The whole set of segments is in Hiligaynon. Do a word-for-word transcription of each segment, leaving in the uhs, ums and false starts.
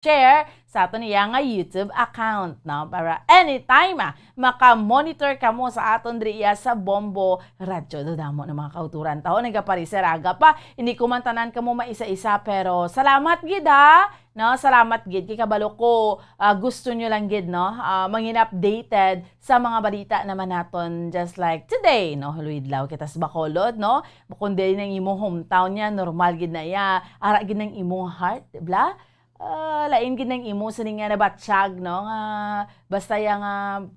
share sa aton iya nga YouTube account, no? Para anytime, ah, maka-monitor kamo sa aton diri iya sa Bombo Radyo. Do damo na mga kauturan taon nagapariser aga pa. Hindi ko man tanan kamo maisa-isa, pero salamat gid, ha. No, salamat gid kay kabalo ko, ah, gusto nyo lang gid, no, ah, mangin updated sa mga balita naman naton, just like today, no, Luidlaw kita sa Bacolod, no? Bukon dili nang imong hometown niya, normal gid na iya. Ara gid nang imong heart, di bla? Ah, lain gid nang imo sini nga nabatsyag, no? Nga basta yang, ah,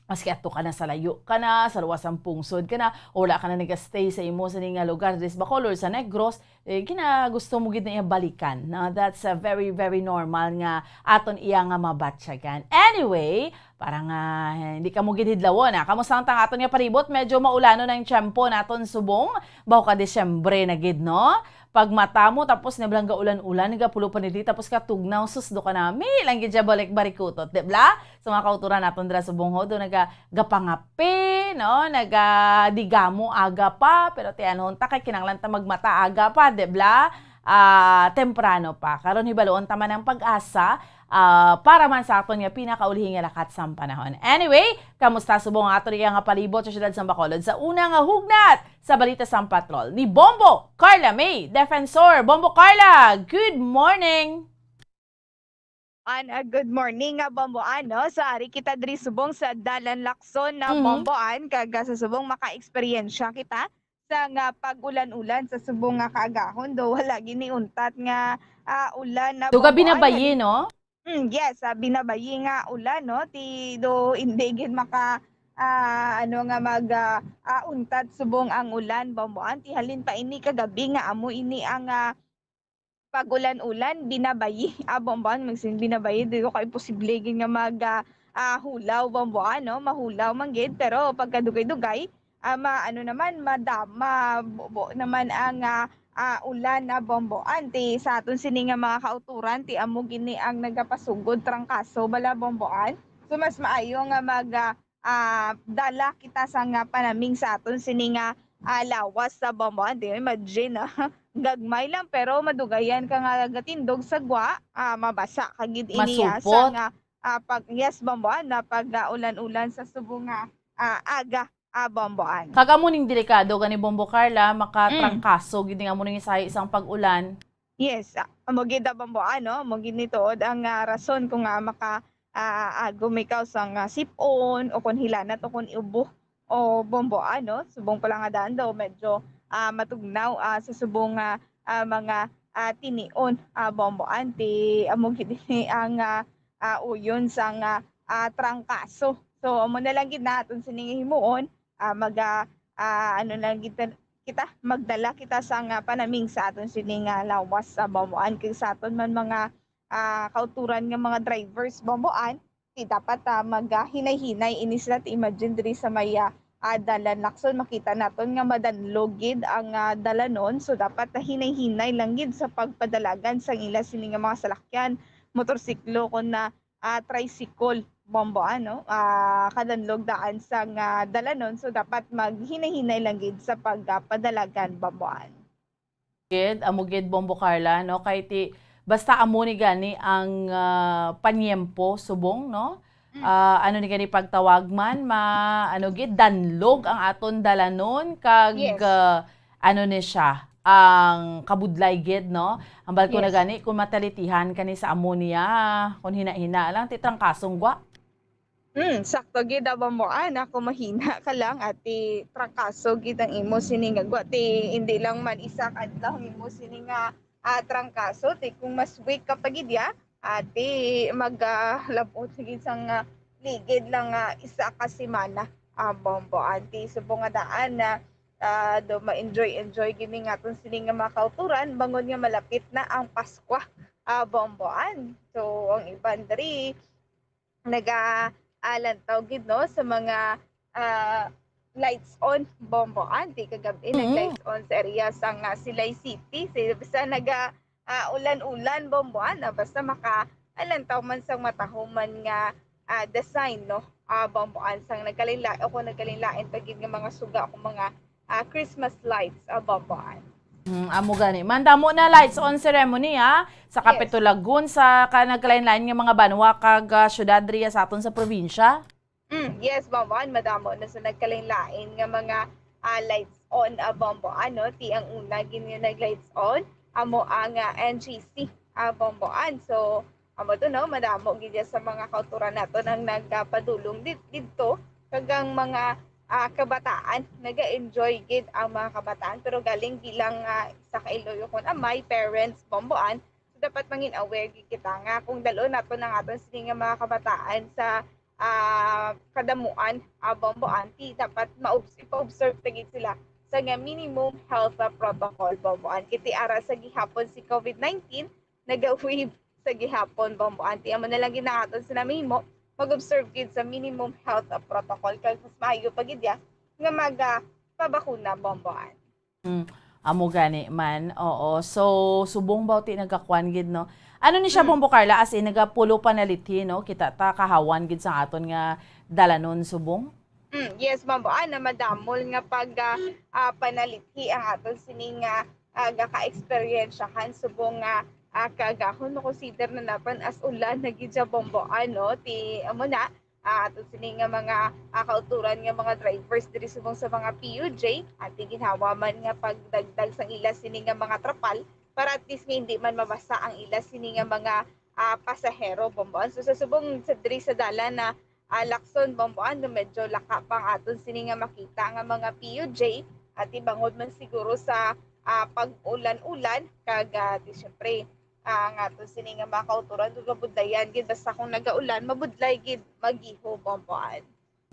maski ato ka na sa layo ka na, sa luwas ang pungsod ka na, o wala ka na nagastay sa imo sini nga lugar, diri sa Bacolod, sa Negros, eh, gina-, gusto mo gid na iya balikan, no? That's a very, very normal nga aton iya nga mabatyagan. Anyway, para nga, eh, hindi ka mo gid hidlawon, ah. Kamusta ang tang aton nga palibot? Medyo maulanon ang tiyempo naton subong. Baho ka Disyembre na gid, no? Pag mata mo, tapos nablang ga ulan-ulan, nagapulo pa nili, tapos katugnaw, sus, do ka nami lang gid siya balik barikutot, di bla? So, mga kauturan naton dira subong ho, do naga-, gapangape, no? Nagadigamo aga pa, pero tiyanhon ta kay kinahanglan ta magmata aga pa, di bla? Ah, temprano pa. Karon hibaluon ta man ang pag-asa, ah, para man sa aton nga pinakaulhi nga lakat sang panahon. Anyway, kamusta subong ang aton iya nga palibot sa siyudad sang Bacolod? Sa una nga hugnat sa balita sang patrol ni Bombo Carla May Defensor. Bombo Carla, good morning! An, ah, good morning nga Bomboan, no? So, ari kita diri subong sa Dalan Lacson na Mhm. Bomboan, kag, ah, sa subong maka-eksperyensya kita sa nga pag-ulan-ulan sa subong nga kaagahon, do wala gini untat nga, ah, ulan na Duga Bomboan, binabayi, no? Mm, yes, ah, binabayi nga ulan, no? Ti do hindi gid maka, ah, ano nga mag, ah, ah, untat subong ang ulan, Bomboan. Ti halin pa ini kagabi nga amo ini ang, ah, pag-ulan-ulan, binabayi. Ah, Bomboan, magsin binabayi, di ko kay posible gid nga mag, ah, ah, hulaw, Bomboan, no? Mahulaw man gid, pero pagkadugay-dugay, ah, ma-, ano naman, madama, bubo naman ang, ah, ah, ulan na Bomboan. Ti sa aton sini nga mga kauturan, ti amo gini ang nagapasugod trangkaso bala Bomboan. So, mas maayo nga mag, ah, ah, dala kita sa nga panaming sa aton sini nga, ah, lawas sa Bomboan. Di, imagine, ah, gagmay lang, pero madugayan ka nga gatindog sa gwa, ah, mabasa ka gid ini, ah, sa Masupot. nga, ah, pag, yes, Bomboan, na pag, ah, ulan-ulan sa subong nga, ah, aga, ah, Bomboan. Kag amo ning delikado gani, Bombo Carla, Mm. makatrangkaso gid ning amo ning isahi sang pag-ulan. Yes, ah, amo gid, ah, Bomboan, no? Amo gid ni tuod ang, ah, rason kung, ah, maka, ah, agom ikaw sang, ah, sip-on o kon hilanat o kon iubo o Bomboan, no? Subong pa lang nga daan daw medyo, ah, matugnaw, ah, sa subong nga, ah, mga, ah, tinion, ah, Bomboan, ti amo gid ni ang, ah, ah, uyon sang, ah, ah, trangkaso. So, amo na lang gid na aton sini nga himuon, ah, maga-, ah, ano na lang gid ta-, kita, magdala kita sa nga panaming sa aton sini nga lawas sa Bomboan, kag sa aton man mga, ah, kauturan nga mga drivers, Bomboan, ti dapat, ah, magahinay-hinay ini sila. Ti imagine diri sa may, ah, ah, Dalan Lacson, makita naton nga madanlog gid ang, ah, dalanon. So, dapat hinay-hinay lang gid sa pagpadalagan sang ila sini nga mga salakyan, motorsiklo, kon na, ah, tricycle, Bomboan, no? Ah, kadanlog daan sang, ah, dalanon. So, dapat maghinay-hinay lang gid sa pag, ah, padalagan, Bomboan. Gid, amo gid, Bombo Carla, no? Kay ti, basta amo ni gani ang, ah, panyempo, subong, no? Mm. Ah, ano ni gani pagtawag man, ma-, ano gid, danlog ang aton dalanon, kag, Yes. ah, ano ni siya, ang kabudlay gid, no? Hambal ko na Yes. gani, kung matalitihan kani sa amo niya, kung hina-hina lang, ti trangkasong gwa. Hmm, sakto gid, ah, Bomboan. Ako mahina ka lang, ati trangkaso gid ang imo sini nga gwa. Ti hindi lang man isa ka adlaw ang imo sini nga, ah, trangkaso. Ti kung mas weak ka pa gid ya, ati mag, ah, lab-ot gid sang, ah, ligid lang, ah, isa ka semana, ah, Bomboan. Ti subong nga daan na, ah, do ma-enjoy-enjoy gid mi nga aton sini nga mga kauturan, bangod nga malapit na ang Paskwa, ah, Bomboan. So, ang iban diri, naga, ah, lantaw gid, no, sa mga, ah, lights on, Bomboan. Ti kagabi, Mm. nag-lights on sa area sang, ah, Silay City. Sa, basta naga, ah, ulan-ulan, Bomboan, ah, basta maka, ah, lantaw man sang matahuman nga, ah, design, no? Ah, Bomboan, sang nagkalain-la-, o kung nagkalain-lain pa gid nga mga suga o kung mga, ah, Christmas lights, ah, Bomboan. Hmm, amo gani. Man, damo na lights on ceremony, ha? Sa Yes. Capitol Lagoon, sa ka-, nagkalain-lain nga mga banwa kag, ah, syudad riya sa aton sa probinsya. Mm, yes, Bomboan, madamo na sa nagkalain-lain nga mga, ah, lights on, ah, Bomboan, no? Ti ang una gid nga nag-lights on, amo ang, ah, N G C, ah, Bomboan. So, amo to, no? Madamo gid sa mga kauturan naton ang nagapadulong did-, didto, kag ang mga, ah, kabataan, naga-enjoy gid ang mga kabataan, pero galing bilang, ah, isa ka iloy kon amay, parents, Bomboan, so dapat mangin aware gid kita nga kung dal-on naton ang aton sini nga mga kabataan sa, ah, kadamuan, ah, Bomboan, ti dapat maobs-, ipa-observe ta gid sila sa nga minimum health, ah, protocol, Bomboan. Kay ti ara sa gihapon si COVID nineteen, naga-wave sa gihapon, Bomboan. Ti amo na lang gid ang aton sina mahimo, mag-observe gid sa minimum health, ah, protocol, kag mas maayo pa gid ya nga maga pabakuna, Bomboan. Mm, amo gani man. Oo. So, subong ba ti nagakuan gid, no? Ano ni siya, Mm. Bombo Carla, as in, nagapulo panalithi, no? Kita ta kahawan gid sa aton nga dalanon subong? Mm, yes, Bombo. Ah, na madamol nga pag, ah, ah, panalithi ang aton sini nga, ah, gaka-eksperyensyahan subong nga, ah, kagahon mo-consider na naman as ulan na gid siya, Bombo, ano? Ti, amo na, ah, ato sini nga mga, ah, kauturan nga mga drivers diri subong sa mga P U J, ati ginhawa man nga pagdagdag sang ila sini nga mga trapal para at least nga hindi man mabasa ang ila sini nga mga, ah, pasahero, Bomboan. So, sa subong sa diri sa dalan na, ah, Lacson, Bomboan, nga medyo laka pa ang aton sini nga makita nga mga P U J, ati bangod man siguro sa, ah, pag-ulan-ulan, kag, ah, di syempre, ah, nga ato sini nga mga kauturan, mabudlayan gid, basta kung nagaulan, mabudlay gid, magiho, Bomboan.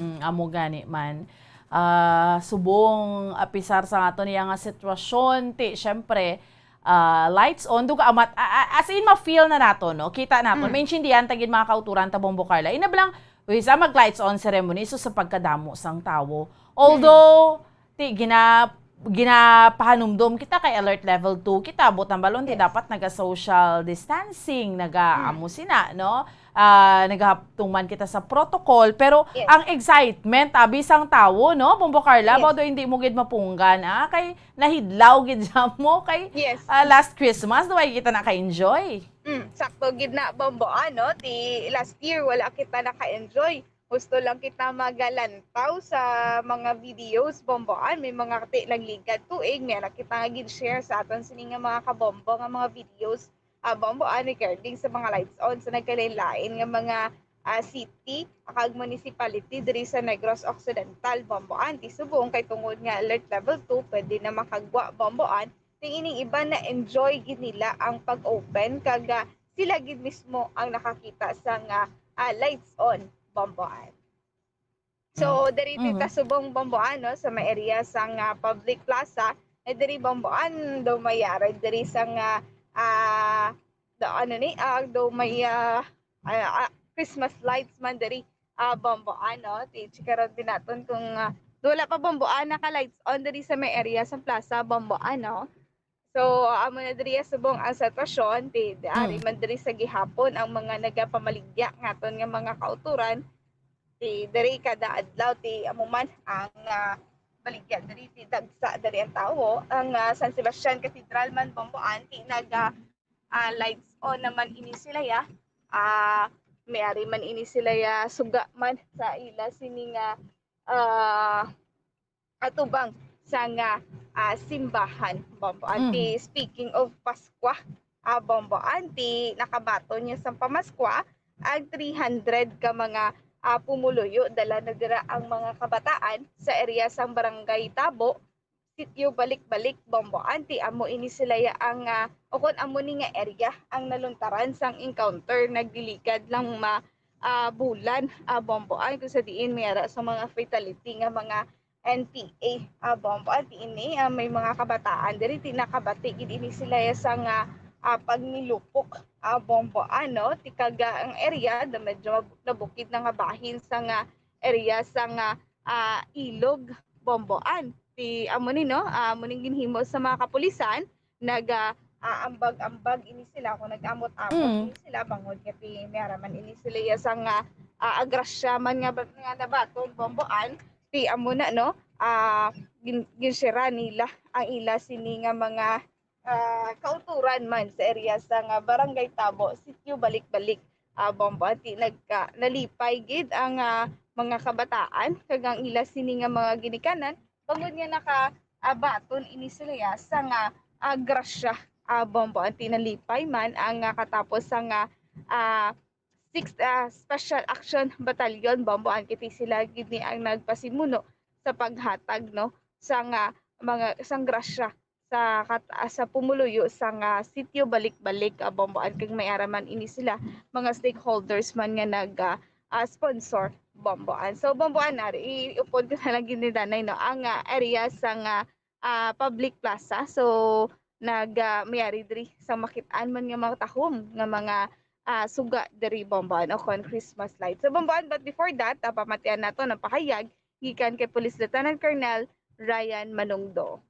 Mm, amo gani man. Ah, subong, apisar sa ato niya nga sitwasyon, ti, syempre, ah, lights on, duga amat, a-, a-, as in, ma-feel na nato, no? Kita nato, Mm. maintindihan ta gid mga kauturan ta, Bombo Carla. Ina lang, uy, sa mag-lights on ceremony, so sa pagkadamo sang tawo. Although, ti, gina-, ginapahanumdom kita kay alert level two kita, buot hambalon, ti, Yes. dapat naga-social distancing, naga, Mm. amo sina, no? Ah, nagahaptong man kita sa protocol, pero Yes. ang excitement, abi sang tawo, no, Bombo Carla, Yes. Baw daw hindi mo gid mapunggan, ah, kay nahidlaw gid siya mo, kay, Yes. ah, last Christmas, daw ay kita naka-enjoy. Mm, sakto gid na, Bombo, ano, ti last year, wala kita naka-enjoy. Gusto lang kita magalantaw sa mga videos, Bomboan. May mga ti nagligad tuig, may na kita nga gin-share sa aton sini nga mga kabombo nga mga videos, ah, Bomboan, regarding sa mga lights on sa nagkalain-lain nga mga, ah, city kag municipality diri sa Negros Occidental, Bomboan. Ti subong kay tungod nga alert level two, pwede na makagwa, Bomboan. Ting ining iban na-enjoy gid nila ang pag-open kag, ah, sila gid mismo ang nakakita sa nga, ah, lights on, Bomboan. So, Mm. diri ti Mhm. ta subong, Bomboan, no, sa may area sang, ah, public plaza, eh, diri, Bomboan, daw may yara diri sang, ah, ah, daw, ano ni, ah, daw may, ah, ah, ah, Christmas lights man diri, ah, Bomboan, no? Ti, chikaron din naton kung, ah, wala pa, Bomboan, naka-lights on diri sa may area sang plaza, Bomboan, no? So, amo na diri subong ang sitwasyon, ti, di ari Mm. man diri sa gihapon ang mga nagapamaligya nga aton nga mga kauturan. Ti, diri kada adlaw, ti, amo man ang, ah, baligya diri, ti, dagsa diri ang tawo. Ang, ah, San Sebastian Cathedral man, Bomboan, ti, naga, ah, lights on naman ini sila, ya. Ah, may ari man ini sila, ya, suga man sa ila sini nga, ah, atubang sa nga, ah, simbahan, Bombo Anti. Mm. Speaking of Paskwa, ah, Bombo Anti, nakabaton niya sa pamaskwa ang three hundred ka mga, ah, pumuluyo. Dala na dira ang mga kabataan sa area sang Barangay Tabo, Sitio Balik-Balik, Bombo Anti. Amo ini sila ya ang, ah, o kon amo ni nga area ang naluntaran sang encounter, nagdilikad lang ma-, ah, bulan, ah, Bombo Anti, kung sa diin may ara sa mga fatality nga mga N P A, ah, Bombo Anti ini, ah, may mga kabataan diri, ti nakabati gid ini sila ya sa nga, ah, pagnilupok, ah, Bombo Anti, kag, ah, ang area na medyo nabukid na nga bahin sa nga area sa nga, ah, ilog, Bombo Anti. Amo ni, no? Ah, amo ning ginhimo sa mga kapulisan, nag, ah, ah, ambag-ambag ini sila, kung nag-amot-amot Mm. ini sila, bangod nga ti may ara man ini sila ya sa nga, ah, agrasya man nga ba-, nga nabaton, Bombo Anti. Ti amo na, no? Ah, gin-, ginsira nila ang ila sini nga mga, ah, kauturan man sa area sa nga Barangay Tabo, Sitio Balik-Balik, ah, Bombo. Anti nagka-, nalipay gid ang, ah, mga kabataan kag ang ila sini nga mga ginikanan, bangod nga naka-, ah, baton ini sila ya sa nga, ah, grasya, ah, Bombo. Anti nalipay man ang, ah, katapos sa nga, ah, sixth, ah, Special Action Battalion, Bombo. Anti sila gid ni ang nagpasimuno sa paghatag, no, sa nga mga, sang grasya sa kat-, ah, sa pumuluyo sang, ah, Sitio Balik-Balik, ah, Bomboan, kag may ara man ini sila, mga stakeholders man nga nag, ah, ah, sponsor, Bomboan. So, Bomboan, ari, iupod ko na lang gid ni Danay, no, ang, ah, area sang, ah, ah, public plaza. So, nag, ah, mayari diri sa makit-an man nga mga tahom nga mga, ah, suga diri, Bomboan, o kon Christmas light. So, Bomboan, but before that, ah, pamatian nato ang pahayag gikan kay Police Lieutenant Colonel Ryan Manungdo.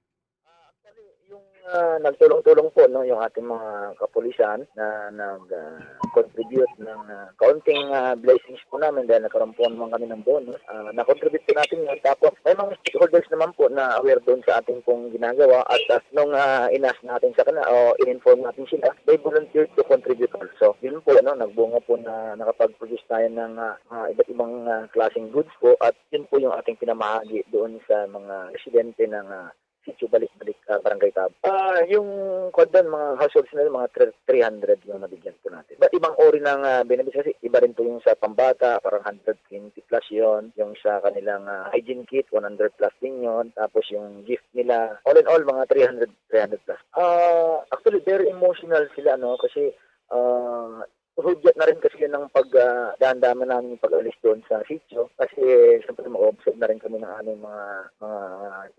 Ah, actually, yung, ah, nagtulong-tulong po, no, yung ating mga kapulisan na nag, ah, contribute ng, ah, kaunting, ah, blessings po namin dahil nagkaroon po naman kami ng bonus. Ah, na-contribute po natin yun. Tapos, may mga stakeholders naman po na aware doon sa ating pong ginagawa at, ah, nung, ah, inas natin sa kanila o in-inform natin sila, they volunteered to contribute also. Yun po, no, nagbunga po na nakapag-produce tayo ng, ah, ah, iba't ibang, ah, klaseng goods po at yun po yung ating pinamahagi doon sa mga residente ng, ah, Sitio Balik-Balik, ah, Barangay Tab. Ah, yung kwan doon, mga households na yun, mga three hundred yung nabigyan po natin. Iba't ibang uri ng, ah, benefits kasi iba rin po yung sa pambata, parang hundred twenty plus yon, yung sa kanilang, ah, hygiene kit, one hundred plus din yon, tapos yung gift nila, all in all, mga three hundred, three hundred plus. Ah, actually, very emotional sila, no, kasi, ah, hudyat na rin kasi yun ang pag, ah, dahan-dahan namin pag-alis doon sa sitio kasi siyempre mag-observe na rin kami ng aming mga, mga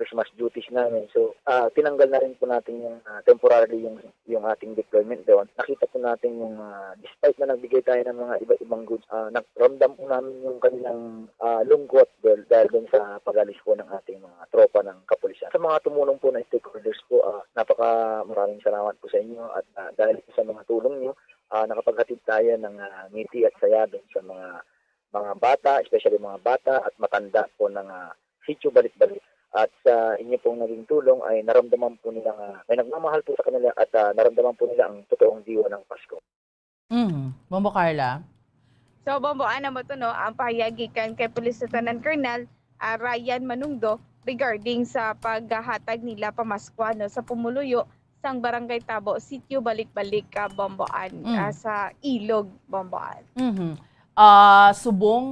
Christmas duties namin. So, ah, tinanggal na rin po natin yung, ah, temporarily yung, yung ating deployment doon. Nakita po natin yung, ah, despite na nagbigay tayo ng mga iba-ibang goods, ah, naramdam po namin yung kanilang, ah, lungkot dahil, dahil doon sa pag-alis po ng ating mga tropa ng kapulisan. Sa mga tumulong po na stakeholders po, ah, napaka maraming salamat po sa inyo at, ah, dahil po sa mga tulong niyo, ah, nakapaghatid tayo ng, ah, ngiti at saya dun sa mga, mga bata, especially mga bata at matanda po ng, ah, Sitio Balik-Balik. At sa inyo pong naging tulong ay naramdaman po nila nga may nagmamahal po sa kanila at, ah, naramdaman po nila ang totoong diwa ng Pasko. Mm. Bombo Carla? So, Bombo, ano mo to, no? Ang pahayag gikan kay Police Lieutenant Colonel, ah, Ryan Manungdo regarding sa paghatag nila pamaskwa, no, sa pumuluyo sang Barangay Tabo, Sitio Balik-Balik, ah, Bomboan, Mm. ah, sa Ilog, Bomboan. Mhm. Ah, subong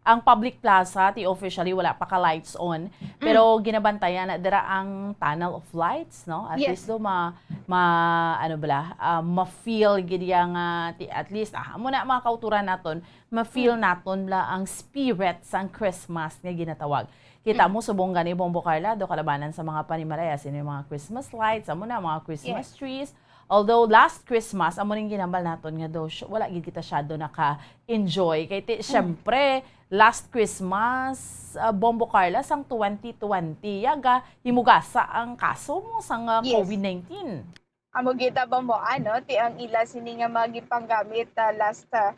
ang public plaza, ti officially wala pa ka lights on, pero Mm. ginabantayan na dira ang tunnel of lights, no? At Yes. least do ma-, ma-, ano bala, ah, ma-feel gid ya nga, ti-, at least, ah, amo na mga kauturan naton, ma-feel Mm. naton bala ang spirit sang Christmas nga ginatawag. Kita Mm. mo, subong gani, Bombo Carla, do kalabanan sa mga panimalay, as in, yung mga Christmas lights, amo na, mga Christmas Yes. trees. Although last Christmas, amo ning ginambal naton nga daw, sh-, wala gid kita syado naka-enjoy. Kay ti-, Mm. syempre, last Christmas, ah, Bombo Carla, sang twenty twenty, yaga, himugasa ang kaso mo sang, ah, Yes. COVID nineteen. Amo gid, ah, Bombo, ano, ti ang ila sini nga mga gipanggamit, ah, last, ah,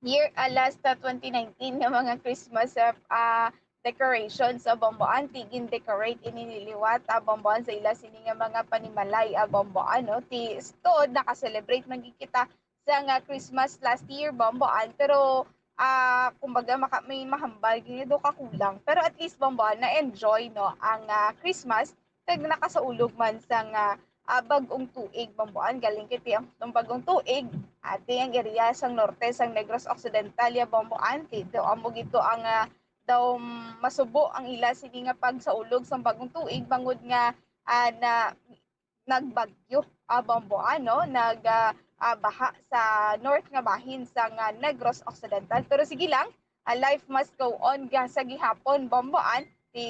year, ah, last, ah, twenty nineteen nga mga Christmas, ah, ah, decorations, ah, Bombo, anti gin-decorate ini ni liwat, ah, Bombo, sa ila sini nga mga panimalay, ah, Bombo, ano, ti, tuod naka-celebrate man gid kita sa nga Christmas last year, Bombo, an, pero, ah, kumbaga, maka-, may mahambal gid do kakulang. Pero at least, Bombo, an, na-enjoy, no, ang, ah, Christmas kag nakasaulog man sang, ah, ah, bag-ong tuig, Bomboan. Galing kay ti ang, ang bag-ong tuig, ati ang area sang norte sang Negros Occidental, ya, Bomboan. Ti, daw amo gid to ang, ah, daw masubo ang ila sini nga pagsaulog sang bag-ong tuig, bangod nga, ah, na, nagbagyo, ah, Bomboan, no? Nag, ah, ah, baha sa north nga bahin sang, ah, Negros Occidental. Pero sige lang, ah, life must go on ga-, sa gihapon, Bomboan, ti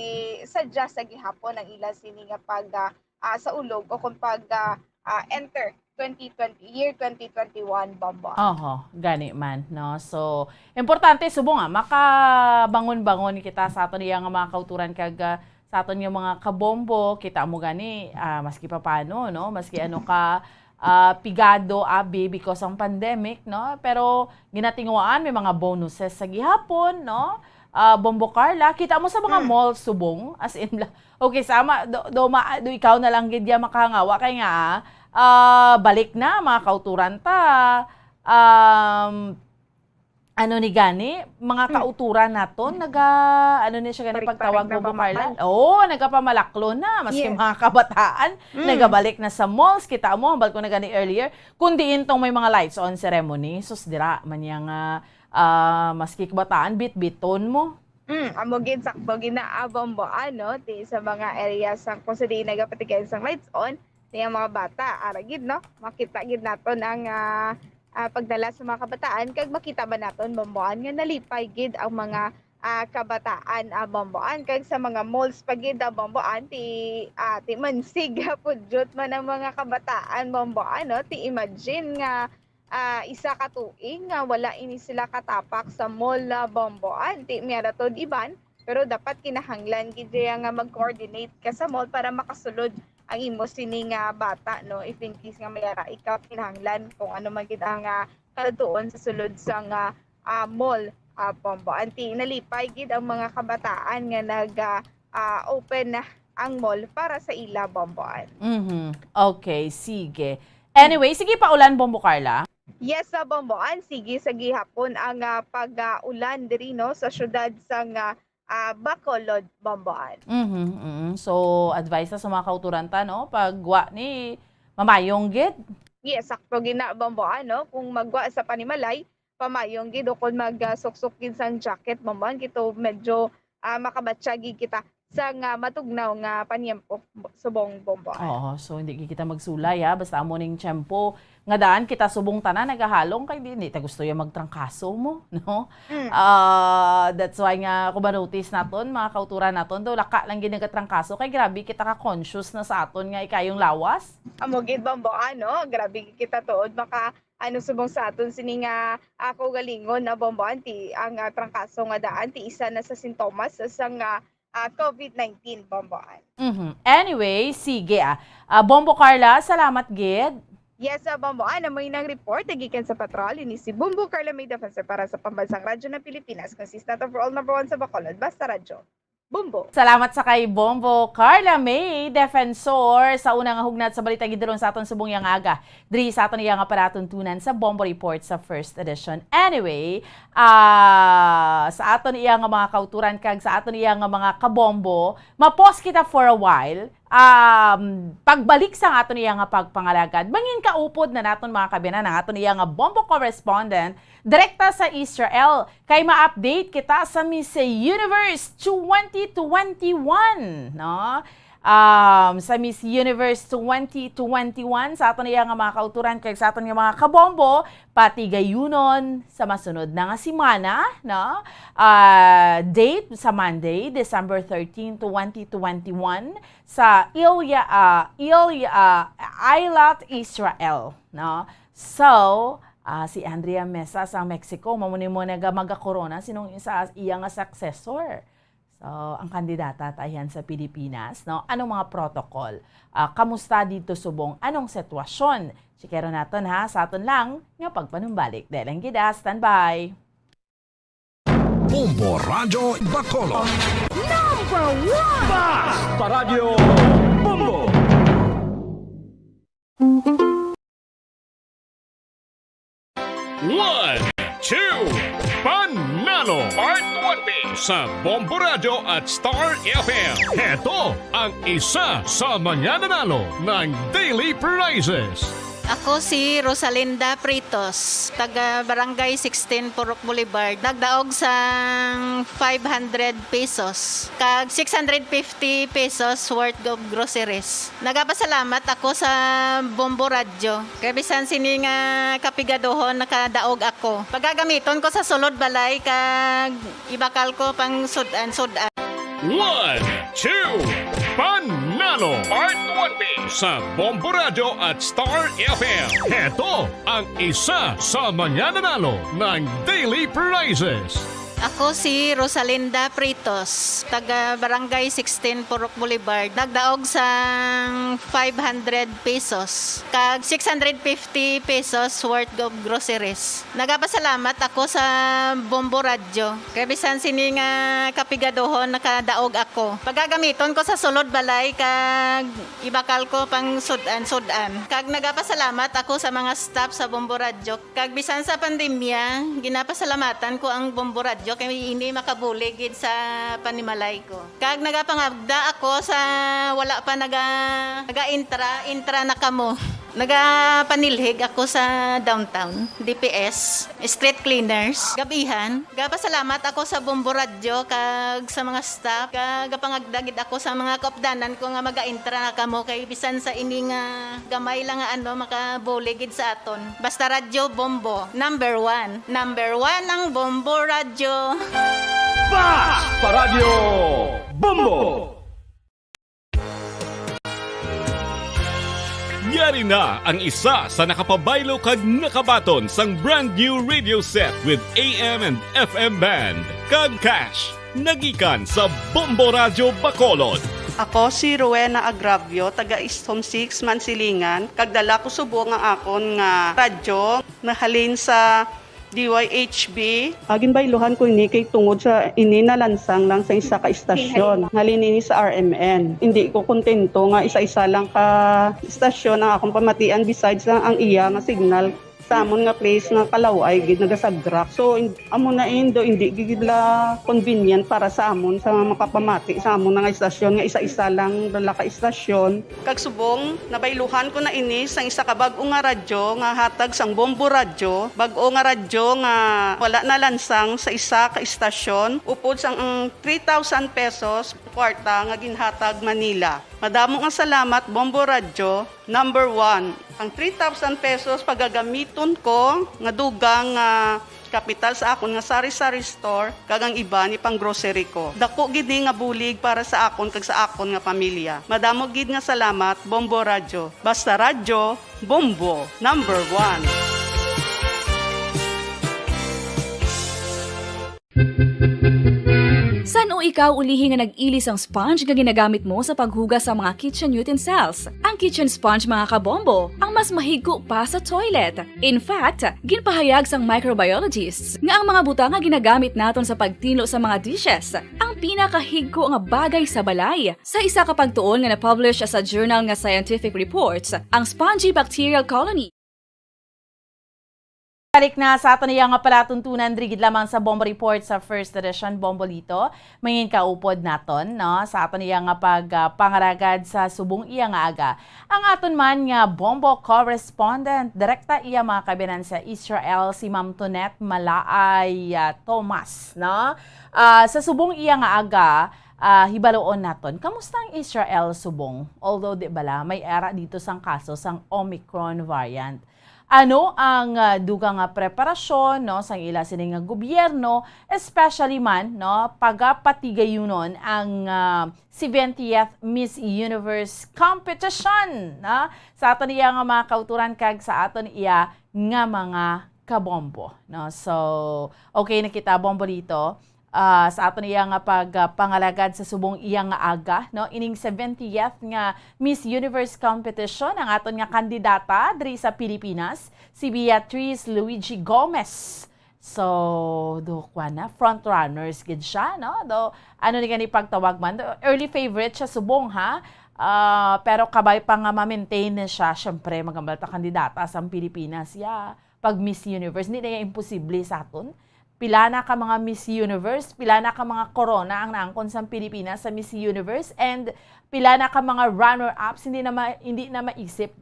sadya sa gihapon ang ila sini nga pag, ah, ah, saulog o kung pag, ah, ah, enter twenty twenty, year twenty twenty-one, Bomboan. Oho, gani man, no? So, importante, subong nga, makabangon-bangon kita sa aton iya nga mga kauturan kag, ah, sa aton nga mga kabombo, kita mo gani, ah, maski papano, no? Maski ano ka, ah, pigado, abi, because ang pandemic, no? Pero ginatinguhaan, may mga bonuses sa gihapon, no? Ah, Bombo Carla, kita mo sa mga Mm. mall subong, as in, la- okay, sama, do, do, ma, do ikaw na lang gid ya makahangawa kay nga, ah, balik na, mga kauturan ta. Um, ano ni gani, mga Mm. kauturan naton, naga, ano ni siya gani Parik-parik pagtawag na mo, ba, Carla? Mahal? Oo, nagapamalaklo na, maski Yeah. mga kabataan, Mm. nagabalik na sa malls. Kita mo, hambal ko na gani earlier, kung diin tong may mga lights on ceremony, sus, dira man yang, ah, ah, maski kabataan, bitbiton mo. Mm, amo gid, sakto gid na, ah, Bombo, ano, ti sa mga areas sang kung sa diin nagapatigayon sang lights on, ti ang mga bata, ara gid, no? Makita gid naton ang, ah, ah, pagdala sa mga kabataan, kag makita ba naton, Bomboan, nga nalipay gid ang mga, ah, kabataan, ah, Bomboan, kag sa mga malls pa gid, ah, Bomboan, ti, ah, ti mansig pudyot man ang mga kabataan, Bomboan, no? Ti imagine nga ah, isa ka tuig nga wala ini sila katapak sa mall, ah, Bomboan. Ti, may ara to iban, pero dapat kinahanglan gid ya nga mag-coordinate ka sa mall para makasulod ang imo sini nga bata, no? If in case nga may ara ikaw, kinahanglan kung ano man gid ang, ah, kalutuon sa sulod sa nga, ah, mall, ah, Bomboan. Ti, nalipay gid ang mga kabataan nga nag, ah, ah, open na ang mall para sa ila, Bomboan. Mhm. Okay, sige. Anyway, sige pa ulan, Bombo Carla. Yes, sa Bomboan, sige sa gihapon ang, ah, pag-ulan diri, no, sa syudad sang, ah, ah, Bacolod, Bomboan. Mhm, mhm. So, advice na sa mga kauturan ta, no? Pag wa ni mamayong gid. Yes, sakto gina, Bomboan, no? Kung magwa sa panimalay, pamayong gid, o kung mag, ah, suksok gid sang jacket, Bomboan, kito medyo, ah, makabatsyag gid kita sang, ah, matugnaw nga panyempo, subong, Bomboan. Oo, so hindi gid kita magsulay, ha, basta amo ning tiyempo nga daan kita subong tanan nagahalong kay di, di ta gusto ya magtrangkaso mo, no? Mm. Ah, that's why nga kung ma-notice naton, mga kauturan naton, daw laka lang gid nagatrangkaso kay grabe kita ka conscious na sa aton nga ikayong lawas. Amo gid, Bomboan, no? Grabe gid kita tuod maka ano, subong sa aton sini nga, ah, kaugalingon na, Bomboan, ti ang, ah, trangkaso nga daan ti isa na sa sintomas sang, ah, ah, COVID nineteen, Bomboan. Mhm. Anyway, sige, ah. Ah, Bombo Carla, salamat gid. Yes, ah, Bomboan, amoy nang report gikan sa patrol, ini si Bombo Carla May Defensor para sa Pambansang Radyo ng Pilipinas, consistent overall number one sa Bacolod, Basta Radyo. Bombo. Salamat sa kay Bombo Carla May Defensor sa una nga hugnat sa balita gidulong sa aton subong yang aga. Diri sa aton iya nga palatuntunan sa Bombo Report sa first edition. Anyway, ah, sa aton iya nga mga kauturan kag sa aton iya nga mga kabombo, ma-pause kita for a while. Um, pagbalik sa aton iya nga pagpangalagad, mangin kaupod na naton mga kabiyanan ang aton iya nga Bombo correspondent direkta sa Israel, kay ma-update kita sa Miss Universe twenty twenty-one, no? Um, sa Miss Universe twenty twenty-one, sa aton iya nga mga kauturan kag sa aton nga mga kabombo, patigayunon sa masunod na nga semana, no? Ah, date sa Monday, December thirteen, twenty twenty-one, sa Ilya, ah, Ilya, ah, Eilat, Israel, no? So, ah, si Andrea Mesa sa Mexico, mao ni mo naga-, magakorona sinong isa iya nga successor. So, ang kandidata ta yan sa Pilipinas, no? Anong mga protocol? Ah, kamusta dito subong? Anong sitwasyon? Chikero naton ha, sa aton lang nga pagpanumbalik. Dahil lang gid, ah, standby. Bombo Radyo Bacolod. Number one! Basta Radyo Bombo! One, two, Panalo Part one B sa Bombo Radyo at Star F M. Heto ang isa sa mga nanalo ng daily prizes. Ako si Rosalinda Pritos, taga Barangay sixteen, Purok Boulevard. Nagdaog sang five hundred pesos, kag six hundred fifty pesos worth of groceries. Nagapasalamat ako sa Bombo Radyo, kay bisan sini nga kapigadohon nakadaog ako. Pagagamiton ko sa sulod balay, kag ibakal ko pang sud-an, sud-an. One, two, Panalo Part one B sa Bombo Radyo at Star F M. Heto ang isa sa mga nanalo ng daily prizes. Ako si Rosalinda Pritos, taga Barangay sixteen, Purok Boulevard. Nagdaog sang five hundred pesos, kag six hundred fifty pesos worth of groceries. Nagapasalamat ako sa Bombo Radyo. Kay bisan sini nga kapigaduhon, nakadaog ako. Pagagamiton ko sa sulod balay, kag ibakal ko pang sud-an-sud-an. Kag nagapasalamat ako sa mga staff sa Bombo Radyo. Kag bisan sa pandemya, ginapasalamatan ko ang Bombo Radyo kay ini makabulig gid sa panimalay ko. Kag nagapangagda ako sa wala pa naga, naga-intra, intra na kamo. Nagapanilhig ako sa downtown, D P S, street cleaners, gabihan. Gapasalamat ako sa Bombo Radyo kag sa mga staff. Kag gapangagda gid ako sa mga kaupdanan ko nga maga-intra na kamo kay bisan sa ini nga gamay lang nga ano, makabulig gid sa aton. Basta Radyo Bombo, number one. Number one ang Bombo Radyo. Basta Radyo Bombo! Yari na ang isa sa nakapabaylo kag nakabaton sang brand new radio set with A M and F M band kag cash. Nagikan sa Bombo Radyo Bacolod. Ako si Rowena Agravio, taga East Home six, Mansilingan, kag dala ko subong ang akon nga radyo nahalin sa D Y H B. Ah, ginbayluhan ko ini kay tungod sa ini nalansang lang sa isa ka istasyon. Halin ini sa R M N. Hindi ko kontento nga isa-isa lang ka istasyon ang akong pamatian besides lang ang iya nga signal. Sa amon nga place nga kalaw-ay gid nagasagrak. So, in-, amo na indo, hindi gid la convenient para sa amon sa makapamati sa amon nga istasyon nga isa-isa lang dala ka istasyon. Kag subong, nabayluhan ko na ini sang isa ka bag-o nga radyo nga hatag sang Bombo Radyo, bag-o nga radyo nga wala nalansang sa isa ka istasyon, upod sang ang three thousand pesos kwarta nga ginhatag man nila. Madamo nga salamat, Bombo Radyo, number one. Ang three thousand pesos pagagamiton ko nga dugang nga kapital sa akon nga sari-sari store, kag ang iban ipang-grocery ko. Dako gid ni nga bulig para sa akon kag sa akon nga pamilya. Madamo gid nga salamat, Bombo Radyo. Basta Radyo, Bombo, number one. San-o ikaw ulihi nga nag-ili sang sponge nga ginagamit mo sa paghugas sa mga kitchen utensils? Ang kitchen sponge, mga kabombo, ang mas mahigko pa sa toilet. In fact, ginpahayag sang microbiologists nga ang mga butang nga ginagamit naton sa pagtinlo sa mga dishes ang pinakahigko nga bagay sa balay. Sa isa ka pagtuon nga na-publish sa journal nga Scientific Reports, ang spongy bacterial colony. Balik na sa aton iya nga palatuntunan diri gid lamang sa Bombo Report sa First Edition, Bombolito. Mangin kaupod naton, no, sa aton iya nga pag, ah, pangaragad sa subong iya nga aga. Ang aton man nga Bombo correspondent, direkta iya mga kabinan sa Israel, si Ma'am Tonet Malaay, ah, Thomas, no? Ah, sa subong iya nga aga, ah, hibaluon naton, kamusta ang Israel subong? Although, di bala, may ara dito sang kaso sang Omicron variant. Ano ang, ah, dugang nga preparasyon, no, sang ila sini nga gobyerno, especially man, no, pagapatigayunon ang, ah, seventieth Miss Universe competition, no? Sa aton iya nga mga kauturan kag sa aton iya nga mga kabombo, no? So, okay na kita, Bombolito. Ah, sa aton iya nga pag, ah, pangalagad sa subong iya nga aga, no? Ining seventieth nga Miss Universe competition, ang aton nga kandidata diri sa Pilipinas, si Beatrice Luigi Gomez. So, do, kuwan na, front runners gid siya, no? Do, ano ni gani pagtawag man? Do, early favorite siya subong, ha? Ah, pero kabay pa nga ma-maintain na siya, syempre, magambal ta kandidata sa Pilipinas. Yeah, pag Miss Universe, hindi na yan imposible sa aton. Pila na ka mga Miss Universe, pila na ka mga corona ang naangkon sa Pilipinas sa Miss Universe, and pila na ka mga runner-ups, hindi na ma-, hindi na maisip.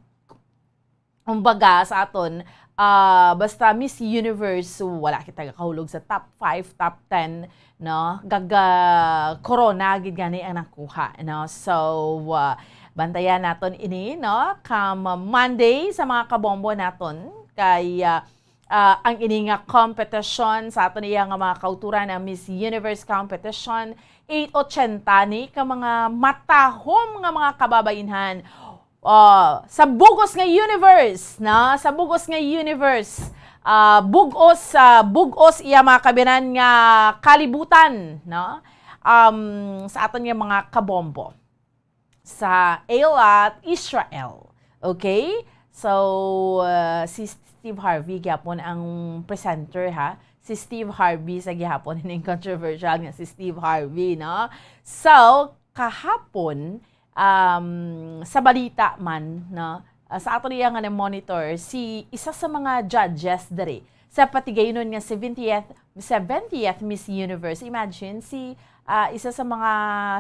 Kumbaga, sa aton, ah, basta Miss Universe, wala kita gakahulog sa top five, top ten, no? Gaga corona gid gani ang nakuha, no? So, ah, bantayan naton ini, no? Come Monday sa mga kabombo naton kay, ah, ah, ang ini nga competition sa aton iya nga mga kauturan, ang Miss Universe competition, eight ochenta ni ka mga matahom nga mga kababainhan. Oh, sa bugos nga universe, no? Sa bugos nga universe, Ah, bug-os, ah, bug-os iya, mga kaabyanan, nga kalibutan, no? Um, sa aton nga mga kabombo sa Eilat, Israel. Okay? So, ah, si Steve Harvey gyapon ang presenter, ha? Si Steve Harvey sa gihapon ning controversial nga si Steve Harvey, no? So, kahapon, um, sa balita man, no, ah, sa aton iya nga na-monitor, si isa sa mga judges diri sa patigayunon nga seventieth, seventieth Miss Universe. Imagine, si, ah, isa sa mga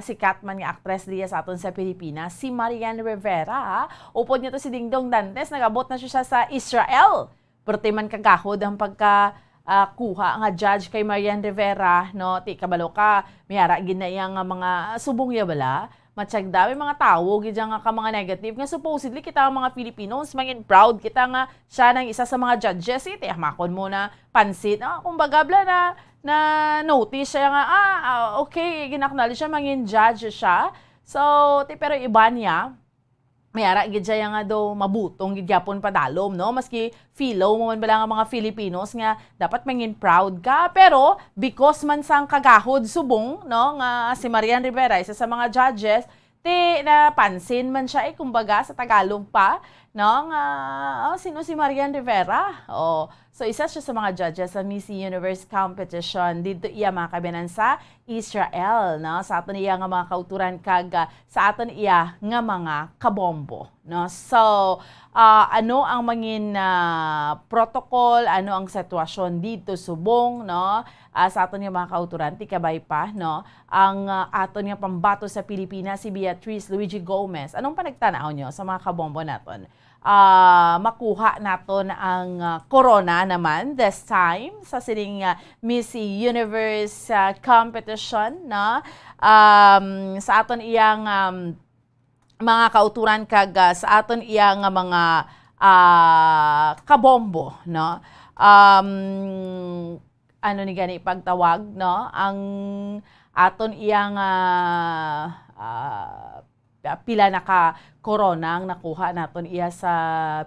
sikat man nga aktres diya sa aton sa Pilipinas, si Marian Rivera, ha? Upod niya to si Dingdong Dantes, nag-abot na siya sa Israel. Perti man kagahod ang pagka, ah, kuha nga judge kay Marian Rivera, no? Ti kabalo ka, may ara gid na iya nga mga subong ya bala. Matyagda, may mga tawo gid dyan nga ka mga negative nga supposedly kita ang mga Filipinos, mangin proud kita nga siya nang isa sa mga judges. Eh, ti hamakon mo na pansit. Ah, kumbaga, bla na, na notice siya nga, ah, ah, okay, gin-acknowledge siya, mangin judge siya. So, ti, pero iba niya, may ara gid siya nga daw mabutong gid gyapon padalom, no? Maski filo mo man bala nga mga Filipinos nga dapat mangin proud ka, pero because man sang kagahod subong, no, nga si Marian Rivera, isa sa mga judges, ti napansin man siya, eh, kumbaga sa Tagalog pa, no, nga, oh, sino si Marian Rivera? Oh, so isa siya sa mga judges sa Miss Universe competition dito iya, mga kaabyanan, sa Israel, no? Sa aton iya nga mga kauturan kag, ah, sa aton iya nga mga kabombo, no? So, ah, ano ang mangin, ah, protocol, ano ang sitwasyon dito subong, no? Ah, sa aton nga mga kauturan, ti kabay pa, no? Ang, ah, aton nga pambato sa Pilipinas, si Beatrice Luigi Gomez. Anong panagtanaw nyo sa mga kabombo naton? Ah, makuha naton ang, ah, corona naman this time sa sining, ah, Miss Universe, ah, competition, no? Um, sa aton iyang, um, mga kauturan kag, ah, sa aton iyang mga, ah, kabombo, no? Um, ano ni gani pagtawag, no? Ang aton iyang, ah, ah, pila na ka corona ang nakuha naton iya sa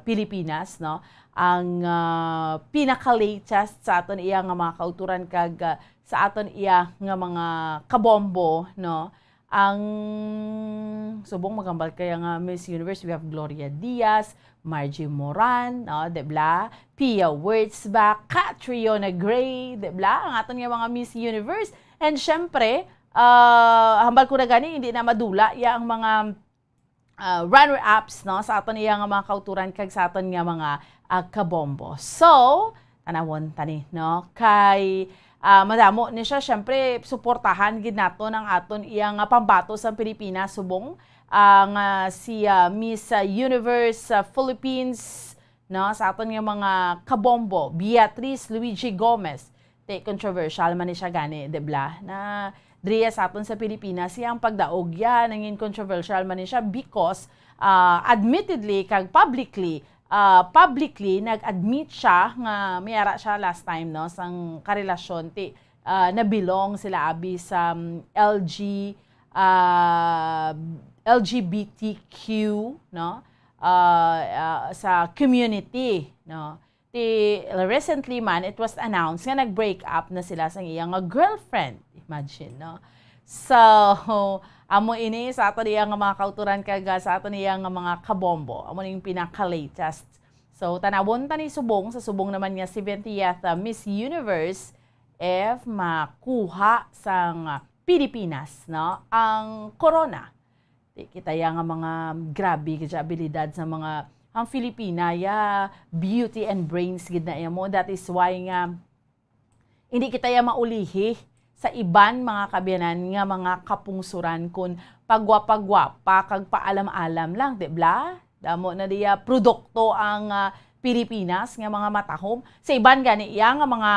Pilipinas, no? Ang, ah, pinaka-latest sa aton iya nga mga kauturan kag, ah, sa aton iya nga mga kabombo, no? Ang subong magambal kaya nga Miss Universe, we have Gloria Diaz, Margie Moran, no, di bla? Pia Wurtzbach, Catriona Gray, di bla? Ang aton nga mga Miss Universe. And syempre, ah, hambal ko na gani, hindi na madula ya ang mga, ah, runner-ups, no, sa aton iya nga mga kauturan kag sa aton nga mga, ah, kabombo. So, tanawon tani, no? Kay, ah, madamo ni siya, syempre, suportahan gid naton ang aton iya nga pambato sa Pilipinas, subong, ah, nga si, ah, Miss, ah, Universe, ah, Philippines, no, sa aton nga mga kabombo, Beatrice Luigi Gomez. Ti controversial man ni siya gani, di bla? Na diriya sa aton sa Pilipinas, iya ang pagdaog ya, nangin controversial man ni siya because, ah, admittedly, kag publicly, ah, publicly, nag-admit siya nga may ara siya last time, no, sang karelasyon, ti, ah, nabilong sila abi sa, um, L G, ah, L G B T Q, no? Ah, ah, sa community, no? Ti, recently man, it was announced nga nag-break up na sila sang iya nga girlfriend. Imagine, no? So, amo ini sa aton iya nga mga kauturan kag, ah, sa aton iya nga mga kabombo. Amo ning pinaka-latest. So, tanawon ta ni subong, sa subong naman nga seventieth, ah, Miss Universe, if makuha sang, ah, Pilipinas, no, ang corona. Ti kita ya nga mga grabe gid siya abilidad sa mga, ang Filipina ya beauty and brains gid na iya mo. That is why nga hindi kita ya maulihi sa iban mga kaabyanan nga mga kapungsoran kun pagwapa-gwapa kag paalam-alam lang, di bla? Damo na diya produkto ang, ah, Pilipinas nga mga matahom. Sa iban gani iya nga mga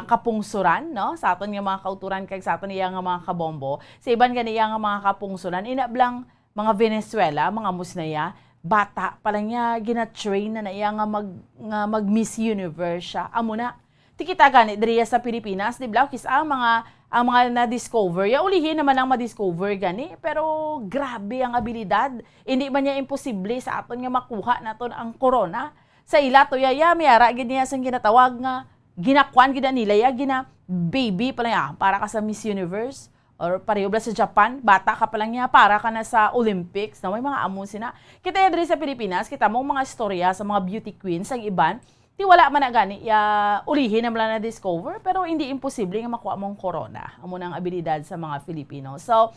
kapungsoran, no? Sa aton nga mga kauturan kag sa aton iya nga mga kabombo. Sa iban gani iya nga mga kapungsoran, ina blang mga Venezuela, mga musnaya, bata pa lang niya, gina-train na na iya nga mag, nga mag Miss Universe siya. Amo na, ti kita gani diriya sa Pilipinas, di bla? Kis ang mga, ang mga na-discover, ya ulihi naman ang ma-discover gani, pero grabe ang abilidad. Hindi man niya imposible sa aton nga makuha naton ang corona. sa ila to, yaya, may ara gid niya sang ginatawag nga ginakuan gid nila, ya, gina baby pa lang, ya, para ka sa Miss Universe, or pareho bala sa Japan, bata ka pa lang, ya, para ka na sa Olympics, no? May mga amo sina. Kita ya diri sa Pilipinas, kita mo mga istorya sa mga beauty queens, ang iban, ti wala man na gani, ya, ulihi na man lang na-discover, pero hindi imposible nga makuha mo ang corona. Amo na ang abilidad sa mga Filipino. So,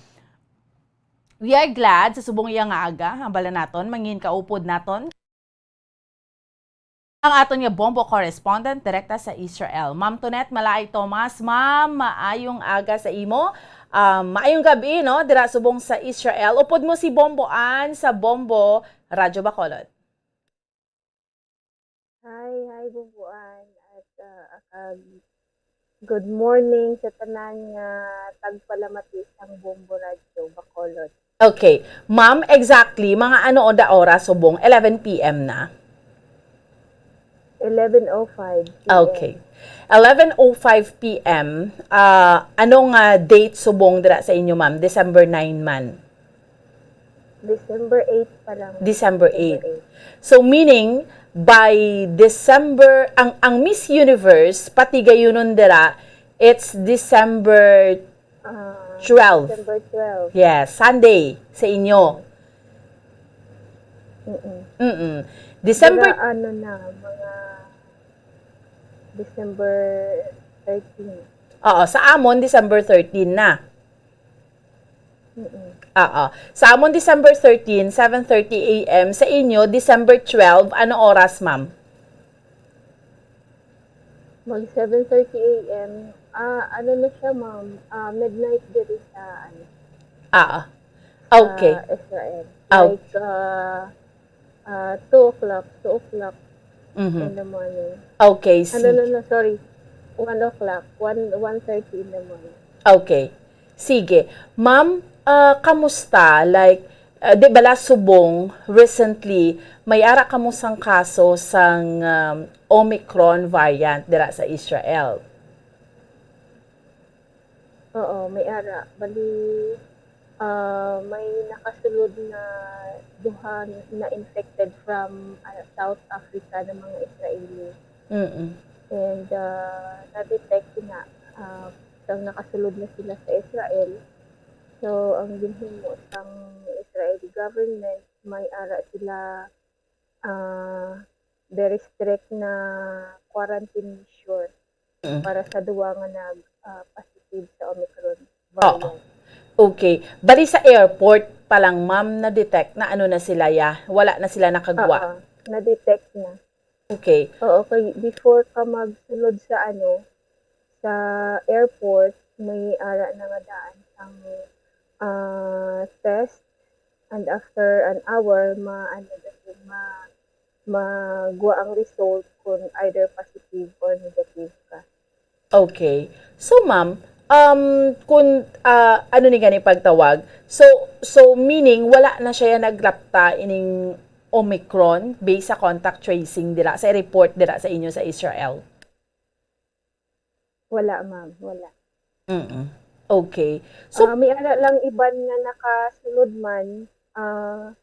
we are glad sa subong iya nga aga, hambal na naton, mangin kaupod naton ang aton nga Bombo correspondent direkta sa Israel, Ma'am Tonet Malay Thomas. Ma'am, maayong aga sa imo. Um, maayong gabi, no, dira subong sa Israel. Upod mo si Bombo Ann sa Bombo Radyo Bacolod. Hi, hi, Bombo Ann. At, ah, kag good morning sa tanan nga tagpalamati sang Bombo Radyo Bacolod. Okay. Ma'am, exactly, mga ano da oras subong? Eleven P M na? Eleven oh five P M. Okay. Eleven oh five P M, ah, ano nga date subong dira sa inyo, ma'am? December nine man? December eight pa lang. December eight. December eight. So, meaning, by December, ang, ang Miss Universe, patigayunon dira, it's December Ah, twelve. December twelve. Yes, Sunday sa inyo. Mm-mm. Mm-mm. December Dira, ano na, mga December thirteen. Oo, sa amon, December thirteen na. Mm-mm. Oo. Sa amon, December thirteen, seven thirty A M. Sa inyo, December twelve, ano oras, ma'am? Mag seven thirty A M. Ah, ano na siya, ma'am? Ah, midnight diri sa, ano, Ah, sa okay. Israel. Ah, Like, ah, ah, two o'clock, two o'clock Mhm. in the morning. Okay, Ano, no, sige. no, sorry. One o'clock. One, one thirty in the morning. Okay. Sige. Ma'am, ah, kamusta? Like, ah, di bala subong, recently, may ara kamo sang kaso sang, um, Omicron variant dira sa Israel? Oo, may ara. Bali, ah, may nakasulod na duha na infected from, ah, South Africa na mga Israeli. Mm-mm. And, ah, na-detect nga, ah, sang nakasulod na sila sa Israel. So, ang ginhimo sang Israeli government, may ara sila, ah, very strict na quarantine measure Mm. para sa duwa nga nag, ah, positive sa Omicron Oo. variant. Okay. Bali sa airport pa lang, ma'am, na-detect na ano na sila, ya? Wala na sila nakagwa? Oo, na-detect na. Okay. Oo, kay before ka magsulod sa ano, sa airport, may ara na nga daan sang, ah, test, and after an hour, ma-, ano na siya, ma-, magwa ang result kung either positive or negative ka. Okay. So, ma'am, um, kung, ah, ano ni gani pagtawag? So, so meaning, wala na siya nagrapta ining Omicron based sa contact tracing dira, sa report dira sa inyo sa Israel? Wala, ma'am. Wala. Mm-mm. Okay. So, Ah, may ara lang iban nga nakasulod man, ah,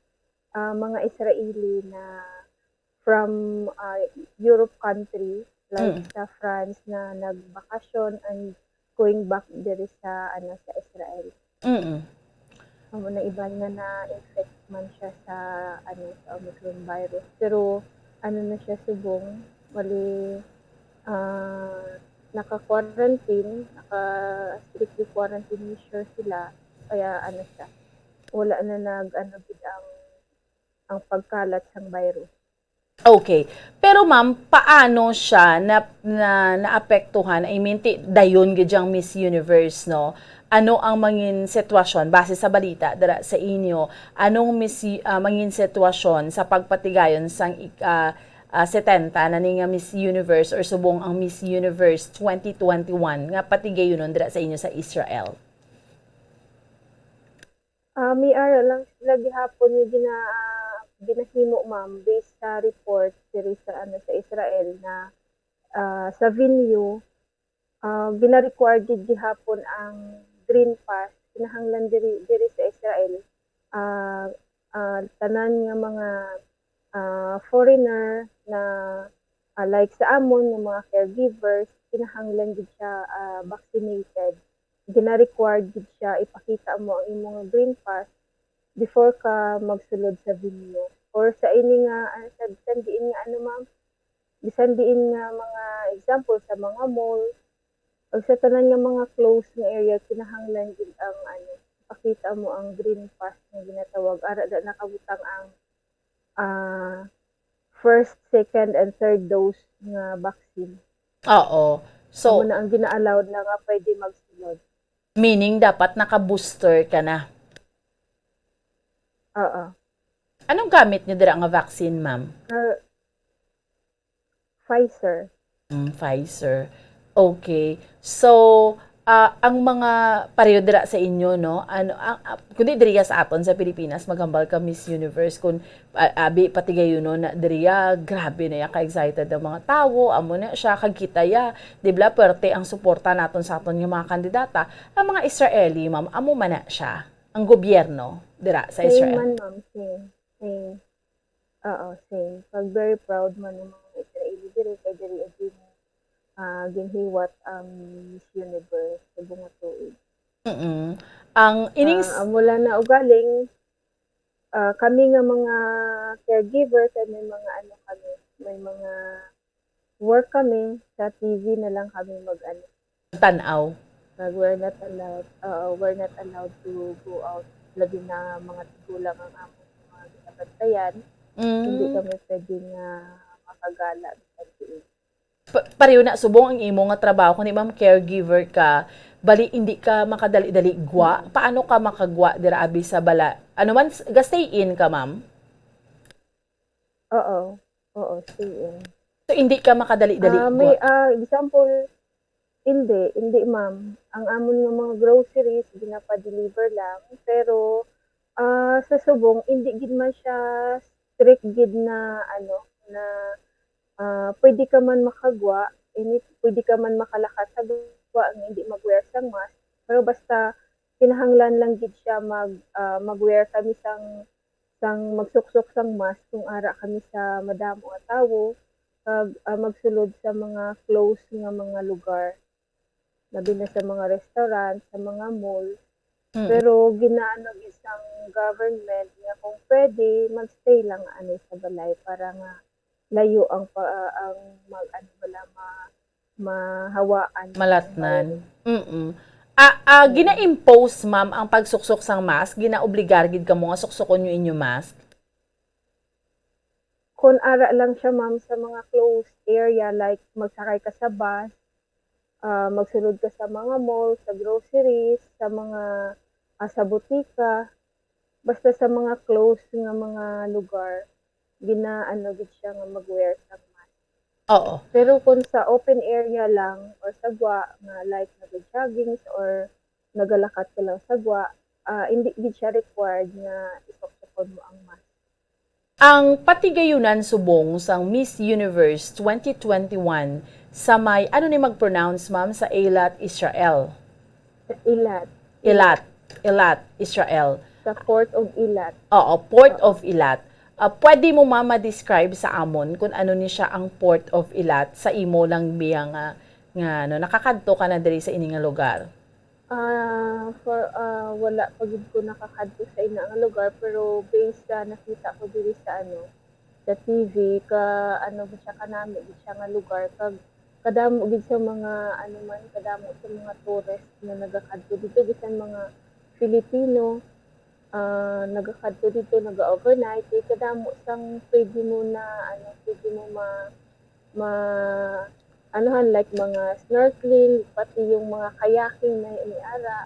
ah, mga Israeli na from, ah, Europe country, like Mm. sa France na nagbakasyon and going back diri sa, ano, sa Israel. Mm. Amo na iban nga na-infect man siya sa, ano, sa Omicron virus. Pero, ano na siya subong, bali, ah, naka-quarantine, naka-strictly quarantine measure sila. Kaya, ano siya, wala na nag-, ano, gid ang, ang pagkalat sang virus. Okay. Pero ma'am, paano siya na, na, naapektuhan? I mean, ti-, dayon gid yang Miss Universe, no? Ano ang mangin sitwasyon base sa balita dira sa inyo? Anong Miss, ah, mangin sitwasyon sa pagpatigayon sang ik-, ah, ah, setenta na ni nga Miss Universe or subong ang Miss Universe twenty twenty-one nga patigayonon dira sa inyo sa Israel? Ah, may ara lang sila gihapon nga gina-, ah, ginahimo, ma'am, based sa report diri sa, ano, sa Israel na, ah, sa venue, ah, gina-require gid gihapon ang Green Pass. Kinahanglan diri, diri sa Israel, ah, ah, tanan nga mga ah, foreigner na, ah, like sa amon nga mga caregivers, kinahanglan gid siya, ah, vaccinated. Gina-required gid siya, ipakita mo ang imong green pass before ka magsulod sa venue. Or sa ini nga, ah, sa bisan diin nga ano, ma'am, bisan diin nga mga example sa mga mall, o sa tanan nga mga closed nga area, kinahanglan gid ang ano, ipakita mo ang green pass nga ginatawag. Ara da nakabutang ang, ah, first, second, and third dose nga vaccine. Oo. So, So, na ang gina-allowed na nga pwede magsulod. Meaning, dapat naka-booster ka na. Oo. Anong gamit niyo dira nga vaccine, ma'am? Uh, Pfizer. Mm, Pfizer. Okay. So, ah, ang mga pareho dira sa inyo, no? Ano, ang, ah, kundi diriya sa aton sa Pilipinas, maghambal ka Miss Universe, kung, ah, abi, pati gayon, no, na diriya, grabe na ya ka-excited ang mga tawo, amo na siya, kag kita ya, di ba, perte ang suporta naton sa aton nga mga kandidata. Ang mga Israeli, ma'am, amo man na siya, ang gobyerno dira sa Same Israel. man, ma'am. Same. Same. Oo, same. Pag very proud man ang mga Israeli diri kay diri ang gin, ah, ginhiwat ang Miss Universe sa bunga tuig. Mm. Ang ining Ah, amo lang na ugaling, ah, kami nga mga caregiver kay may mga ano kami, may mga work kami, sa T V na lang kami mag ano, tan-aw. Pag we're not allowed, uh, we're not allowed to go out, labi na mga tigulang ang among mga ginabantayan, hindi Mm. kami pwede nga makagala bisan diin. Pa- pareho na subong ang imo nga trabaho, kundi, ma'am, caregiver ka, bali hindi ka makadali-dali gwa. Paano ka makagwa dira abi sa bala? Ano man, s- ga-stay in ka, ma'am? Oo. Oo, stay in. So, hindi ka makadali-dali Ah, may gwa. Ah, example, hindi, hindi, ma'am. Ang amon nga mga groceries ginapa-deliver lang, pero, ah, sa subong hindi gid man siya strict gid na ano, na, ah, pwede ka man makagwa, ini pwede ka man makalakat sa gwa nga hindi mag-wear sang mask, pero basta kinahanglan lang gid siya mag, ah, mag-wear kami sang sang magsuksok sang mask kung ara kami sa madamo nga tawo, kag, ah, magsulod sa mga closed nga mga lugar, labi na sa mga restaurant, sa mga mall. Mm. Pero ginaano gid sang government nga kung pwede, magstay lang ani sa balay para nga layo ang pa, ang mag, ano bala, ma, mahawaan. Malatnan. Mm. Ah, ah, gina-impose, ma'am, ang pagsuksok sang mask? Ginaobligar gid kamo nga suksokon niyo inyo mask? Kung ara lang siya, ma'am, sa mga closed area, like magsakay ka sa bus, ah, magsulod ka sa mga mall, sa groceries, sa mga, ah, sa butika, basta sa mga closed nga mga lugar, ginaano gid siya nga mag-wear sang mask. Oo. Pero kung sa open area lang or sa gwa, nga like nag-jogging or nagalakat ka lang sa gwa, ah, hindi gid siya required nga isuksukon mo ang mask. Ang patigayunan subong sang Miss Universe twenty twenty-one sa may, ano ni mag-pronounce, ma'am, sa Eilat, Israel? Eilat. Eilat. Eilat, Israel. Sa Port of Eilat. Oo, Port of Eilat. Ah, pwede mo, ma'am, ma-describe sa amon kung ano ni siya ang Port of Eilat sa imo lang biya nga, nga ano, nakakadto ka na diri sa ini nga lugar? Ah, for, ah, wala pa gid ko nakakadto sa ina nga lugar, pero based sa nakita ko diri sa ano, sa T V, ka ano gid siya, kanami gid siya nga lugar, kag kadamo gid sa mga ano man, kadamo sa mga tourist nga nagakadto dito, bisan mga Filipino, ah, nagakadto dito, naga-overnight, kay kadamo sang pwede mo na ano, pwede mo ma, ma, anuhan, like mga snorkeling, pati yung mga kayaking na iniara.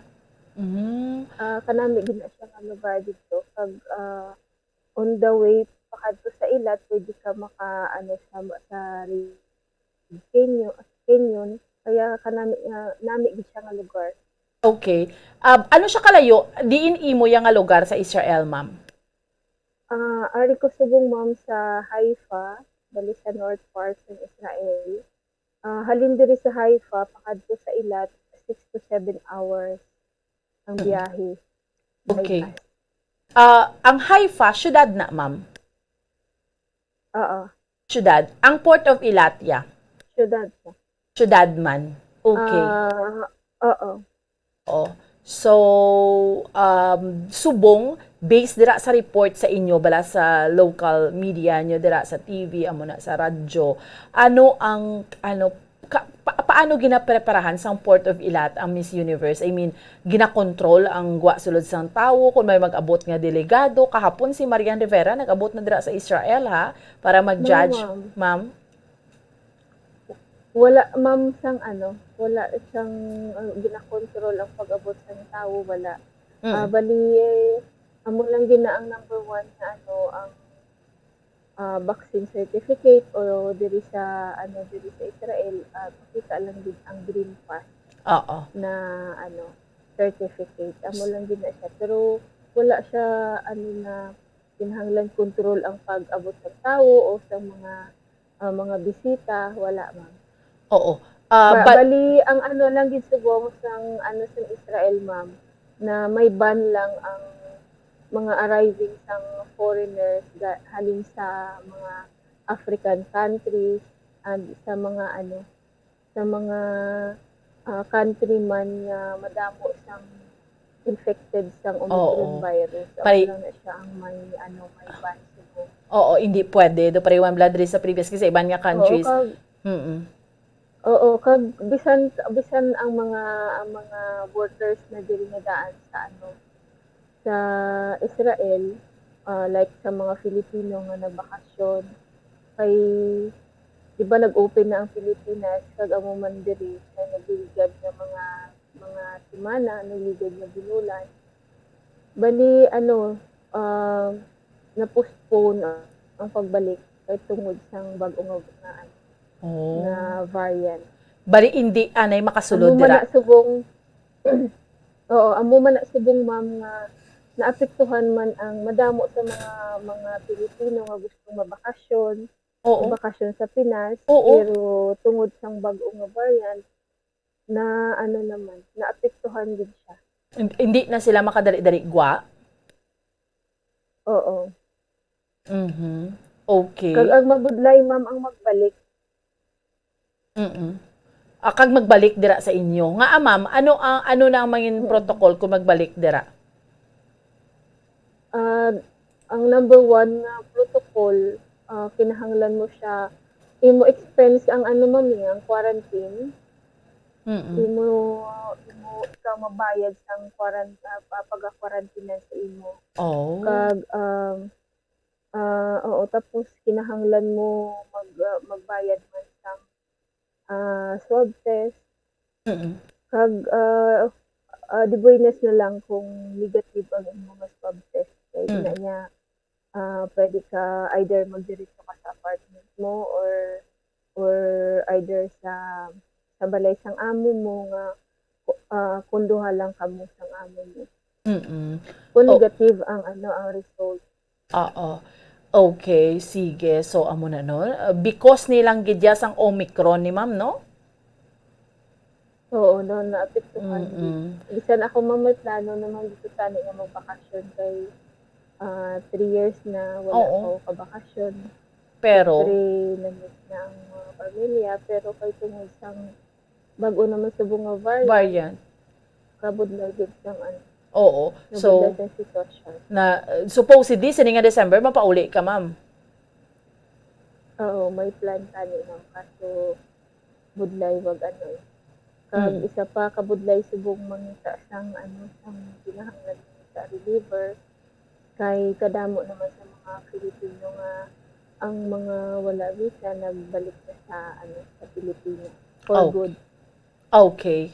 Mhm. Ah, kanami gid na siya nga lugar dito. Pag, ah, on the way pakadto sa Eilat, pwede ka maka, ano, sa, sa Red Canyon, Canyon. Kaya kanami, ah, nami gid siya nga lugar. Okay. Ah, ano siya kalayo? Diin imo ya nga lugar sa Israel, ma'am? Ah, ari ko subong, ma'am, sa Haifa, bali sa north part ng Israel. Ah, halin diri sa Haifa pakadto sa Eilat, six to seven hours ang Mm. biyahe. By Okay. bus. Ah, ang Haifa, syudad na, ma'am? Oo. Syudad. Ang Port of Eilat, ya. Syudad siya. Syudad man. Okay. Ah, oo. Oh. So, um, subong, based dira sa report sa inyo, bala sa local media nyo, dira sa T V, amo na sa radyo, ano ang, ano, ka, pa, paano ginapreparahan sang Port of Eilat ang Miss Universe? I mean, ginakontrol ang gwa sulod sang tawo, kung may mag-abot nga delegado? Kahapon si Marian Rivera nag-abot na dira sa Israel, ha, para mag-judge, ma'am. Ma'am? Wala, ma'am, sang ano, wala sang, uh, ginakontrol ang pag-abot sang tawo, wala. Ah, Mm. bali, eh, amo lang gina ang number one na ano, ang, ah, vaccine certificate o diri sa, ano, diri sa Israel, ah, makita lang gid ang green pass Oo. na, ano, certificate. Amo lang gid na siya. Pero wala siya, ano, na kinahanglan control ang pag-abot sa tawo o sa mga, ah, mga bisita. Wala, ma'am. Oo. Ah, Ba- but, bali, ang ano lang gid subong sang, ano, sang Israel, ma'am, na may ban lang ang mga arriving sang foreigners ga- halin sa mga African countries and sa mga, ano, sa mga, ah, country man nga madamo sang infected sang Omicron Oo. virus. Amo Pare- lang na siya ang may, ano, may ban subong. Oo, hindi pwede. Do pareho man bala diri sa previous kasi iban nga Oo, countries. kag Mm-mm. Oo, kag bisan, bisan ang mga, ang mga workers na diri nga daan sa, ano, sa Israel, ah, like sa mga Filipino nga nagbakasyon, kay, di ba, nag-open na ang Pilipinas, kag amo man diri na nagligad nga mga, mga semana, nagligad nga binulan. Bali, ano, ah, na-postpone ang, ang pagbalik kay tungod sang bag-o nga, nga, ano, Oh. nga variant. Bali, hindi anay makasulod Amo man dira. Na subong, oo, amo man na subong, ma'am, nga naapektuhan man ang madamo sa mga, mga Pilipino nga gustong mabakasyon, Oo. mabakasyon sa Pinas, Oo. Pero tungod sang bag-o nga variant, na, ano naman, naapektuhan gid siya. Hin- Hindi na sila makadali-dali gwa. Oo. Mhm. Okay. Kag ang mabudlay, ma'am, ang magbalik. Mm. Ah, kag magbalik dira sa inyo. Nga, ah, ma'am, ano ang, ano na ang mangin Mm. protocol kung magbalik dira? Ah, ang number one nga protocol, ah, kinahanglan mo siya, imo expense ang, ano, ma'am, eh, ang quarantine. Mm. Imo, imo, ikaw mabayad sang quarant-, ah, pa-, pag-quarantine sa imo. Oh. Kag, um, ah, oo, tapos kinahanglan mo mag, ah, magbayad man sang, ah, swab test. Mm. Kag, ah, ah, de buenas na lang kung negative ang imong swab test. Kay Mm. ina niya, ah, pwede ka either magdiretso ka sa apartment mo or, or either sa, sa balay sang amo mo nga, ah, kung duha lang kamo sang amo mo. Mm. Kung Oh. Negative ang, ano, ang result. Oo. Okay, sige. So, amo na, no? Uh, because nilang gid ya sang Omicron ni ma'am, no? Oo, no, naapektuhan. Mm-mm. Bisan ako, ma'am, may plano naman dito tani nga magbakasyon kay, ah, three years na wala Oo. Ako kabakasyon. Pero, Siyempre, na-miss na ang mga pamilya, pero kay tungod sang bag-o naman subong nga variant, variant. Kabudlay gid sang, ano, Oo. So, nabudlay sang sitwasyon. Na, uh, supposedly, sini nga December, mapauli ka, ma'am. Oo, may plan tani, ma'am. Kaso, budlay wag, ano, eh. Kag Mm. isa pa, kabudlay subong mangita sang, ano, sang kinahanglan sa reliever. Kay kadamo naman sa mga Filipino nga ang mga wala visa nagbalik na sa, ano, sa Pilipinas. For Oh. Good. Okay.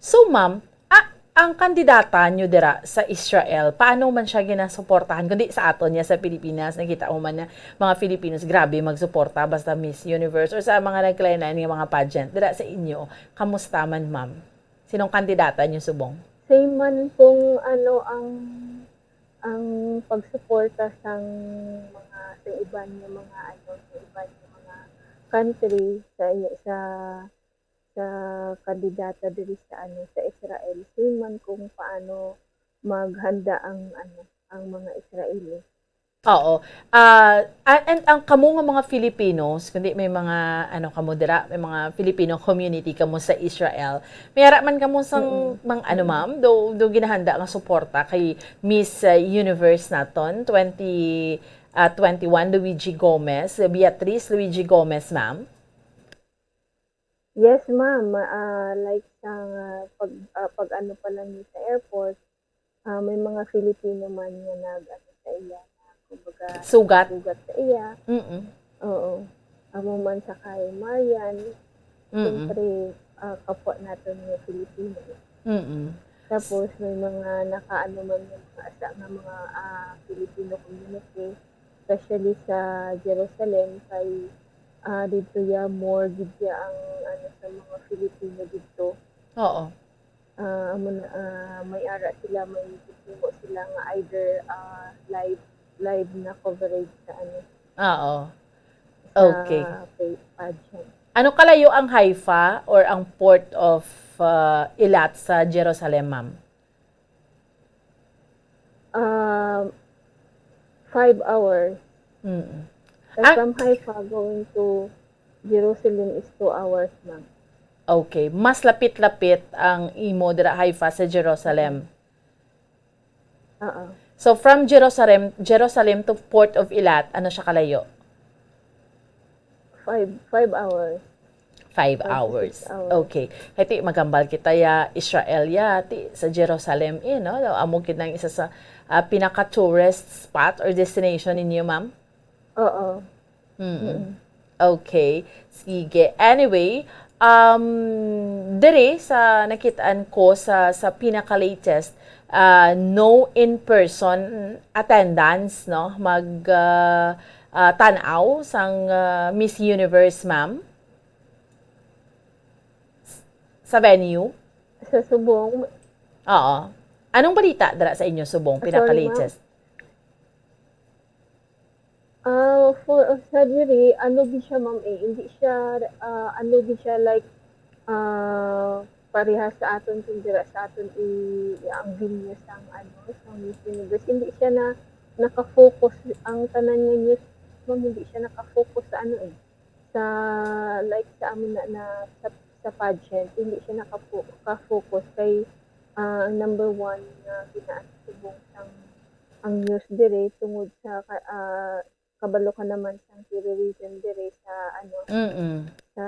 So, ma'am, ah, ang kandidata nyo dira sa Israel, paano man siya ginasuportahan? Kundi sa aton niya sa Pilipinas, nakita mo man na mga Filipinos, grabe magsuporta basta Miss Universe or sa mga nagkalain-lain nga mga pageant. Dira sa inyo, kamusta man, ma'am? Sinong kandidata nyo subong? Same man kung ano ang, ang pagsuporta sang mga, sa iban nga mga, ano, sa iban nga mga country, sa, sa, sa kandidata diri sa, ano, sa Israel. Same man kung paano maghanda ang, ano, ang mga Israeli. Oo. Ah, a-, and ang kamo nga mga Filipinos, kundi may mga, ano, kamo dira, may mga Filipino community kamo sa Israel. May ara man kamo sang Mm. mang, ano, Mm. ma'am, do, do ginahanda nga suporta kay Miss, uh, Universe naton, twenty, uh, twenty-one, Luigi Gomez, Beatrice Luigi Gomez, ma'am? Yes, ma'am. Ah, like sa pag, ah, pag-ano pa lang niya sa airport, ah, may mga Filipino man nga nag-ano sa iya, na, kumbaga, Sugat? sugat sa iya. Mm-mm. Oo. Amo man sa kay Marian, Mm-mm. siyempre, ah, kapwa naton nga Filipino. Mm-mm. Tapos may mga nakaano man nga mga asa nga mga, ah, Filipino community, especially sa Jerusalem, kay, ah, didto ya more gid ya ang ano sa mga Filipino didto. Oo. Ah, amo na, ah, may ara sila, may gihimo sila nga either, ah, live, live na coverage sa ano, Oo. sa Okay. pa-, pageant. Ano kalayo ang Haifa or ang Port of, uh, Eilat sa Jerusalem, ma'am? Um, five hours. Mm. So, Ang from Haifa going to Jerusalem is two hours, ma'am. Okay. Mas lapit-lapit ang imo dira, Haifa, sa Jerusalem. Oo. So, from Jerusalem, Jerusalem to Port of Eilat, ano siya kalayo? Five, five hours. Five Five to hours. six hours. Okay. Kay ti, magambal kita ya, Israel ya, ti, sa Jerusalem, eh, no? Amo gid ang isa sa, ah, pinaka-tourist spot or destination ninyo, ma'am? Oo. Mm. Mm. Okay. Sige. Anyway, um, diri sa nakit-an ko sa, sa pinaka-latest, ah, no in-person attendance, no? Mag, ah, ah, tan-aw sang, ah, Miss Universe, ma'am? S-, sa venue? Sa Subong. Oo. Anong balita dira sa inyo, Subong, Ah, sorry, ma'am. pinaka-latest? Ah, for, sa diri, ano gid siya, ma'am, eh, hindi siya, ah, ano gid siya, like, ah, parehas sa aton, kung dira sa aton, i-, ang venue sang, ano, sang Miss Universe. Hindi siya na nakafocus, ang tanan nga news, ma'am, hindi siya nakafocus sa, ano, eh, sa, like, sa amo na, na sa, sa pageant. Hindi siya nakafo-, ka-focus kay, ah, ang number one nga ginaasubong sang ang news diri tungod sa ka-, ah, kabalo ka naman sang terrorism diri sa, ano, Mm-mm. sa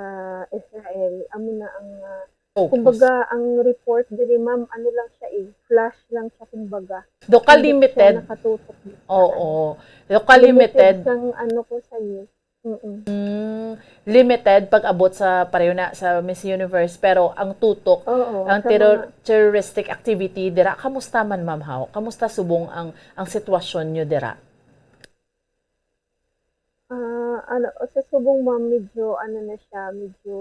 Israel. Amo na ang, ah, Focus. kumbaga, ang report diri, ma'am, ano lang siya eh, flash lang siya, kumbaga. Do ka Hindi siya limited. nakatutok sa, Oo. ano. Do ka Limited limited. sang, ano ko sa news. Mm-mm. Mm, limited pag-abot sa, pareho na sa Miss Universe, pero ang tutok, Oo, ang sa terror-, mga terroristic activity dira, kamusta man, ma'am, haw? Kamusta subong ang, ang sitwasyon nyo dira? Ah, ano, sa Subong, ma'am, medyo ano na siya, medyo,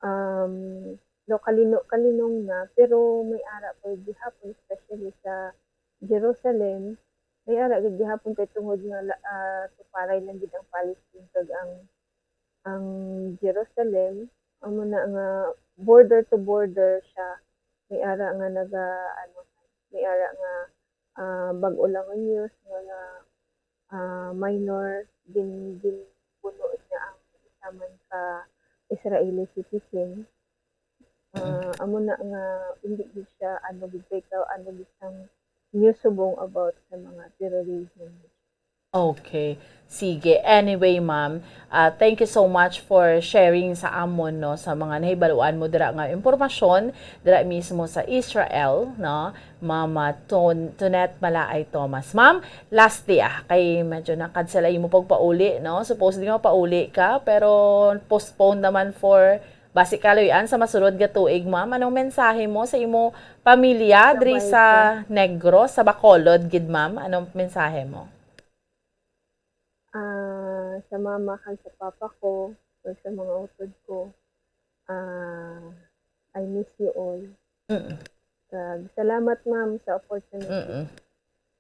um, no, kalino-, kalinong na, pero may ara pa gihapon, especially sa Jerusalem, may ara gid gihapon kay tungod nga la-, ah, tuparay lang gid ang Palestine kag ang, ang Jerusalem, amo na nga border to border siya, may ara nga naga, ano, may ara nga, ah, bag-o lang nga news nga, nga, ah, minor gin-, ginbuno niya ang isa man ka Israeli citizen. Ah, Mm. amo na nga hindi gid siya, ano, gid kay ka, ano, gid sang news subong about sa mga terrorism. Okay. Sige. Anyway, ma'am, ah, thank you so much for sharing sa amon, no, sa mga nahibaluan mo dira nga impormasyon dira mismo sa Israel, no, Mama Ton-, Tonette Malaay Thomas. Ma'am, lastly, ah, kay medyo nakansel imo pagpauli, no? Supposedly nga pauli ka, pero postpone naman for basi kaluy-an sa masunod nga tuig, ma'am. Anong mensahe mo sa imo pamilya Sa diri wife sa ko. Negros, sa Bacolod gid, ma'am? Anong mensahe mo? Ah, sa mama kag sa papa ko, kag sa mga utod ko, ah, I miss you all. Mm. Kag salamat, ma'am, sa opportunity. Mm.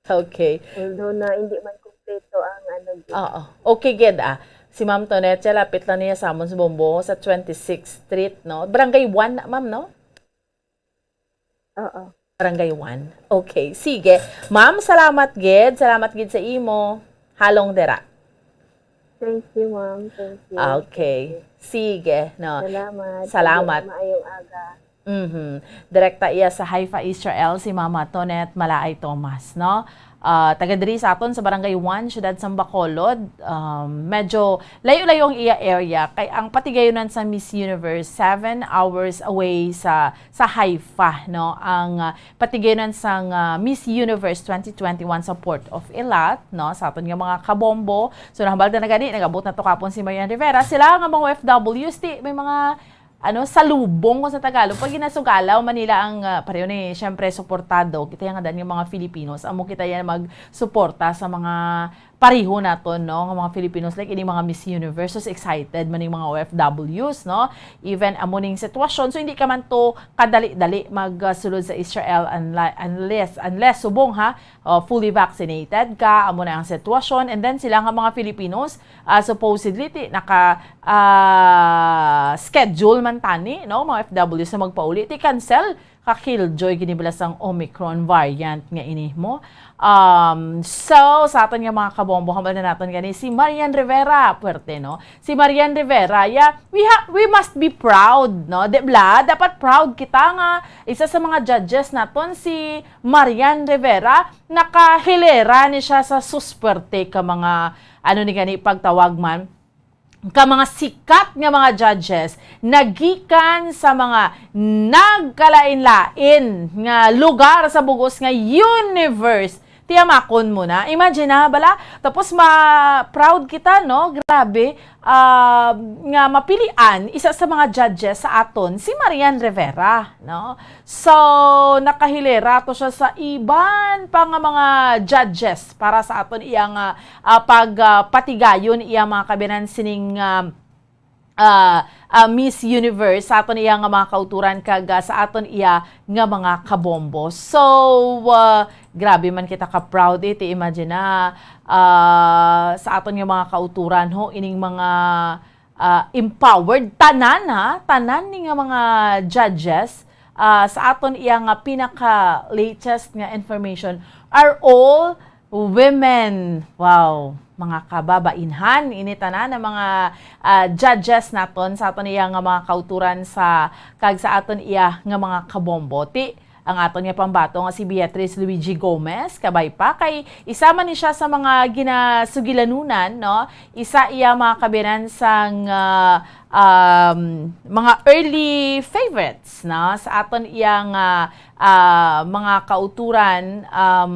Okay. Although na hindi man kompleto ang ano, gid. Oo. Okay gid, ah. Si Ma'am Tonette, lapit lang niya sa amon sa Bombo, sa twenty-sixth Street, no? Barangay one na, ma'am, no? Oo. Barangay one. Okay. Sige. Ma'am, salamat gid. Salamat gid sa imo. Along dira. Thank you, ma'am. Thank you. Okay. Sige, no. Salamat. Salamat. Maayong aga. Mhm. Direkta iya sa Haifa, Israel, si Mama Tonet Malaay Thomas, no? Ah, taga diri sa aton sa Barangay one, Siyudad sang Bacolod. Um, medyo layo-layo ang iya area, kay ang patigayunan sa Miss Universe, seven hours away sa sa Haifa, no? Ang ah, patigayunan sang ah, Miss Universe twenty twenty-one sa Port of Eilat, no? Sa aton nga mga kabombo. So, nahambal na gani, nag-abot na to kapon si Marian Rivera. Sila nga mga O F Ws, ti, may mga ano, salubong ko sa Tagalog. Pag ginasugalaw, Manila ang, ah, pareho ni, syempre, suportado. Kita yung nga yung mga Filipinos. Amo kita yan magsuporta sa mga pareho naton, no, nga mga Filipinos, like, ini mga Miss Universe, so excited man yung mga O F Ws, no? Even amo ning sitwasyon, so hindi ka man to kadali-dali magsulod sa Israel unli-, unless, unless subong, ha, uh, fully vaccinated ka, amo na ang sitwasyon, and then sila nga mga Filipinos, uh, supposedly, ti, naka, uh, schedule man tani, no, mga O F Ws na magpauli, ti cancel, ka-killjoy gini bala sang Omicron variant nga ini mo. Um, so, sa aton nga mga kabombo, hambal na naton gani si Marian Rivera, puwerte, no? Si Marian Rivera, yeah, we ha-, we must be proud, no? Di bala, dapat proud kita nga isa sa mga judges naton si Marian Rivera, nakahilera ni siya sa susperte ka mga, ano ni gani, pagtawag man, ka mga sikat nga mga judges nagikan sa mga nagkalain-lain nga lugar sa bugos nga universe. Tiyamakon mo na. Imagine na, bala? Tapos ma-proud kita, no? Grabe. Ah, nga mapilian, isa sa mga judges sa aton, si Marian Rivera, no? So, nakahilera to siya sa iban pa nga mga judges para sa aton iya nga, ah, pag, ah, patigayon iya mga kabinan sining, ah, ah, ah, Miss Universe sa aton iya nga mga kauturan kag, ah, sa aton iya nga mga kabombo. So, ah, grabe man kita ka proud, eh, ti imagine na, ah, sa aton nga mga kauturan ho ining mga, ah, empowered, tanan, ha, tanan ni nga mga judges, ah, sa aton iya nga pinaka latest nga information are all women. Wow, mga kababainhan, ini tanan ang mga, ah, judges naton sa aton iya nga mga kauturan sa, kag sa aton iya nga mga kabombo. Ti, ang aton nga pambato nga si Beatrice Luigi Gomez, kabay pa, kay isa man ni siya sa mga ginasugilanunan, no? Isa iya mga kabiran sang, ah, um, mga early favorites, no? Sa aton iya nga, ah, mga kauturan, um,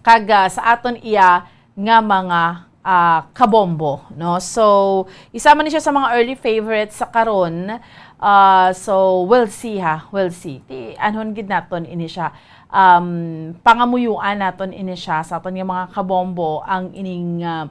kag, ah, sa aton iya nga mga, ah, kabombo, no? So, isa man ni siya sa mga early favorites sa karon. Ah, so, we'll see, ha. We'll see. Ti, anhon gid naton ini siya. Um, pangamuyuan naton ini siya sa aton nga mga kabombo ang ining, ah,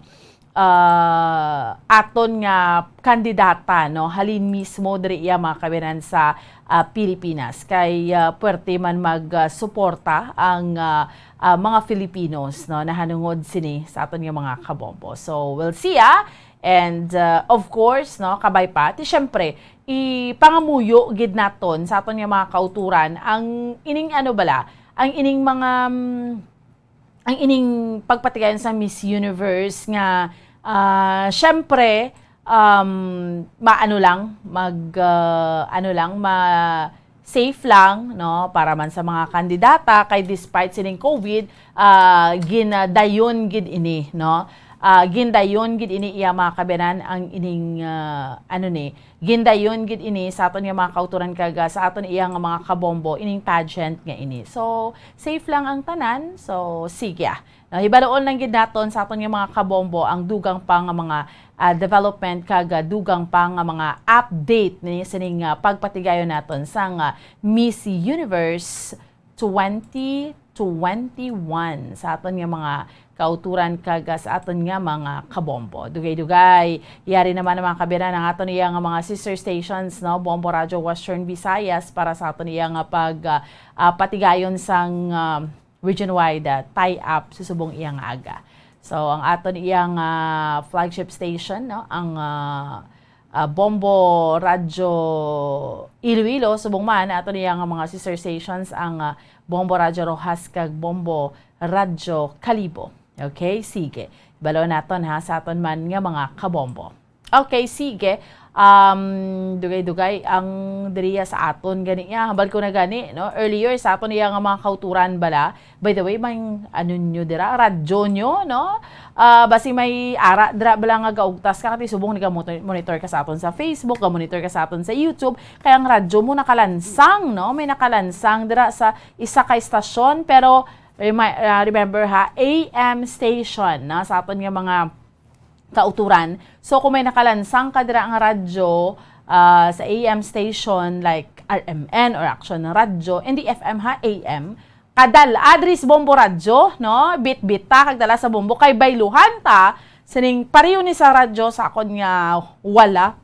ah, aton nga kandidata, no, halin mismo diri iya mga kabiran sa, ah, Pilipinas. Kay, ah, puwerte man mag, ah, suporta ang, ah, ah, mga Filipinos, no, nahanungod sini sa aton nga mga kabombo. So, we'll see, ah. And, ah, of course, no, kabay pa, ti syempre, ipangamuyo gid naton sa aton nga mga kauturan ang ining ano bala, ang ining mga, mm, ang ining pagpatigayon sa Miss Universe nga, ah, syempre, um, maano lang, mag, ah, ano lang, ma-, safe lang, no, para man sa mga kandidata, kay despite sining COVID, ah, ginadayon gid ini, no? Ah, gindayon gid ini iya mga kabiyanan ang ining, ah, ano ni, gindayon gid ini sa aton nga mga kauturan kag, ah, sa aton iya nga mga kabombo, ining pageant nga ini. So, safe lang ang tanan. So, sige, ah. No, hibaluon lang gid naton sa aton nga mga kabombo ang dugang pa nga mga, ah, development kag, ah, dugang pa nga mga update ni sining, ah, pagpatigayon naton sang, ah, Miss Universe twenty twenty-one sa aton nga mga kauturan kag, ah, sa aton nga mga kabombo. Dugay-dugay, yari naman ang mga kabiran ang aton iya nga mga sister stations, no? Bombo Radio Western Visayas para sa aton iya nga pag, ah, ah, patigayon sang, ah, region-wide, ah, tie-up sa subong iya nga aga. So, ang aton iya nga flagship station, no, ang, ah, ah, Bombo Radyo Iloilo, subong man aton iya nga mga sister stations ang, ah, Bombo Radyo Roxas kag Bombo Radyo Kalibo. Okay, sige. Balo naton ha, sa aton man nga mga kabombo. Okay, sige. Um, dugay-dugay ang diriya sa aton gani, ya. Hambal ko na gani, no? Earlier sa aton iya nga mga kauturan bala. By the way, may ano nyo dira, radyo nyo, no? Ah, basi may ara dira bala nga gaugtas ka, kati subong naga-monitor ka sa aton sa Facebook, ga-monitor ka sa aton sa YouTube, kaya ang radyo mo nakalansang, no? May nakalansang dira sa isa ka istasyon, pero remi-, ah, remember ha, A M station, no? Sa aton nga mga kauturan. So, kung may nakalansang ka dira nga radyo, ah, sa A M station like R M N or Action Radyo, hindi F M ha, A M, kadal-a diri sa Bombo Radyo, no? Bitbit ta kag dala sa Bombo kay bayluhan ta sining pareho ni sa radyo sa akon nga wala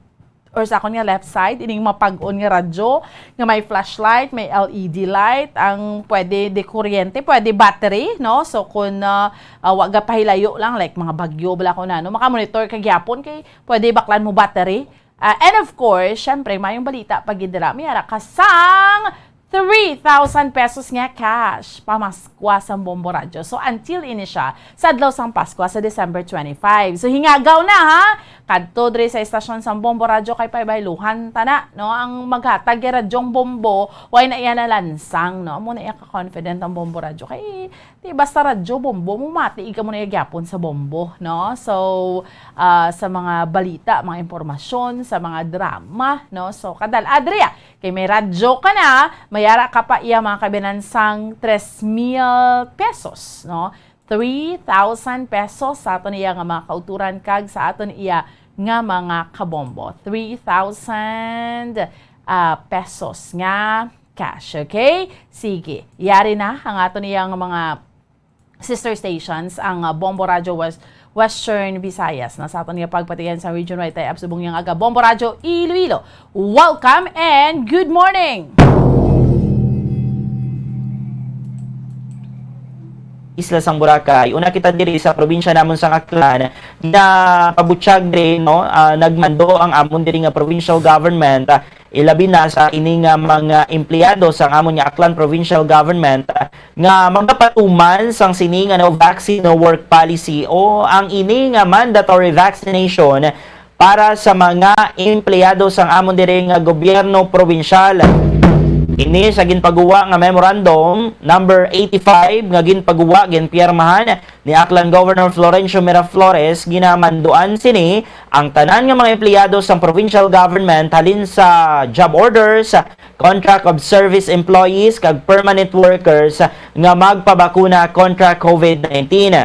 or sa akon nga left side, ining mapag-on nga radyo nga may flashlight, may L E D light, ang pwede di kuryente, pwede battery, no? So, kung, ah, ah, wa ga pahilayo lang, like mga bagyo, bala ko na, no? Makamonitor ka gyapon kay pwede baklan mo battery. Ah, and of course, syempre, mayong balita pa gid dira. May ara ka sang three thousand pesos nga cash pamaskwa sang Bombo Radyo. So, until ini siya, sa adlaw sang Paskwa sa December twenty-five. So, hingagaw na, ha? Kadto diri sa istasyon sang Bombo Radyo kay paybayluhan ta na, no? Ang maghatag kay Radyong Bombo, way na iya nalansang, no? Amo na iya ka-confident ang Bombo Radyo. Kay, di basta Radyo Bombo, mumati ka mo na iya gyapon sa Bombo, no? So, ah, sa mga balita, mga impormasyon, sa mga drama, no? So, kadal-a diri, ah, kay may radyo ka na, may ara ka pa iya mga kabinansang tres mil pesos, no? Three thousand pesos sa aton iya nga mga kauturan kag sa aton iya nga mga kabombo. Three thousand, ah, pesos nga cash, okay? Sige, yari na ang aton iya nga mga sister stations, ang, ah, Bombo Radyo West, Western Visayas, na sa aton nga pagpatigayon sa region wide tie-up subong yang aga Bombo Radyo Iloilo. Welcome and good morning! Isla sang Boracay. Una kita diri sa probinsya namon sang Aklan, na pabutyag diri, no, ah, nagmando ang amon diri nga provincial government, ah, ilabi na sa ini nga mga empleyado sang amon nga Aklan Provincial Government, ah, nga magapatuman sang sini nga no vaccine, no work policy o ang ini nga mandatory vaccination para sa mga empleyado sang amon diri nga gobyerno probinsyal. Ini sa ginpaguwa nga Memorandum Number eighty-five nga ginpaguwa, ginpiyermahan ni Aklan Governor Florencio Miraflores. Ginamanduan sini ang tanan nga mga empleyado sang provincial government, halin sa job orders, contract of service employees kag permanent workers nga magpabakuna kontra COVID nineteen.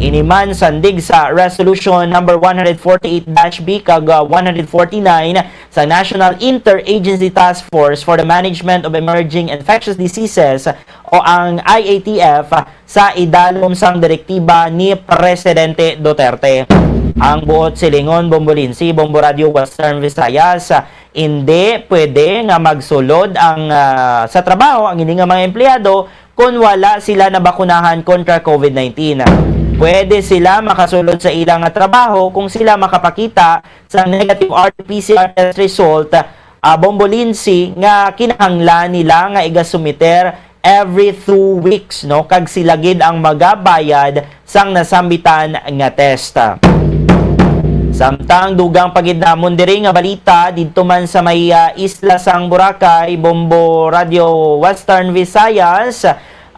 Ini man sandig sa Resolution Number one hundred forty-eight dash B kag, uh, one hundred forty-nine sa National Interagency Task Force for the Management of Emerging Infectious Diseases o ang I A T F sa idalom sang direktiba ni Presidente Duterte. Ang buot silingon, Bombolinsi, Bombo Radio Western Visayas, hindi pwede nga magsulod ang, ah, sa trabaho ang ini nga mga empleyado kon wala sila nabakunahan kontra COVID nineteen. Pwede sila makasulod sa ila nga trabaho kung sila makapakita sa negative R T P C R test result, ah, Bombolinsi, nga kinahanglan nila nga igasumiter every two weeks, no? Kag sila gid ang magabayad sang nasambitan nga test. Samtang dugang pa gid namon diri nga balita didto man sa may, ah, isla sang Boracay, Bombo Radio Western Visayas,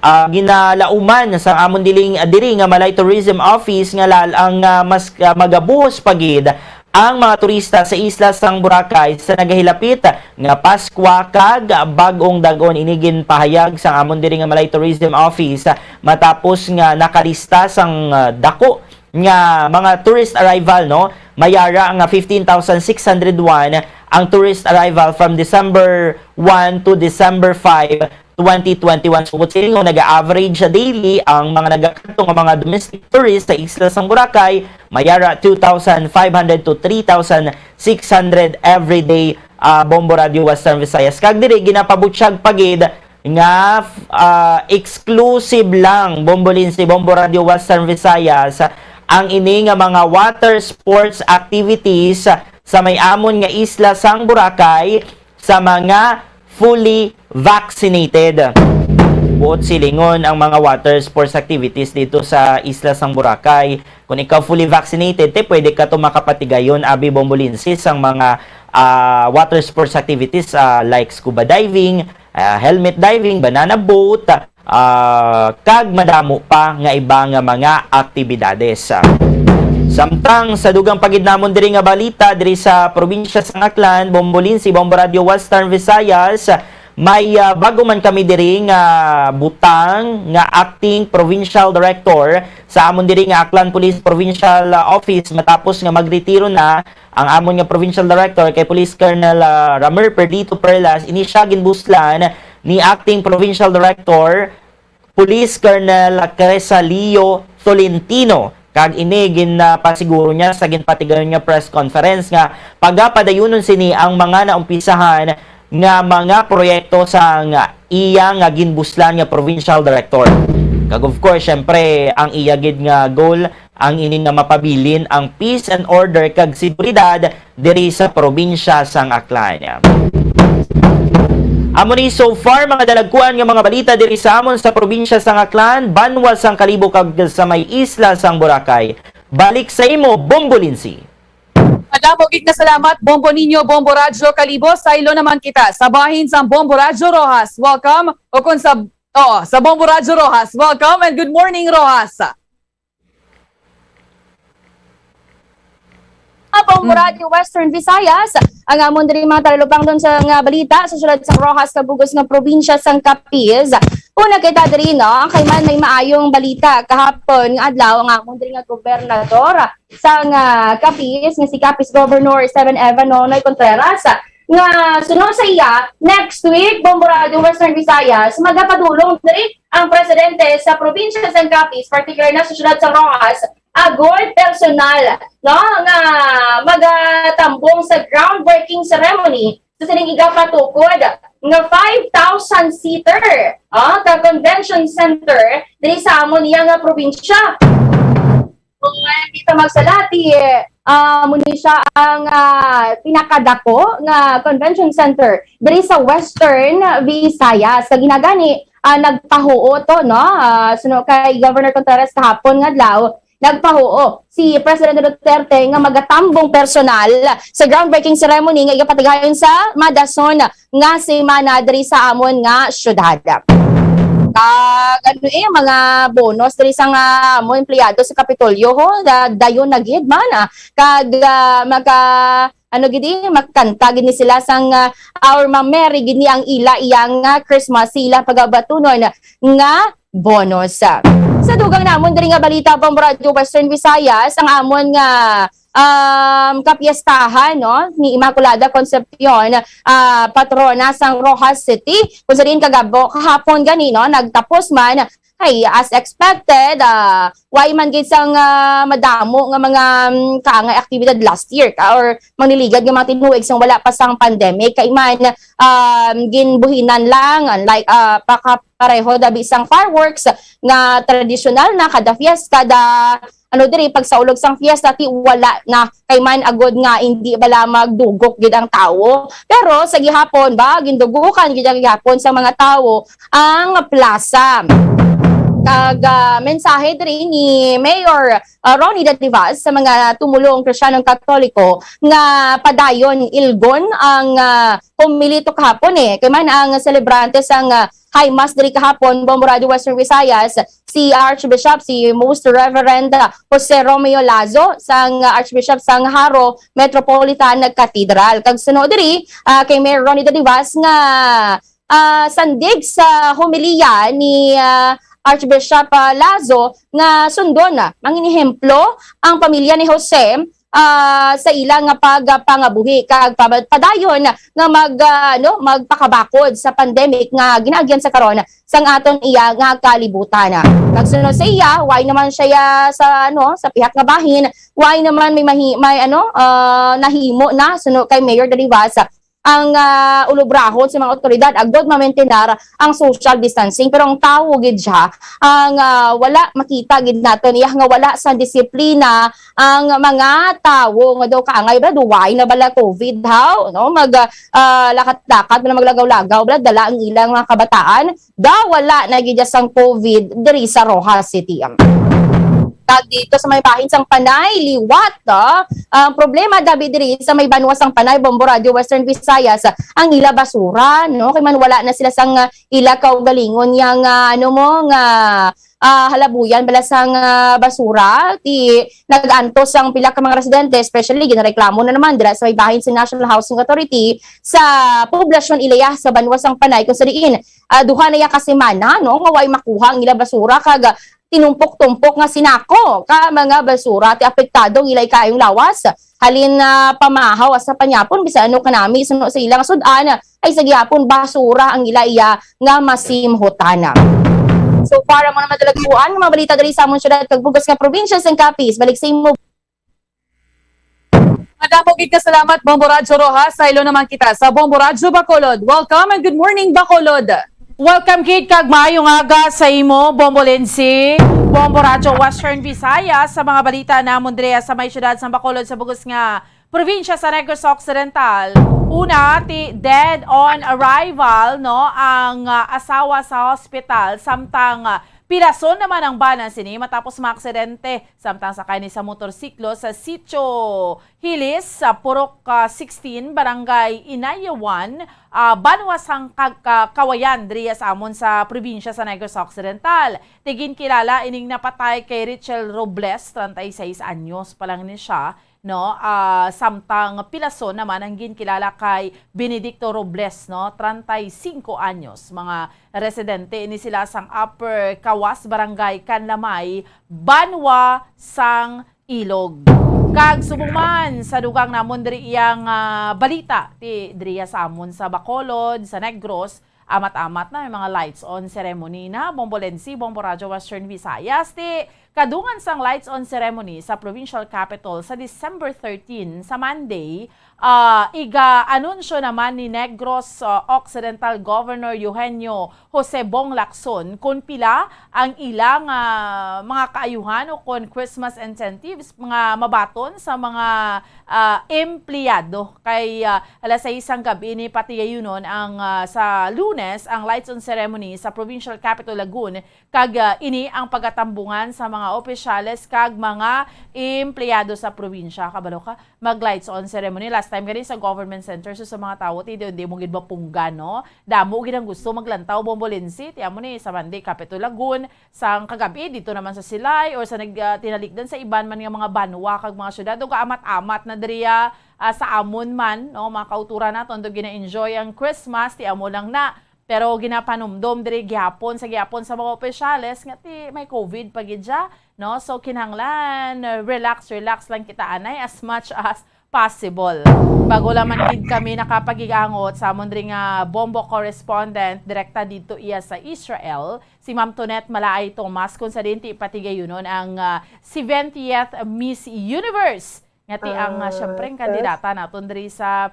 ah, ginalauman sa amon diling, diri nga Malay Tourism Office nga laal ang, ah, mas, ah, magabuhos pa gid ang mga turista sa isla sang Boracay sa nagahilapit nga Paskwa kag Bag-ong Dagon. Ini ginpahayag sang amon diri nga Malay Tourism Office matapos nga nakalista sang, ah, dako nga mga tourist arrival, no? Mayara nga fifteen thousand six hundred one ang tourist arrival from December one to December five, twenty twenty-one. So, silingon, nag-average sa daily ang mga nagakadto nga mga domestic tourists sa isla sang Boracay, mayara two thousand five hundred to three thousand six hundred every day, ah, Bombo Radio Western Visayas. Kag diri, ginapabutyag pa gid nga, ah, exclusive lang, Bombolinsi, Bombo Radio Western Visayas, ang ini nga mga water sports activities sa may amon nga isla sang Boracay sa mga fully vaccinated. buot silingon ang mga water sports activities dito sa isla sang Boracay. Kung ikaw fully vaccinated, te, pwede ka to makapatigayon, abi, Bombolinsi, sang mga, ah, water sports activities, ah, like scuba diving, ah, helmet diving, banana boat, ah, kag madamo pa nga iba nga mga aktibidades. Samtang sa dugang pa gid namon diri nga balita diri sa probinsya sang Aklan, Bombolinsi, Bombo Radio Western Visayas, may, ah, bago man kami diri nga butang nga acting provincial director sa amon diri nga Aklan Police Provincial, ah, Office matapos nga magretiro na ang amon nga provincial director kay Police Colonel, ah, Ramer Perdito Perlas. Ini siya ginbuslan ni Acting Provincial Director Police Colonel Cresalio Tolentino, kag ini gin, ah, pasiguro niya sa ginpatigayon nga press conference nga pagapadayunon sini ang mga naumpisahan nga mga proyekto sang iya nga ginbuslan nga provincial director. Kag of course, syempre, ang iya gid nga goal ang ini nga mapabilin ang peace and order kag seguridad diri sa probinsya sang Aklan. Amo ni so far mga dalagkuan nga mga balita diri sa amon sa probinsya sang Aklan, banwa sang Kalibo kag sa may isla sang Boracay. Balik sa imo, Bombolinsi. Madamo gid nga salamat, Bombo Niño, Bombo Radyo Kalibo. Saylo naman kita sa bahin sang Bombo Radyo Roxas. Welcome. O kung sa, oo, sa Bombo Radyo Roxas. Welcome and good morning, Roxas. Bombo Mm. Radyo Western Visayas, ang amon diri mga talupangdon sa nga balita sa siyudad sa Roxas, kabugos nga probinsya sang Capiz. Una kita diri, no, ang kay man may maayong balita kahapon nga adlaw ang amon diri nga gobernador sang, ah, Capiz, nga si Capiz Governor Seven Evan Nonoy Contreras, nga suno sa iya, next week, Bombo Radyo Western Visayas, magapadulong diri ang presidente sa probinsya sang Capiz, particular na sa siyudad sa Roxas, agod personal, no, nga magatambong sa groundbreaking ceremony sa sining igapatukod nga five thousand seater, ah, ka convention center diri sa amon iya nga probinsya. Kung di ta magsalati, ah, amo ni siya ang, ah, pinakadako nga convention center diri sa Western Visayas. Sa ginagani, ah, nagpahuo to, no? Ah, suno kay Governor Contreras kahapon nga adlaw, nagpahuo si Presidente Duterte nga magatambong personal sa groundbreaking ceremony nga igapatigayon sa madason nga semana diri sa amon nga syudad. Kag ano eh, mga bonus diri sa nga amon empleyado sa Kapitolyo, ho, da-, dayon na gid man, ah. Kag, ah, maka, ano gid eh, makanta gid ni sila sang, ah, or mameri gid ni ang ila iya nga Christmas, sila pagabatunon nga bonus. Sa dugang namon diri nga balita, Bombo Radyo Western Visayas, ang amon nga, um, kapiestahan, no, ni Immaculada Concepcion, ah, patrona sang Roxas City, kung sa diin kagabo, kahapon gani, no, nagtapos man. Ay, as expected, ah, way man gid sang, ah, madamo nga mga, mm, kaangay aktibidad last year ka, or mangliligad nga mga tinuig sang wala pa sang pandemic. Kay man, um, ginbuhinan lang, unlike, ah, paka-, pareho dabi sang fireworks nga tradisyonal na kada fiesta, kada, ano, diri pagsaulog sang fiesta, ti wala na kay man agod nga indi bala magdugok gid ang tawo. Pero sa gihapon ba, gindugukan gid ang gihapon sa mga tawo ang plaza. Kag, ah, mensahe diri ni Mayor, ah, Ronnie Dadivas sa mga tumulong Kristiyanong Katoliko nga padayon ilgon ang, ah, homilito kahapon, eh. Kay man ang selebrante sang, ah, High Mass diri kahapon, Bombo Radio Western Visayas, si Archbishop, si Most Reverend Jose Romeo Lazo, sang Archbishop sang Jaro Metropolitan Cathedral. Kag suno diri, ah, kay Mayor Ronnie Dadivas nga, ah, sandig sa homilya ni, ah, Archbishop, ah, Lazo nga sundon na manginehemplo ang pamilya ni Jose, ah, sa ila nga pagpangabuhi kag pa-, padayon nga mag, ah, ano, magpakabakod sa pandemic nga ginaagyan sa karon sang aton iya nga kalibutan. Kag suno sa iya, way naman siya sa, ano, sa pihak nga bahin, way naman may mahi-, may, ano, ah, nahimo na suno kay Mayor Dadivas ang, ah, ulobrahon sa mga otoridad, agod mamaintinar ang social distancing. Pero ang tawo gid siya, ang, ah, wala makita gid naton iya nga wala sa disiplina ang mga tawo nga daw kaangay ba, duway na bala covid, haw, no? Mag, ah, lakat-lakat, bala maglagaw-lagaw, bala dala ang ilang mga kabataan. Daw wala na gid sang covid diri sa Roxas City. Kag dito sa may bahin sang Panay, liwat, ah, ang problema dabi diri sa may banwa sang Panay, Bombo Radio Western Visayas, ang ila basura, no? Kay man wala na sila sang, ah, ila kaugalingon yang, ah, ano mo, nga, ah, halabuyan bala sang, ah, basura, ti nag-antos ang pila ka mga residente, especially ginareklamo na naman dira sa may bahin sa National Housing Authority sa poblasyon Ilaya sa banwa sang Panay, kung sa diin, ah, duha na ya ka semana, no, nga way makuha ang ila basura kag tinumpok-tumpok nga sinako ka mga basura ti apektado ang ila ikayong lawas. Halin na pamahaw sa panyapon, bisan ano kanami suno sa ilang sud-an, ay sa gihapon basura ang ila iya nga masimhotana. So, para mo na madalaguan nga mga balita diri sa amon syudad kag bug-os nga probinsya sang Capiz, balik sa imo. Madamo gid ka salamat, Bombo Radyo Roxas. Sa ilo naman kita sa Bombo Radyo Bacolod. Welcome and good morning, Bacolod. Welcome gid kag maayong aga sa imo, Bombo Lindsay. Bombo Radyo Western Visayas, sa mga balita namon diri sa may syudad sa Bacolod sa bug-os nga probinsya sa Negros Occidental. Una, ti dead on arrival, no, ang, ah, asawa sa hospital, samtang, ah, pilason naman ang bana sini matapos maaksidente samtang sakay ni sa motorsiklo sa Sitio Hilis, sa Purok, ah, sixteen, Barangay Inayawan, ah, banwa sang Kag-, Ka-, Kawayan, diri sa amon sa probinsya sa Negros Occidental. Ti ginkilala ining napatay kay Richel Robles, treinta y seis anyos pa lang ni siya, no? Ah, samtang pilason naman ang ginkilala kay Benedicto Robles, no? Treinta y cinco anyos. Mga residente ni sila sang Upper Kawas, Barangay Canlamay, banwa sang Ilog. Kag subong man sa dugang namon diri iyang, ah, balita, ti diriya sa amon sa Bacolod, sa Negros, amat-amat na may mga lights on ceremony na, Bombo Lensi, Bombo Radyo Western Visayas. Ti kadungan sang lights on ceremony sa provincial capitol sa December thirteen, sa Monday, ah, iga-anunsyo naman ni Negros, ah, Occidental Governor Eugenio Jose Bong Lacson kon pila ang ilang, ah, mga kaayuhan o kon Christmas incentives nga mabaton sa mga, ah, empleyado. Kay, ah, alas sais sang gab-i ni patigayunon ang, ah, sa Lunes ang lights on ceremony sa provincial capital Lagun, kag, ah, ini ang pagatambungan sa mga opisyales kag mga empleyado sa probinsya. Kabalo ka, mag lights on ceremony. Last time gani sa government center, so sa mga tawo, ti, di, di mo gid mapunggan, no? Damo gid ang gusto maglantaw, Bombo Lensi. Ti amo ni sa Mandi, Capitol Lagun, sang kagab-i, dito naman sa Silay, or sa nag, ah, tinalikdan sa iban man nga mga banwa kag mga syudad, o kaamat-amat na diriya, ah, sa amon man, no? Mga kauturan naton, do gina-enjoy ang Christmas, ti amo lang na. Pero ginapanumdom diri gihapon sa gihapon sa mga opisyales nga ti may covid pa gid siya, no? So, kinahanglan, uh, relax, relax lang kita anay as much as possible. Bago lang man gid kami nakapag-igangot sa amon diri nga Bombo correspondent, direkta didto iya sa Israel, si Ma'am Tonet Malaay Thomas, kung sa dinti patigayunon ang, uh, seventieth Miss Universe. Nga ti ang, uh, syempre, ang kandidata naton diri sa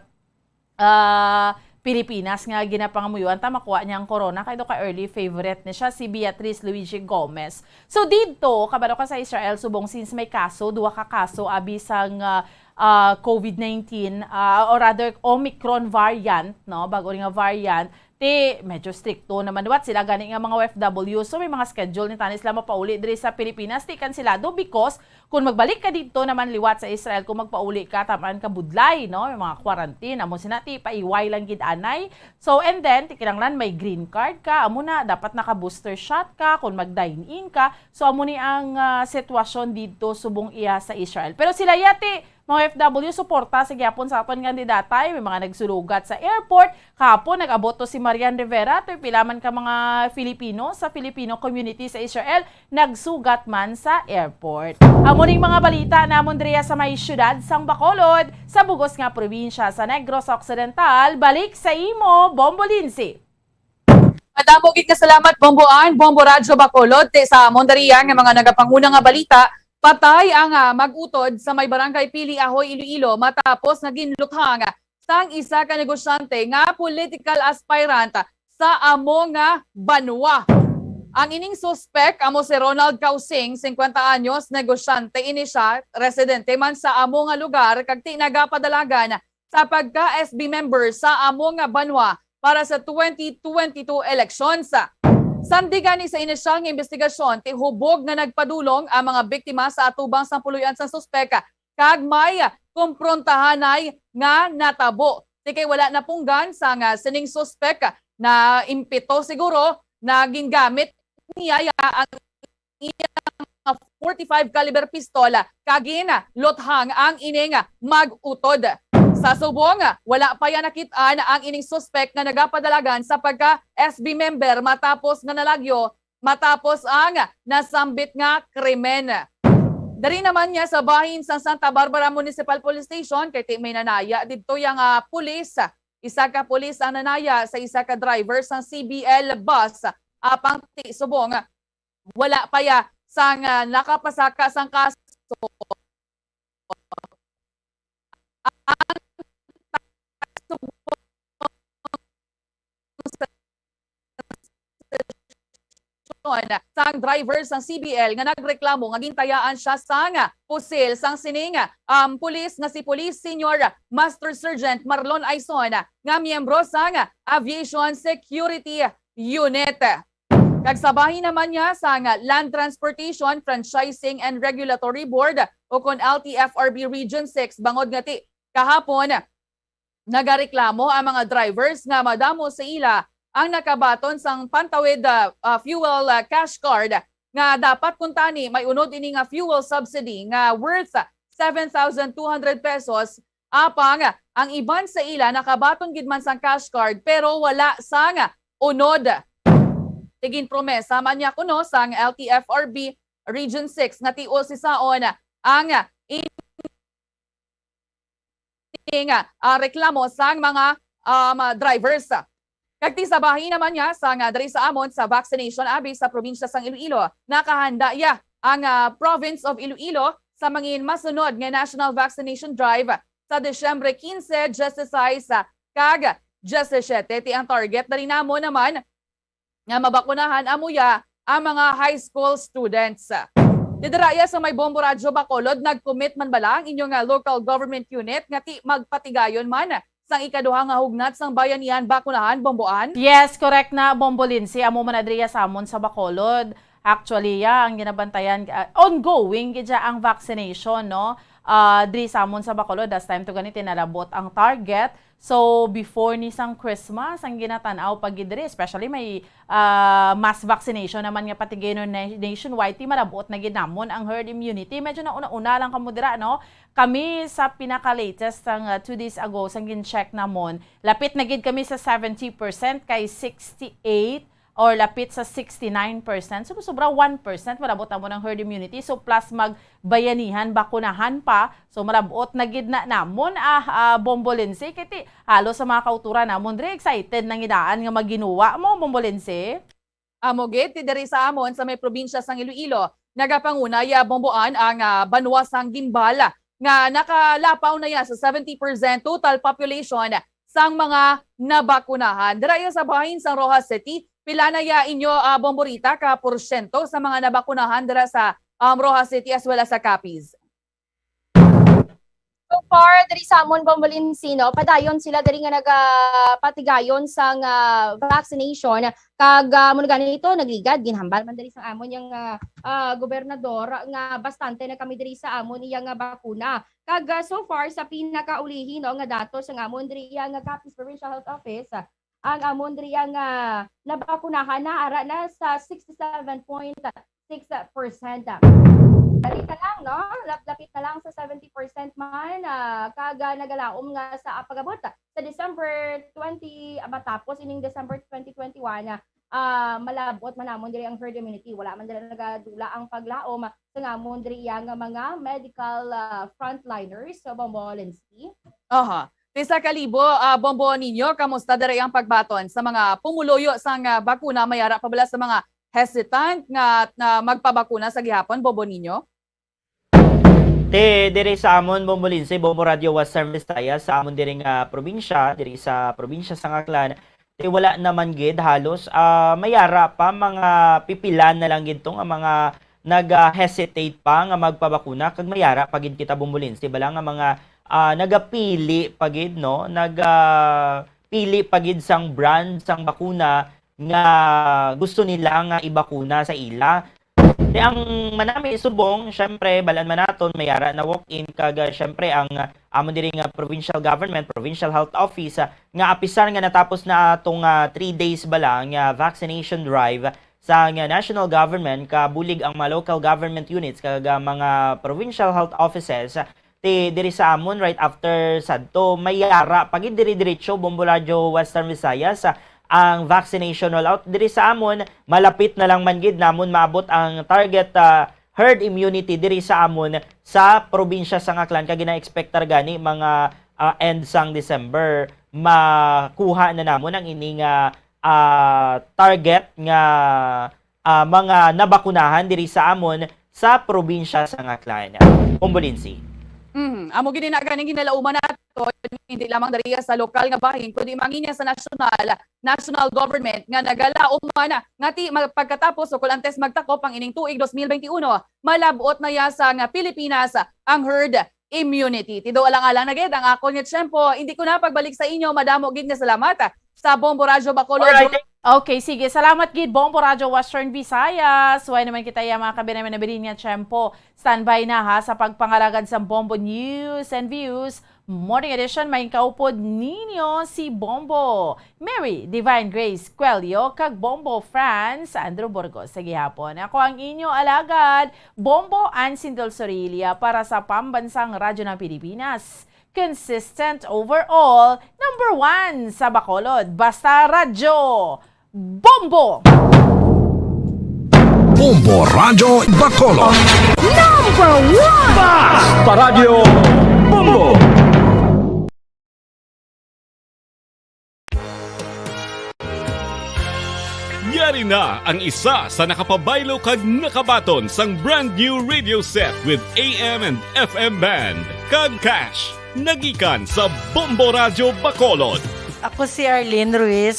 ah, Pilipinas nga ginapangamuyoan ta makuha niya ang corona, kay do ka early favorite ni siya, si Beatriz Luigi Gomez. So, didto, kabalo ka sa Israel, subong since may kaso, duha ka kaso, abi sang, ah, ah, covid nineteen, ah, or rather, Omicron variant, no? Bago nga variant, ti medyo stricto naman. What sila gani nga mga O F W, so may mga schedule ni tani sila mapauli diri sa Pilipinas, ti kansilado because kung magbalik ka didto naman liwat sa Israel, kung magpauli ka, taman ka budlay, no? May mga quarantine, amo sina ti paiway lang gid anay. So, and then, ti kinahanglan may green card ka, amo na, dapat naka-booster shot ka, kung mag-dine-in ka. So, amo ni ang, ah, sitwasyon didto subong iya sa Israel. Pero sila yati, mga O F W, suporta sa gyapon sa aton kandidatay. May mga nagsulugat sa airport, Kahapon, nag-abot to si Marian Rivera, to pila man ka mga Filipino sa Filipino community sa Israel nagsugat man sa airport. Amo ning mga balita namon diriya sa may siyudad sang Bacolod, sa bugos nga probinsya sa Negros Occidental. Balik sa imo, Bombo Lindsay. Madamo gid nga salamat, Bombo Ann, Bombo Radyo Bacolod, ti sa amon diriya nga mga nagapanguna nga balita. Patay ang, ah, mag-utod sa may barangay Pili, Ahoy, Iloilo, matapos nga ginluthang sang isa ka negosyante nga political aspirant sa amo nga banwa. Ang ining suspek amo si Ronald Causing, singkwenta anyos, negosyante ini siya, residente man sa amo nga lugar kag ti nagapadalagan sa pagka-S B member sa amo nga banwa para sa twenty twenty-two elections. Sandigan ni sa inisyal nga investigasyon, ti hubog nga nagpadulong ang mga biktima sa atubang sang puloy-an sang suspek kag may komprontahanay nga natabo. Ti kay wala napunggan sang sining suspek na impito siguro na gingamit niya ang iya nga forty-five caliber pistola kag ginluthang ang ining mag-utod. Sa subong, wala pa ya nakit-an ang ining suspek nga nagapadalagan sa pagka S B member matapos nga nalagyo matapos ang nasambit nga krimen. Diri naman niya sa bahin sa Santa Barbara Municipal Police Station kay ti may nanaya didto yang ah, pulis. Isa ka pulis ang nanaya sa isa ka driver sang C B L bus apang ti subong wala pa ya sang ah, nakapasaka sang kaso. Ang sang driver sang C B L nga nagreklamo nga gintayaan siya sang pusil sang sining um, pulis nga si Police Senior Master Sergeant Marlon Aison nga miyembro sang Aviation Security Unit. Kag sa bahin naman niya sang Land Transportation, Franchising and Regulatory Board o kon L T F R B Region six bangod nga ti kahapon nagareklamo ang mga drivers nga madamo sa ila ang nakabaton sang Pantawid ah, ah, Fuel ah, Cash Card nga dapat kuntani may unod ini nga fuel subsidy nga worth seven thousand two hundred pesos. Apang ang iban sa ila nakabaton gid man sang cash card pero wala sang unod. Ti ginpromesa man niya kuno sang L T F R B Region six nga ti usisaon ang ining ah, reklamo sang mga um, drivers. Kag ti sa bahin naman niya sang ah, diri sa amon sa vaccination abi sa probinsya sang Iloilo, nakahanda ya ang ah, province of Iloilo sa mangin masunod nga national vaccination drive sa Disyembre quince, diyesisais kag diyesisete. Ti ang target diri namon naman nga mabakunahan amo ya ang mga high school students. Didira ya sa may Bombo Radyo Bacolod, nag-commit man bala ang inyo nga local government unit nga ti magpatigayon man sang ikaduha nga hugnat sang bayanihan bakunahan, Bomboan? Yes, correct na, Bombo Lindsay. Amo man na diri sa amon sa Bacolod. Actually, ya, ang ginabantayan, ah, ongoing gid siya ang vaccination, no? Ah, diri sa amon sa Bacolod, last time to ganito, nalabot ang target. So, before ni sang Christmas, ang ginatan-aw pa gid diri, especially may ah, mass vaccination naman nga patigayon na-, nationwide, ti malab-ot na gid namon ang herd immunity. Medyo nauna-una lang kamo dira, no? Kami sa pinaka-latest sang, ah, two days ago, sang gin-check namon, lapit na gid kami sa seventy percent kay sixty-eight or lapit sa sixty-nine percent. So, sobra one percent, malab-ot namon ang herd immunity. So, plus mag bayanihan, bakunahan pa. So, malab-ot na gid na namon, ah, ah, Bombo Lindsay. Kay ti, halos sa mga kauturan namon, diri excited na gid daan nga maginuwa mo, Bombo Lindsay. Amo gid, ti diri sa amon sa may probinsya sang Iloilo, nagapanguna ya Bomboan ang, ah, banwa sang Guimbal, nga nakalapaw na ya sa seventy percent total population sang mga nabakunahan. Dira ya sa bahin sang Roxas City, pila na ya inyo, ah, Bombo Rita, ka porsyento sa mga nabakunahan dira sa, um, Roxas City as well as sa Capiz? So far, diri sa amon, Bombo Lindsay, no, padayon sila diri nga nagapatigayon sang, ah, vaccination. Kag, ah, amo na gani ito, nagligad, ginhambal man diri sang amon yang, ah, ah, gobernador nga bastante na kami diri sa amon iya nga bakuna. Kag, ah, so far, sa pinakaulihi, no, nga datos sang amon diri iya nga Capiz Provincial Health Office, ang amon diri ang, ah, nabakunahan na ara na sa sixty-seven point six percent. Dali na lang, no? Lap-, lapit na lang sa seventy percent man, ah, kag, ah, nagalaom nga sa pag-abot sa December twenty, ah, matapos ining December twenty twenty-one, ah, malab-ot man namon diri ang herd immunity. Wala man dira nagadula ang paglaom sa ngamon diri nga mga medical, ah, frontliners, so, Bombo Lensky. Aha. Ti sa kalibo, ah, Bombo Ninyo, kamusta diri ang pagbaton sa mga pumuluyo sang, ah, bakuna? May ara pa bala sa mga hesitant nga, nga magpabakuna sa gihapon, Bombo Ninyo? Te, diri sa amon, Bombo Lindsay, Bombo Radio Western Visayas, sa amon diri nga probinsya, diri sa probinsya sang Aklan, te, wala naman gid halos, ah, may ara pa mga pipila na lang gid to nga mga nag-hesitate pa nga magpabakuna, kag may ara pa gid kita, Bombo Lindsay, bala nga mga, ah, nagapili pa gid, no? Nag, ah, pili pa gid sang brand sang bakuna nga gusto nila nga ibakuna sa ila. Te, ang manami subong, syempre, balaan man naton, may ara na walk-in, kag, ah, syempre, ang, ah, amo diri nga provincial government, provincial health office, ah, nga apisar nga natapos na atong, ah, three days bala nga vaccination drive sa nga national government, kabulig ang mga local government units kag, ah, mga provincial health offices, ah, ti diri sa amon, right after sadto, may ara pa gid diri diretso, Bombo Radyo Western Visayas, ah, ang vaccination rollout diri sa amon. Malapit na lang man gid namon maabot ang target, ah, herd immunity diri sa amon sa probinsya sang Aklan, kag gina-expectar gani mga, ah, end sang December makuha na namon ang ini nga, ah, target nga, ah, mga nabakunahan diri sa amon sa probinsya sang Aklan. Bombo Lindsay. Mhm. Amo gid na ganing ginalauman nato, hindi lamang diri sa lokal nga bahin, kundi manginya sa nasyonal, national government nga nagalaom man nga ti mag-, pagkatapos o kung antes magtakop ang ining tuig dos mil benti uno, malab-ot na ya sa nga Pilipinas ang herd immunity. Tido alang-alang na gid ang akon nga tiyempo. Hindi ko na pagbalik sa inyo. Madamo gid nga salamat sa Bombo Radyo Bacolod. Alright. Okay, sige. Salamat gid, Bombo Radyo Western Visayas. Way naman kita ya, mga kabinay, nabilin nga tiyempo. Standby na, ha, sa pagpangalagad sa Bombo News and Views Morning Edition. May kaupod ninyo si Bombo Mary Divine Grace Cuello kag Bombo Franz Andrew Burgos sa gihapon. Ako ang inyo alagad, Bombo Ansin Del Sorilla, para sa Pambansang Radyo ng Pilipinas. Consistent overall, number one sa Bacolod. Basta Radyo, Bombo! Bombo Radyo Bacolod. Number one! Basta Radyo, Bombo! Yari na ang isa sa nakapabaylo kag nakabaton sang brand new radio set with A M and F M band, kag cash, nagikan sa Bombo Radyo Bacolod. Ako si Arlene Ruiz,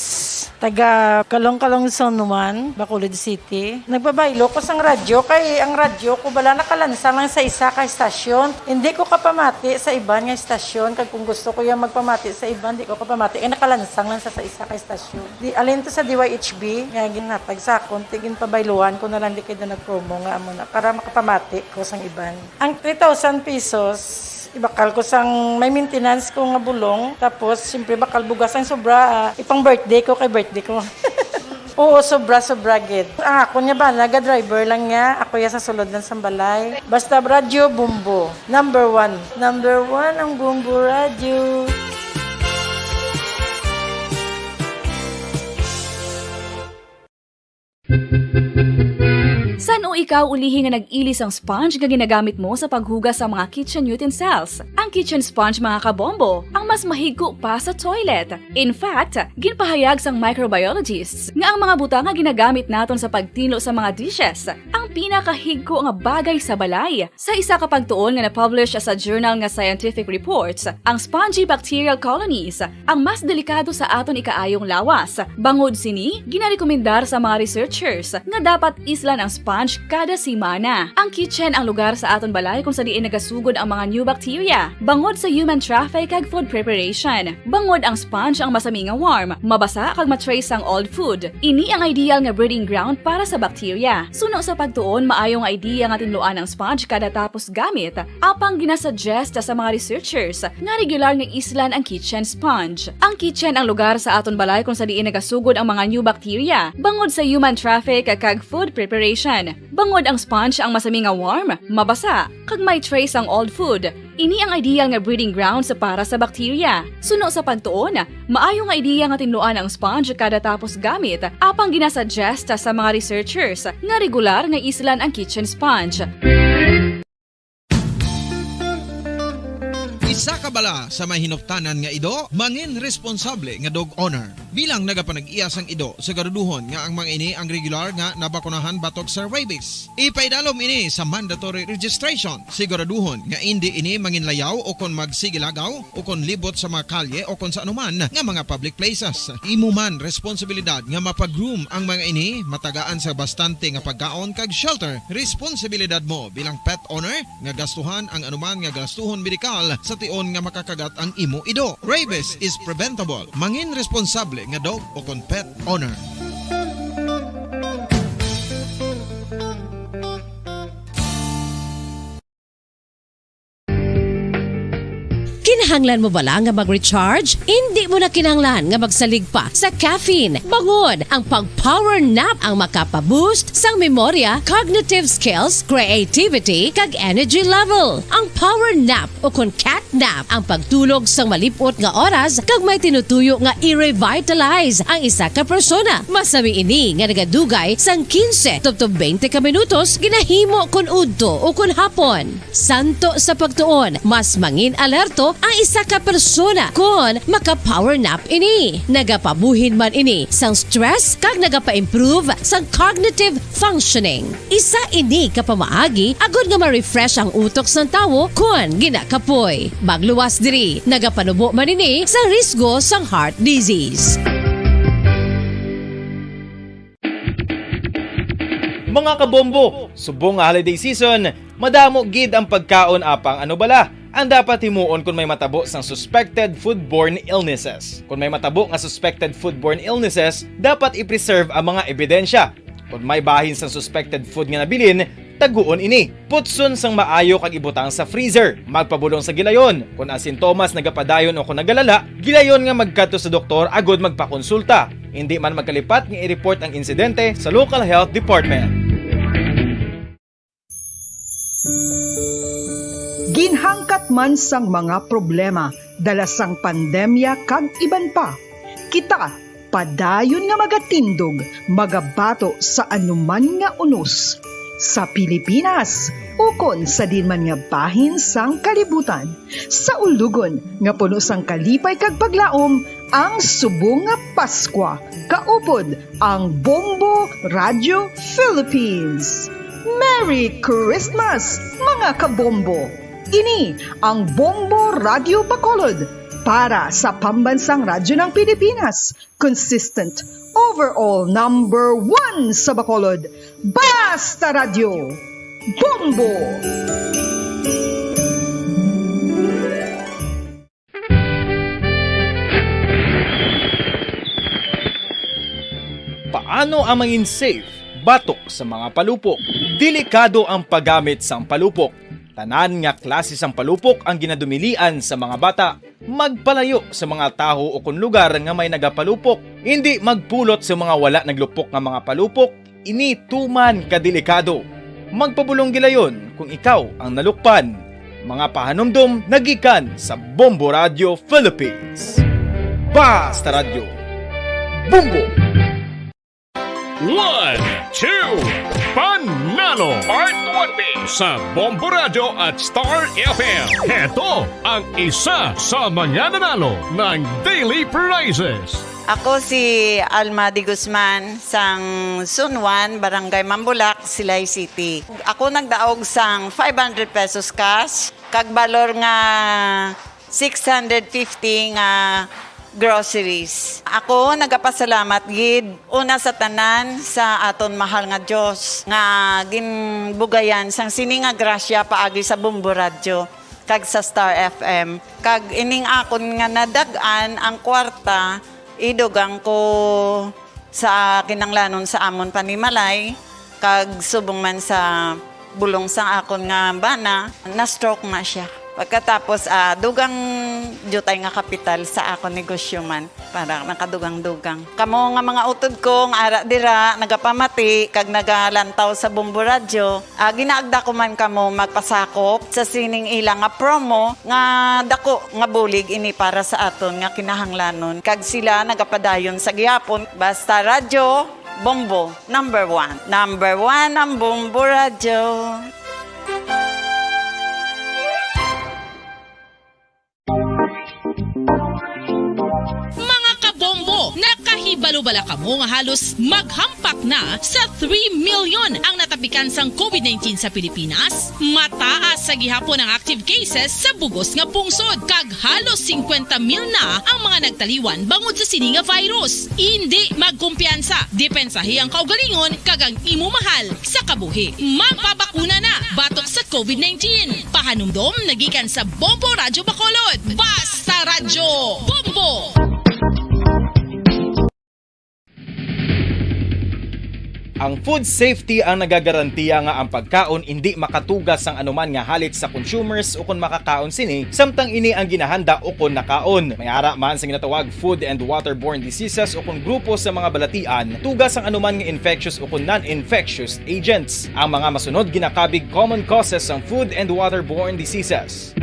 taga Calong-Calong Zone one, Bacolod City. Nagpabaylo ko sang radyo kay ang radyo ko bala nakalansang lang sa isa ka estasyon. Hindi ko kapamati sa iban nga estasyon, kag kung gusto ko yung magpamati sa iban, di ko kapamati kay nakalansang lang sa, sa isa ka estasyon. Di, alin to sa D Y H B nga ginhatag sa akon, ti ginpabayluhan ko na lang di kay doon nag-promo nga amo na para makapamati ko sang iban. Ang three thousand pesos, ibakal ko sang may maintenance ko nga bulong. Tapos, siyempre, bakal bugas ang sobra, ah, ipang birthday ko kay birthday ko. Oo, sobra, sobra gid. Ang akon nga bana, ga-driver lang niya. Ako ya sa sulod lang sang balay. Basta radyo, Bombo. Number one. Number one ang Bombo Radyo. San-o ikaw ulihi nga nag-ili sang sponge nga ginagamit mo sa paghugas sa mga kitchen utensils? Ang kitchen sponge, mga kabombo, ang mas mahigko pa sa toilet. In fact, ginpahayag sang microbiologists nga ang mga butang nga ginagamit naton sa pagtinlo sa mga dishes ang pinakahigko nga bagay sa balay. Sa isa ka pagtuon nga na-publish sa journal nga Scientific Reports, ang spongy bacterial colonies ang mas delikado sa aton ikaayong lawas. Bangod sini, ginarekomendar sa mga researchers nga dapat islan ang sponge kada semana. Ang kitchen ang lugar sa aton balay kung sa diin nagasugod ang mga new bacteria, bangod sa human traffic kag food preparation. Bangod ang sponge ang masami nga warm, mabasa kag ma-trace ang old food. Ini ang ideal nga breeding ground para sa bacteria. Suno sa pagtuon, maayo nga idea nga tinluan ang sponge kada tapos gamit. Apang ginasuggest sa mga researchers nga regular nga islan ang kitchen sponge. Ang kitchen ang lugar sa aton balay kung sa diin nagasugod ang mga new bacteria, bangod sa human traffic kag food preparation. Bangod ang sponge ang masami nga warm, mabasa, kag may trace ang old food. Ini ang ideal nga breeding grounds para sa bacteria. Suno sa pagtuon, maayo nga idea nga tinluan ang sponge kada tapos gamit, apang ginasuggest sa mga researchers nga regular nga islan ang kitchen sponge. Isa ka Wala sa may hinuptanan nga ido, mangin responsable nga dog owner. Bilang nagapanag-iya sang ido, siguraduhon nga ang mga ini ang regular nga nabakunahan batok sa rabies. Ipaidalom ini sa mandatory registration. Siguraduhon nga indi ini manginlayaw o kon magsigilagaw o kon libot sa mga kalye o kon sa anuman nga mga public places. Imo man responsibilidad nga mapagroom ang mga ini, matagaan sa bastante nga pagkaon kag shelter. Responsibilidad mo bilang pet owner nga gastuhan ang anuman nga gastuhon medikal sa tion nga makakagat ang imo ido. Rabies is preventable. Mangin responsable nga dog o kon pet owner. Kinahanglan mo bala nga mag-recharge? Indi mo na kinahanglan nga magsalig pa sa caffeine. Bangod ang pag-power nap ang makapa-boost sang memorya, cognitive skills, creativity, kag energy level. Ang power nap o kon cat nap ang pagtulog sang malip-ot nga oras kag may tinutuyo nga i-revitalize ang isa ka persona. Masami ini nga nagadugay sang quince tubtob twenty ka minutos, ginahimo kon udto o kon hapon. Santo sa pagtuon, mas mangin alerto ang isa ka persona kon maka-power nap ini. Nagapabuhin man ini sang stress kag nagapa-improve sang cognitive functioning. Isa ini ka pamaagi agod nga ma-refresh ang utok sang tawo kon ginakapoy. Magluwas diri, nagapanubo man ini sa risgo sang heart disease. Mga kabombo, subong nga holiday season, madamo gid ang pagkaon apang ano bala ang dapat himuon kon may matabo sang suspected foodborne illnesses. Kon may matabo nga suspected foodborne illnesses, dapat i-preserve ang mga ebidensya. Kon may bahin sang suspected food nga nabilin, taguon ini. Putson sang maayo kag ibutang sa freezer. Magpabulong sa gilayon. Kon ang sintomas nagapadayon o kon nagalala, gilayon nga magkadto sa doktor agod magpakonsulta. Indi man magkalipat nga i-report ang insidente sa local health department. Ginhangkat man sang mga problema dala sang pandemya kag iban pa, kita padayon nga magatindog, magabato sa anuman nga unos, sa Pilipinas ukon sa diin man nga bahin sang kalibutan. Sa ulugon nga puno sang kalipay kag paglaom, ang subong nga Paskwa, kaupod ang Bombo Radio Philippines. Merry Christmas, mga kabombo! Ini ang Bombo Radio Bacolod para sa Pambansang Radyo ng Pilipinas, consistent, overall number one sa Bacolod. Basta Radyo, Bombo! Paano ang mangin safe batok sa mga palupok? Delikado ang paggamit sang palupok. Tanan nga klase sang palupok ang ginadumilian sa mga bata. Magpalayo sa mga tawo o kon lugar nga may nagapalupok. Indi magpulot sa mga wala naglupok nga mga palupok. Ini tuman ka delikado. Magpabulong gilayon kung ikaw ang nalukpan. Mga pahanumdom nagikan sa Bombo Radio Philippines. Basta Radyo, Bombo! One, two, Panalo! Part twenty sa Bombo Radio at Star F M. Heto ang isa sa mga nanalo ng daily prizes. Ako si Alma de Guzman, sang Zone one, Barangay Mambulak, Silay City. Ako nagdaog sang five hundred pesos cash, kag balor nga six hundred fifty nga groceries. Ako nagapasalamat gid, una sa tanan, sa aton mahal nga Dios nga ginbugayan sang sini nga grasya paagi sa Bombo Radyo kag sa Star F M. Kag ining akon nga nadag-an ang kwarta, idugang ko sa kinanglanon sa amon panimalay, kag subong man sa bulong sang akon nga bana, na-stroke na siya. Pagkatapos, ah, dugang diutay nga kapital sa akon negosyo man, para nakadugang-dugang. Kamo nga mga utod ko nga ara dira, nagapamati kag nagalantaw sa Bombo Radyo, ah, ginaagda ko man kamo magpasakop sa sining ila nga promo nga dako nga bulig ini para sa aton nga kinahanglanon, kag sila nagapadayon sa gihapon. Basta Radyo, Bombo, number one. Number one ang Bombo Radyo. Wala kamo nga halos maghampak na sa three million ang natapikan sang covid nineteen sa Pilipinas? Mataas sa gihapon ang active cases sa bugos nga pungsod, kag halos singkwenta mil na ang mga nagtaliwan bangod sa sini nga virus. Indi magkumpiyansa, depensahi ang kaugalingon kag ang imo mahal sa kabuhi. Magpabakuna na batok sa covid nineteen. Pahanumdom nagikan sa Bombo Radyo Bacolod. Basta Radyo Bombo! Ang food safety ang nagagarantiya nga ang pagkaon indi makatuga sang anuman nga halit sa consumers ukon makakaon sini, samtang ini ang ginahanda ukon nakaon. May ara man sang ginatawag food and waterborne diseases ukon grupo sa mga balatian, tuga sang anuman nga infectious ukon non-infectious agents. Ang mga masunod ginakabig common causes sang food and waterborne diseases.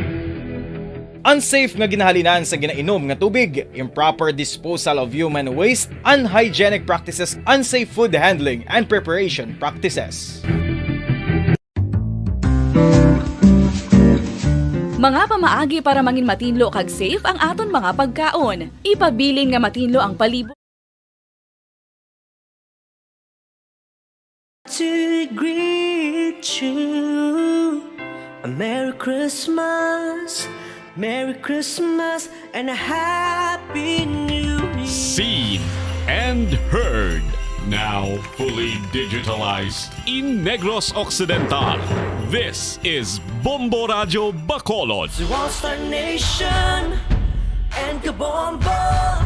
Unsafe nga ginahalinan sa ginainom nga tubig, improper disposal of human waste, unhygienic practices, unsafe food handling and preparation practices. Mga pamaagi para mangin matinlo kag safe ang aton mga pagkaon. Ipabilin nga matinlo ang palibot. To greet you. A Merry Christmas, Merry Christmas, and a Happy New Year. Seen and heard, now fully digitalized in Negros Occidental. This is Bombo Radyo Bacolod. Through All Star Nation and Kabombo,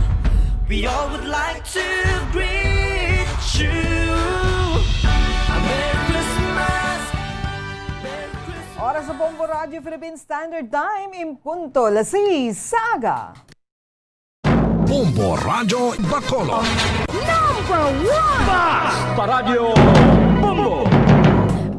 we all would like to greet you. A Merry Christmas, Merry Christmas. Oras sa Bombo Radyo Philippine Standard Time, in punto las seis sa aga. Bombo Radyo Bacolod. Number one! Basta Radyo Bombo!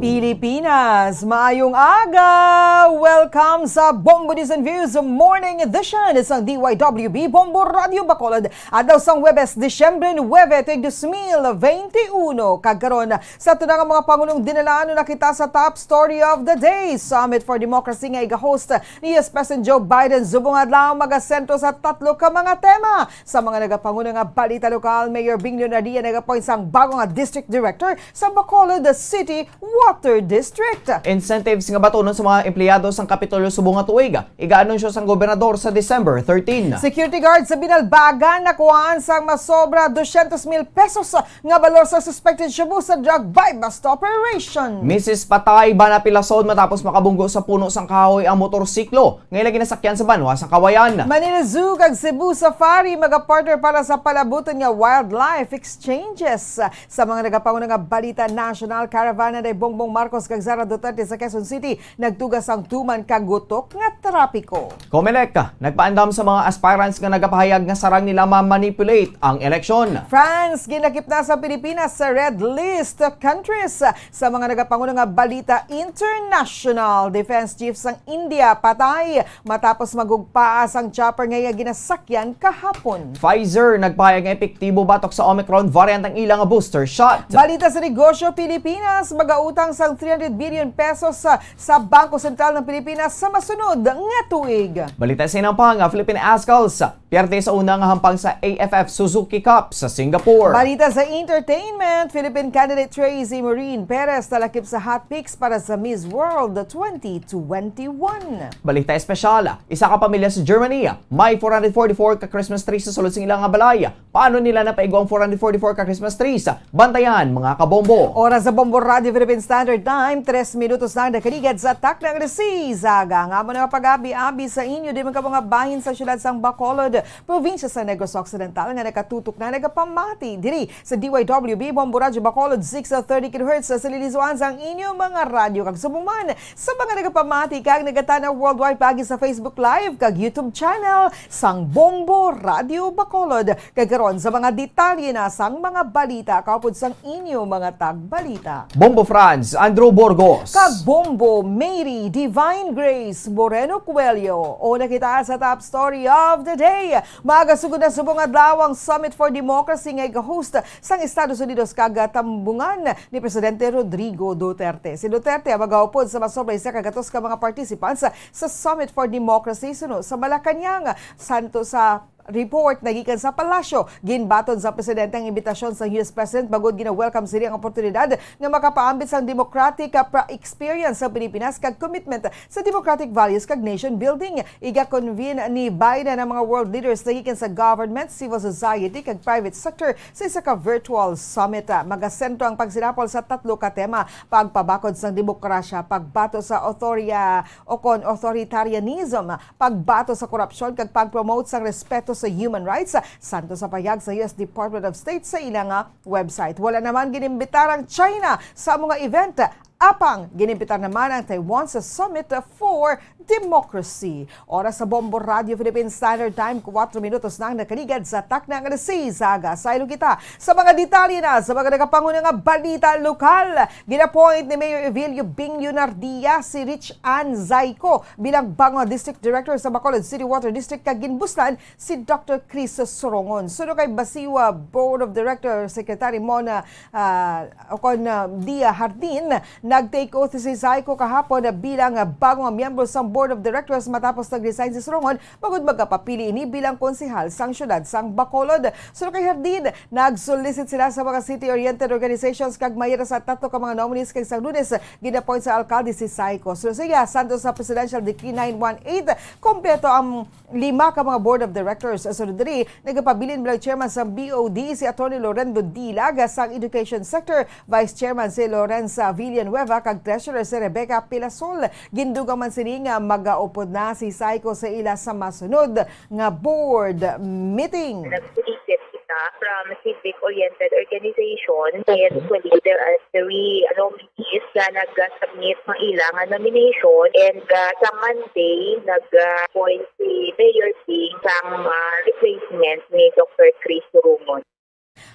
Pilipinas, maayong aga! Welcome sa Bombo News and Views Morning Edition sang D Y W B Bombo Radyo Bacolod. Adlaw sang Huwebes, Disyembre nuebe, tuig dos mil benti uno. Kag karon, sa tunang mga pangulong dinalanon na kita sa top story of the day. Summit for Democracy nga iga-host ni U S President Joe Biden subong adlaw magasentro sa tatlo ka mga tema. Sa mga nagapangulo nga balita lokal, Mayor Bing Leonadia nag-appoint sang bago nga district director sa Bacolod City Water District. Incentives nga batunon sa mga empleyado sang Kapitolyo subong nga tuig, iga-anunsyo sang gobernador sa December thirteen. Security guard sa Binalbagan nakuhaan sang masobra dosyentos mil pesos nga balor sa suspected shabu sa drug buy-bust operation. Misis patay bana pilason matapos makabunggo sa puno sang kahoy ang motorsiklo nga ila ginasakyan sa banwa sa Kawayan. Manila Zoo kag Cebu Safari magapartner para sa palabuton nga wildlife exchanges. Sa mga nagapangulo nga balita, National Caravan anay Bongbong Marcos kag Sara Duterte sa Quezon City nagtuga sang tuman ka gutok nga trapiko. Comelec nagpaandam sa mga aspirants nga nagapahayag nga sarang nila ma-manipulate ang eleksyon. France ginlakip na sa Pilipinas sa red list countries. Sa mga nagapangulo nga balita international, defense chief sang India patay matapos magugpaa sang chopper nga iya ginasakyan kahapon. Pfizer nagpahayag nga epektibo batok sa Omicron variant ang ila nga booster shot. Balita sa negosyo, Pilipinas magautang sang three hundred billion pesos sa, sa Bangko Sentral ng Pilipinas sa masunod nga tuig. Balita sa inampang, Philippine Ascals pierde sa una nga hampang sa A F F Suzuki Cup sa Singapore. Balita sa entertainment, Philippine candidate Tracy Maureen Perez nalakip sa Hot Picks para sa Miss World twenty twenty-one. Balita espesyal, isa ka pamilya sa Germany may four hundred forty-four ka Christmas tree sa sulod sing ila nga balay. Paano nila napaigo ang four hundred forty-four ka Christmas trees? Bantayan, mga kabombo. Oras sa Bombo Radio Philippine Standard Time, tres minutos na ang nakaligad sa takna nga alas seis. Aga nga amo nga pag-abi-abi sa inyo, di man ka mga bahin sa siyudad sang Bacolod, probinsya sa Negros Occidental, nga nakatutok na nagapamati diri sa D Y W B Bombo Radyo Bacolod, six thirty kilohertz sa lilisuan sang inyo mga radyo, kag subong man sa mga nagapamati kag nagatanaw worldwide paagi sa Facebook Live kag YouTube channel sang Bombo Radyo Bacolod. Kag karon sa mga detalye na sang mga balita, kaupod sang inyo mga tagbalita, Bombo Franz, Andrew Burgos. Kag Bombo Mary Divine Grace Moreno Coelho. Una kita sa top story of the day. Magasugod na subong adlaw ang Summit for Democracy nga iga-host sang Estados Unidos kag tambungan ni Presidente Rodrigo Duterte. Si Duterte ang magaupod sa masobra isa ka gatos ka mga participants sa Summit for Democracy suno sa Malacañang, santo sa Report na gikan sa Palasyo. Ginbaton sa presidente ang imbitasyon sa U S President, bangod gina-welcome sini ang oportunidad nga makapaambit sang democratic, ah, pra-, experience sa Pilipinas kag commitment sa democratic values kag nation building. Iga-convene ni Biden ang mga world leaders na gikan sa government, civil society, kag private sector sa isa ka virtual summit. Ah, magasentro ang pagsinapol sa tatlo ka tema: pagpabakod sang demokrasya, pagbato sa authorya-, o kon authoritarianism, pagbato sa korupsyon, kag pag-promote sang respeto sa human rights, santo sa pahayag sa U S Department of State sa ila nga website. Wala naman ginimbitar ang China sa mga event, apang ginimbitar naman ang Taiwan sa Summit for Democracy. Oras sa Bombo Radio Philippine Standard Time, kuwatro minutos na ang nakaligad sa takna nga alas seis sa aga. Saylo kita sa mga detalye na sa mga nagapanguna nga balita lokal. Gin-appoint ni Mayor Evilio Bing Leonardia si Rich Ann Zayco bilang bag-o nga District Director sa Bacolod City Water District, kag ginbuslan si Doctor Chris Sorongon. Suno kay Basiwa Board of Director Secretary Mona, ah, o kon, ah, Dia Hardin, nag-take oath si Zayco kahapon bilang bag-o nga miyembro sang Board of Directors matapos nag-resign si Sorongon, bangod magapapili ini bilang konsehal sang siyudad sang Bacolod. Suno kay Hardin, nag-solicit sila sa mga city-oriented organizations kag mayra sa tatlo ka mga nominees, kag sang Lunes gin-appoint sa alkalde si Zayco. Suno sa iya, santo sa Presidential Decree nine one eight, kompleto ang lima ka mga board of directors. Sunod diri, nagapabilin bilang chairman sang B O D si Attorney Lorendo Dilag, sang education sector, vice chairman si Lorenza Villanueva, kag treasurer si Rebecca Pilasol. Gindugang man sini nga magaupod na si Zayco sa ila sa masunod nga board meeting. Nag-solicit kita from civic-oriented organization. And actually, there are three nominees nga nag-submit ng ilang nomination. And, ah, sa Monday, nag-appoint si Mayor Bing sang, ah, replacement ni Doctor Chris Sorongon.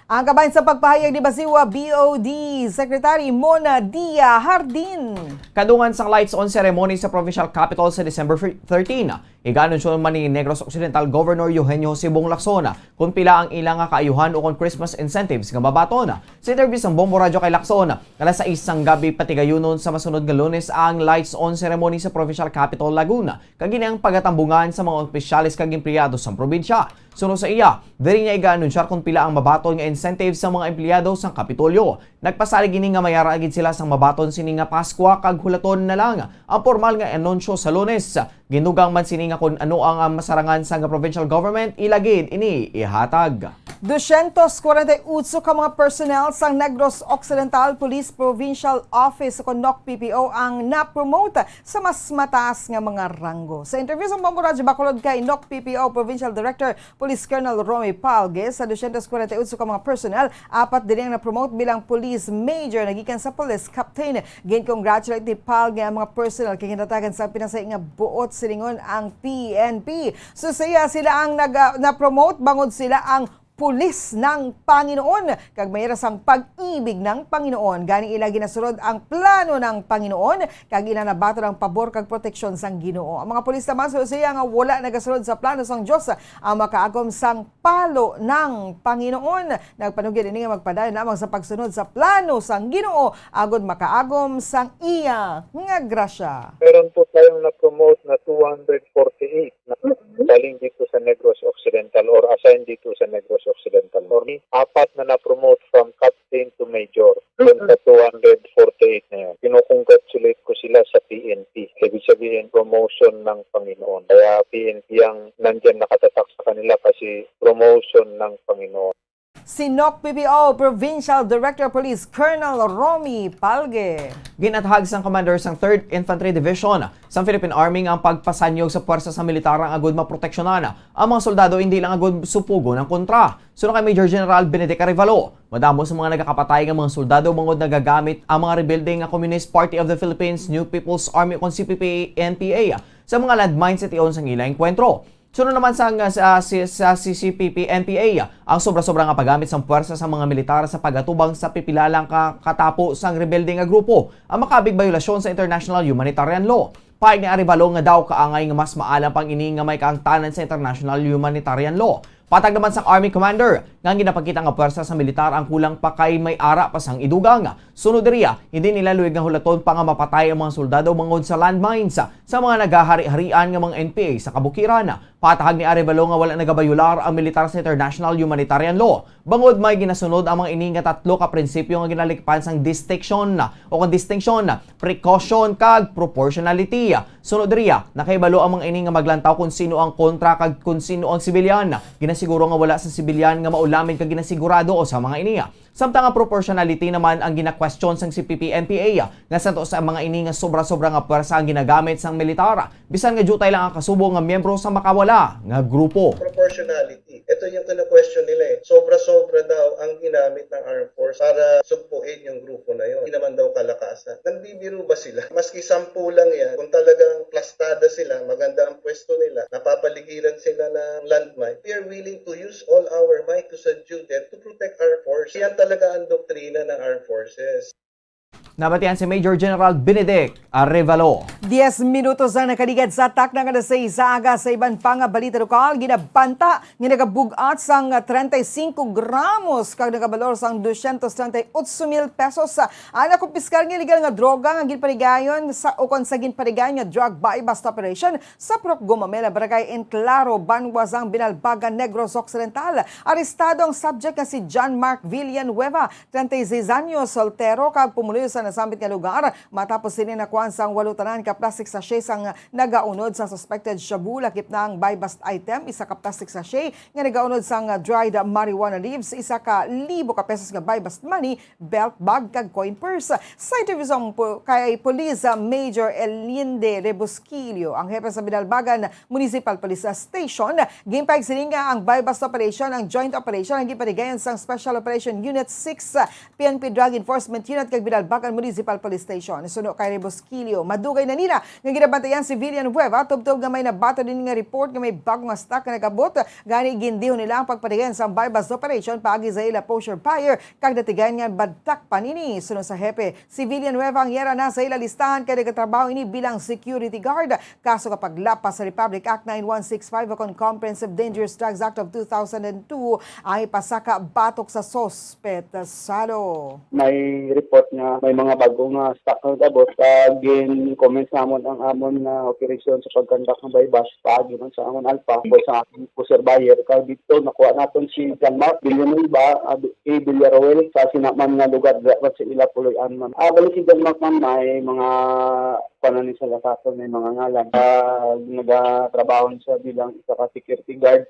Ang kabahin sa pagpahayag ni Basiwa B O D Secretary Mona Dia Hardin. Kadungan sang lights on ceremony sa provincial capitol sa December thirteen, igaanunsyo man ni Negros Occidental Governor Eugenio Jose Bong Lacson kon pila ang ila nga kaayuhan ukon Christmas incentives nga mabaton. Sa interview sang Bombo Radyo kay Lacson, alas sais sang gabi patigayunon sa masunod nga Lunes ang lights on ceremony sa provincial capitol Laguna, kag ini ang pagatambungan sa mga opisyales kag empleyado sang probinsya. Suno sa iya, diri niya iga-anunsyar kon pila ang mabaton nga incentive sa mga empleyado sang Kapitolyo. Nagpasalig ini nga mayara gid sila sang mabaton sini nga Paskwa, kag hulaton na lang ang pormal nga anunsyo sa Lunes. Gindugang man sini nga kon ano ang, ang masarangan sang provincial government, ila gid ini ihatag. Dosyentos kwarenta y otso ka mga personnel sang Negros Occidental Police Provincial Office o kon NOCPPO ang na-promote sa mas mataas nga mga ranggo. Sa interview sa Bombo Radyo Bacolod kay NOCPPO Provincial Director Police Colonel Romy Palge, sa dosyentos kwarenta y otso ka mga personnel, apat diri ang na-promote bilang police major nagikan sa police captain. Gin-congratulate ni Palge ang mga personnel kay ginhatagan sang pinasay nga buot silingon ang P N P. So, sa iya, sila ang nag-, ah, na-promote bangod sila ang pulis ng Panginoon, kag mayra sang pag-ibig ng Panginoon. Gani ila ginasulod ang plano ng Panginoon, kag ila nabaton ang pabor kag proteksyon sang Ginoo. Ang mga pulis naman, suno sa iya, nga wala nagasulod sa plano sang Dios, ang makaagom sang palo ng Panginoon. Nagpanugid ini nga magpadayon lamang sa pagsunod sa plano sang Ginoo, agod makaagom sang iya nga grasya. Meron po tayong na-promote na two hundred forty-eight na galing dito sa Negros Occidental or assigned dito sa Negros Occidental. For me, apat na na-promote from captain to major. Doon sa two hundred forty-eight na yun. Kinukongratulate ko sila sa P N P. Ibig sabihin, promotion ng Panginoon. Kaya P N P ang nandyan nakatatak sa kanila kasi promotion ng Panginoon. Si NOCPPO Provincial Director Police Colonel Romy Palge. Ginathag sang commander sang Third Infantry Division sang Philippine Army nga ang pagpasanyog sa puwersa sa militar ang agud maproteksyonan ang mga soldado, hindi lang agud supugon ang kontra. Suno kay Major General Benedict Arevalo, madamo sa mga nagakapatay nga mga soldado bangod nagagamit ang mga rebelde nga Communist Party of the Philippines, New People's Army o kon C P P N P A sa mga landmine sa tion sang ila engkwentro. Suno naman sa, nga sa, si, sa C C P P N P A, ang sobra-sobra nga paggamit sang puwersa sa mga militar sa pag-atubang sa pipila lang ka katapo sang rebelde nga grupo ang makabig bayolasyon sa international humanitarian law. Pahayag ni Arevalo nga daw kaangay nga mas maalam pang ini nga may kaangtanan sa international humanitarian law. Patag naman sang Army Commander nga ang ginapakita nga pwersa sa militar ang kulang pa kay may ara pa sang idugang. Sunod diriya, hindi nila luwag nga hulaton pa nga mapatay ang mga soldado bangod sa landmines sa mga nagahari-harian nga mga N P A sa kabukiran. Patahag ni Arevalo nga wala nagabayular ang militar sa international humanitarian law, bangod may ginasunod ang mga ini nga tatlo ka prinsipyo nga ginalikpan sang distinction o kon distinction, precaution, kag proportionality. Sunod diriya, nakahibalo ang mga ini nga maglantaw kon sino ang kontra kag kon sino ang sibilyan. Ginasiguro nga wala sa sibilyan nga maulamin kag ginasigurado sa mga ini. Samtang ang proportionality naman ang gina-question sang C P P N P A, nga santo sa mga ini nga sobra-sobra nga pwersa ang ginagamit sang militar, bisan nga diutay lang ang kasubo nga miyembro sa makawala nga grupo. Proportionality. Ito yung kina-question nila eh. Sobra-sobra daw ang ginamit ng Armed Force para sugpuin yung grupo na yun. Hindi naman daw kalakasan. Nagbibiro ba sila? Maski sampu lang yan, kung talagang plastada sila, maganda ang pwesto nila, napapaligiran sila ng landmine, we are willing to use all our might to subdue them to protect our force. Yan talaga ang doktrina ng Armed Forces. Nabatian si Major General Benedict Arevalo. Diez minutos ang nakaligad sa takna nga alas sais sa aga. Sa iban pa nga balita lokal, ginabanta nga nagabug-at sang treinta y cinco gramos kag nagabalor sang doscientos treinta y ocho mil pesos ang nakumpiskar nga illegal nga droga nga ginparigayon sa, ukon sa ginparigayon nga drug buy-bust operation sa Purok Gumamela, Barangay Enclaro, banwa sang Binalbagan, Negros Occidental. Arestado ang subject nga si John Mark Villanueva, treinta y seis anyos, soltero kag pumuluyo sa nasambit nga lugar, matapos sini nakuan sang walo tanan ka plastic sachet sang nagaunod sa suspected shabu, lakip na ang buy-bust item, isa ka plastic sachet nga nagaunod sang dried marijuana leaves, isa ka libo ka pesos nga buy-bust money, belt bag, kag coin purse. Sa interview sa pu-, kay Police Major Eliende Rebusquillo, ang hepe sa Binalbagan Municipal Police Station, ginpahayag sini nga ang buy-bust operation ang joint operation ang ginpatigayon sang Special Operation Unit six, P N P Drug Enforcement Unit kag Binalbagan Municipal Police Station. Suno kay Rebusquillo, madugay na nila nga ginabantayan si Villanueva tubtob nga may nabaton ini nga report nga may bago nga stock nga nag-abot. Gani, gindihon nila ang pagpatigayon sang buy-bust operation paagi sa ila poseur buyer kag natigayon nga madakpan ini. Suno sa hepe, si Villanueva ang yara na sa ila listahan kay nagatrabaho ini bilang security guard. Kaso nga paglapas sa Republic Act nine one six five ukon Comprehensive Dangerous Drugs Act of two thousand and two ang ipasaka batok sa suspet. Salo. May report nga may mga bago nga stock nga nag-abot, kag gin-comments namon ang amon nga operasyon sa pag-conduct ng buy-bust paagi man sa amon ALPA o sa amon poseur buyer. Kag dito nakuha naton si John Mark Villanueva, ah, A. Villaruel, sa sinaman nga lugar dira sa ila puloy-an man. Ah, bali si John Mark man may mga kuan ni sa Lasaton, may mga ngalan. Ah, nagatrabaho siya bilang isa ka security guard.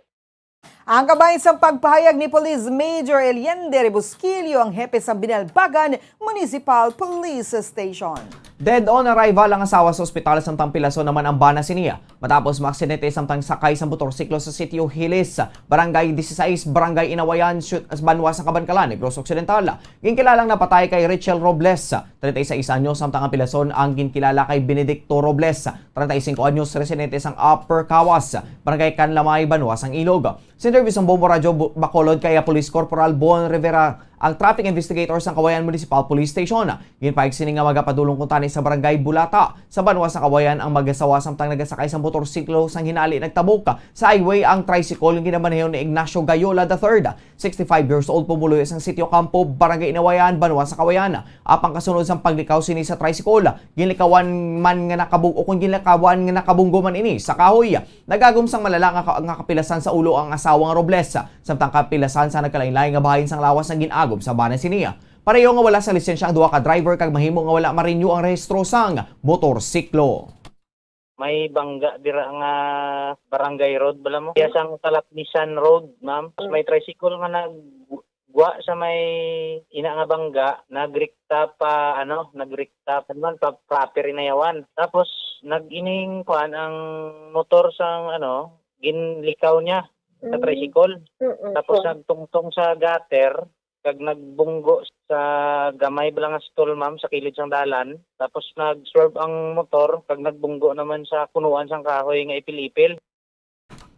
Ang kabahin sang pagpahayag ni Police Major Eliende Rebusquillo, ang hepe sa Binalbagan Municipal Police Station. Dead on arrival ang asawa sa ospital samtang pilason naman ang bana siniya matapos maaksidente samtang sakay sa motorsiklo sa Sitio Hilis, Barangay Dieciséis, Barangay Inawayan, Syut-, banwa sa Kabankalan, Negros Occidental. Ginkilalang napatay kay Rachel Robles, treinta y seis anyos, samtang ang pilason ang ginkilala kay Benedicto Robles, treinta y cinco anyos, residente sang Upper Cawas, Barangay Canlamay, banwa sang Ilog. Sa interview sang Bombo Radyo Bu-, Bacolod kay Police Corporal Bon Rivera, ang traffic investigator sang Cauayan Municipal Police Station, ginpahayag sini nga magapadulong kuntani sa Barangay Bulata sa banwa sa Cauayan ang mag-asawa samtang nagasakay sa motorsiklo. Sang hinali, nagtabok sa highway ang tricycle nga ginamaneho ni Ignacio Gayola the third, sixty-five years old, pumuluyo sang Sitio Campo, Barangay Inawayan, banwa sa Cauayan. Apang kasunod sang paglikaw sini sa tricycle, ginlikawan man nga nakabug-, o kung ginlikawan nga nakabunggo man ini sa kahoy. Nagagom sang malala nga ka-, nga kapilasan sa ulo ang asawa nga Robles, samtang kapilasan sa nagkalainlain nga bahin sang lawas ang gin-agom sa bana sini. Pareho nga wala sa lisensya ang duha ka driver kag mahimo nga wala ma-renew ang rehistro sang motorsiklo. May bangga dira nga barangay road, bala mo. Iya sang Talapnisan Road, ma'am. Tapos may tricycle nga naggwa sa may ina nga bangga, nagrikta pa, ano, nagrikta pa naman pa proper Inayawan. Tapos nag-ining kuan ang motor sang, ano, ginlikaw niya sa tricycle. Tapos nagtungtong sa gutter, kag nagbunggo sa gamay bala nga stall, ma'am, sa kilid sang dalan. Tapos nag-swerve ang motor kag nagbunggo naman sa punuan sang kahoy nga ipil-ipil.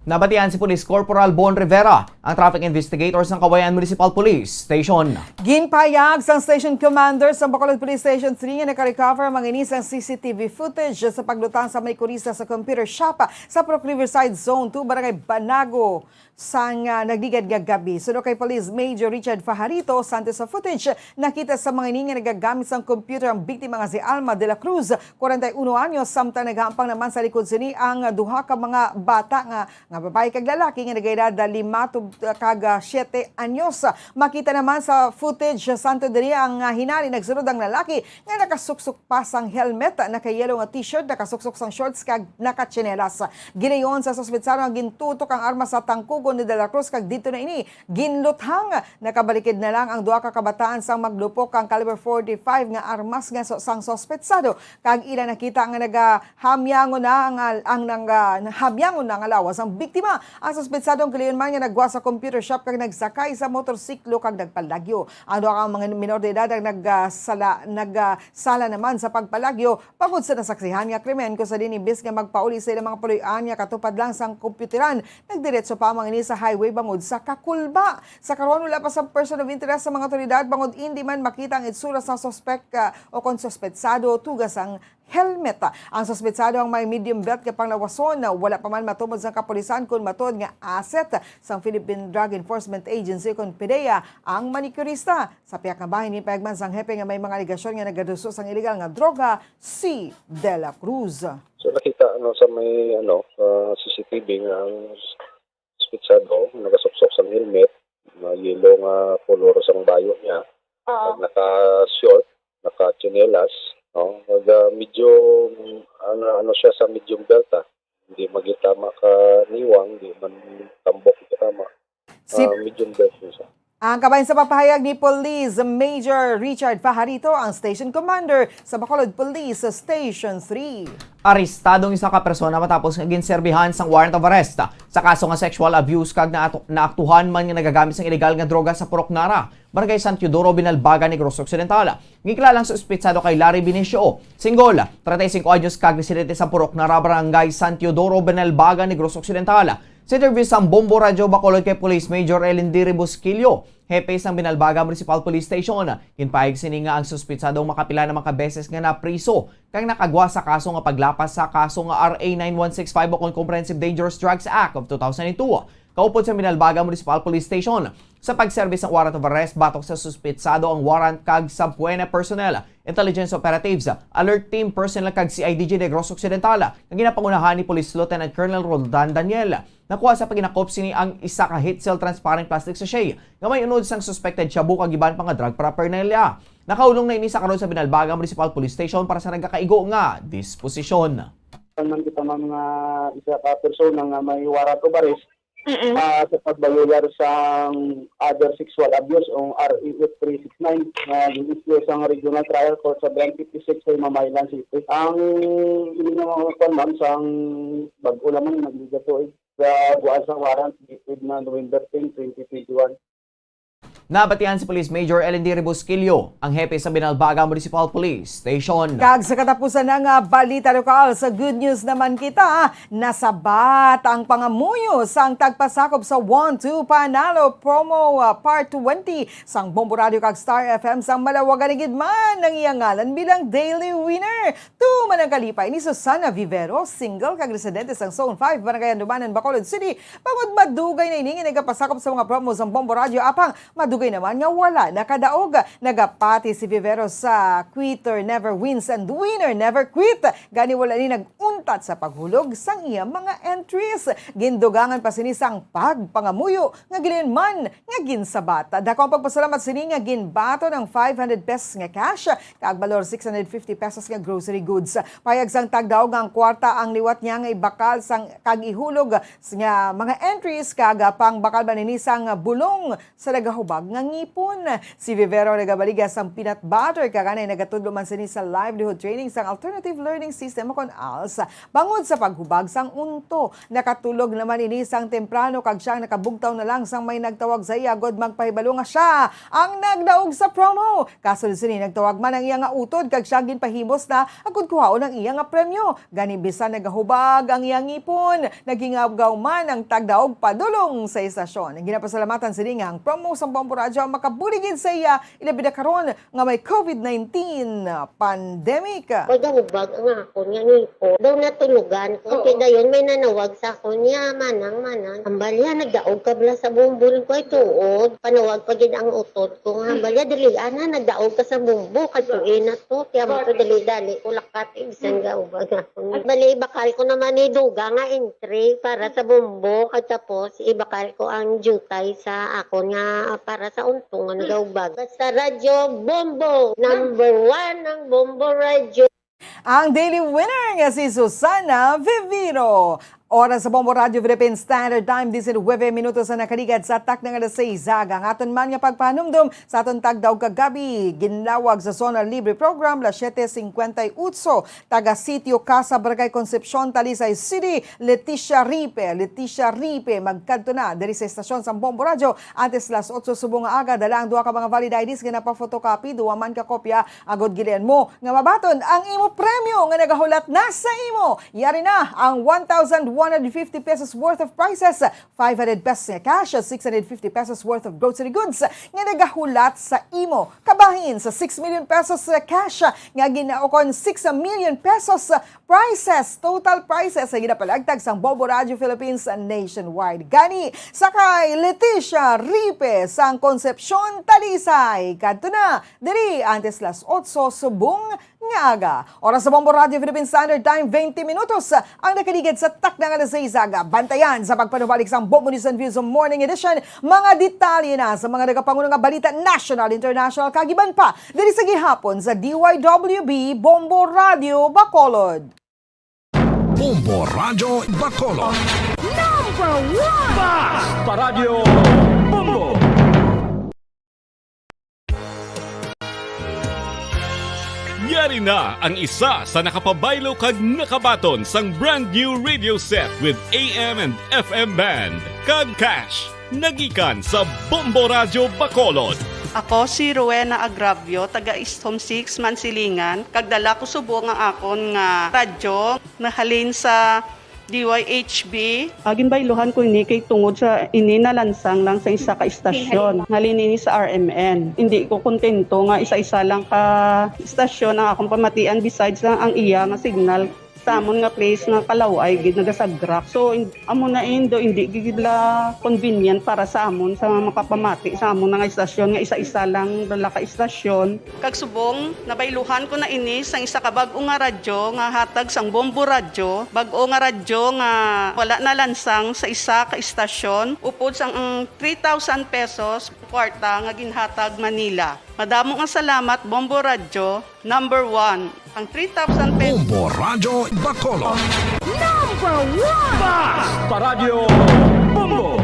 Nabatian si Police Corporal Bon Rivera, ang traffic investigator sang Cauayan Municipal Police Station. Ginpahayag sang Station Commander sa Bacolod Police Station three nga nakarecover ang mga ini sang C C T V footage sa paglutang sa may kurista sa computer shop sa Purok Riverside Zone two, Barangay Banago, sang, ah, nagligad nga gab-i. Suno kay Police Major Richard Fajarito, santo sa footage, nakita sa mga ini nga nagagamit sang computer ang biktima nga si Alma de la Cruz, kwarenta y uno anyos, samtang nagahampang naman sa likod sini ang duha ka mga bata nga, nga babayi kag lalaki nga nagaedad lima tub-, kag, ah, siyete anyos. Makita naman sa footage, santo diri ang, ah, hinali nagsulod ang lalaki nga nakasuksok pa sang helmet, naka-yellow nga t-shirt, nakasuksok sang shorts kag nakatsinelas. Gilayon sa suspetsado nga gintutok ang armas sa tangkugon ni De La Cruz kag didto na ini ginluthang. Nakabalikid na lang ang duha ka kabataan sang maglupok ang caliber forty-five nga armas nga su-, sang suspetsado kag ila nakita nga nagahamyangon na ang, ang nang, ah, hamyangon na nga lawas ang biktima. Ang suspetsado ang gilayon man nga nagwa sa computer shop kag nagsakay sa motorsiklo kag nagpalagyo. Ang duha ka mga minor de edad ang nagsala, nagsala naman sa pagpalagyo bangod sa nasaksihan nga krimen, kung sa diin imbis nga magpauli sa ilang mga puloy-an nga katupad lang sang kompyuteran, nagdiretso pa ang mga ini sa highway bangod sa kakulba. Sa karon, wala pa sang person of interest sa mga otoridad bangod indi man makita ang itsura sang suspek, ah, o kon suspetsado tuga sang helmet. Ang suspetsado ang may medium belt nga panglawason. Wala pa man matumod sang kapulisan kon matuod nga asset sang Philippine Drug Enforcement Agency kon PDEA ang manicurista. Sa pihak nga bahin, ginpahayag man sang hepe nga may mga alegasyon nga nagaduso sang iligal nga droga si De La Cruz. So, nakita, ano, sa may, ano, sa C C T V nga ang suspetsado nagasuksok sang helmet, nga yellow nga kolor sang bayo niya. Oo. Kag naka-short, naka-tsinelas, no? Kag, ah, medyo, ano, ano siya sa medium belt, ah. Hindi magitama ka niwang, di man tambok itama. Si Ah, medium belt siya. Ang kabahin sa papahayag ni Police Major Richard Fajarito, ang station commander sa Bacolod Police Station three. Arestado ang isa ka persona matapos nga ginserbihan sang warrant of arrest sa kaso nga sexual abuse kag naatu-, naaktuhan man nga nagagamit sang iligal nga droga sa Purok Nara, Barangay San Teodoro, Binalbagan, Negros Occidental. Ginkilala ang suspetsado kay Larry Benicio, single, treinta y cinco anyos, kag residente sa Purok Nara, Barangay San Teodoro, Binalbagan, Negros Occidental. Sa interview sang Bombo Radyo Bacolod kay Police Major Elendiri Busquillo, hepe sang Binalbaga Municipal Police Station, ginpahayag sini nga ang suspetsado makapila na mga beses nga napriso kag nakagwa sa kaso nga paglapas sa kaso nga R A nine one six five o kon Comprehensive Dangerous Drugs Act of two thousand two, kaupod sa Binalbaga Municipal Police Station. Sa pagserbi sang warrant of arrest, batok sa suspetsado ang warrant kag subpoena personnel, intelligence operatives, alert team personnel kag C I D G Negros Occidental nga ginapangunahan ni Police Lieutenant Colonel Roldan Daniel. Nakuha sa paghinakop sini ang isa ka heat-sealed transparent plastic sachet nga may unod sang suspected shabu kag iban pa nga drug paraphernalia. Nakaulong na ini sa karon sa Binalbaga Municipal Police Station para sa nagakaigo nga disposisyon. Ang man kita, ma'am, nga isa ka persona nga may warrant of arrest, Mm-mm. ah, sa pagbayular sang other sexual abuse o R A eight three six nine nga gin-issue sang Regional Trial Court sa Branch fifty-six sa Himamaylan City. Ang ini nga mga kwan, ma'am, sang bag-o lamang nagligatoy sa guwal sa warrant dated na November ten, twenty twenty-one. Nabatian si Police Major Elendiri Busquillo, ang hepe sa Binalbaga Municipal Police Station. Kag sa katapusan na nga balita lokal, sa good news naman kita, nasabat ang pangamuyo sang tagpasakop sa One Two Panalo Promo, ah, Part twenty sang Bombo Radio kag Star F M sang Malawagan, gid man ang iya ngalan bilang daily winner. Tuman ang kalipay ni Susana Vivero, single kag residente sang Zone five, Barangay Andumanan, Bacolod City, bangod madugay na ini nga nagapasakop sa mga promo sang Bombo Radio, apang madugay naman nga wala nakadaog. Nagapati si Vivero sa "Quitter never wins and winner never quit." Gani wala ni nag-untat sa paghulog sang iya mga entries. Gindugangan pa sini sang pagpangamuyo nga gilayon man nga ginsabat. Dako ang pagpasalamat sini nga ginbaton ang five hundred pesos nga cash kag balor six hundred fifty pesos nga grocery goods. Pahayag sang tagdaog nga ang kwarta ang liwat niya nga ibakal sang kag ihulog nga mga entries kag pangbakal man ini sang bulong sa nagahubag nga ngipon. Si Vivero nagabaligya sang peanut butter kag anay nagatudlo man sini sa livelihood training sang Alternative Learning System, kon als, bangod sa paghubag sang unto. Nakatulog naman ini sang temprano kag siya nakabugtaw na lang sang may nagtawag sa iya agod magpahibalo nga siya ang nagdaog sa promo. Kasulod sini, nagtawag man ang iya nga utod kag siya ginpahimos na agud kuhaon ang iya nga premyo. Gani, bisan nagahubag ang iya ngipon, nagingawgaw man ang tagdaog padulong sa estasyon. Ginapasalamatan sini nga ang promo sang Bombo Radyo ang makabulig gid sa iya, ilabi na karon nga may covid nineteen pandemic. Pagahubag ang akon nga ngipon. Daw natunugan ko. Oo. Kay dayon may nanawag sa akon niya, "Manang, manang." Ang balya, nagdaog ka bala sa bumbol ko ay tuod. Panawag pa gid ang utod ko nga, "Ang balya, dili, ana, nagdaog ka sa bumbo. Kadtuin na to. Kaya mo to, dali-dali ko lakat." Eh, bisan gahubag ako. Bali, ibakal ko naman ni dugang nga entry para sa bumbo. At tapos, ibakal ko ang jutay sa akon nga para sa unto nga nagahubag. Basta Radyo Bombo, number one ang Bombo Radyo. Ang daily winner nga si Susana Viviro. Oras sa Bombo Radio Philippine Standard Time, diecinuebe minutos ang nakaligad sa takna nga alas seis aga. Ang aton man nga pagpahanumdom sa aton tagdaog kagabi, ginlawag sa Zona Libre Program, las siete cincuenta y ocho, taga Sitio Casa, Barangay Concepcion, Talisay City, Leticia Ripe. Leticia Ripe, magkadto na diri sa estasyon sang Bombo Radio antes las otso subong nga aga. Dala ang duha ka mga valid I Ds nga napa-photocopy, duha man ka kopya agod gilian mo nga mabaton ang imo premyo nga nagahulat na sa imo. Yari na ang one thousand one hundred fifty pesos worth of prizes, five hundred pesos nga cash, six hundred fifty pesos worth of grocery goods nga nagahulat sa imo. Kabahin sa six million pesos nga cash nga ginaukon six million pesos prizes, total prizes nga ginapalagtag sang Bombo Radio Philippines nationwide. Gani, sa kay Leticia Ripe sang Concepcion, Talisay, kadto na diri antes las otso subong nga aga. Oras sa Bombo Radio Philippine Standard Time, twenty minutos ang nakaligad sa takna nga alas seis aga. Bantayan sa pagpanubalik sang Bombo News and Views Morning Edition, mga detalye na sa mga nagapangulo nga balita national, international, kag iban pa diri sa gihapon sa D Y W B Bombo Radio Bacolod. Bombo Radyo Bacolod. Number one! Basta Radyo Bombo! Yari na ang isa sa nakapabaylo kag nakabaton sang brand new radio set with A M and F M band kag cash. Nagikan sa Bombo Radyo Bacolod. Ako si Rowena Agravio, taga East Home Six, Mansilingan, kag dala ko subong ang akon nga radyo nahalin sa D Y H B. Ah, ginbayluhan ko ini kay tungod sa ini nalansang lang sa isa ka istasyon. Halin ini sa R M N. Hindi ko kontento nga isa-isa lang ka istasyon ang akong pamatian besides lang ang iya nga signal. Sa amon nga place nga kalaw-ay gid nagasagrak. So, in-, amo na indo, hindi gid la convenient para sa amon sa mga makapamati sa amon nga istasyon nga isa-isa lang dala ka istasyon. Kag subong, nabayluhan ko na ini sang isa ka bag-o nga radyo nga hatag sang Bombo Radyo, bag-o nga radyo nga wala nalansang sa isa ka istasyon, upod sang ang three thousand pesos kwarta nga ginhatag man nila. Madamo nga salamat, Bombo Radyo. Number one, ang three thousand pesos. Bombo Radyo Bacolod. Number one! Basta Radyo Bombo!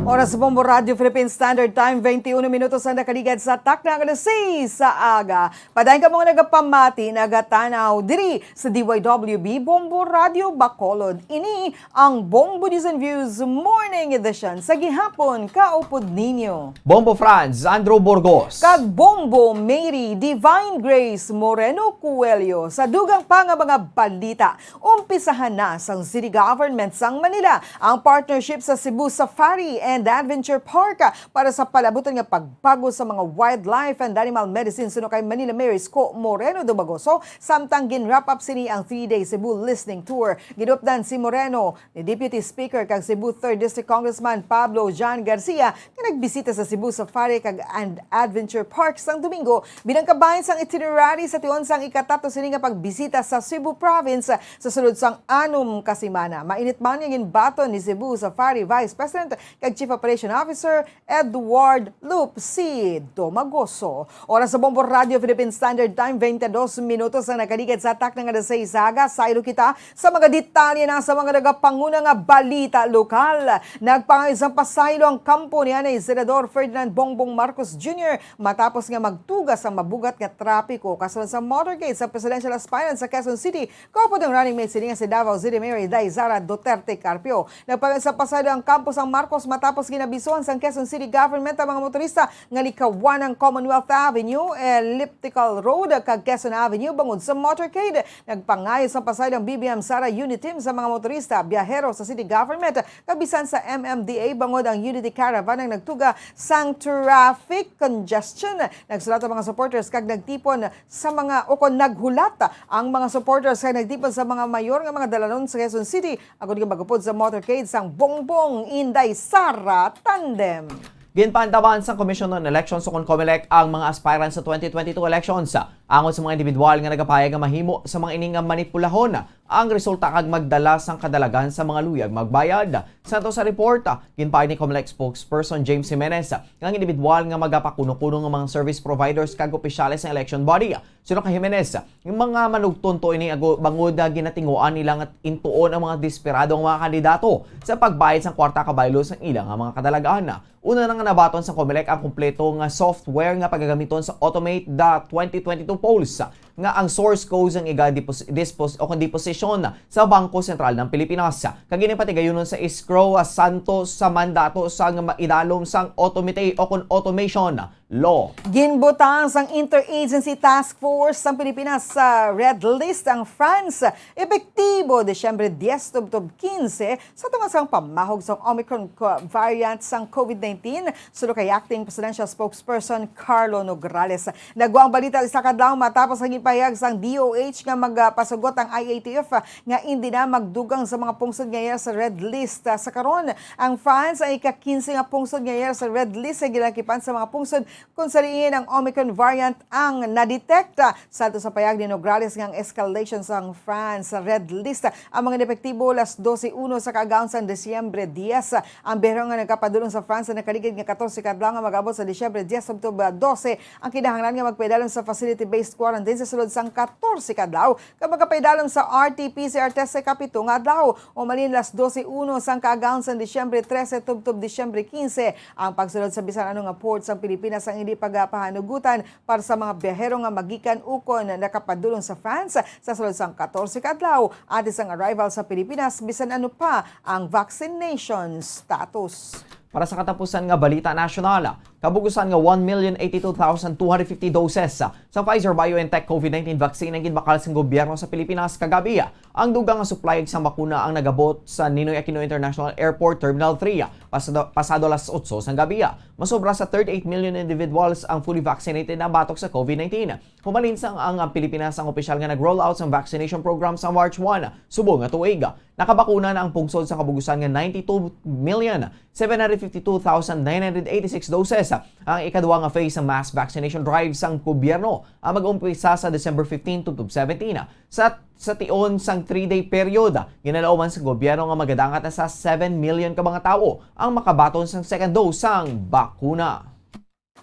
Oras sa Bombo Radyo Philippine Standard Time, twenty-one minutos ang nakaligad sa takna nga alas seis sa aga. Padayon kamo nga nagapamati, nagatanaw diri sa D Y W B Bombo Radyo Bacolod. Ini ang Bombo News and Views Morning Edition sa gihapon, kaupod ninyo Bombo Franz, Andrew Burgos. Kag Bombo Mary Divine Grace Moreno Coelho. Sa dugang pa nga mga balita, umpisahan na sang City Government sang Manila ang partnership sa Cebu Safari and Adventure Park para sa palabuton nga pagbago sa mga wildlife and animal medicine, suno kay Manila Mayor Isko Moreno Dumagoso. Samtang gin-wrap up sini ang three-day Cebu listening tour, ginupdan si Moreno ni Deputy Speaker kag Cebu Third District Congressman Pablo John Garcia, nga nagbisita sa Cebu Safari kag and Adventure Park sang Domingo, bilang kabahin sang itinerary sa tion sang ikatatlo sini nga pagbisita sa Cebu Province sa sulod sang anom ka semana. Mainit man nga ginbaton ni Cebu Safari Vice President kag Operation Officer Edward Lupsi Domagoso. Oras sa Bombo Radio Philippine Standard Time, twenty-two minutos ang nakaligid sa takna nga alas sais sa aga. Saylo kita sa mga detalye na sa mga nagapanguna nga balita lokal. Nagpangayo sang pasaylo ang kampo ni anay Senador Ferdinand Bongbong Marcos Junior matapos nga magtuga sa mabugat nga trapiko kasunod sa motorcade sa presidential aspirant sa Quezon City, kaupod ang running mate sini nga si Davao City Mayor Inday Sara Duterte Carpio. Nagpangayo sang pasaylo ang kampo sang Marcos matapos ginabisuhan sang Quezon City Government ang mga motorista nga likawan ang Commonwealth Avenue, Elliptical Road, kag Quezon Avenue bangod sa motorcade. Nagpangayo sang pasaylo ang B B M Sara Unit Team sa mga motorista, biyahero sa city government, kag bisan sa M M D A bangod ang Unity Caravan ang nagtuga sang traffic congestion. Nagsulat ang mga supporters kag nagtipon sa mga, o kon naghulat ang mga supporters kag nagtipon sa mga mayor nga mga dalanon sa Quezon City, agod nga mag-upod sa motorcade sang Bongbong Inday Sara Tandem. Ginpaantaban sang Commission on Elections o kon COMELEC ang mga aspirants sa twenty twenty-two elections. Angot sa mga individual nga nagapayag nga mahimo sa mga ini nga manipulahon ang resulta kag magdala sang kadalagan sa mga luyag magbayad. Sa ato sa report, ginpahayag ni COMELEC spokesperson James Jimenez nga ang individual nga magapakuno-kuno nga mga service providers kag opisyales sa election body. Suno kay Jimenez, ang mga manugtonto ini ago-, bangod nga ginatinguan nila nga intuon ang mga desperado nga mga kandidato sa pagbayad sang kwarta kabaylo sang ila nga mga kadalagan. Una na nga nabaton sa COMELEC ang kompleto nga software nga pagagamiton sa Automate the twenty twenty-two Polls, nga ang source code sang iga dipos-, dispos-, o kon deposisyon sa Bangko Sentral ng Pilipinas, kag ini patigayunon sa escrow, ah, santo sa mandato sang ma-, idalom sang automate o kon automation law. Ginbutang sang Interagency Task Force sang Pilipinas sa Red List ang France, epektibo Disyembre dies tubtob quince, sa tungod sang pamahog sang Omicron co-, variant sang COVID nineteen, suno kay Acting Presidential Spokesperson Carlo Nograles. Nagwa ang balita isa ka adlaw matapos ang ipahayag sang D O H nga magpasugot ang I A T F nga indi na magdugang sa mga pungsod nga iya sa red list, ah, sa karon. Ang France ang ika-quince nga pungsod nga iya sa red list nga ginakipan sa mga pungsod kung sa diin ang Omicron variant ang nadetect. Sa ato sa payag ni Nograles nga ang escalation sang France sa red list ang mga epektibo alas dose uno sa kaagahon sang Disyembre dies. Ang biyahero nga nagkapadulong sa France sa nakaligid nga katorse ka adlaw nga mag-abot sa Disyembre dies tubtob dose ang kinahanglan nga magpaidalom sa facility-based quarantine sa sulod sang katorse ka adlaw kag magpaidalom sa R T P C R test sa ikapito nga adlaw. Umalin alas dose uno sang kaagahon sang Disyembre trese tubtob Disyembre quince ang pagsulod sa bisan ano nga port sang Pilipinas ang hindi pagapahanugutan para sa mga biyahero nga magikan ukon nakapadulong sa France sa sulod sang katorse ka adlaw antes sang arrival sa Pilipinas, bisan ano pa ang vaccination status. Para sa katapusan nga balita nasyonal, kabugusan nga one million eighty-two thousand two hundred fifty doses sa Pfizer-BioNTech COVID nineteen vaccine ang ginbakal sang gobyerno sa Pilipinas kagabi. Ang dugang nga supply sang bakuna ang nagabot sa Ninoy Aquino International Airport Terminal three pasado, pasado alas otso sang gabi. Masobra sa thirty-eight million individuals ang fully vaccinated na batok sa COVID nineteen. Humalin sang ang, ang Pilipinas ang opisyal nga nag-roll out sang vaccination program sa March one, subong nga tuig. Nakabakuna na ang pungsod sa kabugusan nga ninety-two million seven hundred fifty-two thousand nine hundred eighty-six doses. Ang ikaduha nga phase sang mass vaccination drive sang gobyerno ang mag-umpisa sa December fifteen tubtob seventeen. Sa, sa tion sang three-day period, ginalauman sa gobyerno nga magadangat na sa seven million ka mga tawo ang makabaton sang second dose sang bakuna.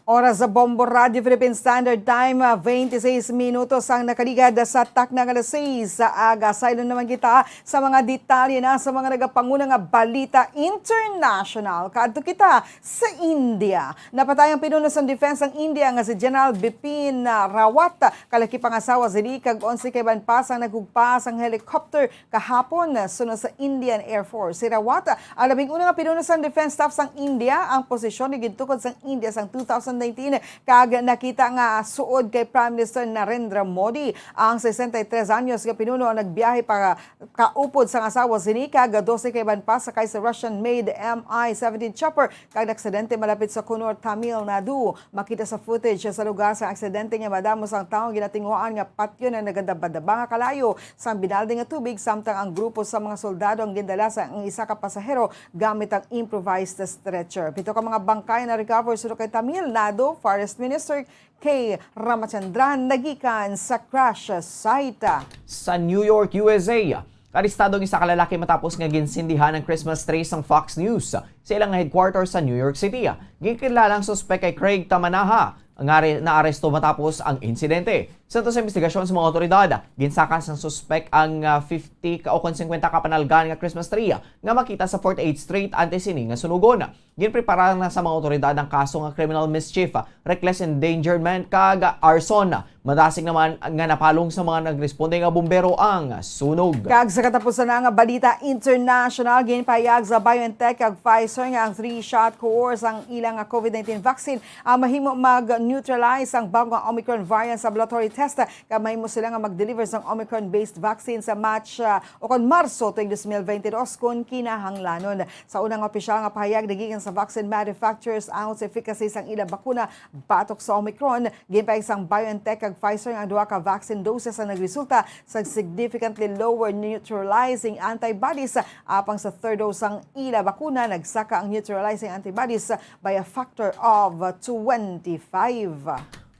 Oras sa Bombo Radio Philippine Standard Time, ah, twenty-six minutos ang nakaligad sa takna nga alas sais sa aga. Saylo naman kita sa mga detalye na sa mga nagapanguna nga balita international. Kadto kita sa India. Napatay ang pinuno sang defense sang India nga si General Bipin, ah, Rawat. Kalaki pangasawa sini kag onse ka iban pa sang naghugpa sang helicopter kahapon, suno sa Indian Air Force. Si Rawat ang labing una nga pinuno sang defense staff sang India. Ang posisyon ni gintukod sang India sang two thousand nineteen, kag nakita nga suod kay Prime Minister Narendra Modi. Ang sesenta y tres anyos nga pinuno ang nagbiyahe pa kaupod sang asawa sini kag dose ka iban pa sakay sa Russian-made M I seventeen chopper kag naaksidente malapit sa Coonoor, Tamil Nadu. Makita sa footage sa lugar sa aksidente nga madamo sang tawo ginatinguhaan nga patyon ang nagadabadaba nga kalayo sang binalde nga tubig, samtang ang grupo sa mga soldado ang gindala sa ang isa ka pasahero gamit ang improvised stretcher. Pito ka mga bangkay na recover suno kay Tamil Nadu Forest Minister K Ramachandran nagikan sa crash site. Sa New York, U S A, Arestado ang isa ka lalaki matapos nga ginsindihan ang Christmas tree sang Fox News sa ilang headquarters sa New York City. Ginkilala ang suspek kay Craig Tamanaha, nga are-, naaresto matapos ang insidente. Sa sa investigasyon sa mga otoridad, ginsaka sang suspek ang, ah, fifty ka o kon fifty ka panalgan nga Christmas tree nga makita sa forty-eighth Street antes sini nga sunugon. Ginprepara na sa mga otoridad ang kaso nga criminal mischief, reckless endangerment, kag arson. Madasig naman nga napalong sa mga nagresponde nga bumbero ang sunog. Kag sa katapusan na nga balita international, ginpahayag sa BioNTech kag Pfizer nga ang three-shot course ang ilang nga COVID nineteen vaccine ang mahimo mag-neutralize ang bag-o nga Omicron variant sa laboratory test, kag mahimo sila nga mag-deliver sang Omicron-based vaccine sa March, ah, o kon Marso tuig dos mil bente dos kon kinahanglanon. Sa unang opisyal nga pahayag nagikan sa vaccine manufacturers ang sa efficacy sang ilang bakuna batok sa Omicron, ginpahayag sang BioNTech kag Pfizer nga ang duha ka vaccine doses ang nagresulta sa significantly lower neutralizing antibodies, apang sa third dose sang ila bakuna nagsaka ang neutralizing antibodies by a factor of twenty-five.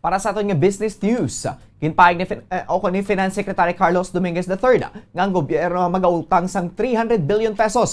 Para sa aton nga business news, ginpahayag ni Fin-, eh, o ni Finance Secretary Carlos Dominguez the third nga ang gobyerno magautang sang three hundred billion pesos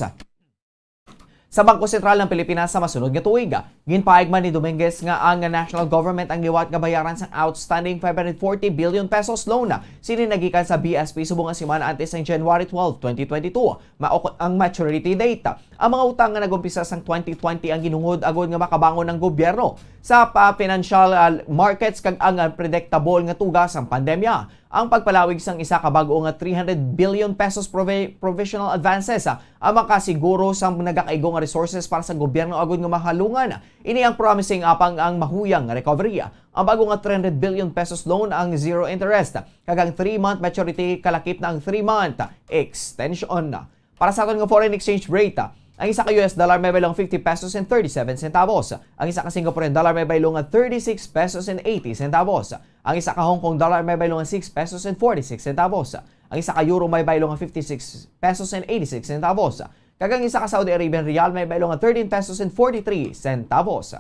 sa Bangko Sentral ng Pilipinas sa masunod nga tuig. Ginpahayag man ni Dominguez nga ang national government ang liwat nga bayaran sang outstanding five hundred forty billion pesos loan. Sini nagikan sa B S P subong nga semana antes sang January twelve, twenty twenty-two, mao ang maturity date. Ang mga utang nga nag-umpisa sang twenty twenty ang ginhungod agod nga makabangon ang gobyerno sa pa-, financial, ah, markets kag ang unpredictable nga tuga sang pandemya. Ang pagpalawig sang isa ka bag-o nga three hundred billion pesos provi-, provisional advances, ah, ang makasiguro sang nagakaigo nga resources para sa gobyerno agud nga mahalungan ini ang promising apang ang mahuyang nga recovery. Ang bag-o nga three hundred billion pesos loan ang zero interest, kag ang three-month maturity kalakip na ang three-month extension. Para sa aton nga foreign exchange rate, ang isa ka U S dollar may baylo nga fifty pesos and thirty-seven centavos. Ang isa ka Singaporean dollar may baylo nga thirty-six pesos and eighty centavos. Ang isa ka Hong Kong dollar may baylo nga six pesos and forty-six centavos. Ang isa ka euro may baylo nga fifty-six pesos and eighty-six centavos. Kag ang isa ka Saudi Arabian riyal may baylo nga thirteen pesos and forty-three centavos.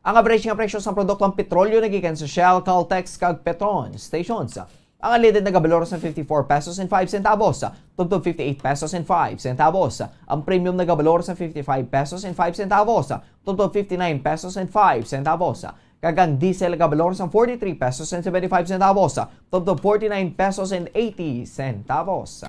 Ang average nga presyo sang produktong petrolyo nagikan sa Shell, Caltex, kag Petron stations. Ang unleaded nagabalor sa fifty-four pesos and five centavos, tubtob fifty-eight pesos and five centavos. Ang premium nagabalor sa fifty-five pesos and five centavos, tubtob fifty-nine pesos and five centavos. Kag ang diesel nagabalor sa forty-three pesos and seventy-five centavos, tubtob forty-nine pesos and eighty centavos.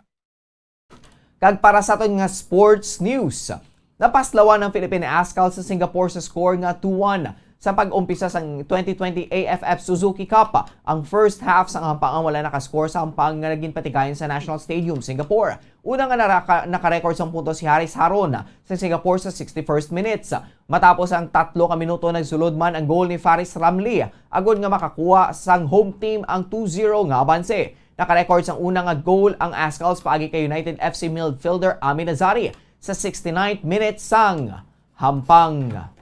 Kag para sa aton nga sports news, napaslawan ang Philippine Ascal sa Singapore sa score nga two one. Sa pag-umpisa sang twenty twenty A F F Suzuki Cup, ang first half sang hampang wala nakascore sa hampang nga ginpatigayon sa National Stadium, Singapore. Una nga naraka-, nakarecord sang puntos si Haris Haron sa Singapore sa sixty-first minutes. Matapos ang tatlo ka minuto, nagsulod man ang goal ni Faris Ramli agud nga makakuha sang home team ang two zero nga abanse. Nakarecord sang una nga goal ang Ascals paagi kay United F C midfielder Amin Azari sa sixty-ninth minute sang hampang.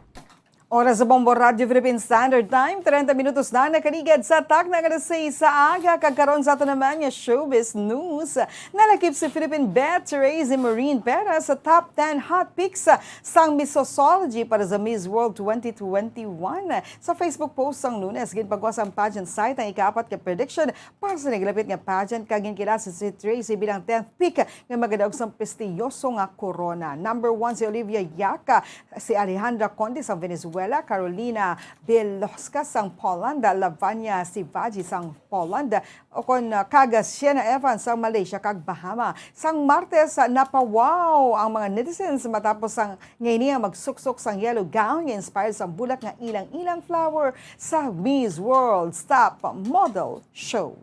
Oras sa Bombo Radyo Philippine Standard Time, treinta minutos na nakaligad sa takna nga alas sais sa aga, kag karon sa aton naman nga showbiz news. Nalakip si Philippine Beth Therese Maureen Perez sa top ten hot picks sang Missosology para sa Miss World twenty twenty-one. Sa Facebook post sang Lunes, ginpagawas sang pageant site ang ikaapat ka prediction para sa nagalapit nga pageant, kag ginkilala si Therese bilang tenth pick nga magadaog sang prestiyoso nga korona. Number one si Olivia Yaka, si Alejandra Conde sang Venezuela, Carolina Bielowska sang Poland, Lavanya Sivaji sang Poland, o kon, uh, kag Sienna Evans sang Malaysia kag Bahama. Sang Martes, uh, napawaw ang mga netizens matapos sang nga ini ang magsuksok sang yellow gown nga inspired sang bulak nga ilang-ilang flower sa Miss World's Top Model Show.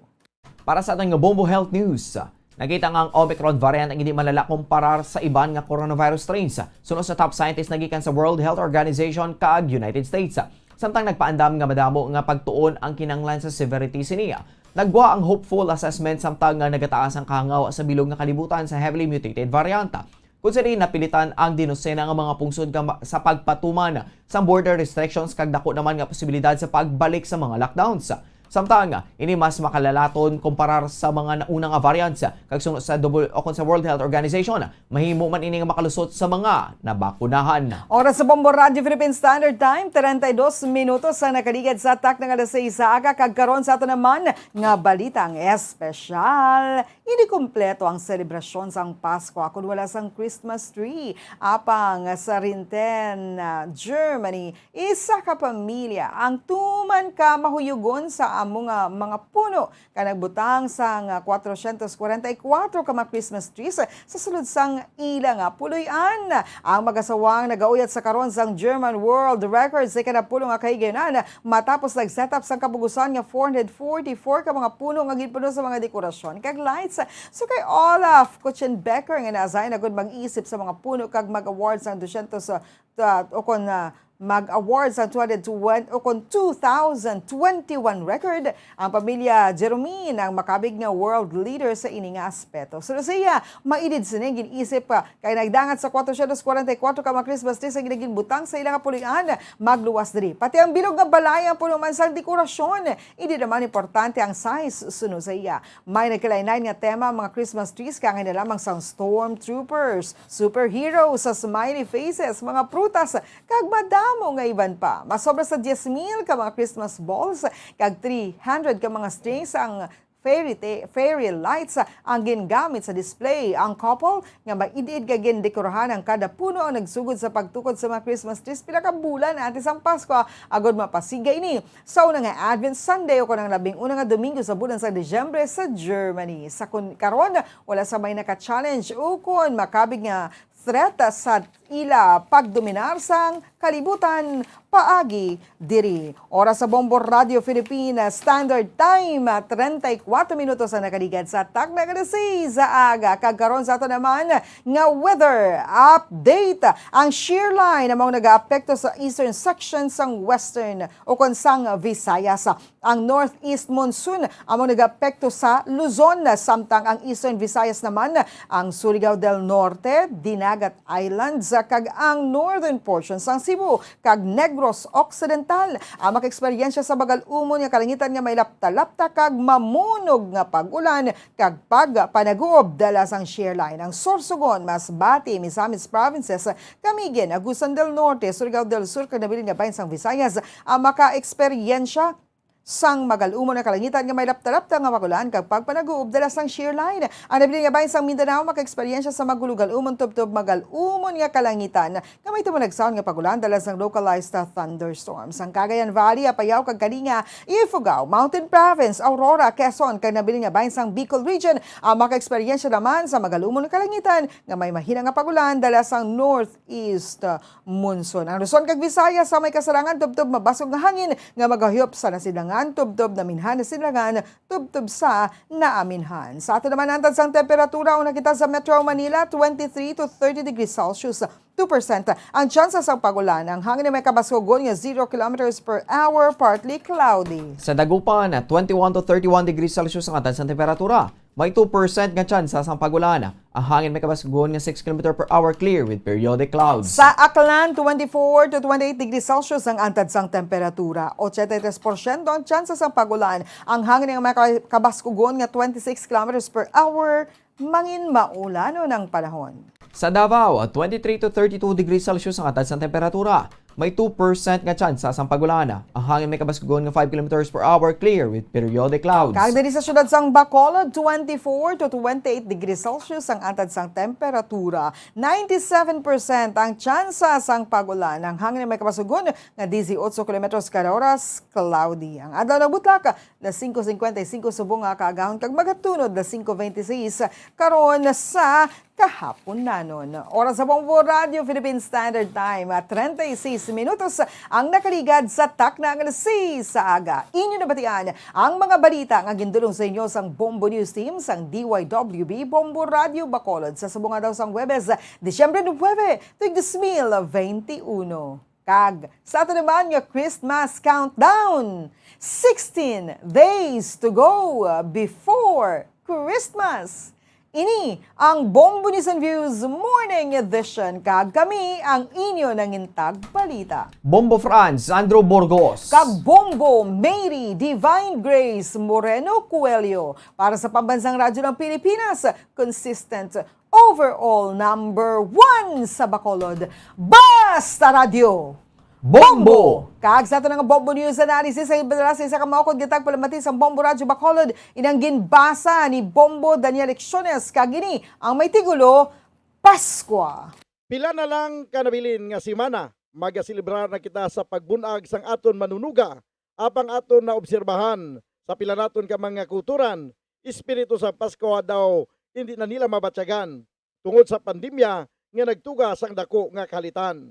Para sa aton nga Bombo Health News, nakita nga ang Omicron variant ang hindi malala kumparar sa iban nga coronavirus strains. Suno sa top scientist nagikan sa World Health Organization kag United States, samtang nagpaandam nga madamo nga pagtuon ang kinahanglan sa severity sini. Naggwa ang hopeful assessment samtang nga nagataas ang kahangaw sa bilog nga kalibutan sa heavily mutated variant. Kon sa diin napilitan ang dinosena nga mga pungsod nga ma-, sa pagpatuman sang border restrictions kag dako naman nga posibilidad sa pagbalik sa mga lockdowns. Samtang ini mas makalalaton kumparar sa mga nauna nga variants, kag suno sa W-, o kon sa World Health Organization, mahimo man ini nga makalusot sa mga nabakunahan. Oras sa Bombo Radyo Philippine Standard Time, treinta y dos minutos ang nakaligad sa takna nga alas seis sa aga, kag karon sa ato naman nga balitang espesyal. Hindi kumpleto ang selebrasyon sang Pasko kon wala sang Christmas tree. Apang sa Rinten, ah, Germany, isa ka pamilya ang tuman ka mahuyugon sa amo nga mga puno, kag nagbutang sang, ah, cuatrocientos cuarenta y cuatro ka mga Christmas trees sa sulod sang ila nga puloy-an. Ang mag-asawang nagauyat sa karon sang German World Records sa ikanapulo nga kahigayunan matapos nag-set up sang kabugusan nga four hundred forty-four ka mga puno nga ginpuno sa mga dekorasyon kag lights. So kay Olaf Kutschenbecker nga naasahan na gud mag-isip sa mga puno kag mag-award sang dosyentos, ah, ta-, o kon, ah, mag-award sang two hundred twenty o kon two thousand twenty-one record, ang pamilya Jerome ang makabig nga world leader sa ini nga aspeto. So siya, mailid sini gin-isip, ah, kay nagdangat sa cuatrocientos cuarenta y cuatro ka mga Christmas trees ang ginbutang sa ila nga puloy-an. Magluwas diri, pati ang bilog nga balay ang puno man sang dekorasyon. Hindi naman importante ang size, suno sa iya. May nagkalain-lain nga tema ang mga Christmas trees, kag ina lamang sang stormtroopers, superheroes, sa smiley faces, mga prutas, kag madamo nga iban pa. Masobra sa diyes mil ka mga Christmas balls kag three hundred ka mga strings ang fairy ta-, fairy lights ang gingamit sa display. Ang couple nga maid-id nga gindekorahan ang kada puno ang nagsugod sa pagtukod sa mga Christmas trees pila ka bulan antes ang Pasko, agod mapasigya ini sa una nga Advent Sunday o kon ang labing una nga Domingo sa bulan sa Disyembre sa Germany. Sa kun-, karon, wala sa may naka-challenge ukon makabig nga threat sa ila pagdominar sang kalibutan paagi diri. Oras sa Bombo Radio Philippines Standard Time, treinta y cuatro minutos ang nakaligad sa takna nga alas seis sa aga. Kag karon sa ato naman nga weather update. Ang shear line amo nagaapekto sa eastern section sang western o kon sang Visayas. Ang northeast monsoon amo nagaapekto sa Luzon, samtang ang Eastern Visayas naman, ang Surigao del Norte, Dinagat Islands, kag ang northern portion sang Cebu kag Negros Occidental ang makaeksperyensya sa magal-umon nga kalangitan nga may lapta-lapta kag mamunog nga pag-ulan kag pagpanaguob dala sang shear line. Ang Sorsogon, Masbate, Misamis Provinces, Camiguin, Agusan del Norte, Surigao del Sur, kag nabilin nga bahin sang Visayas ang makaeksperyensya sang magal-umon nga kalangitan nga may lapta-lapta nga magulan kag pagpanaguob dala sang shear line. Ang nabilin nga bahin sang Mindanao makaeksperyensya sa magugal-umon tubtob magal-umon nga kalangitan nga may tumalagsaon nga pagulan dala sang localized thunderstorms. Ang Cagayan Valley, Apayao kag Kalinga, Ifugao, Mountain Province, Aurora, Quezon, kag nabilin nga bahin sang Bicol Region ang makaeksperyensya naman sa magal-umon nga kalangitan nga may mahina nga pagulan dala sang northeast monsoon. Ang Luzon kag Visayas sa may kasarangan tubtob mabasog nga hangin nga magahuyop sa nasidlangan tubtob naminhan, nasidlangan tubtob sa naaminhan. Sa ato naman antad sang temperatura, ang nakita sa Metro Manila, twenty-three to thirty degrees Celsius, two percent ang tsansa sang pag-ulan. Ang hangin may kabaskugon nga zero kilometers per hour, partly cloudy. Sa Dagupan, twenty-one to thirty-one degrees Celsius ang antad sang temperatura. May two percent nga tsansa sang pag-ulan. Ang hangin may kabaskugon nga six kilometer per hour, clear with periodic clouds. Sa Aklan, twenty-four to twenty-eight degrees Celsius ang antad sang temperatura. Ochenta y tres porsyento ang tsansa sang pag-ulan. Ang hangin nga may ka-, kabaskugon nga twenty-six kilometers per hour, mangin maulanon ang panahon. Sa Davao, twenty-three to thirty-two degrees Celsius ang antad sang temperatura. May two percent nga tsansa sang pag-ulan. Ang hangin may kabaskugon nga five kilometers per hour, clear with periodic clouds. Kag diri sa siyudad sang Bacolod, twenty-four to twenty-eight degrees Celsius ang antad sang temperatura. Ninety-seven percent ang tsansa sang pag-ulan. Ang hangin may kabaskugon nga dieciocho kilometros kada oras, cloudy. Ang adlaw nagbutlak, las cinco cincuenta y cinco subong nga kaagahon kag magatunod las cinco veintiséis karon sa kahaponanon. Oras sa Bombo Radio Philippine Standard Time, treinta y seis minutos ang nakaligad sa takna nga alas seis sa aga. Inyo nabatian ang mga balita nga gindulong sa inyo sang Bombo News Team sang D Y W B Bombo Radio Bacolod sa subong nga adlaw sang Huwebes, Disyembre nuebe, tuig dos mil veintiuno. Kag sa ato naman nga Christmas countdown, sixteen days to go before Christmas. Ini ang Bombo News and Views Morning Edition, kag kami ang inyo nangintag balita. Bombo Franz, Andrew Burgos. Kag Bombo Mary Divine Grace Moreno Coelho para sa Pambansang Radyo ng Pilipinas, consistent overall number one sa Bacolod. Basta Radyo! Bombo! Kag sa aton nga Bombo News Analysis, sa iba sa isa ka maukod nga tagpalamati sang Bombo Radyo Bacolod, inang ginbasa ni Bombo Daniel Lecciones, kag ini ang may tigulo, Paskwa. Pila na lang ka nabilin nga semana, magaselebrar na kita sa pagbun-ag sang aton manunuga, apang aton naobserbahan sa pila naton ka mga kulturan, espiritu sa Paskwa daw hindi na nila mabatyagan tungod sa pandemya nga nagtuga sang dako nga kahalitan.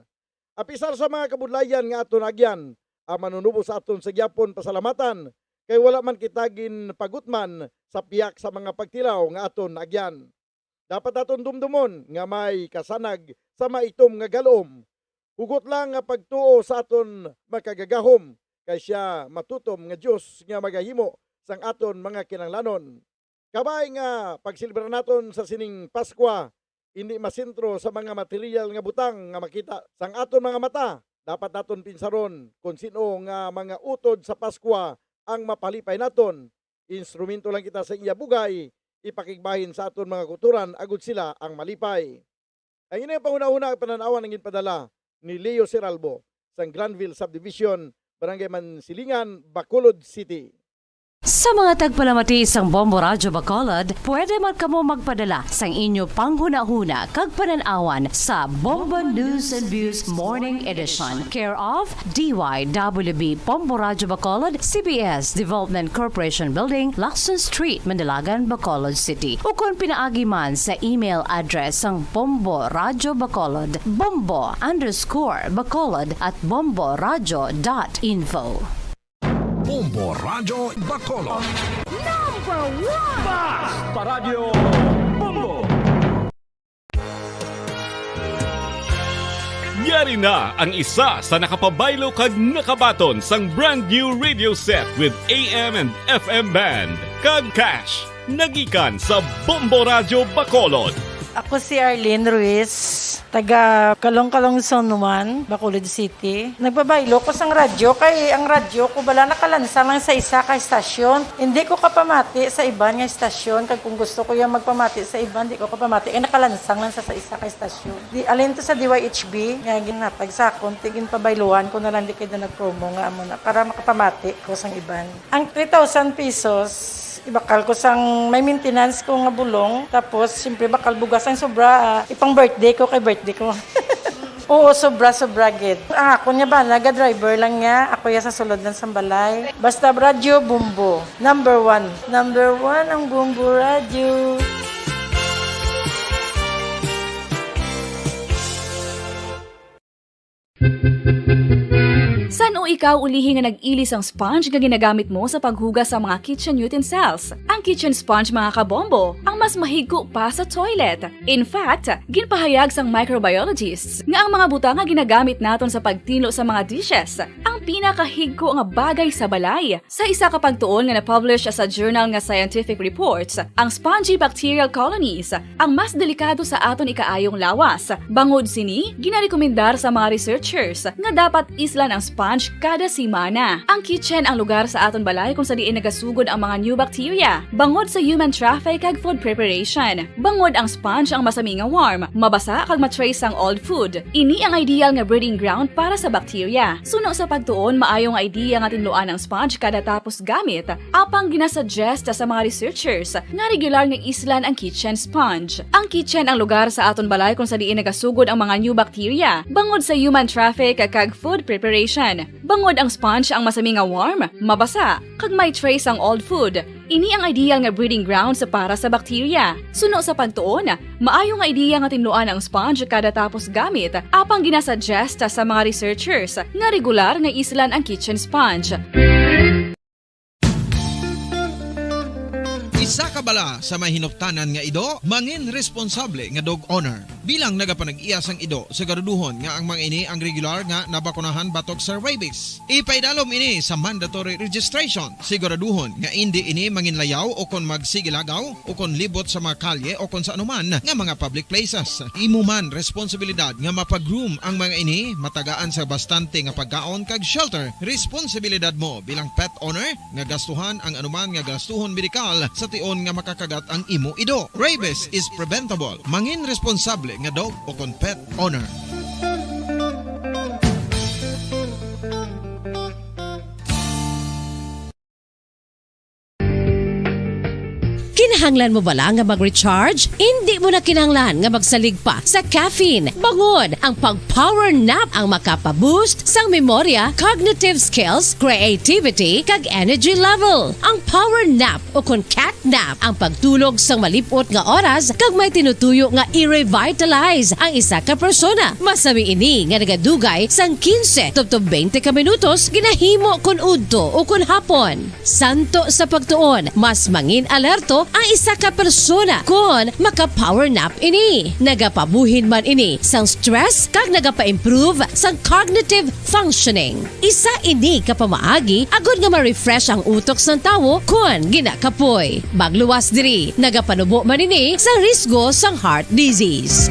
Apisar sa mga kabudlayan nga aton naagyan, ang Manunubos sa aton sa gyapon pasalamatan, kay wala man kita ginpagutman sa piyak sa mga pagtilaw nga aton naagyan. Dapat naton dumdumon nga may kasanag sa maitom nga galom. Hugot lang nga pagtuo sa aton makagagahom, kay sia matutom nga Dios nga magahimo sang aton mga kinahanglanon. Kabay nga pagselebra naton sa sining Paskwa, indi masentro sa mga material nga butang nga makita sang aton mga mata. Dapat naton pinsaron kon sin-o nga mga utod sa Paskwa ang mapalipay naton. Instrumento lang kita sa iya bugay, ipakigbahin sa aton mga kulturan agod sila ang malipay. Ang inang panghunahuna ug panan-awan ang ginpadala ni Leo Seralbo sang Granville Subdivision, Barangay Mansilingan, Bacolod City. Sa mga tagpalamati sang Bombo Radyo Bacolod, pwede man kamo magpadala sang inyo panghunahuna kag panan-awan sa Bombo News and Views Morning Edition, care of D Y W B Bombo Radyo Bacolod, C B S Development Corporation Building, Lacson Street, Mandilagan, Bacolod City. Ukon pinaagi man sa email address sang Bombo Radyo Bacolod, bombo underscore bacolod at bombo radyo dot info. Bombo Radyo Bacolod. Number one! Basta Radyo Bombo! Yari na ang isa sa nakapabaylo kag nakabaton sang brand new radio set with A M and F M band kag cash. Nagikan sa Bombo Radyo Bacolod. Ako si Arlene Ruiz, taga Kalong-Kalong Zone one, Bacolod City. Nagpabaylo ko sang radyo kay ang radyo ko bala nakalansang lang sa isa ka estasyon. Hindi ko kapamati sa iban nga estasyon, kag kung gusto ko yung magpamati sa iban, di ko kapamati kay nakalansang lang sa, sa isa ka estasyon. Di, alin to sa D Y H B nga ginhatag sa akon, ti ginpabayluan ko na lang di kay na nag-promo nga amo na para makapamati ko sang iban. Ang three thousand pesos, ibakal ko sang may maintenance ko nga bulong, tapos siyempre bakal bugas ang sobra, ah, ipang birthday ko kay birthday ko. Oo, sobra, sobra gid. Ang akon nga bana, ga-driver lang niya, ako ya sa sulod lang sang balay. Basta Radyo Bombo, number one. Number one ang Bombo Radyo. San-o ikaw ulihi nga nag-ili sang sponge nga ginagamit mo sa paghugas sa mga kitchen utensils? Ang kitchen sponge, mga kabombo, ang mas mahigko pa sa toilet. In fact, ginpahayag sang microbiologists nga ang mga butang nga ginagamit naton sa pagtinlo sa mga dishes ang pinakahigko nga bagay sa balay. Sa isa ka pagtuon nga na-publish sa journal nga Scientific Reports, ang spongy bacterial colonies ang mas delikado sa aton ikaayong lawas. Bangod sini, ginarekomendar sa mga researchers nga dapat islan ang sponge kada semana. Ang kitchen ang lugar sa aton balay kung sa diin nagasugod ang mga new bacteria, bangod sa human traffic kag food preparation. Bangod ang sponge ang masami nga warm, mabasa kag ma-trace ang old food. Ini ang ideal nga breeding ground para sa bacteria. Suno sa pagtuon, maayo nga idea nga tinluan ang sponge kada tapos gamit, apang ginasuggest sa mga researchers nga regular nga islan ang kitchen sponge. Ang kitchen ang lugar sa aton balay kung sa diin nagasugod ang mga new bacteria, bangod sa human traffic kag food preparation. Bangod ang sponge ang masami nga warm, mabasa, kag may trace ang old food, ini ang ideal nga breeding grounds para sa bacteria. Suno sa pagtuon, maayo nga idea nga tinluan ang sponge kada tapos gamit, apang ginasuggest sa mga researchers nga regular nga islan ang kitchen sponge. Sa kabala sa may hinuptanan nga ido, mangin responsable nga dog owner. Bilang nagapanag-iya sang ido, siguraduhon nga ang mga ini ang regular nga nabakunahan batok sa rabies. Ipaidalom ini sa mandatory registration. Siguraduhon nga indi ini manginlayaw o kon magsigilagaw o kon libot sa mga kalye o kon sa anuman nga mga public places. Imo man responsibilidad nga mapa-groom ang mga ini, matagaan sa bastante nga pagkaon kag shelter. Responsibilidad mo bilang pet owner nga gastuhan ang anuman nga gastuhon medikal sa tion nga makakagat ang imo ido. Rabies is preventable. Mangin responsable nga dog o kon pet owner. Kinahanglan mo bala nga mag-recharge? Indi mo na kinahanglan nga magsalig pa sa caffeine. Bangod ang pag-power nap ang makapa-boost sang memorya, cognitive skills, creativity, kag energy level. Ang power nap o kon cat nap ang pagtulog sang malip-ot nga oras kag may tinutuyo nga i-revitalize ang isa ka persona. Masami ini nga nagadugay sang quince tubtob twenty ka minutos, ginahimo kon udto o kon hapon. Santo sa pagtuon, mas mangin-alerto ang isa ka persona kon maka-power nap ini. Nagapabuhin man ini sang stress kag nagapa-improve sang cognitive functioning. Isa ini ka pamaagi agod nga ma-refresh ang utok sang tawo kon ginakapoy. Magluwas diri, nagapanubo man ini sa risgo sang heart disease.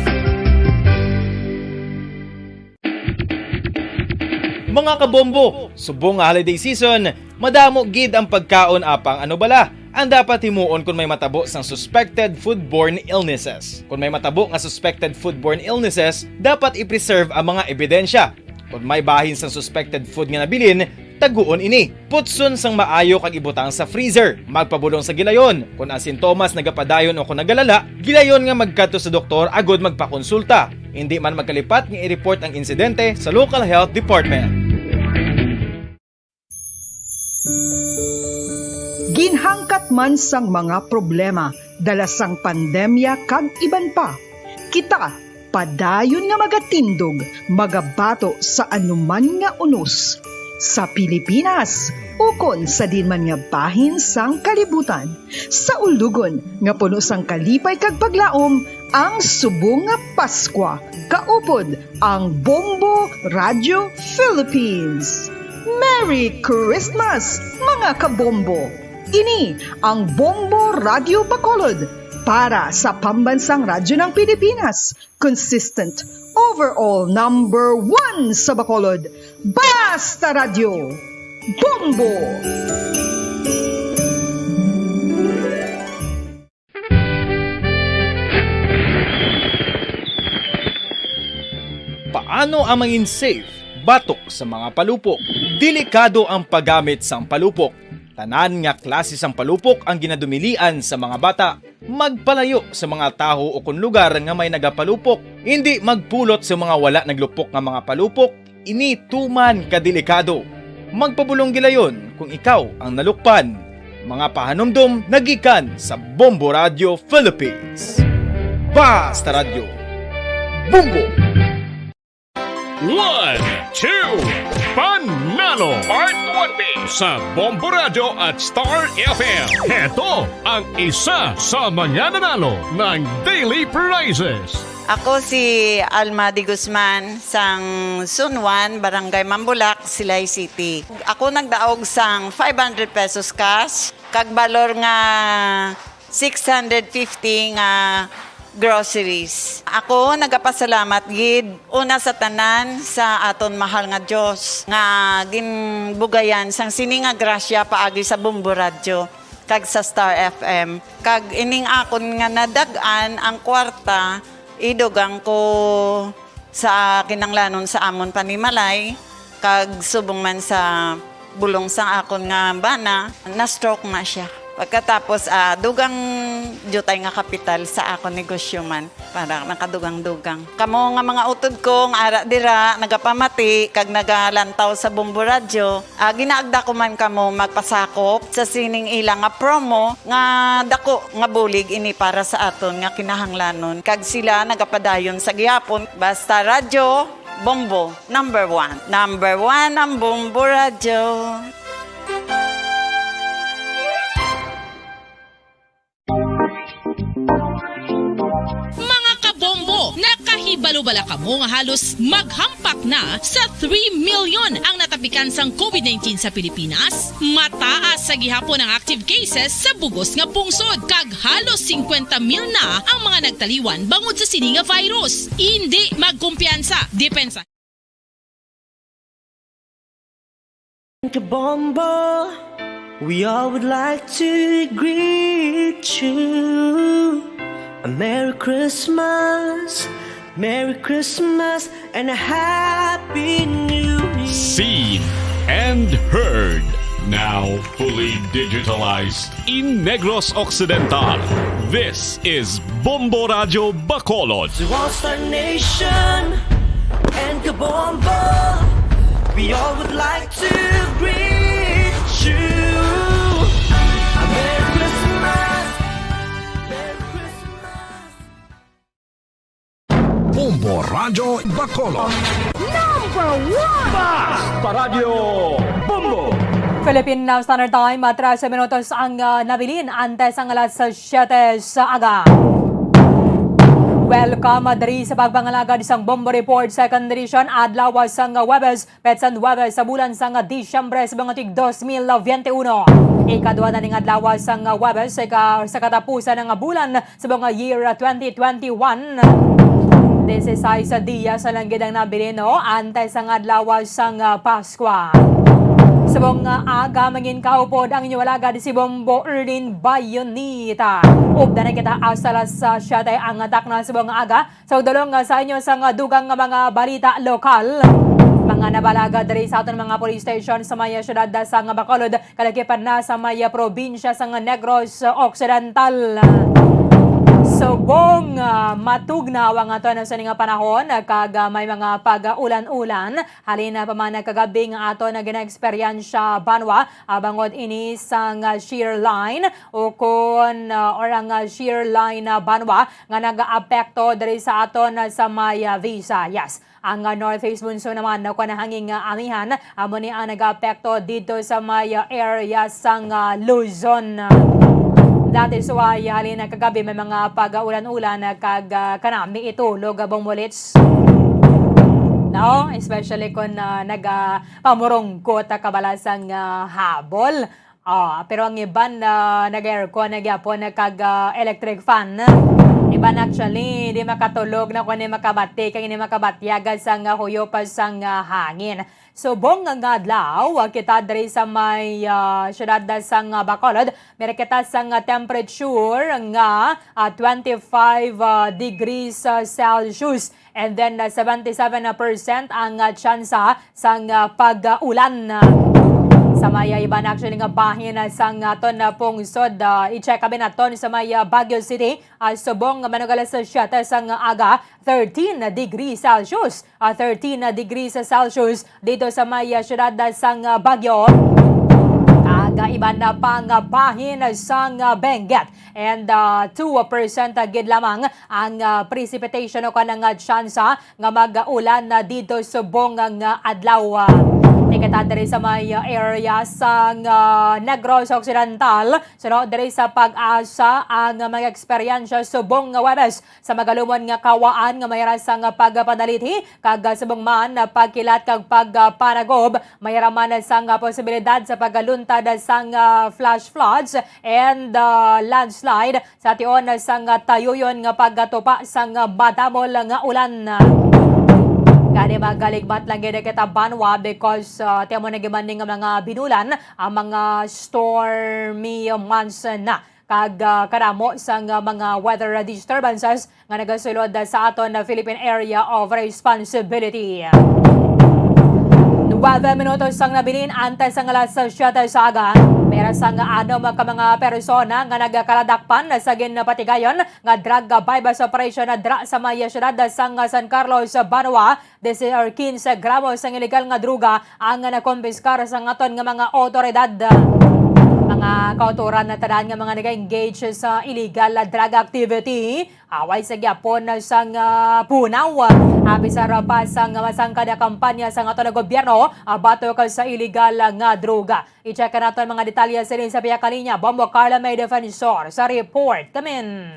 Mga kabombo, subong nga holiday season, madamo gid ang pagkaon apang ano bala ang dapat himuon kon may matabo sang suspected foodborne illnesses. Kon may matabo nga suspected foodborne illnesses, dapat i-preserve ang mga ebidensya. Kon may bahin sang suspected food nga nabilin, taguon ini. Putson sang maayo kag ibutang sa freezer. Magpabulong sa gilayon. Kon ang sintomas nagapadayon o kon nagalala, gilayon nga magkadto sa doktor agod magpakonsulta. Indi man magkalipat nga i-report ang insidente sa local health department. Ginhangkat man sang mga problema dala sang pandemya kag iban pa, kita padayon nga magatindog, magabato sa anuman nga unos, sa Pilipinas ukon sa diin man nga bahin sang kalibutan, sa ulogon nga puno sang kalipay kag paglaom ang subong nga Paskwa. Kaupod ang Bombo Radio Philippines. Merry Christmas, mga kabombo! Ini ang Bombo Radio Bacolod para sa Pambansang Radyo ng Pilipinas, consistent, overall number one sa Bacolod. Basta Radyo, Bombo! Paano ang mangin safe batok sa mga palupok? Delikado ang paggamit sang palupok. Tanan nga klase sang palupok ang ginadumilian sa mga bata. Magpalayo sa mga tawo o kon lugar nga may nagapalupok. Indi magpulot sa mga wala naglupok nga mga palupok. Ini tuman ka delikado. Magpabulong gilayon kung ikaw ang nalukpan. Mga pahanumdom nagikan sa Bombo Radio Philippines. Basta Radyo, Bombo! One, two, Panalo! Part one B sa Bombo Radio at Star F M. Heto ang isa sa mga nanalo ng daily prizes. Ako si Alma de Guzman, sang Sunwan, Barangay Mambulak, Silay City. Ako nagdaog sang five hundred pesos cash, kag balor nga six hundred fifty nga groceries. Ako nagapasalamat gid, una sa tanan, sa aton mahal nga Dios nga ginbugayan sang sini nga grasya paagi sa Bombo Radyo kag sa Star F M. Kag ining akon nga nadag-an ang kwarta, idugang ko sa kinanglanon sa amon panimalay, kag subong man sa bulong sang akon nga bana, na-stroke na siya. Pagkatapos, ah, dugang diutay nga kapital sa akon negosyo man, para nakadugang-dugang. Kamo nga mga utod ko nga ara dira, nagapamati kag nagalantaw sa Bombo Radyo, ah, ginaagda ko man kamo magpasakop sa sining ila nga promo nga dako nga bulig ini para sa aton nga kinahanglanon, kag sila nagapadayon sa gihapon. Basta Radyo, Bombo, number one. Number one ang Bombo Radyo. Ano bala kamo nga halos maghampak na sa three million ang natapikan sang covid nineteen sa Pilipinas? Mataas sa gihapon ang active cases sa bugos nga pungsod, kag halos singkwenta mil na ang mga nagtaliwan bangod sa sini nga virus. Indi magkumpiyansa, depensa. Kabombo, we all would like to greet you a Merry Christmas, Merry Christmas, and a Happy New Year. Seen and heard, now fully digitalized in Negros Occidental. This is Bombo Radyo Bacolod. To all Star Nation and Kabombo, we all would like to greet you a Merry Christmas, Merry Christmas. Bombo Radyo Bacolod. Number one! Basta Radyo Bombo! Philippine Standard Time, ah, trese minutos ang, ah, nabilin antes ang alas siyete sa aga. Welcome, ah, diri sa pagpangalagad sang Bombo Report, second edition, adlaw sang, ah, Huwebes, petsa nuwebe sa bulan sang, ah, Disyembre sa mga tig dos mil biyente uno. Ikadua na ning adlaw sang, ah, Huwebes sa ka-, sa katapusan nga bulan sa mga year, ah, twenty twenty-one. Disisais sa diya sa langgit ang nabilin, no, antes ang adlaw sang, ah, Paskwa. Subong nga aga, mangin kaupod ang inyo alagad si Bombo Erlin Bayonita. Updan na kita hasta alas, ah, siyete ang takna subong nga aga. Sa pagdulong, ah, sa inyo sang, ah, dugang nga mga balita lokal, mga nabalaga diri sa aton mga police station sa may siyudad, ah, sang Bacolod, kalagipan na sa may, ah, probinsya sang Negros Occidental. Subong, ah, matugnaw ang aton sa nga panahon, ah, kag, ah, may mga pag-ulan-ulan. Halin pa man kagabi nga aton nga gina-eksperyensya banwa, ah, bangod ini sang, ah, shear line, ukon, ah, or ang, ah, shear line, ah, banwa nga nagaapekto diri sa aton, ah, sa may, ah, Visayas. Ang, ah, northeast monsoon naman, no, kuwan, hangin nga amihan, amo ni ang nagaapekto dito sa may, ah, area sang, ah, Luzon. That is why, ah, halin na kagabi may mga pag-ulan-ulan, ah, kag, ah, kanami itulog, ah, bumulits. No? Especially kung, ah, naga-, pamurungkot, ah, kabala sang, ah, habol. Ah, pero ang iban, ah, nag-aircon na gyapon, ah, kag, ah, electric fan. Iban actually, di makatulog na kung di makabati, kag di makabatyag sang, ah, huyop sang, ah, hangin. Subong nga adlaw, ah, kita diri sa may, ah, siyudad sang, ah, Bacolod, meron kita sang, ah, temperature nga, ah, twenty-five, ah, degrees, ah, Celsius. And then, ah, seventy-seven percent ang, ah, tsansa sang, ah, pag-ulan. Sa may, ah, iban actually nga bahin, ah, sang aton, ah, pungsod, ah, i-check kami naton sa may, ah, Baguio City, ah, subong nga manugal sa siyete sang aga, thirteen degrees Celsius, ah, thirteen degrees Celsius dito sa may, ah, siyudad, ah, sang, ah, Baguio. Kag, ah, iban na pang, ah, bahin, ah, sang, ah, Benguet. And, ah, two percent gid lamang ang, ah, precipitation o kanang, ah, tsansa nga mag-ulan na dito subong nga adlaw. Tikita diri sa may, ah, area sang, ah, Negros Occidental, suno diri sa Pag-asa ang mga eksperyensya subong nga Huwebes sa magalumon nga kawaan nga may rasa nga pagpadalithi kag, ah, subong man, ah, pagkilat kag pagpanagob, may raman sang, ah, posibilidad sa pagluntad sang, ah, flash floods and, ah, landslide sa tion sang, ah, tayuyon nga pagtupa sang, ah, madamol nga ulan. Gani magaligmat lang gid kita banwa because, ah, ti amo na gid man ning mga binulan ang mga stormy months na. Kag, ah, kadamo sang, ah, mga weather disturbances nga nagasulod sa aton na Philippine Area of Responsibility. Nuwebe minutos ang nabilin antes ang alas siyete sa aga. May rasa nga anom ka mga persona nga nagkaladakpan sa ginpatigayon nga drug buy-bust operation na dra sa may siyudad sang San Carlos, Banwa. Dise or kinse gramos sang iligal nga droga ang nakumpiskar sang aton nga mga awtoridad. Mga kautoran na tanan nga mga nag-engage sa illegal drug activity, away sa gyapon sang, ah, punaw. Apisar pa sang masangkad nga kampanya sang aton nga gobyerno, ah, batok sa illegal nga droga. I-check naton mga detalye sini sa pihak kalinya. Bombo Carla May Defensor sa report. Kamin.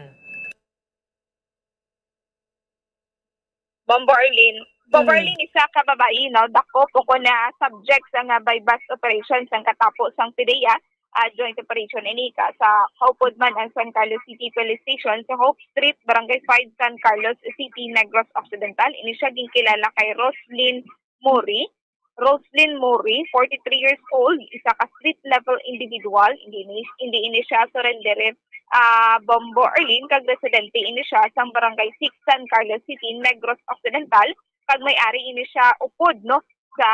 Bombo Arlene. Bombo Mm. Arlene, isa ka babayi, no? Dakop o kon na subject sa nga buy-bust operation sang katapo sang PDEA, ah, joint operation ini ka sa kaupod man ang San Carlos City Police Station sa Hope Street, Barangay five, San Carlos City, Negros Occidental. Ini siya ginkilala kay Roslyn Mori. Roslyn Mori, forty-three years old, isa ka street level individual, hindi ini, hindi ini siya surrender, ah, Bombo Arlene, kag residente ini siya sa Barangay six, San Carlos City, Negros Occidental, kag may ari ini siya upod, no, sa,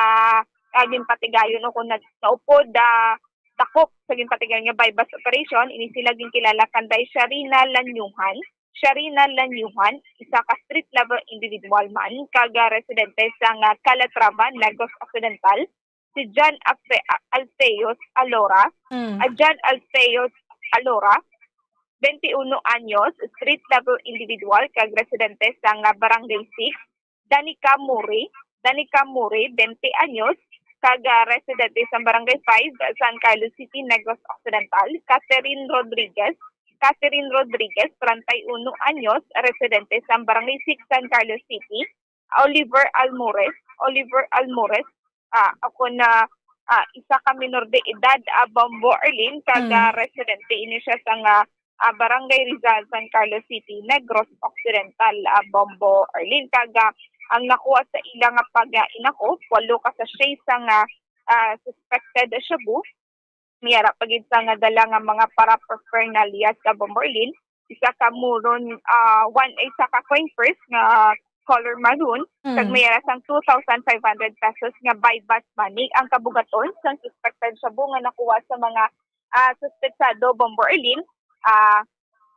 ah, ginpatigayon o kung nag-, naupod, ah, dakop sa ginpatigayon nga buy-bust operation, ini sila ginkilala kanday Sharina Lanyuhan. Sharina Lanyuhan, isa ka street level individual man, kag, ah, residente sa nga Calatrava, Negros Occidental, si John Alfe-, ah, Alfeus Alora, Mm. ah, John Alfeus Alora, twenty-one anyos, street level individual, kag residente sa nga Barangay six, Danica Muri, Danica Muri, twenty anyos, kag, ah, residente sa Barangay five, San Carlos City, Negros Occidental, Catherine Rodriguez, Catherine Rodriguez, treinta y uno anyos, residente sa Barangay six, San Carlos City, Oliver Almores, Oliver Almores, ah, ako na, ah, isa ka minor de edad, ah, Bombo Arlene, kag, Mm. ah, residente ini siya sa nga, ah, Barangay Rizal, San Carlos City, Negros Occidental, ah, Bombo Arlene. Kag, ah, ang nakuha sa ila nga pag-inakop, walo ka sachet sa nga, ah, suspected shabu. May ara pa gid sa nga dala nga mga paraphernalia sa Bombo Arlene, isa ka muron, ah, one, isa ka coin purse nga color maroon, kag Mm. may ara sang two thousand five hundred pesos nga buy-bust money. Ang kabugaton sang suspected shabu nga nakuha sa mga, ah, suspetsado, Bombo Arlene, ah,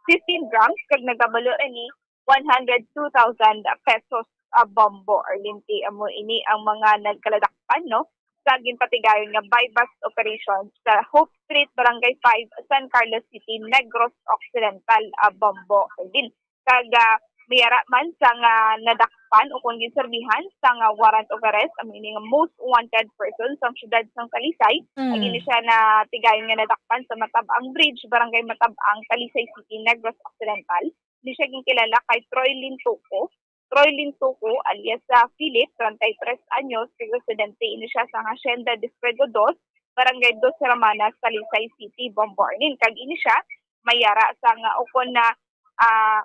fifteen grams, kag nagabalo ini one hundred two thousand pesos, ah, Bombo Arlene. Kay amo ini ang mga nagkaladakpan, no, sa ginpatigayon nga buy-bust operation sa Hope Street, Barangay five, San Carlos City, Negros Occidental, ah, Bombo Arlene. Kag, ah, may ara man sa nga nadakpan o kung ginserbihan sa nga warrant of arrest, amo ini nga most wanted person sa siyudad sang Talisay. Ang Mm. ini siya natigayon nga nadakpan sa Matab-ang Bridge, Barangay Matab-ang, Talisay City, Negros Occidental. Ini siya ginkilala kay Troy Lintuco. Troy Lintuco, alias, ah, Philip, treinta y tres anyos, residente ini siya sa Hacienda Distrito dos, Barangay Dos Hermanas, Talisay City, Bombo Arlene. Kag ini siya may ara sa nga ukon na, ah,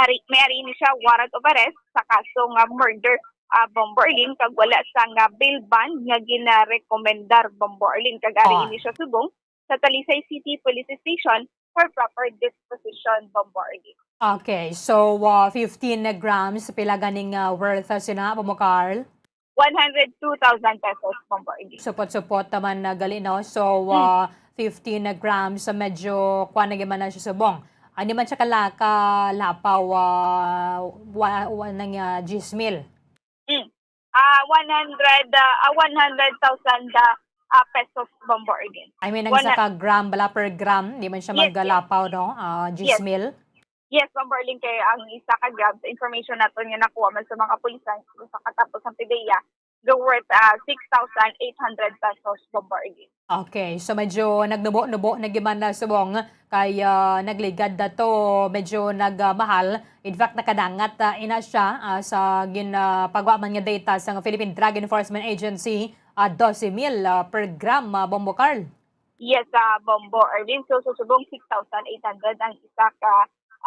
ari, may ari ini siya warrant of arrest sa kaso nga murder, ah, Bombo Arlene, kag wala sa nga bail bond nga ginarekomendar, Bombo Arlene. Kag ari Oh. ini siya subong sa Talisay City Police Station for proper disposition, Bombo Arlene. Okay, so, uh, fifteen grams, pila ganing, uh, worth, uh, sina, Bombo Carl? One hundred two thousand pesos, Bombo Arlene. Supot-supot naman na gali, no? So, Hmm. uh, fifteen grams, uh, medyo kuwan na gyud man na siya subong. Ano man siya kala-, kalapaw, uh, wa-, wa-, nang, uh, diyes mil? Mm. Ah, one hundred, ah, ah, one hundred thousand, ah, ah, pesos, Bombo Arlene. I mean, ang One isa ka gram bala per gram, di man siya Yes, yes. maggalapaw, no? Ah, Yes. diyes mil. Yes, Bombo Arlene, kay ang isa ka gram, sa information naton nga nakuha man sa mga kapulisan, sa katapos ang PDEA, go worth, ah, six thousand eight hundred pesos, Bombo Arlene. Okay, so medyo nagnubo-nubo na gyud man na subong kay, ah, nagligad na to, medyo nagmahal. In fact, nakadangat, ah, ina siya, ah, sa gin-, ah, pagwa man nga data sa Philippine Drug Enforcement Agency, ah, dose mil, ah, per gram, ah, Bombo Carl. Yes, ah, Bombo Arlene. So, susubong six thousand eight hundred ang isa ka,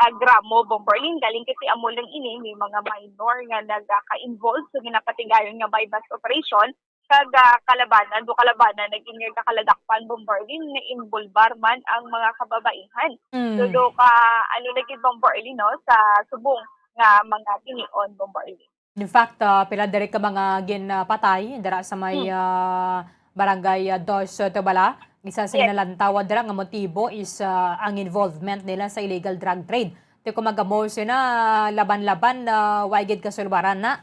ah, gramo, Bombo Arlene. Galing kasi amo lang ini, may mga minor nga nagka-involve sa ginapatigayon nga buy-bust operation. Kag, ah, kalabanan, do kalabanan, naging nga kaladakpan, Bombo Arlene, nga involbar man ang mga kababaihan. Mm. So, do ka, ano lagi, Bombo Arlene, no, sa subong nga mga tinion, Bombo Arlene. In fact, ah, pila diri ka mga ginpatay dira sa may, Hmm. ah, Barangay, ah, Dos, ah, Tubala. Isa sa Yes. ginalantaw dira nga motibo is, ah, ang involvement nila sa illegal drug trade. Ti kung magamo sina laban-laban, ah, wa gid kasulbaran na.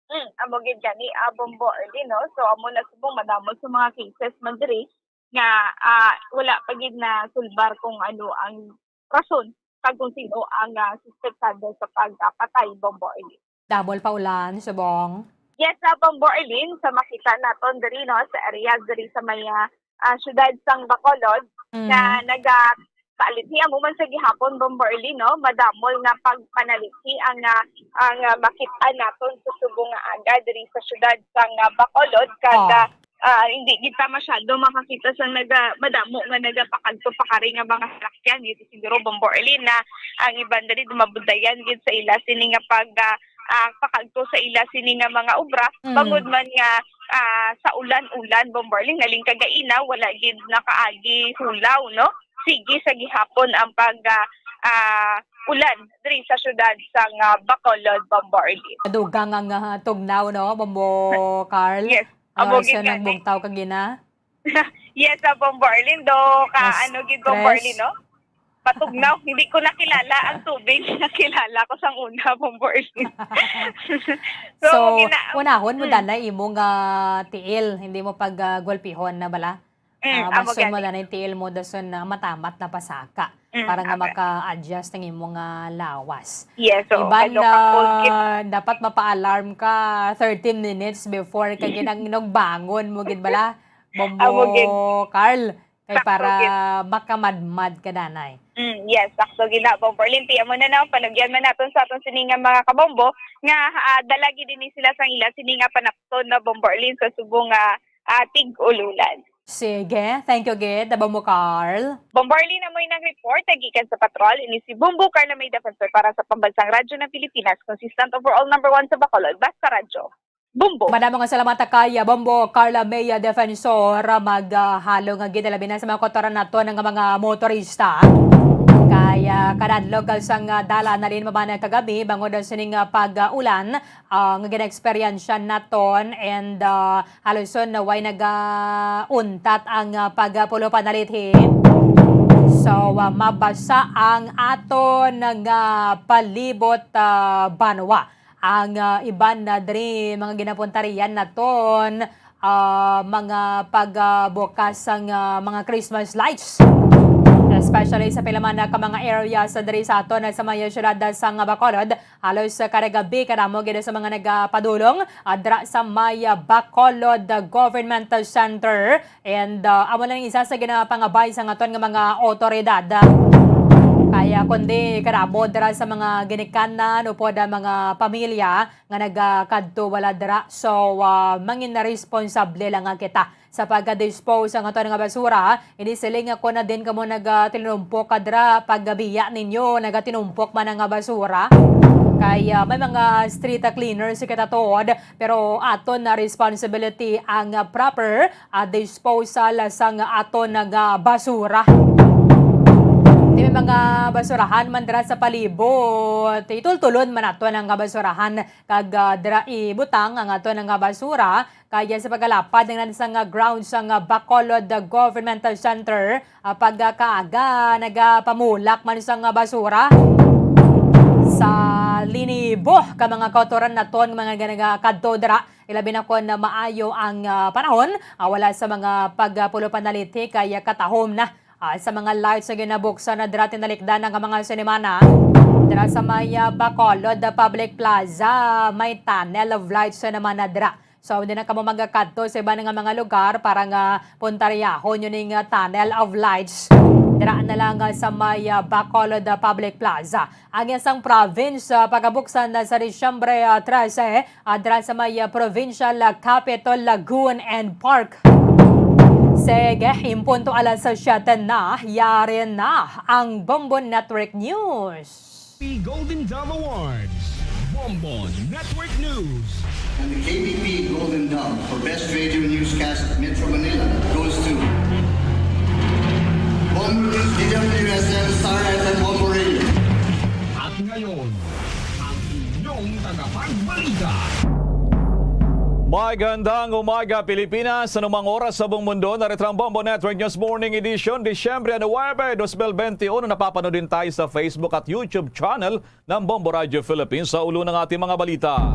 Hmm, amo gid gani, ah, Bombo Arlene, no? So, amo na subong madamo sa mga cases man diri nga, ah, wala pa gid nasulbar kung ano ang rason kag kung sino ang, ah, suspetsado sa pagpatay, Bombo Arlene. Double pa ulan, subong. Yes, ah, Bombo Arlene, sa makita naton diri, no, sa area diri sa may, ah, ah, siyudad sang Bacolod, Mm. na naga-, palithi. Amo man sa gihapon, Bombo Arlene, no? Madamo nga pagpanalithi ang, ah, ang, ah, makit-an naton sa subong nga aga diri sa siyudad sang, ah, Bacolod. Kag, ah, ah, hindi kita masyado makakita sa naga-, madamo nga nagapakadto pakari nga mga salakyan. Dito siguro, Bombo Arlene, na ang iban diri dumabudayan gid sa ila sini nga pag, ah, ah, pakadto sa ila sini nga mga obra, Mm. bangod man nga, ah, sa ulan-ulan, Bombo Arlene, naling kagaina, wala gid nakaagi hulaw, no? Sige sa gihapon ang pag, ah, ah, ulan diri sa siyudad sang, ah, Bacolod, Bombo Arlene. Dugang ang, ah, tugnaw, no, Bombo Carl? Yes, Ano, amo gid rason ng gani. Bugtaw kagina? Yes, ah, Bombo Arlene, do ka, Mas ano gid, Bombo Arlene, no? Patugnaw, hindi ko nakilala ang tubig. Nakilala ko sang una, Bombo Arlene. So, So, gina-, unahon mo, mm. Danay, imo nga tiil, hindi mo pag, ah, gulpihon na bala? Mm, Ah, amo bason mo gani. Danay tiil mo, dason na matamat na pasaka Mm, para nga amo. Maka-adjust ang imo nga lawas. Yes, oo. Iban, kalo ka full kit. Ah, dapat mapa-alarm ka thirty minutes before ka ginang-, nagbangon mo gid bala, Bombo Amo gid. Carl. Kay sakto para gid. Makamadmad ka, danay. Mm, yes, sakto gid na, Bombo Arlene. Ti, amo na na, panugyan man naton sa aton sini nga mga kabombo, nga, ah, dala gid ini sila sang ila sini nga panapton na, Bombo Arlene, sa subong nga, ah, tig-ululan. Sige, thank you gid, Bombo Carl. Bombo Arlene, amo inang report, gikan sa patrol, ini si Bombo Carla May Defensor para sa Pambansang Radyo ng Pilipinas, consistent overall number one sa Bacolod, Basta Radyo. Bombo. Madamo nga salamat kay Bombo Carla May Defensor, maghalong nga gid labi na sa mga kotoran naton nga mga motorista. Kay, ah, kadadlog sang, ah, dalan nalin maman kagabi bangod sining, ah, pag-ulan, ah, nga ginaeksperyensya naton and, ah, haluson na way nagauntat ang, ah, pagpulo panalithi. So, ah, mabasa ang aton nga palibot, ah, banwa. Ang, ah, iban na diri mga ginapuntarian naton, ah, mga pagbukas sang, ah, mga Christmas lights. Especially sa pila man ka mga areas diri sa aton sa may siyudad sang Bacolod, halos kada gabi kadamo gid sa mga nagapadulong, ah, dira sa may, ah, Bacolod Government Center. And, uh, amo na ang isa sa ginapangabay sang aton nga mga awtoridad. Kaya kundi kadamo dira sa mga ginikanan upod ang mga pamilya nga nagakadto wala dira. So, uh, mangin responsable lang nga kita sa pag-dispose sang aton nga basura. Hindi siling ako na din kamo nagatinumpok ka dira paggabiya ninyo, nagatinumpok man ang nga basura. Kay, uh, may mga street cleaners kita tuod, pero aton na responsibility ang, uh, proper ah, disposal sang aton nga basura. Di may mga basurahan man dira sa palibot. Itultulon man naton ang basurahan kag, ah, dira ibutang ang aton nga basura. Kaya sa pagkalapad ng sang ground sang Bacolod Government Center, ah, pagkaaga nagapamulak man sang basura sa linibo ka mga kautoran naton, mga nagakadto dira. Ilabi na kon maayo ang, ah, panahon, ah, wala sa mga pagpulo panalithi kay katahom na, ah, sa mga lights nga ginabuksan na dira tinalikdan nga mga sinimana. Dira sa may, ah, Bacolod Public Plaza, may tunnel of lights na naman na dira. So, hindi na kamo magakadto sa iban nga mga lugar para nga puntaryahon yun ning, ah, tunnel of lights. Dira na lang, ah, sa may, ah, Bacolod Public Plaza. Ang isang province, ah, pagabuksan na sa Disyembre, ah, trese, ah, dira sa may, ah, Provincial, ah, Capitol Lagoon and Park. Sige, impunto alas siyete na, yari na ang Bombo Network News. P Golden Dove Awards, Bombo Network News. And the K B P Golden Dove for Best Radio Newscast Metro Manila goes to Bombo News, D W S M, Star F M, Bombo Radio. At ngayon, ang inyong tagapagbalita. Magandang umaga, Pilipinas. Anumang oras sa buong mundo, narito ang Bombo Network News Morning Edition, Disyembre nuebe, dos mil benti uno. Napapanood din tayo sa Facebook at YouTube channel ng Bombo Radio Philippines. Sa ulo ng ating mga balita,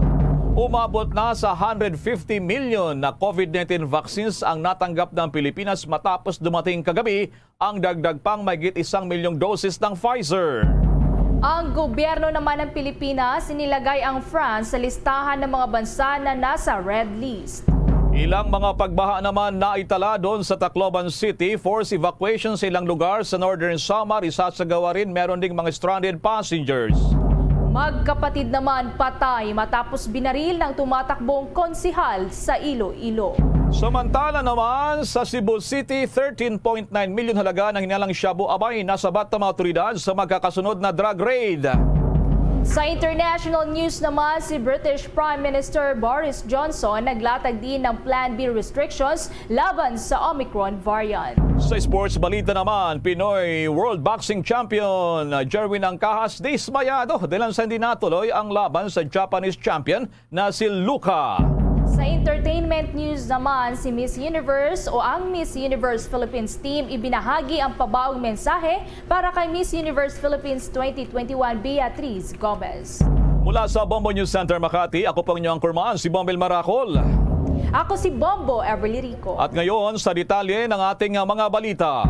umabot na sa hundred fifty million na COVID nineteen vaccines ang natanggap ng Pilipinas matapos dumating kagabi ang dagdag pang mahigit isang milyong dosis ng Pfizer. Ang gobyerno naman ng Pilipinas, inilagay ang France sa listahan ng mga bansa na nasa red list. Ilang mga pagbaha naman naitala doon sa Tacloban City. Forced evacuation sa ilang lugar sa Northern Samar. Isasagawa rin meron ding mga stranded passengers. Magkapatid naman patay matapos binaril ng tumatakbong konsihal sa Iloilo. Samantala naman, sa Cebu City, thirteen point nine million halaga ng hinalang shabu abay nasabat ng mga otoridad sa magkakasunod na drug raid. Sa international news naman, si British Prime Minister Boris Johnson naglatag din ng Plan B restrictions laban sa Omicron variant. Sa sports balita naman, Pinoy World Boxing Champion Jerwin Angcajas dismayado dahil sa hindi natuloy ang laban sa Japanese champion na si Luka. Sa entertainment news naman, si Miss Universe o ang Miss Universe Philippines team ibinahagi ang pabaong mensahe para kay Miss Universe Philippines twenty twenty-one Beatriz Gomez. Mula sa Bombo News Center Makati, ako po ang inyong anchorman, si Bombil Maracol. Ako si Bombo Everly Rico. At ngayon, sa detalye ng ating, ah, mga balita.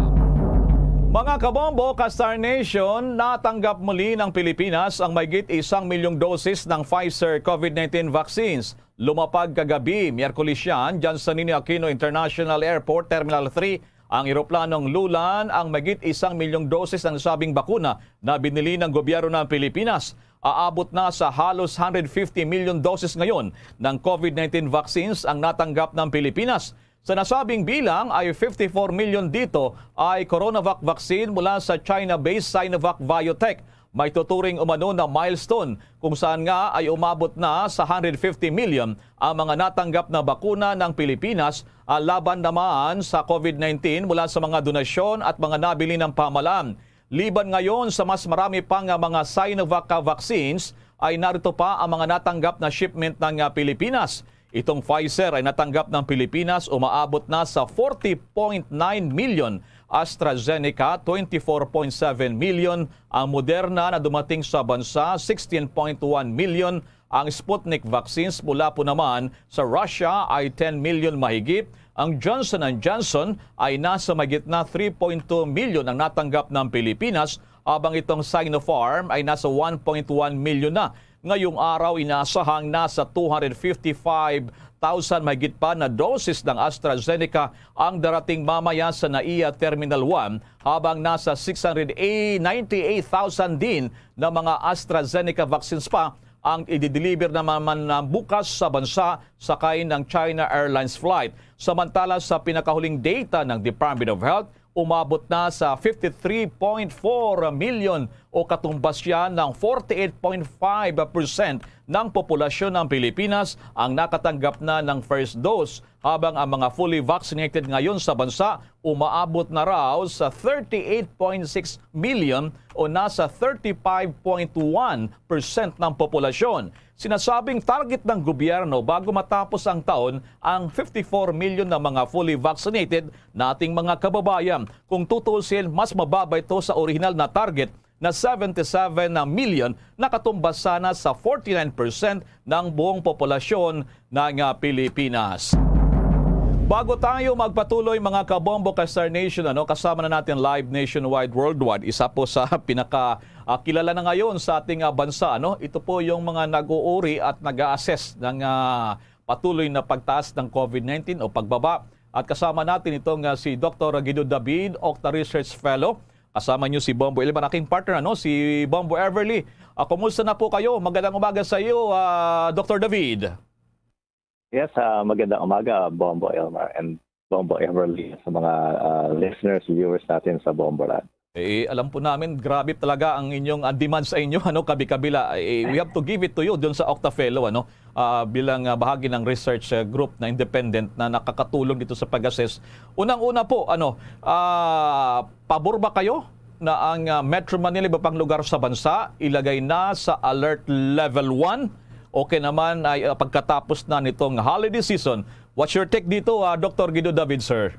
Mga kabombo, ka-Star Nation, natanggap muli ng Pilipinas ang mahigit isang milyong dosis ng Pfizer COVID nineteen vaccines. Lumapag kagabi, Miyerkules yan, dyan sa Ninoy Aquino International Airport, Terminal three, ang eroplanong Lulan, ang mahigit isang milyong dosis ng sabing bakuna na binili ng gobyerno ng Pilipinas. Aabot na sa halos hundred fifty million doses ngayon ng COVID nineteen vaccines ang natanggap ng Pilipinas. Sa nasabing bilang ay fifty-four million dito ay Coronavac vaccine mula sa China-based Sinovac Biotech. May tuturing umano na milestone kung saan nga ay umabot na sa hundred fifty million ang mga natanggap na bakuna ng Pilipinas, ah, laban naman sa COVID nineteen mula sa mga donasyon at mga nabili ng pamahalaan. Liban ngayon sa mas marami pa nga mga Sinovac vaccines, ay narito pa ang mga natanggap na shipment ng, ah, Pilipinas. Itong Pfizer ay natanggap ng Pilipinas, umaabot na sa forty point nine million, AstraZeneca, twenty-four point seven million, ang Moderna na dumating sa bansa, sixteen point one million, ang Sputnik vaccines mula po naman sa Russia ay ten million mahigit, ang Johnson and Johnson ay nasa mahigit na three point two million ang natanggap ng Pilipinas, habang itong Sinopharm ay nasa one point one million na. Ngayong araw, inaasahang nasa two hundred fifty-five thousand mahigit pa na dosis ng AstraZeneca ang darating mamaya sa NAIA Terminal one, habang nasa six hundred ninety-eight thousand din na mga AstraZeneca vaccines pa ang i-deliver naman na bukas sa bansa sakay ng China Airlines flight. Samantala, sa pinakahuling data ng Department of Health, umabot na sa fifty-three point four million o katumbas siya ng forty-eight point five percent ng populasyon ng Pilipinas ang nakatanggap na ng first dose, habang ang mga fully vaccinated ngayon sa bansa umaabot na raw sa thirty-eight point six million o nasa thirty-five point one percent ng populasyon. Sinasabing target ng gobyerno bago matapos ang taon ang fifty-four million na mga fully vaccinated nating mga kababayan. Kung tutuusin, mas mababa ito sa orihinal na target na seventy-seven million, nakatumba sana sa forty-nine percent ng buong populasyon ng, ah, Pilipinas. Bago tayo magpatuloy, mga kabombo, ka-Star Nation, ano, kasama na natin live nationwide, worldwide. Isa po sa pinaka, ah, kilala na ngayon sa ating, ah, bansa, ano? Ito po yung mga nag-uuri at nag-a-assess ng, ah, patuloy na pagtaas ng COVID nineteen o pagbaba. At kasama natin itong, ah, si Doktor Guido David, Octa Research Fellow. Kasama niyo si Bombo Elmer, aking partner, ano, si Bombo Everly. Ah, kumusta na po kayo? Magandang umaga sa iyo, ah, Doktor David. Yes, ah, magandang umaga, Bombo Elmer and Bombo Everly, sa mga, ah, listeners, viewers natin sa Bombo Land. Eh, alam po namin, grabe talaga ang inyong, ah, demand sa inyo, ano, kabi-kabila. Eh, we have to give it to you doon sa Octa Fellow, ano, ah, bilang, ah, bahagi ng research, ah, group na independent na nakakatulong dito sa pag-assess. Unang-una po, ano, ah, pabor ba kayo na ang, ah, Metro Manila, iba pang lugar sa bansa, ilagay na sa alert level one? Okay naman ay, ah, pagkatapos na nitong holiday season. What's your take dito, ah, Doktor Guido David, sir?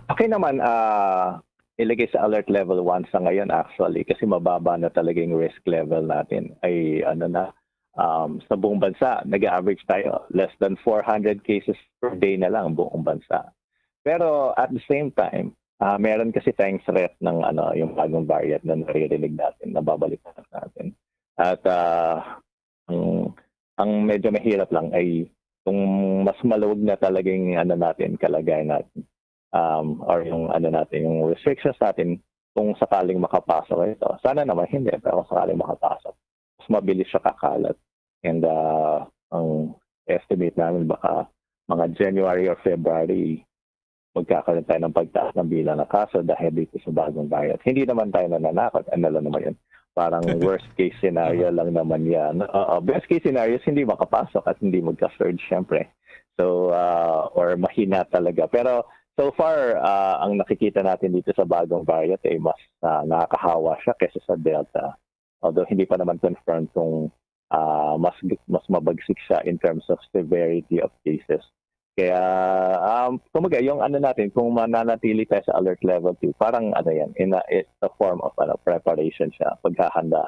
Okay naman, ah, ilagay sa alert level one sa ngayon actually kasi mababa na talaga yung risk level natin. Ay ano na, um, sa buong bansa, nag-average tayo less than four hundred cases per day na lang ang buong bansa. Pero at the same time, ah, meron kasi tayong threat ng ano, yung bagong variant na naririnig natin, nababalitaan natin. At ah, ang ang medyo mahirap lang ay kung mas maluwag na talaga yung ano natin, kalagayan natin, um, or yung ano natin, yung restrictions natin, kung sakaling makapasok ito. Sana naman hindi, pero kung sakaling makapasok, mas mabilis siya kakalat. And, ah, ang estimate namin, baka mga January or February, magkakaroon tayo ng pagtaas ng bilang ng kaso dahil dito sa bagong variant. Hindi naman tayo nananakot. Ano lang naman yun? Parang worst case scenario lang naman yan. Oo, best case scenario is hindi makapasok at hindi magka-surge, syempre. So, ah, or mahina talaga. Pero so far, ah, ang nakikita natin dito sa bagong variant ay mas, ah, nakakahawa siya kaysa sa Delta. Although hindi pa naman confirmed kung, ah, mas mas mabagsik siya in terms of severity of cases. Kaya, um, kumbaga, yung ano natin, kung mananatili tayo sa alert level two, parang ano yan, in a, it's a form of ano, preparation siya, paghahanda.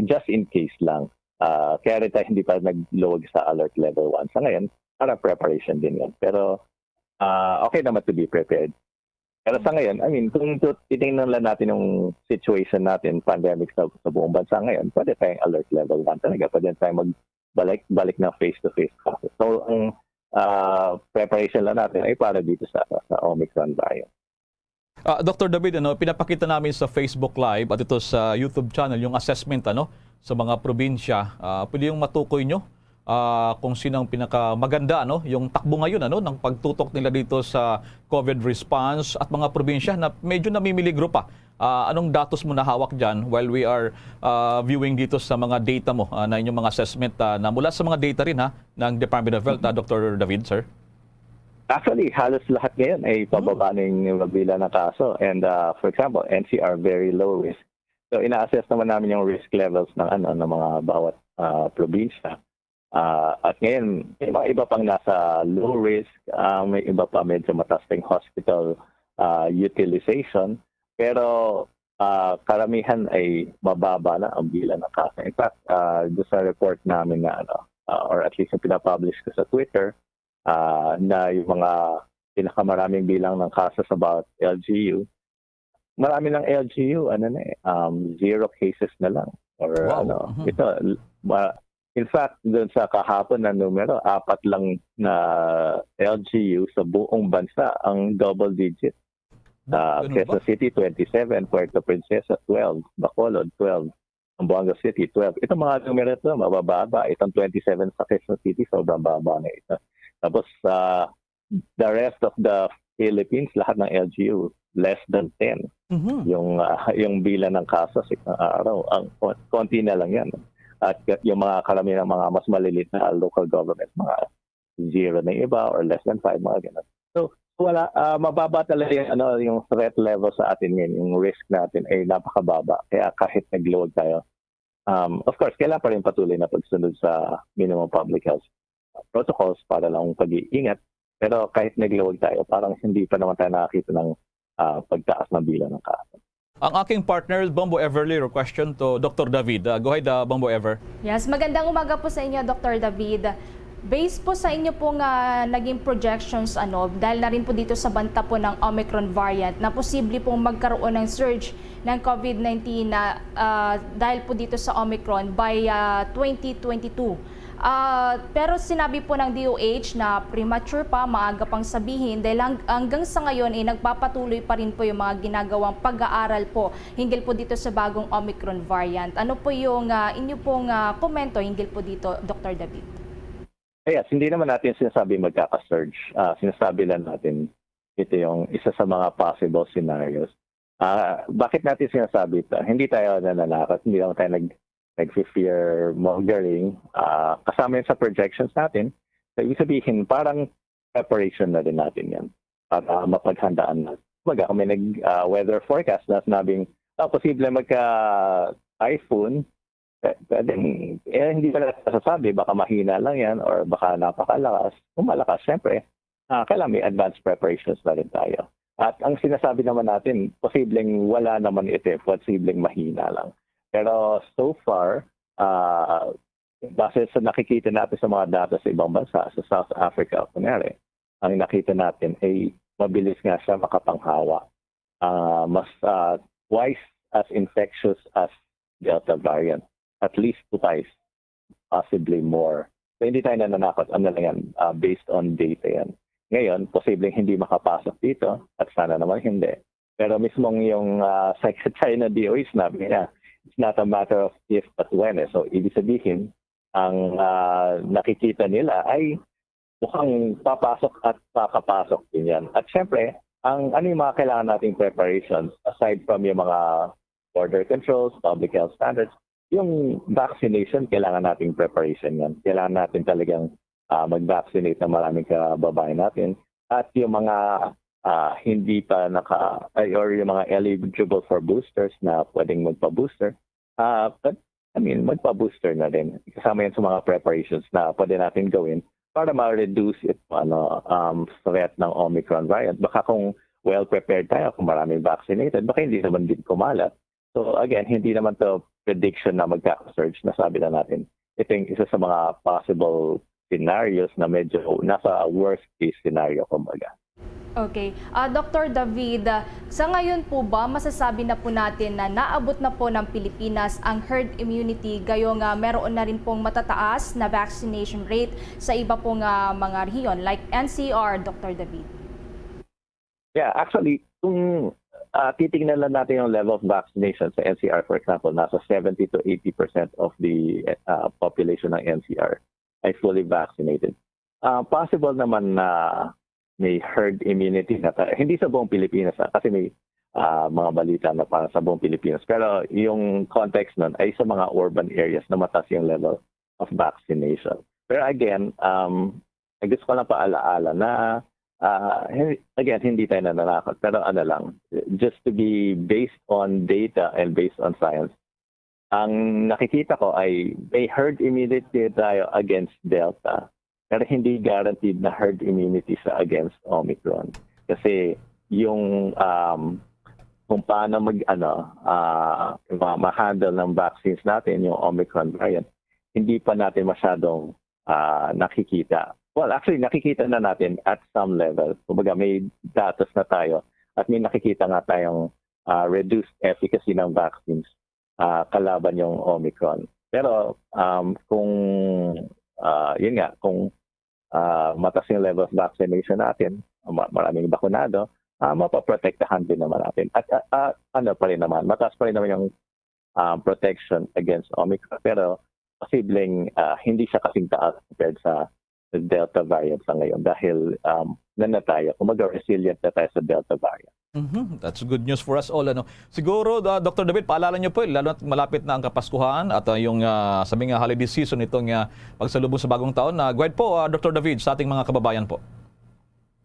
Just in case lang. Ah, kaya rin tayo hindi pa nagluwag sa alert level one. Sa ngayon, para preparation din yan. Pero, ah, okay naman to be prepared. Pero sa ngayon, I mean, kung tu-, titingnan lang natin yung situation natin, pandemic sa, sa buong bansa ngayon, pwede tayong alert level one talaga. Pwede tayong magbalik, balik ng face-to-face classes. So, ang, ah, preparation lang natin ay para dito sa, sa Omicron variant. Ah, Doctor David, ano, pinapakita namin sa Facebook Live at ito sa YouTube channel yung assessment, ano, sa mga probinsya. Ah, pwede yung matukoy nyo, ah, kung sino ang pinakamaganda, ano, yung takbo ngayon, ano, ng pagtutok nila dito sa COVID response at mga probinsya na medyo namimiligro pa. Ah, anong datos mo na hawak dyan while we are, ah, viewing dito sa mga data mo, ah, na inyong mga assessment, ah, na mula sa mga data rin, ha, ng Department of Health, ah, Doctor David, sir? Actually, halos lahat ngayon ay pababa na yung bilang ng kaso. And, ah, for example, N C R, very low risk. So, ina-assess naman namin yung risk levels ng, ano, ng mga bawat, ah, probinsya. Ah, at ngayon, may mga iba pang nasa low risk, ah, may iba pa medyo mataas pa yung hospital, ah, utilization. Pero, ah, karamihan ay mababa na ang bilang ng kaso. In fact, ah, doon sa report namin na, ano, ah, or at least yung pinapublish ko sa Twitter, ah, na yung mga pinakamaraming bilang ng cases about L G U, marami ng L G U, ano na eh, um, zero cases na lang. Or Wow. ano, Mhm. ito, l-, ma-, in fact, doon sa kahapon na numero, apat lang na L G U sa buong bansa ang double digit. Ah, Ganun ba? Quezon City, twenty-seven, Puerto Princesa, twelve, Bacolod, twelve, Zamboanga City, twelve. Itong mga numero ito, mabababa. Itong twenty-seven sa Quezon City, sobrang baba na ito. Tapos, ah, the rest of the Philippines, lahat ng L G U, less than ten. Mhm. Yung, ah, yung bilang ng kaso sa isang araw, ang kon-, konti na lang yan. At yung mga karamihan ng mga mas malilit na local government, mga zero na yung iba or less than five, mga ganun. So, wala, ah, mababa talaga yung, ano, yung threat level sa atin ngayon, yung risk natin ay napakababa. Kaya kahit nagluwag tayo, um, of course, kailangan pa rin patuloy na pagsunod sa minimum public health protocols para lang pag-iingat. Pero kahit nagluwag tayo, parang hindi pa naman tayo nakakita ng, ah, pagtaas ng bilang ng kaso. Ang aking partner, Bombo Ever, little question to Doctor David. Ah, go ahead, ah, Bombo Ever. Yes, magandang umaga po sa inyo, Doctor David. Based po sa inyo pong ah, naging projections, ano, dahil na rin po dito sa banta po ng Omicron variant na posible pong magkaroon ng surge ng COVID nineteen na ah, dahil po dito sa Omicron by ah, twenty twenty-two. Ah, pero sinabi po ng D O H na premature pa, maaga pang sabihin dahil hang- hanggang sa ngayon ay nagpapatuloy pa rin po yung mga ginagawang pag-aaral po hinggil po dito sa bagong Omicron variant. Ano po yung ah, inyo pong ah, komento hinggil po dito, Doctor David? Yes, hindi naman natin sinasabi magkaka-surge. Ah, sinasabi lang natin ito yung isa sa mga possible scenarios. Ah, bakit natin sinasabi ito? Hindi tayo nananakot, hindi naman tayo nag, nag-fear mongering. Ah, kasama yun sa projections natin. So, ibig sabihin, parang preparation na din natin yan para mapaghandaan natin. Kumbaga, kung may nag, ah, weather forecast na sinabing, ah, posible magka-typhoon, pwedeng, eh, hindi pa natin masasabi, baka mahina lang yan or baka napakalakas. Kung malakas, syempre, ah, kailangan may advanced preparations na rin tayo. At ang sinasabi naman natin, posibleng wala naman ito, eh, posibleng mahina lang. Pero so far, ah, base sa nakikita natin sa mga data sa ibang bansa, sa South Africa, kunyari, ang nakita natin ay mabilis nga siya makapanghawa. Ah, mas ah, twice as infectious as Delta variant. At least twice, possibly more. So, hindi tayo nananakot. Ano lang yan, ah, based on data yan. Ngayon, posibleng hindi makapasok dito at sana naman hindi. Pero mismong yung, ah, sa China D O H, sinabi niya, "It's not a matter of if but when," eh. So, ibig sabihin, ang, ah, nakikita nila ay mukhang papasok at makakapasok din yan. At syempre, ang, ano yung mga kailangan nating preparations aside from yung mga border controls, public health standards, yung vaccination, kailangan nating preparation yan. Kailangan natin talagang, ah, mag-vaccinate ng maraming kababayan natin. At yung mga, ah, hindi pa naka, ay, or yung mga eligible for boosters na pwedeng magpa-booster, ah, but, I mean, magpa-booster na din. Kasama yan sa mga preparations na pwede natin gawin para ma-reduce it, ano, um, threat ng Omicron variant. Baka kung well-prepared tayo, kung maraming vaccinated, baka hindi naman din kumalat. So again, hindi naman to prediction na magkaka-surge, nasabi na natin. Ito yung isa sa mga possible scenarios na medyo nasa worst case scenario, kumbaga. Okay. Ah, Doctor David, ah, sa ngayon po ba masasabi na po natin na naabot na po ng Pilipinas ang herd immunity, gayo nga meron na rin pong matataas na vaccination rate sa iba pong ah, mga rehiyon like N C R, Doctor David? Yeah, actually, kung ah, titingnan lang natin yung level of vaccination sa N C R, for example, nasa seventy to eighty percent of the ah, population ng N C R ay fully vaccinated. Ah, possible naman na may herd immunity na tayo. Hindi sa buong Pilipinas, ah, kasi may ah, mga balita na para sa buong Pilipinas. Pero yung context nun ay sa mga urban areas na mataas yung level of vaccination. Pero again, um, gusto ko lang paalaala na, ah, hin- again, hindi tayo nananakot. Pero ano lang, just to be based on data and based on science, ang nakikita ko ay may herd immunity tayo against Delta, pero hindi guaranteed na herd immunity sa against Omicron. Kasi yung, um, kung paano mag, ano, ah, ma- ma-handle ng vaccines natin yung Omicron variant, hindi pa natin masyadong ah, nakikita. Well, actually, nakikita na natin at some level. Kumbaga, may datos na tayo at may nakikita nga tayong ah, reduced efficacy ng vaccines ah, kalaban yung Omicron. Pero um, kung, ah, yun nga, kung ah, mataas yung level of vaccination natin, ma- maraming bakunado, ah, mapaprotektahan din naman natin. At ah, ah, ano pa rin naman, mataas pa rin naman yung um, protection against Omicron. Pero posibleng ah, hindi siya kasing taas compared sa Delta variant sa ngayon dahil um, na na tayo, kumbaga resilient na tayo sa Delta variant. Mhm. That's good news for us all. Ano? Siguro, uh, Doctor David, paalala niyo po, eh, lalo na malapit na ang Kapaskuhan at uh, yung uh, sabi nga holiday season itong uh, pagsalubong sa bagong taon. Uh, go ahead po, uh, Doctor David, sa ating mga kababayan po.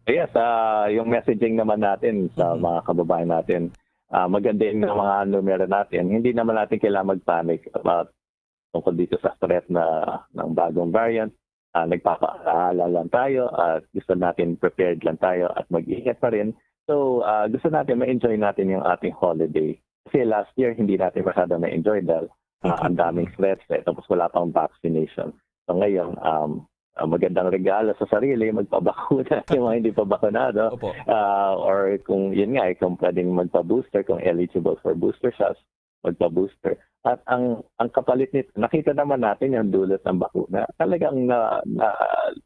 Yes, ah, yung messaging naman natin sa Mhm. mga kababayan natin, ah, maganda yung mga numero natin. Hindi naman natin kailangan mag-panic about tungkol dito sa threat na ng bagong variant. Ah, nagpapaalala lang tayo at gusto natin prepared lang tayo at mag-ingat pa rin. So, ah, gusto natin ma-enjoy natin yung ating holiday. Kasi last year, hindi natin masyado na-enjoy dahil ah, ang daming threats eh, tapos wala pang vaccination. So ngayon, um, ah, magandang regalo sa sarili, magpabakuna yung mga hindi pa bakunado. Opo. Ah, or kung yun nga, eh, kung pwedeng magpa-booster, kung eligible for booster shots, magpa-booster. At ang ang kapalit nito, nakita naman natin yung dulot ng bakuna. Talagang na, na,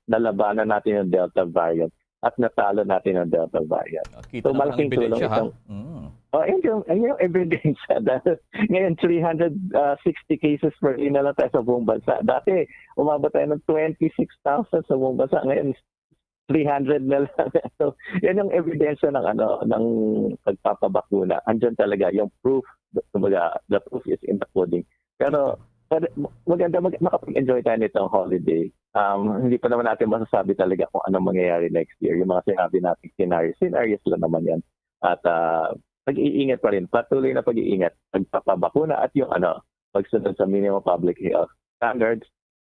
nalabanan natin yung Delta variant at natalo natin yung Delta variant. Ah, kita So, naman ang malaking tulong ebidensya, ha? itong Mm. Oh, yun yung, yun yung ebidensya. Dahil ngayon, three hundred sixty cases per day na lang tayo sa buong bansa. Dati, umabot tayo ng twenty-six thousand sa buong bansa. Ngayon, three hundred na lang. So, yan yung ebidensya ng, ano, ng pagpapabakuna. Andyan talaga yung proof, kumbaga, the proof is in the pudding. Pero, pero maganda mag, makapag-enjoy tayo nitong holiday. Um, hindi pa naman natin masasabi talaga kung anong mangyayari next year. Yung mga sinabi natin, scenarios, scenarios lang naman yan. At ah, pag-iingat pa rin, patuloy na pag-iingat, pagpapabakuna at yung ano, pagsunod sa minimum public health standards.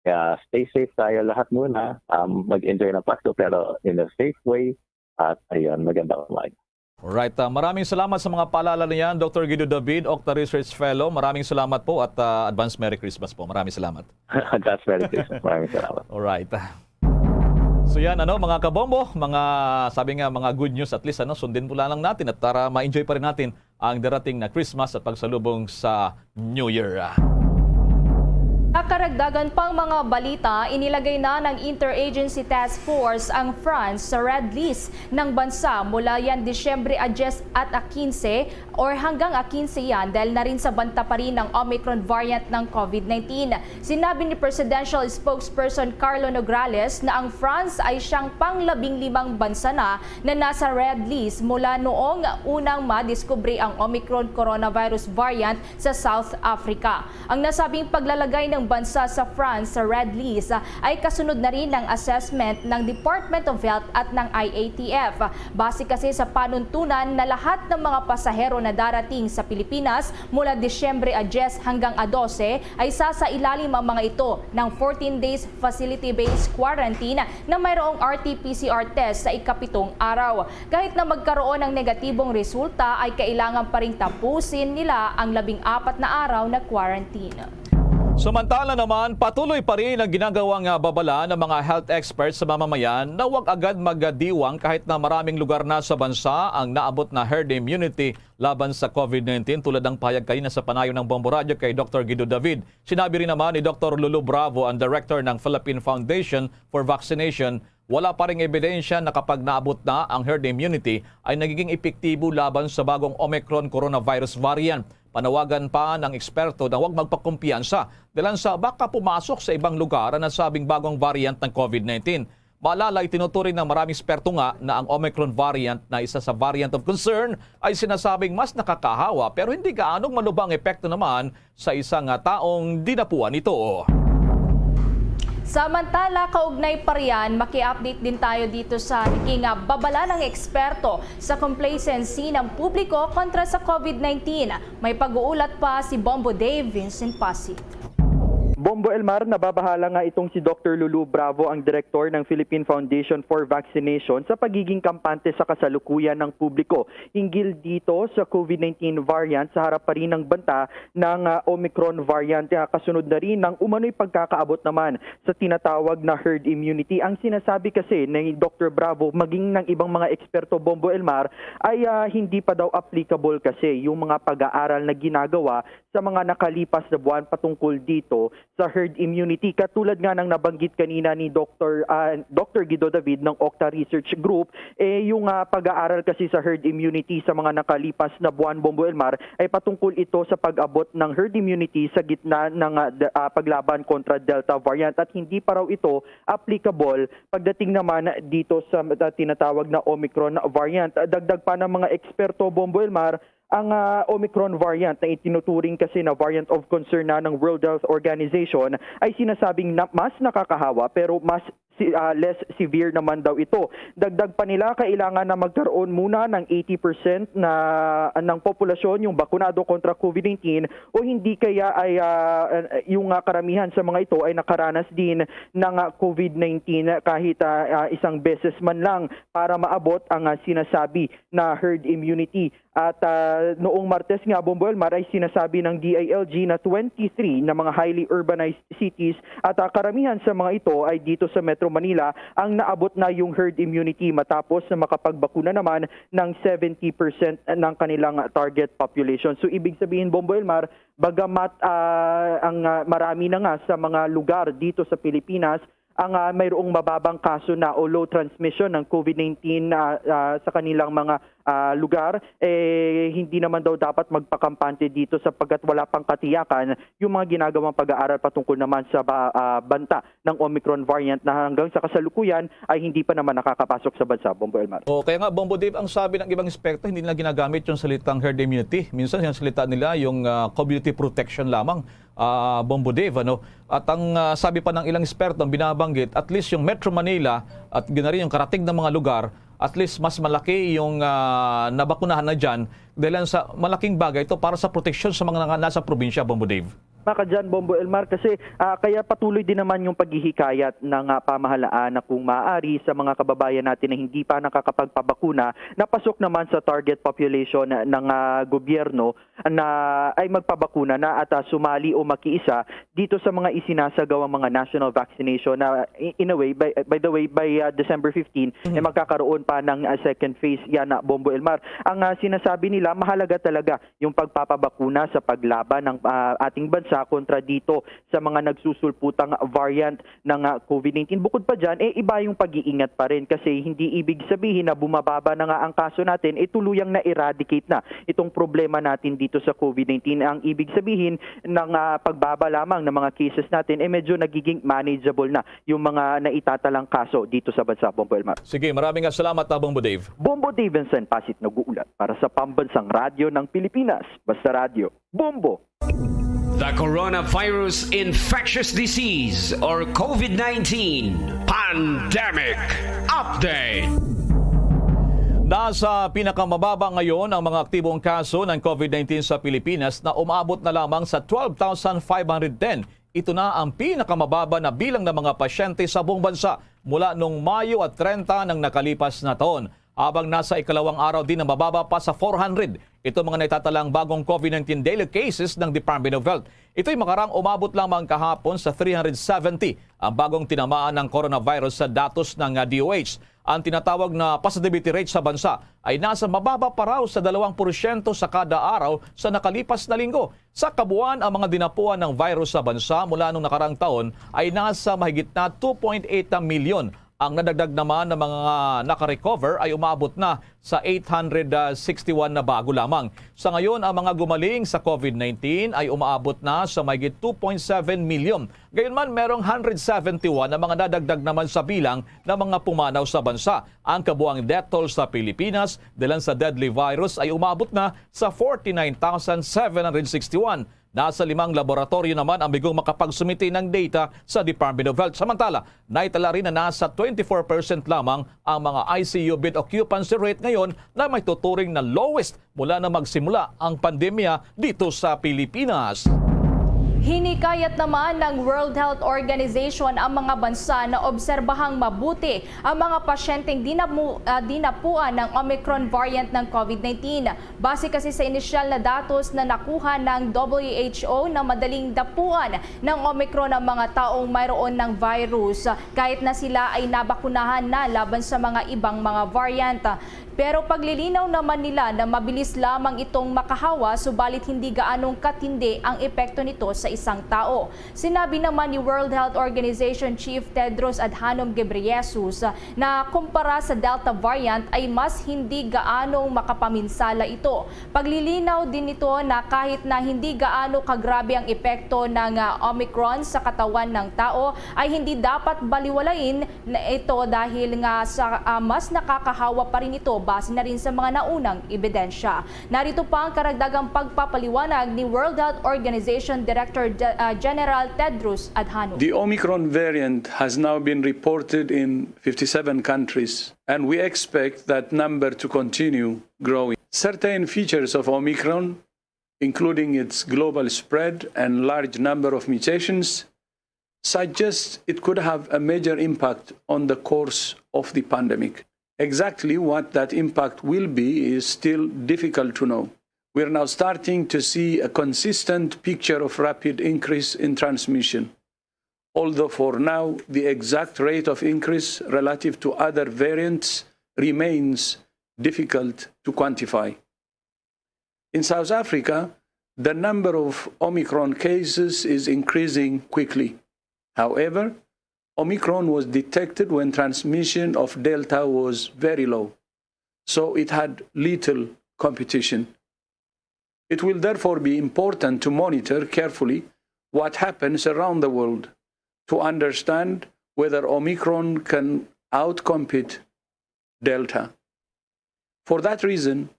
Kaya stay safe tayo lahat muna, um, mag-enjoy ng Pasko pero in a safe way. At ayun, magandang umaga. Alright, ah, maraming salamat sa mga paalala na yan, Doctor Guido David, Octa Research Fellow. Maraming salamat po at ah, advance Merry Christmas po. Maraming salamat. That's very Christmas. Maraming salamat. Alright. So yan, ano, mga kabombo, mga, sabi nga, mga good news, at least, ano, sundin po lang natin at para ma-enjoy pa rin natin ang darating na Christmas at pagsalubong sa New Year. Sa karagdagan pang mga balita, inilagay na ng Interagency Task Force ang France sa red list ng bansa mula yan Disyembre a diyes at a kinse or hanggang a kinse yan dahil na rin sa banta pa rin ng Omicron variant ng COVID nineteen. Sinabi ni Presidential Spokesperson Carlo Nograles na ang France ay siyang panglabing limang bansa na na nasa red list mula noong unang madiskubre ang Omicron coronavirus variant sa South Africa. Ang nasabing paglalagay ng bansa sa France sa red list, ah, ay kasunod na rin ng assessment ng Department of Health at ng I A T F. Base kasi sa panuntunan na lahat ng mga pasahero na darating sa Pilipinas mula Disyembre a diyes hanggang a dose ay sasailalim ang mga ito ng fourteen days facility-based quarantine na mayroong R T P C R test sa ikapitong araw. Kahit na magkaroon ng negatibong resulta, ay kailangan pa ring tapusin nila ang labing apat na araw na quarantine. Samantala naman, patuloy pa rin ang ginagawang, ah, babala ng mga health experts sa mamamayan na huwag agad magdiwang kahit na maraming lugar na sa bansa ang naabot na herd immunity laban sa COVID nineteen, tulad ng pahayag kanina sa panayon ng Bombo Radyo kay Doktor Guido David. Sinabi rin naman ni Doktor Lulu Bravo, ang director ng Philippine Foundation for Vaccination, wala pa ring ebidensya na kapag naabot na ang herd immunity ay nagiging epektibo laban sa bagong Omicron coronavirus variant. Panawagan pa ng eksperto na huwag magpakumpiyansa dahil sa baka pumasok sa ibang lugar ang nasabing bagong variant ng COVID nineteen. Maalala, itinuturing ng maraming eksperto nga na ang Omicron variant na isa sa variant of concern ay sinasabing mas nakakahawa pero hindi gaanong malubha ang epekto naman sa isang, ah, taong dinapuan ito. Samantala, kaugnay pa riyan, maki-update din tayo dito sa naging, ah, babala ng eksperto sa complacency ng publiko kontra sa COVID nineteen. May pag-uulat pa si Bombo Dave Vincent Pasi. Bombo Elmar, nababahala nga itong si Doktor Lulu Bravo, ang direktor ng Philippine Foundation for Vaccination, sa pagiging kampante sa kasalukuyan ng publiko hinggil dito sa COVID nineteen variant sa harap pa rin ng banta ng, ah, Omicron variant, ah, kasunod na rin ng umano'y pagkakaabot naman sa tinatawag na herd immunity. Ang sinasabi kasi ni Doktor Bravo, maging ng ibang mga eksperto, Bombo Elmar, ay, ah, hindi pa daw applicable kasi yung mga pag-aaral na ginagawa sa mga nakalipas na buwan patungkol dito sa herd immunity. Katulad nga ng nabanggit kanina ni Doktor, ah, Doktor Guido David ng Octa Research Group, eh, yung, ah, pag-aaral kasi sa herd immunity sa mga nakalipas na buwan, Bombo Elmar, ay patungkol ito sa pag-abot ng herd immunity sa gitna ng, ah, d-, ah, paglaban kontra Delta variant at hindi pa raw ito applicable pagdating naman dito sa, ah, tinatawag na Omicron variant. Dagdag pa ng mga eksperto, Bombo Elmar, ang, ah, Omicron variant na itinuturing kasi na variant of concern na ng World Health Organization ay sinasabing na mas nakakahawa pero mas si-, ah, less severe naman daw ito. Dagdag pa nila, kailangan na magkaroon muna ng eighty percent na, ng populasyon yung bakunado kontra COVID nineteen o hindi kaya ay, ah, yung, ah, karamihan sa mga ito ay nakaranas din ng, ah, COVID nineteen kahit, ah, ah, isang beses man lang para maabot ang, ah, sinasabi na herd immunity. At, ah, noong Martes nga, Bombo Elmar, ay sinasabi ng D I L G na twenty-three na mga highly urbanized cities at, ah, karamihan sa mga ito ay dito sa Metro Manila ang naabot na yung herd immunity matapos na makapagbakuna naman ng seventy percent ng kanilang target population. So, ibig sabihin, Bombo Elmar, bagamat, ah, ang, ah, marami na nga sa mga lugar dito sa Pilipinas ang, ah, mayroong mababang kaso na o low transmission ng COVID nineteen, ah, ah, sa kanilang mga, ah, lugar, eh, hindi naman daw dapat magpakampante dito sapagkat wala pang katiyakan yung mga ginagawang pag-aaral patungkol naman sa ba-, ah, banta ng Omicron variant na hanggang sa kasalukuyan ay hindi pa naman nakakapasok sa bansa, Bombo Elmar. O, kaya nga, Bombo Dave, ang sabi ng ibang eksperto, hindi nila ginagamit yung salitang herd immunity. Minsan, yung salita nila, yung, ah, community protection lamang, ah, Bombo Dave, ano? At ang, ah, sabi pa ng ilang eksperto, ang binabanggit, at least yung Metro Manila at gina rin yung karating ng mga lugar, at least mas malaki yung, ah, nabakunahan na dyan dahil sa malaking bagay ito para sa proteksyon sa mga nasa probinsya, Bombo Dave. Maka dyan, Bombo Elmar, kasi, ah, kaya patuloy din naman yung paghihikayat ng, ah, pamahalaan na kung maaari sa mga kababayan natin na hindi pa nakakapagpabakuna, na pasok naman sa target population ng, ah, gobyerno na ay magpabakuna na at, ah, sumali o makiisa dito sa mga isinasagawang mga national vaccination na i-, in a way, by, by the way, by, ah, December fifteen, Mhm. eh, magkakaroon pa ng, ah, second phase yan na, Bombo Elmar. Ang, ah, sinasabi nila, mahalaga talaga yung pagpapabakuna sa paglaban ng, ah, ating bansa sa kontra dito sa mga nagsusulputang variant ng, ah, COVID nineteen. Bukod pa dyan, eh, iba yung pag-iingat pa rin kasi hindi ibig sabihin na bumababa na nga ang kaso natin, eh, tuluyang na-eradicate na itong problema natin dito sa COVID nineteen. Ang ibig sabihin ng, ah, pagbaba lamang ng mga cases natin, eh, medyo nagiging manageable na yung mga naitatalang kaso dito sa bansa, Bombo Elmar. Sige, maraming nga salamat, ah, Bombo Dave. Bombo Davidson Pasit nag-uulat para sa Pambansang Radyo ng Pilipinas, Basta Radyo, Bombo. The coronavirus infectious disease or COVID nineteen pandemic update. Nasa pinakamababa ngayon ang mga aktibong kaso ng COVID nineteen sa Pilipinas na umabot na lamang sa twelve thousand five hundred ten. Ito na ang pinakamababa na bilang ng mga pasyente sa buong bansa mula noong Mayo at treinta ng nakalipas na taon. Habang nasa ikalawang araw din na mababa pa sa four hundred itong mga naitatalang bagong COVID nineteen daily cases ng Department of Health. Ito'y makarang umabot lamang kahapon sa three hundred seventy ang bagong tinamaan ng coronavirus sa datos ng, ah, D O H. Ang tinatawag na positivity rate sa bansa ay nasa mababa pa raw sa dalawang porsyento sa kada araw sa nakalipas na linggo. Sa kabuuan, ang mga dinapuan ng virus sa bansa mula nung nakarang taon ay nasa mahigit na two point eight milyon. Ang nadagdag naman ng mga nakarecover ay umaabot na sa eight hundred sixty-one na bago lamang. Sa ngayon, ang mga gumaling sa COVID nineteen ay umaabot na sa mahigit two point seven milyon. Gayunman, merong hundred seventy-one na mga nadagdag naman sa bilang ng mga pumanaw sa bansa. Ang kabuang death toll sa Pilipinas dalan sa deadly virus ay umaabot na sa forty-nine thousand seven hundred sixty-one. Nasa limang laboratoryo naman ang bigong makapagsumiti ng data sa Department of Health. Samantala, naitala rin na nasa twenty-four percent lamang ang mga I C U bed occupancy rate ngayon na maituturing na lowest mula na magsimula ang pandemya dito sa Pilipinas. Hinikayat naman ng World Health Organization ang mga bansa na obserbahang mabuti ang mga pasyenteng dinamu- ah, dinapuan ng Omicron variant ng COVID nineteen. Base kasi sa inisyal na datos na nakuha ng W H O na madaling dapuan ng Omicron ang mga taong mayroon ng virus, kahit na sila ay nabakunahan na laban sa mga ibang mga variant. Pero paglilinaw naman nila na mabilis lamang itong makahawa, subalit hindi gaanong katindi ang epekto nito sa isang tao. Sinabi naman ni World Health Organization Chief Tedros Adhanom Ghebreyesus na kumpara sa Delta variant ay mas hindi gaanong makapaminsala ito. Paglilinaw din nito na kahit na hindi gaano kagrabe ang epekto ng, ah, Omicron sa katawan ng tao, ay hindi dapat baliwalain na ito dahil nga sa, ah, mas nakakahawa pa rin ito base na rin sa mga naunang ebidensya. Narito pa ang karagdagang pagpapaliwanag ni World Health Organization Director Ge- ah, General Tedros Adhanom. The Omicron variant has now been reported in fifty-seven countries, and we expect that number to continue growing. Certain features of Omicron, including its global spread and large number of mutations, suggest it could have a major impact on the course of the pandemic. Exactly what that impact will be is still difficult to know. We are now starting to see a consistent picture of rapid increase in transmission, although for now the exact rate of increase relative to other variants remains difficult to quantify. In South Africa, the number of Omicron cases is increasing quickly. However, Omicron was detected when transmission of Delta was very low, so it had little competition. It will therefore be important to monitor carefully what happens around the world to understand whether Omicron can outcompete Delta. For that reason,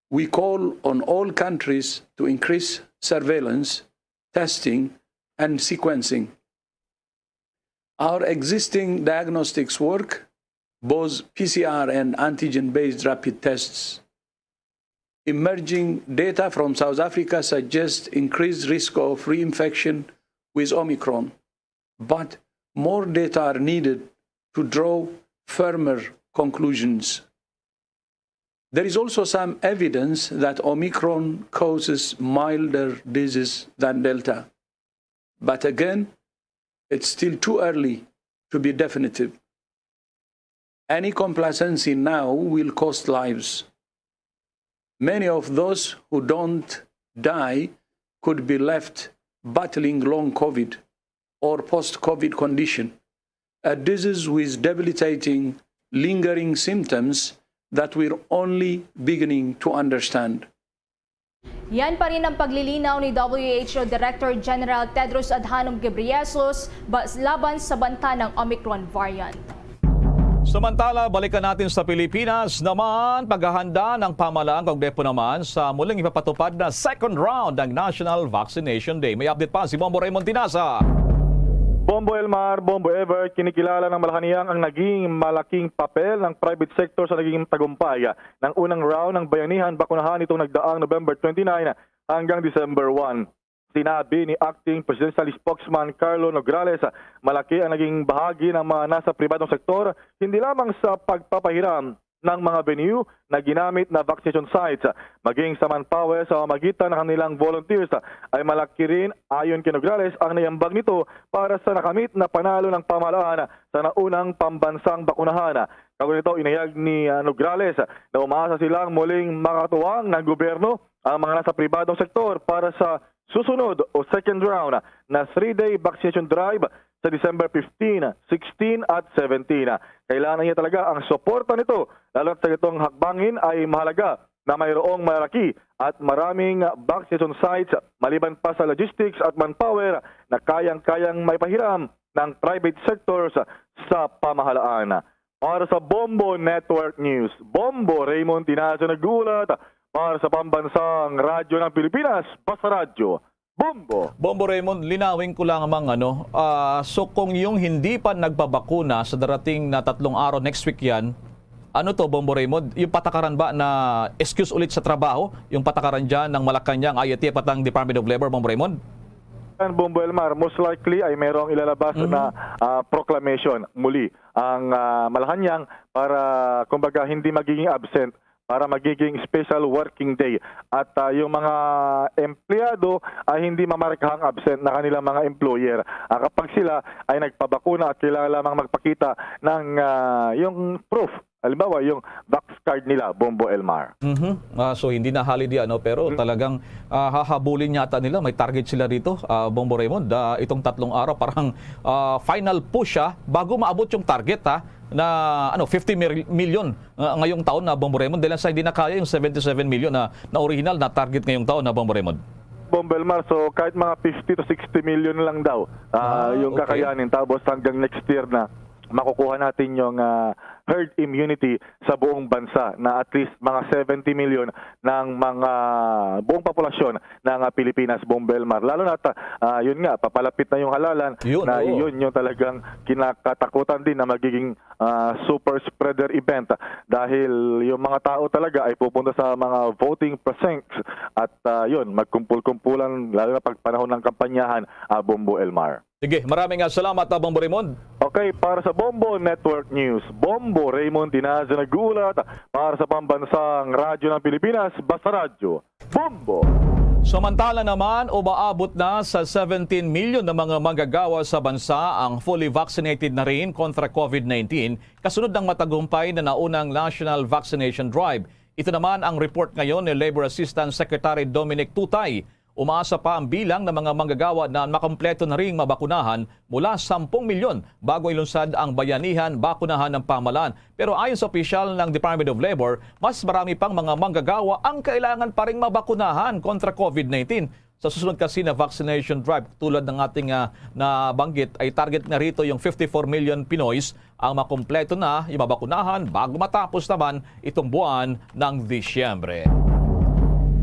we call on all countries to increase surveillance, testing, and sequencing. Our existing diagnostics work, both P C R and antigen-based rapid tests. Emerging data from South Africa suggests increased risk of reinfection with Omicron, but more data are needed to draw firmer conclusions. There is also some evidence that Omicron causes milder disease than Delta. But again, it's still too early to be definitive. Any complacency now will cost lives. Many of those who don't die could be left battling long COVID or post-COVID condition, a disease with debilitating, lingering symptoms that we're only beginning to understand. Yan pa rin ang paglilinaw ni W H O Director General Tedros Adhanom Ghebreyesus ba-, laban sa banta ng Omicron variant. Samantala, balikan natin sa Pilipinas naman, paghahanda ng pamahalaan kaugnay po naman sa muling ipapatupad na second round ng National Vaccination Day. May update pa si Bombo Raymond Tinaza. Bombo Elmar, Bombo Ever, kinikilala ng Malacanang ang naging malaking papel ng private sector sa naging tagumpay ng unang round ng Bayanihan Bakunahan nitong nagdaang November twenty-nine hanggang December one. Sinabi ni Acting Presidential Spokesman Carlo Nograles, malaki ang naging bahagi ng mga nasa pribadong sektor, hindi lamang sa pagpapahiram ng mga venue na ginamit na vaccination sites, maging sa manpower sa pamamagitan ng kanilang volunteers ay malaki rin, ayon kay Nograles, ang naiambag nito para sa nakamit na panalo ng pamahalaan sa naunang pambansang bakunahan. Kaugnay nito, inayag ni, ah, Nograles na umaasa silang muling makatuwang ng gobyerno ang mga nasa pribadong sektor para sa susunod o second round na three-day vaccination drive sa December fifteen, sixteen at seventeen. Kailangan niya talaga ang suporta nito, lalo na sa itong hakbangin ay mahalaga na mayroong malaki at maraming vaccination sites maliban pa sa logistics at manpower na kayang-kayang maipahiram ng private sectors sa pamahalaan. Para sa Bombo Network News, Bombo Raymond Tinazo nag-uulat para sa Pambansang Radyo ng Pilipinas, Basta Radyo, Bombo. Bombo Raymond, linawin ko lang mang ano, ah, so kung yung hindi pa nagbabakuna sa darating na tatlong araw, next week yan, ano to, Bombo Raymond? Yung patakaran ba na excuse ulit sa trabaho? Yung patakaran dyan ng Malacanang, I A T, at ang Department of Labor, Bombo Raymond? Yan, Bombo Elmar, most likely ay mayroong ilalabas Mhm. na ah, proclamation muli ang ah, Malacanang para, kumbaga, hindi magiging absent, para magiging special working day. At ah, yung mga empleyado ay hindi mamarkahang absent na kanilang mga employer. Ah, kapag sila ay nagpabakuna at kailangan lamang magpakita ng ah, yung proof, halimbawa, yung vax card nila, Bombo Elmar. Mhm. Ah, so hindi na holiday ano, pero talagang ah, hahabulin yata nila, may target sila dito, ah, Bombo Raymond. Ah, itong tatlong araw parang ah, final push siya bago maabot yung target ha, na ano, fifty mil- million ah, ngayong taon na, Bombo Raymond, dahil sa hindi na kaya yung seventy-seven million na, na original na target ngayong taon na, Bombo Raymond. Bombo Elmar, so kahit mga fifty to sixty million lang daw ah, Ah, yung okay. kakayanin, tapos hanggang next year na makukuha natin yung ah, herd immunity sa buong bansa, na at least mga seventy million ng mga buong populasyon ng ah, Pilipinas, Bombo Elmar. Lalo na, ah, yun nga, papalapit na yung halalan, Yun, na oo. Yun yung talagang kinakatakutan din na magiging ah, super spreader event, dahil yung mga tao talaga ay pupunta sa mga voting precincts at ah, yun, magkumpul-kumpulan, lalo na pag panahon ng kampanyahan, ah, Bombo Elmar. Sige, maraming ah, salamat, ah, Bombo Raymond. Okay, para sa Bombo Network News, Bombo Raymond Tinazo nag-uulat para sa Pambansang Radyo ng Pilipinas, Basta Radyo, Bombo! Samantala naman, umaabot na sa seventeen million na mga manggagawa sa bansa ang fully vaccinated na rin kontra COVID nineteen, kasunod ng matagumpay na naunang national vaccination drive. Ito naman ang report ngayon ni Labor Assistant Secretary Dominic Tutay. Umaasa pa ang bilang ng mga manggagawa na makompleto na ring mabakunahan mula sampung milyon bago ilunsad ang bayanihan bakunahan ng pamahalaan. Pero ayon sa opisyal ng Department of Labor, mas marami pang mga manggagawa ang kailangan pa ring mabakunahan kontra COVID nineteen. Sa susunod kasi na vaccination drive, tulad ng ating ah, nabanggit, ay target na rito yung fifty-four million Pinoys ang makompleto na yung mabakunahan bago matapos naman itong buwan ng Disyembre.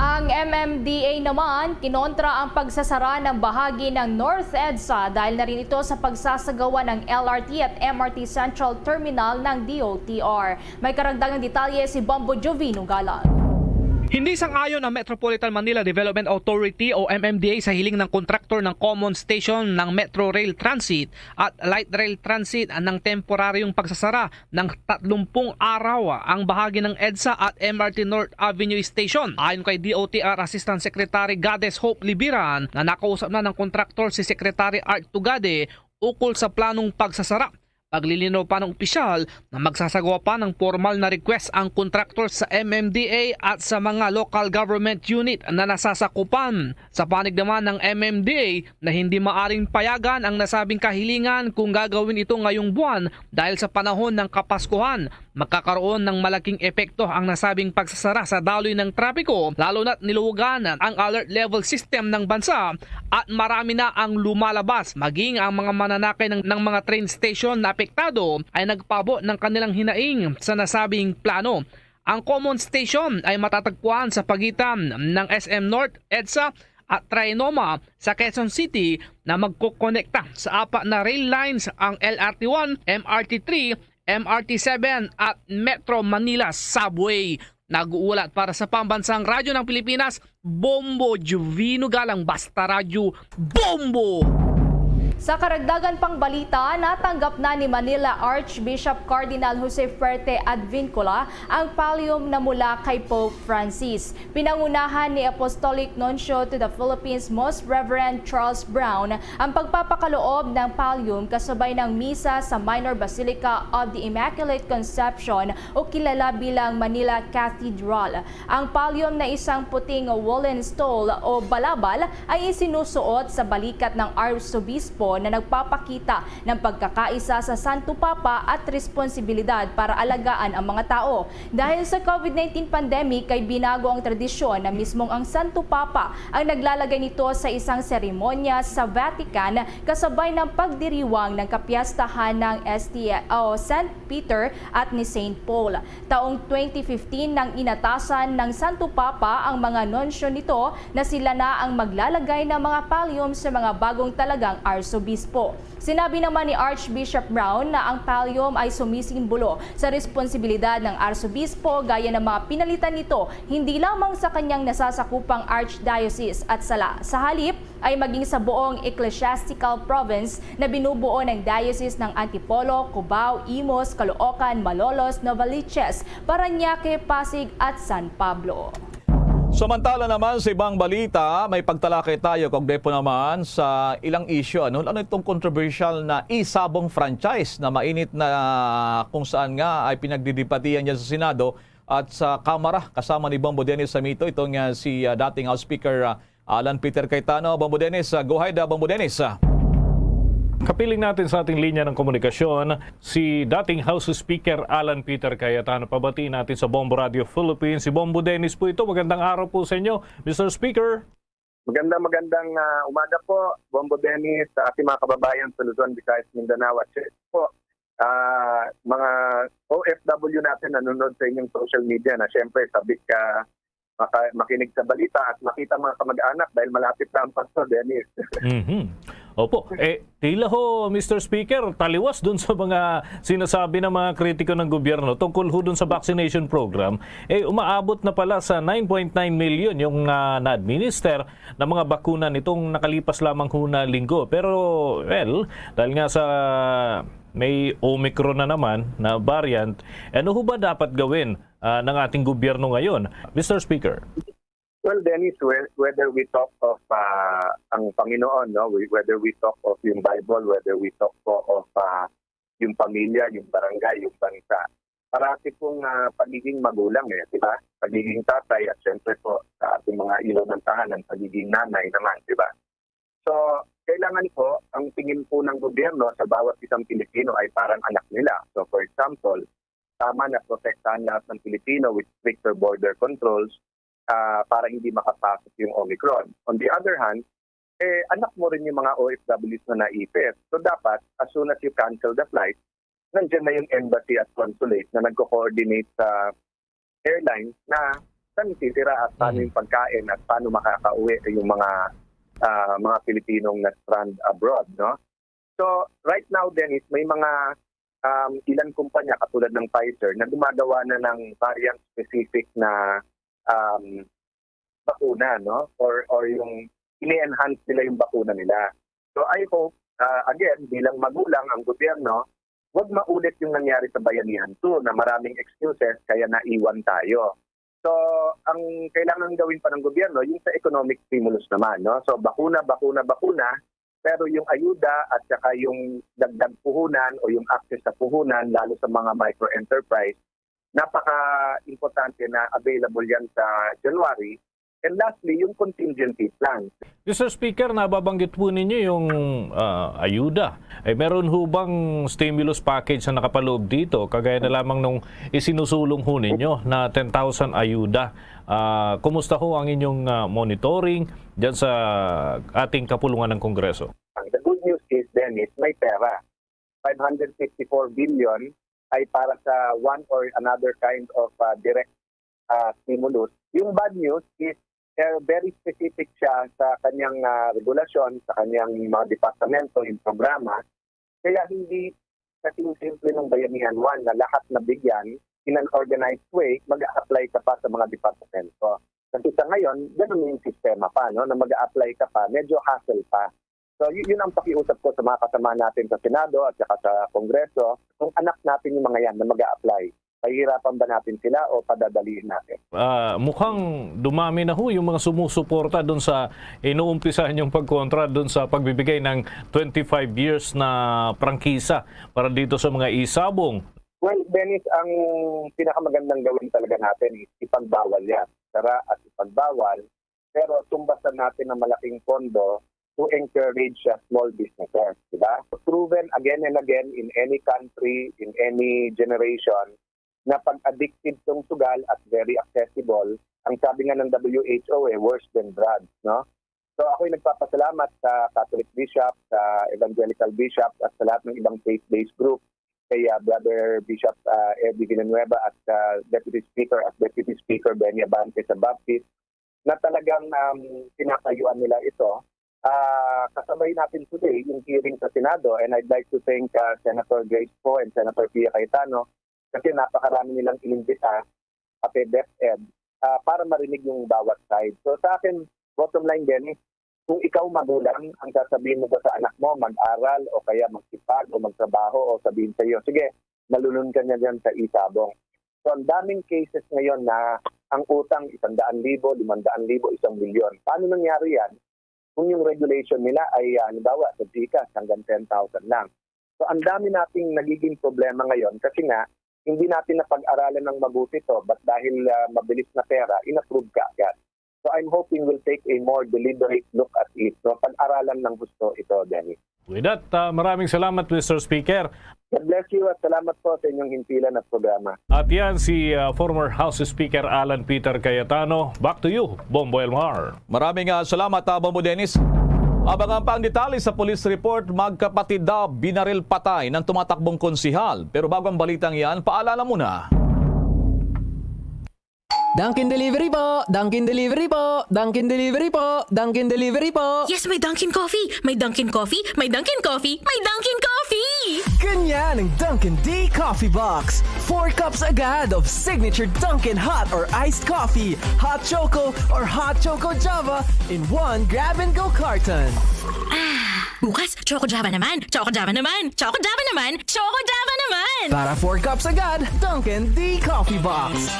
Ang M M D A naman kinontra ang pagsasara ng bahagi ng North EDSA dahil na rin ito sa pagsasagawa ng L R T at M R T Central Terminal ng D O T R. May karagdagang detalye si Bombo Jovino Galang. Hindi sang-ayon ang Metropolitan Manila Development Authority o M M D A sa hiling ng kontraktor ng common station ng Metro Rail Transit at Light Rail Transit ng temporaryong pagsasara ng tatlumpung araw ang bahagi ng EDSA at M R T North Avenue Station. Ayon kay D O T R Assistant Secretary Goddess Hope Libiran, na nakausap na ng kontraktor si Secretary Art Tugade ukol sa planong pagsasara. Paglilinaw pa ng opisyal na magsasagawa pa ng formal na request ang contractor sa M M D A at sa mga local government unit na nasasakupan. Sa panig naman ng M M D A na hindi maaring payagan ang nasabing kahilingan kung gagawin ito ngayong buwan dahil sa panahon ng Kapaskuhan, magkakaroon ng malaking epekto ang nasabing pagsasara sa daloy ng trapiko, lalo na't niluwagan ang alert level system ng bansa at marami na ang lumalabas, maging ang mga mananakay ng, ng mga train station na apektado ay nagpaabot ng kanilang hinaing sa nasabing plano. Ang common station ay matatagpuan sa pagitan ng S M North, EDSA at Trinoma sa Quezon City na magkokonekta sa apat na rail lines, ang L R T one, M R T three, M R T seven at Metro Manila Subway. Nag-uulat para sa Pambansang Radyo ng Pilipinas, Bombo Juvino Galang, Basta Radyo, Bombo! Sa karagdagan pang balita, natanggap na ni Manila Archbishop Cardinal Jose Fuerte Advincula ang pallium na mula kay Pope Francis. Pinangunahan ni Apostolic Nuncio to the Philippines, Most Reverend Charles Brown, ang pagpapakaloob ng pallium kasabay ng misa sa Minor Basilica of the Immaculate Conception o kilala bilang Manila Cathedral. Ang pallium na isang puting woolen stole o balabal ay isinusuot sa balikat ng arsobispo na nagpapakita ng pagkakaisa sa Santo Papa at responsibilidad para alagaan ang mga tao. Dahil sa COVID nineteen pandemic, ay binago ang tradisyon na mismong ang Santo Papa ang naglalagay nito sa isang seremonya sa Vatican, kasabay ng pagdiriwang ng kapiyastahan ng S T o Saint Peter at ni Saint Paul. Taong twenty fifteen nang inatasan ng Santo Papa ang mga nuncio nito na sila na ang maglalagay ng mga pallium sa mga bagong talagang arsobispo. Sinabi naman ni Archbishop Brown na ang pallium ay sumisimbolo sa responsibilidad ng arsobispo, gaya ng mga pinalitan nito hindi lamang sa kanyang nasasakupang archdiocese at sala. Sa halip, ay maging sa buong ecclesiastical province na binubuo ng Diocese ng Antipolo, Cubao, Imus, Caloocan, Malolos, Novaliches, Parañaque, Pasig, at San Pablo. Samantala naman, sa ibang balita, may pagtalakay tayo kaugnay po naman sa ilang isyu. Ano, ano itong controversial na Isabong franchise na mainit na, kung saan nga ay pinagdidibatihan dyan sa Senado at sa Kamara, kasama ni Bombo Dennis Samito, itong, ah, si, ah, dating House Speaker, ah, Alan Peter Cayetano. Bombo Dennis, ah, go ahead, ah, Bombo Dennis, ah. Kapiling natin sa ating linya ng komunikasyon si dating House Speaker Alan Peter Cayetano. Pabatiin natin sa Bombo Radio Philippines. Si Bombo Dennis po ito. Magandang araw po sa inyo, Mister Speaker. Magandang, magandang, ah, umaga po, Bombo Dennis, sa ating mga kababayan sa Luzon, Visayas, Mindanao, at syempre po, ah, mga O F W natin nanonood sa inyong social media na syempre sabik ka maka-, makinig sa balita at makita mga kamag-anak dahil malapit na ang Pasko, Dennis. Mhm. Opo. Eh, tila ho, Mister Speaker, taliwas dun sa mga sinasabi ng mga kritiko ng gobyerno tungkol ho dun sa vaccination program, eh, umaabot na pala sa nine point nine million yung, ah, na-administer na mga bakuna nitong nakalipas lamang ho na linggo. Pero, well, dahil nga sa may Omicron na naman na variant, ano ho ba dapat gawin, ah, ng ating gobyerno ngayon, Mister Speaker? Well, Dennis, whe-, whether we talk of, ah, ang Panginoon, no, we-, whether we talk of yung Bible, whether we talk po of, ah, yung pamilya, yung barangay, yung bansa, parati pong, ah, pagiging magulang, eh, di ba? Pagiging tatay at syempre po sa ating mga ilang tahanan, pagiging nanay naman, di ba? So, kailangan po, ang tingin po ng gobyerno sa bawat isang Pilipino ay parang anak nila. So, for example, tama na protektahan lahat ng Pilipino with stricter border controls, ah, para hindi makapasok yung Omicron. On the other hand, eh, anak mo rin yung mga O F Ws na naipit. So, dapat, as soon as you cancel the flight, nandiyan na yung embassy at consulate na nagko-coordinate sa airlines na saan titira at paano Mm. yung pagkain at paano makakauwi yung mga, ah, mga Pilipinong na-strand abroad, no? So, right now, Dennis, may mga, um, ilang kumpanya katulad ng Pfizer na gumagawa na ng variant-specific na, um, bakuna, no? Or, or yung ini-enhance nila yung bakuna nila. So, I hope, ah, again, bilang magulang ang gobyerno, wag maulit yung nangyari sa Bayanihan two na maraming excuses kaya naiwan tayo. So, ang kailangan gawin pa ng gobyerno, yung sa economic stimulus naman, no? So, bakuna, bakuna, bakuna, Pero yung ayuda at saka yung dagdag puhunan o yung access sa puhunan, lalo sa mga micro-enterprise, napaka-importante na available yan sa January. And lastly, yung contingency plan. Mister Speaker, nababanggit po ninyo yung, ah, ayuda. Eh, meron ho bang stimulus package na nakapaloob dito? Kagaya na lamang nung isinusulong ho ninyo na ten thousand ayuda. Ah, kumusta ho ang inyong, ah, monitoring dyan sa ating kapulungan ng Kongreso? The good news is, Dennis, may pera. Five hundred fifty-four billion ay para sa one or another kind of, ah, direct, ah, stimulus. Yung bad news is, eh, very specific siya sa kanyang, ah, regulasyon, sa kanyang mga departamento, yung programa. Kaya hindi kasing simple ng Bayanihan One na lahat na bigyan in an organized way, mag-a-apply ka pa sa mga departamento. Kasi sa ngayon, ganun yung sistema pa, no, na mag-a-apply ka pa, medyo hassle pa. So, y-, yun ang pakiusap ko sa mga kasama natin sa Senado at saka sa Kongreso, kung anak natin yung mga yan na mag-a-apply, pahihirapan ba natin sila o padadaliin natin? Ah, mukhang dumami na ho yung mga sumusuporta dun sa inuumpisa niyong pagkontra dun sa pagbibigay ng twenty-five years na prangkisa para dito sa mga isabong. Well, Dennis, ang pinakamagandang gawin talaga natin is ipagbawal yan. Sara at ipagbawal, pero tumbasan natin ng malaking pondo to encourage, uh, small businesses, di ba? Proven again and again in any country, in any generation, na pag addictive tong sugal at very accessible, ang sabi nga ng W H O, eh, worse than drugs, no? So, ako'y nagpapasalamat sa Catholic Bishop, sa Evangelical Bishop, at sa lahat ng ibang faith-based group, kay, ah, Brother Bishop, ah, Eddie Villanueva at, ah, Deputy Speaker, at Deputy Speaker Benny Abante sa Baptist, na talagang, um, pinapayuan nila ito. Ah, kasabay natin today yung hearing sa Senado, and I'd like to thank, ah, Senator Grace Poe and Senator Pia Cayetano kasi napakarami nilang inimbita, pati DepEd, ah, para marinig yung bawat side. So, sa akin, bottom line, Dennis, kung ikaw magulang, ang sasabihin mo ba sa anak mo, mag-aral o kaya magsipag o magtrabaho o sabihin sa iyo, "Sige, malulun ka niya dyan sa isabong." So, ang daming cases ngayon na ang utang, isang daan libo, limang daan libo, isang milyon. Paano nangyari yan? Kung yung regulation nila ay, ah, halimbawa, sa GCash, hanggang ten thousand lang. So, ang dami nating nagiging problema ngayon kasi nga, hindi natin napag-aralan ng mabuti to, but dahil, ah, mabilis na pera, in-approve ka agad. So, I'm hoping we'll take a more deliberate look at it. So, pag-aralan ng gusto ito, Dennis. With that, ah, maraming salamat, Mister Speaker. God bless you at salamat po sa inyong himpilan at programa. At yan si, ah, former House Speaker Alan Peter Cayetano. Back to you, Bombo Elmar. Maraming, ah, salamat, ah, Bombo Dennis. Abangan pa ang detalye sa police report, magkapatid daw binaril patay ng tumatakbong konsihal. Pero bago ang balitang yan, paalala muna. Dunkin' Delivery po! Dunkin' Delivery po! Dunkin' Delivery po! Dunkin' Delivery po! Yes, may Dunkin' Coffee! May Dunkin' Coffee! May Dunkin' Coffee! May Dunkin' Coffee! Ganyan ang Dunkin' D Coffee Box. Four cups agad of signature Dunkin' hot or iced coffee, hot choco or hot choco Java in one grab-and-go carton. Ah, bukas, Choco Java naman! Choco Java naman! Choco Java naman! Choco Java naman! Para four cups agad, Dunkin' D Coffee Box.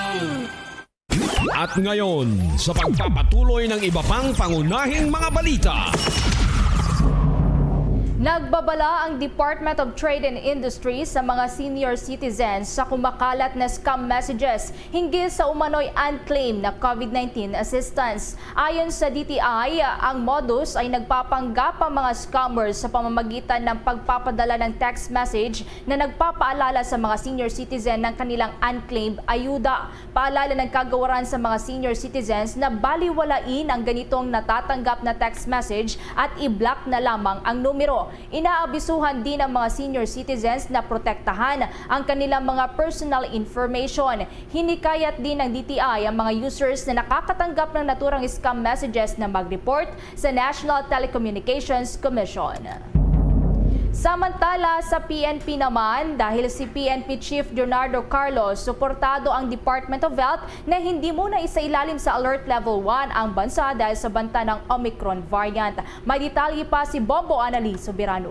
At ngayon, sa pagpapatuloy ng iba pang pangunahing mga balita. Nagbabala ang Department of Trade and Industry sa mga senior citizens sa kumakalat na scam messages hinggil sa umano'y unclaimed na COVID nineteen assistance. Ayon sa D T I, ang modus ay nagpapanggap ang mga scammers sa pamamagitan ng pagpapadala ng text message na nagpapaalala sa mga senior citizen ng kanilang unclaimed ayuda. Paalala ng kagawaran sa mga senior citizens na baliwalain ang ganitong natatanggap na text message at i-block na lamang ang numero. Inaabisuhan din ang mga senior citizens na protektahan ang kanilang mga personal information. Hinikayat din ng D T I ang mga users na nakakatanggap ng naturang scam messages na mag-report sa National Telecommunications Commission. Samantala, sa P N P naman, dahil si P N P Chief Leonardo Carlos, suportado ang Department of Health na hindi muna isailalim sa Alert Level one ang bansa dahil sa banta ng Omicron variant. May detalye pa si Bombo Annalise Soberano.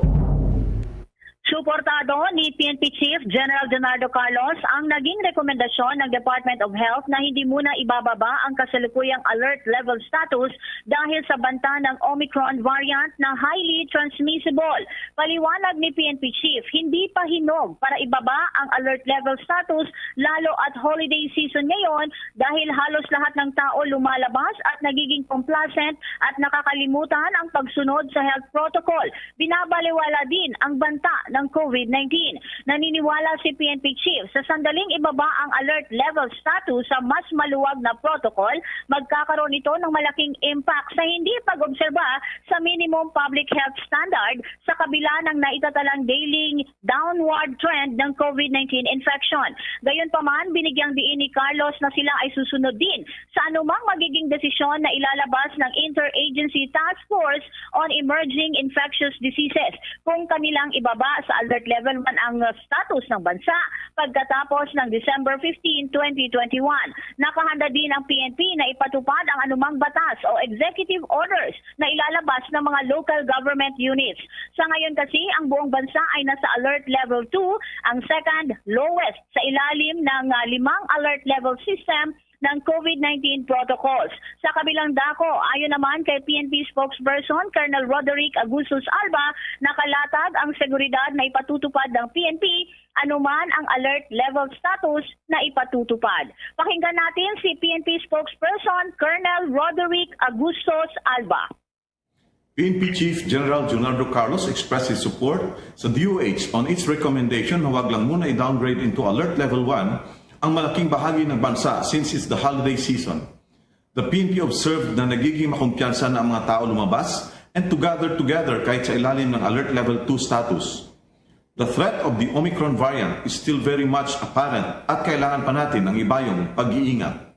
So, Suportado ni P N P Chief General Leonardo Carlos ang naging rekomendasyon ng Department of Health na hindi muna ibababa ang kasalukuyang alert level status dahil sa banta ng Omicron variant na highly transmissible. Paliwanag ni P N P Chief, hindi pa hinog para ibaba ang alert level status, lalo at holiday season ngayon, dahil halos lahat ng tao lumalabas at nagiging complacent at nakakalimutan ang pagsunod sa health protocol. Binabaliwala din ang banta ng COVID nineteen. Naniniwala si P N P Chief, sa sandaling ibaba ang alert level status sa mas maluwag na protocol, magkakaroon ito ng malaking impact sa hindi pag-obserba sa minimum public health standard sa kabila ng naitatalang daily downward trend ng COVID nineteen infection. Gayunpaman, binigyang diin ni Carlos na sila ay susunod din sa anumang magiging desisyon na ilalabas ng Interagency Task Force on Emerging Infectious Diseases kung kanilang ibaba sa Alert Level one ang status ng bansa pagkatapos ng December fifteen, twenty twenty-one. Nakahanda din ang P N P na ipatupad ang anumang batas o executive orders na ilalabas ng mga local government units. Sa ngayon kasi, ang buong bansa ay nasa Alert Level two, ang second lowest sa ilalim ng, ah, limang alert level system ng COVID nineteen protocols. Sa kabilang dako, ayon naman kay P N P spokesperson Colonel Roderick Agustus Alba, nakalatag ang seguridad na ipatutupad ng P N P anuman ang alert level status na ipatutupad. Pakinggan natin si P N P spokesperson Colonel Roderick Agustus Alba. P N P Chief General Leonardo Carlos expressed his support sa D O H on its recommendation na wag lang muna i-downgrade into Alert Level one ang malaking bahagi ng bansa since it's the holiday season. The P N P observed na nagiging makumpiyansa na ang mga tao lumabas and to gather together kahit sa ilalim ng Alert Level two status. The threat of the Omicron variant is still very much apparent at kailangan pa natin ng ibayong pag-iingat.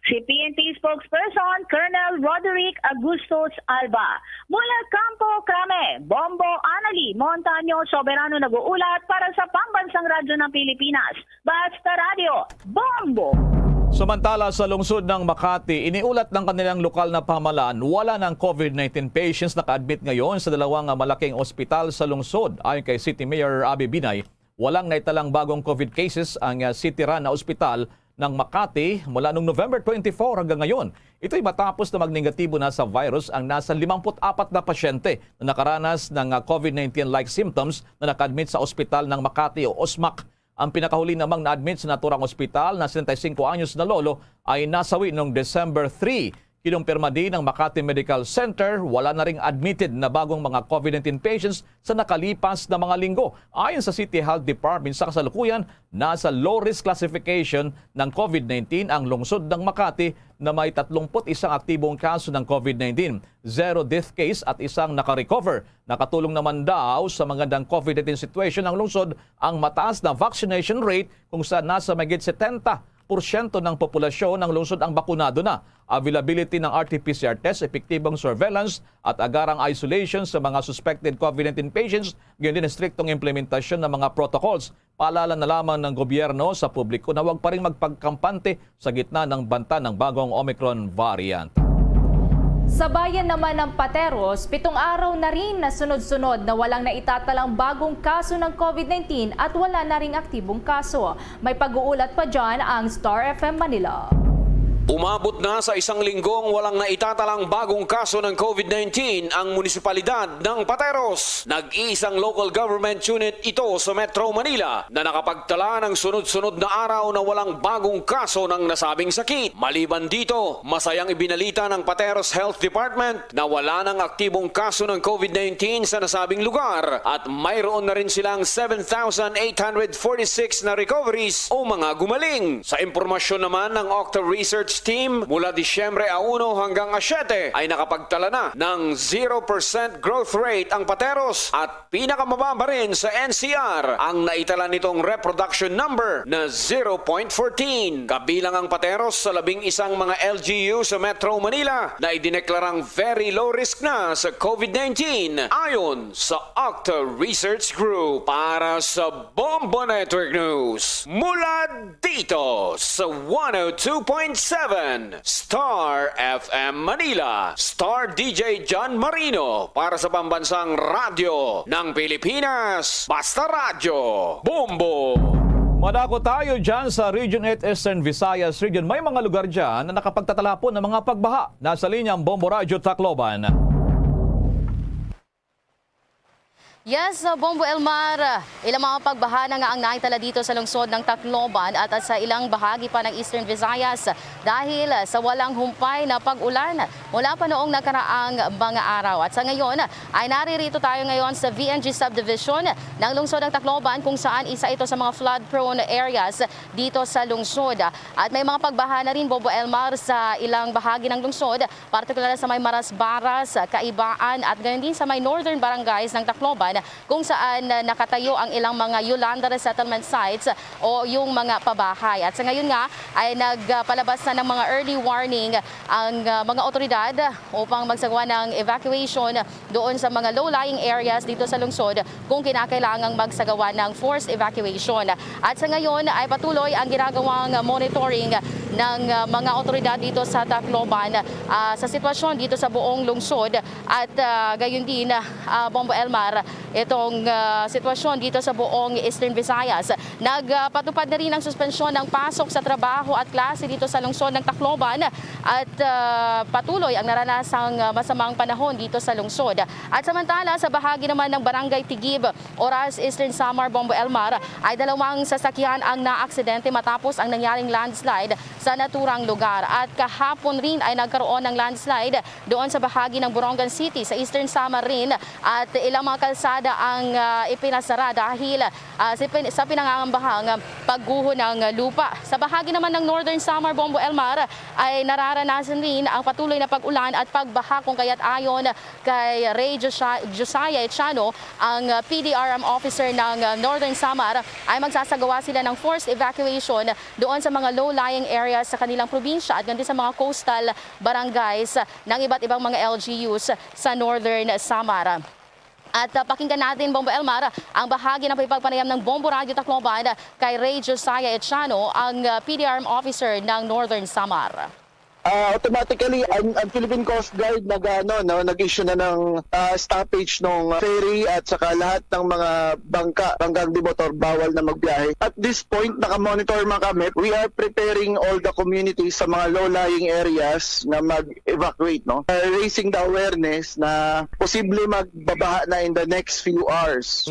Si P N P spokesperson Colonel Roderick Agustus Alba. Mula Campo Crame, Bombo Anali Montaño Soberano nag-uulat para sa Pambansang Radyo ng Pilipinas, Basta Radyo, Bombo! Samantala, sa lungsod ng Makati, iniulat ng kanilang lokal na pamahalaan, wala ng COVID nineteen patients naka-admit ngayon sa dalawang malaking ospital sa lungsod. Ayon kay City Mayor Abby Binay, walang naitalang bagong COVID cases ang, ah, city-run na ospital ng Makati mula noong November twenty-four hanggang ngayon. Ito'y matapos na magnegatibo na sa virus ang nasa limampu't apat na pasyente na nakaranas ng, ah, COVID nineteen-like symptoms na naka-admit sa ospital ng Makati o OSMAC. Ang pinakahuli namang na-admit sa naturang ospital na setenta y cinco anyos na lolo ay nasawi noong December three. Kinumpirma din ng Makati Medical Center, wala na ring admitted na bagong mga COVID nineteen patients sa nakalipas na mga linggo. Ayon sa City Health Department, sa kasalukuyan, nasa low-risk classification ng COVID nineteen ang lungsod ng Makati na may tatlumpu't isang aktibong kaso ng COVID nineteen, zero death case at isang naka-recover. Nakatulong naman daw sa magandang COVID nineteen situation ang lungsod ang mataas na vaccination rate, kung saan nasa mahigit setenta porsyento ng populasyon ng lungsod ang bakunado na. Availability ng R T P C R test, epektibong surveillance at agarang isolation sa mga suspected COVID nineteen patients, gayon din striktong implementasyon ng mga protocols. Paalala na lamang ng gobyerno sa publiko na huwag pa rin magpagkampante sa gitna ng banta ng bagong Omicron variant. Sa bayan naman ng Pateros, pitong araw na rin na sunod-sunod na walang naitatalang bagong kaso ng COVID nineteen at wala na ring aktibong kaso. May pag-uulat pa dyan ang Star F M Manila. Umabot na sa isang linggong walang naitatalang bagong kaso ng COVID nineteen ang munisipalidad ng Pateros. Nag-iisang local government unit ito sa Metro Manila na nakapagtala ng sunod-sunod na araw na walang bagong kaso ng nasabing sakit. Maliban dito, masayang ibinalita ng Pateros Health Department na wala nang aktibong kaso ng COVID nineteen sa nasabing lugar at mayroon na rin silang seven thousand eight hundred forty-six na recoveries o mga gumaling. Sa impormasyon naman ng Octa Research Team, mula Disyembre a uno hanggang a siyete ay nakapagtala na ng zero percent growth rate ang Pateros at pinakamababa rin sa N C R ang naitala nitong reproduction number na zero point fourteen. Kabilang ang Pateros sa labing isang mga L G U sa Metro Manila na idineklarang very low risk na sa COVID nineteen, ayon sa Octa Research Group. Para sa Bombo Network News, mula dito sa one oh two point seven Star F M Manila, Star D J John Marino para sa Pambansang Radyo ng Pilipinas, Basta Radyo, Bombo! Madako tayo dyan sa Region eight Eastern Visayas Region. May mga lugar dyan na nakapagtatalapon ng mga pagbaha. Nasa linya ang Bombo Radyo Tacloban. Yes, uh, Bombo Elmar, uh, ilang mga pagbaha na nga ang naitala dito sa lungsod ng Tacloban at, at sa ilang bahagi pa ng Eastern Visayas dahil, uh, sa walang humpay na pag-ulan mula pa noong nakaraang mga araw. At sa ngayon, uh, ay naririto tayo ngayon sa V N G Subdivision ng lungsod ng Tacloban, kung saan isa ito sa mga flood-prone areas dito sa lungsod. At may mga pagbaha na rin, Bombo Elmar, sa ilang bahagi ng lungsod, partikular sa may Marasbaras, Kaibaan, at gayon din sa may northern barangays ng Tacloban, kung saan, ah, nakatayo ang ilang mga Yolanda resettlement sites o yung mga pabahay. At sa ngayon nga ay nagpalabas na ng mga early warning ang, ah, mga otoridad upang magsagawa ng evacuation doon sa mga low-lying areas dito sa lungsod kung kinakailangang magsagawa ng forced evacuation. At sa ngayon ay patuloy ang ginagawang monitoring ng, ah, mga otoridad dito sa Tacloban, ah, sa sitwasyon dito sa buong lungsod at, ah, gayon din, ah, Bombo Elmar, itong, ah, sitwasyon dito sa buong Eastern Visayas. Nagpatupad na rin ang suspensyon ng pasok sa trabaho at klase dito sa lungsod ng Tacloban at, ah, patuloy ang naranasang, ah, masamang panahon dito sa lungsod. At samantala, sa bahagi naman ng Barangay Tigib, Oras, Eastern Samar, Bombo Elmar, ay dalawang sasakyan ang naaksidente matapos ang nangyaring landslide sa naturang lugar. At kahapon rin ay nagkaroon ng landslide doon sa bahagi ng Borongan City sa Eastern Samar rin, at ilang mga kalsada ang, ah, ipinasara dahil, ah, sa pin-, sa pinangangambahang pagguho ng lupa. Sa bahagi naman ng Northern Samar, Bombo Elmar, ay nararanasan rin ang patuloy na pag-ulan at pagbaha, kung kaya't ayon kay Ray Josia-, Josiah Echano, ang, ah, P D R M officer ng, ah, Northern Samar, ay magsasagawa sila ng forced evacuation doon sa mga low-lying areas sa kanilang probinsya at gayon din sa mga coastal barangays ng iba't ibang mga L G Us sa Northern Samar. At, ah, pakinggan natin, Bombo Elmar, ang bahagi ng pagpagpanayam ng Bombo Radyo Tacloban kay Ray Josiah Echano, ang, ah, P D R M officer ng Northern Samar. Ah, automatically, ang, ang Philippine Coast Guard nag-, ano, no, nag-issue na ng, ah, stoppage ng ferry at saka lahat ng mga bangka, bangkang di motor, bawal na magbiyahe. At this point, naka-monitor man kami. We are preparing all the communities sa mga low-lying areas na mag-evacuate, no? Uh, raising the awareness na posible magbabaha na in the next few hours.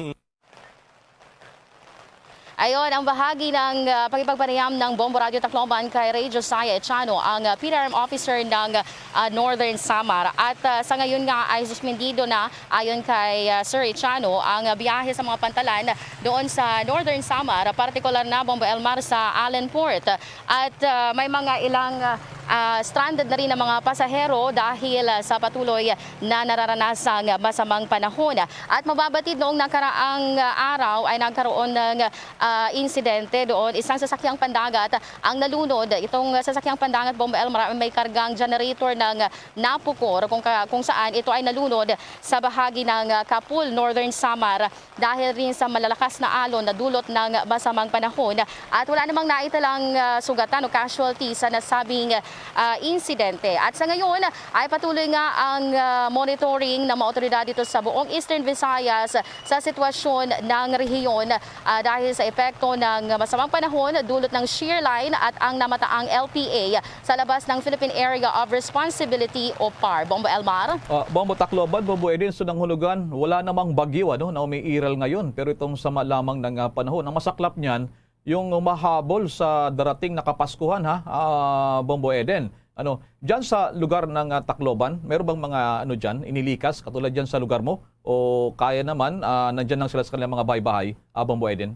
Ayon ang bahagi ng, ah, pakikipagpanayam ng Bombo Radyo Tacloban kay Ray Josiah Echano, ang, ah, P D R M officer ng, ah, Northern Samar. At, ah, sa ngayon nga ay suspendido na, ayon kay, ah, Sir Echano, ang, ah, biyahe sa mga pantalan doon sa Northern Samar, partikular na, Bombo Elmar, sa Allen Port. At, ah, may mga ilang, ah, stranded na rin ang mga pasahero dahil, ah, sa patuloy na nararanasang masamang panahon. At mababatid, noong nakaraang, ah, araw ay nagkaroon ng, ah, insidente doon. Isang sasakyang pandagat ang nalunod. Itong sasakyang pandagat, Bombo Elmar, ay may kargang generator ng Napocor, kung ka-, kung saan ito ay nalunod sa bahagi ng, ah, Capul, Northern Samar, dahil rin sa malalakas na alon na dulot ng masamang panahon. At wala namang naitalang, ah, sugatan o casualty sa nasabing, ah, insidente. At sa ngayon ay patuloy nga ang, ah, monitoring ng mga otoridad dito sa buong Eastern Visayas sa sitwasyon ng rehiyon, ah, dahil sa epekto ng masamang panahon dulot ng shear line at ang namataang L P A sa labas ng Philippine Area of Responsibility o PAR. Bombo Elmar? Ah, Bombo Tacloban, Bombo Edin, sa nanghunugan, wala namang bagyo, ano, na umiiral ngayon, pero itong sama lamang ng, ah, panahon. Ang masaklap niyan, yung mahabol sa darating na Kapaskuhan, ha, ah, Bombo Eden. Ano, diyan sa lugar ng, ah, Tacloban, meron bang mga, ano, diyan, inilikas, katulad diyan sa lugar mo? O kaya naman, ah, nandiyan lang sila sa kanilang mga bahay-bahay, ah, Bombo Eden?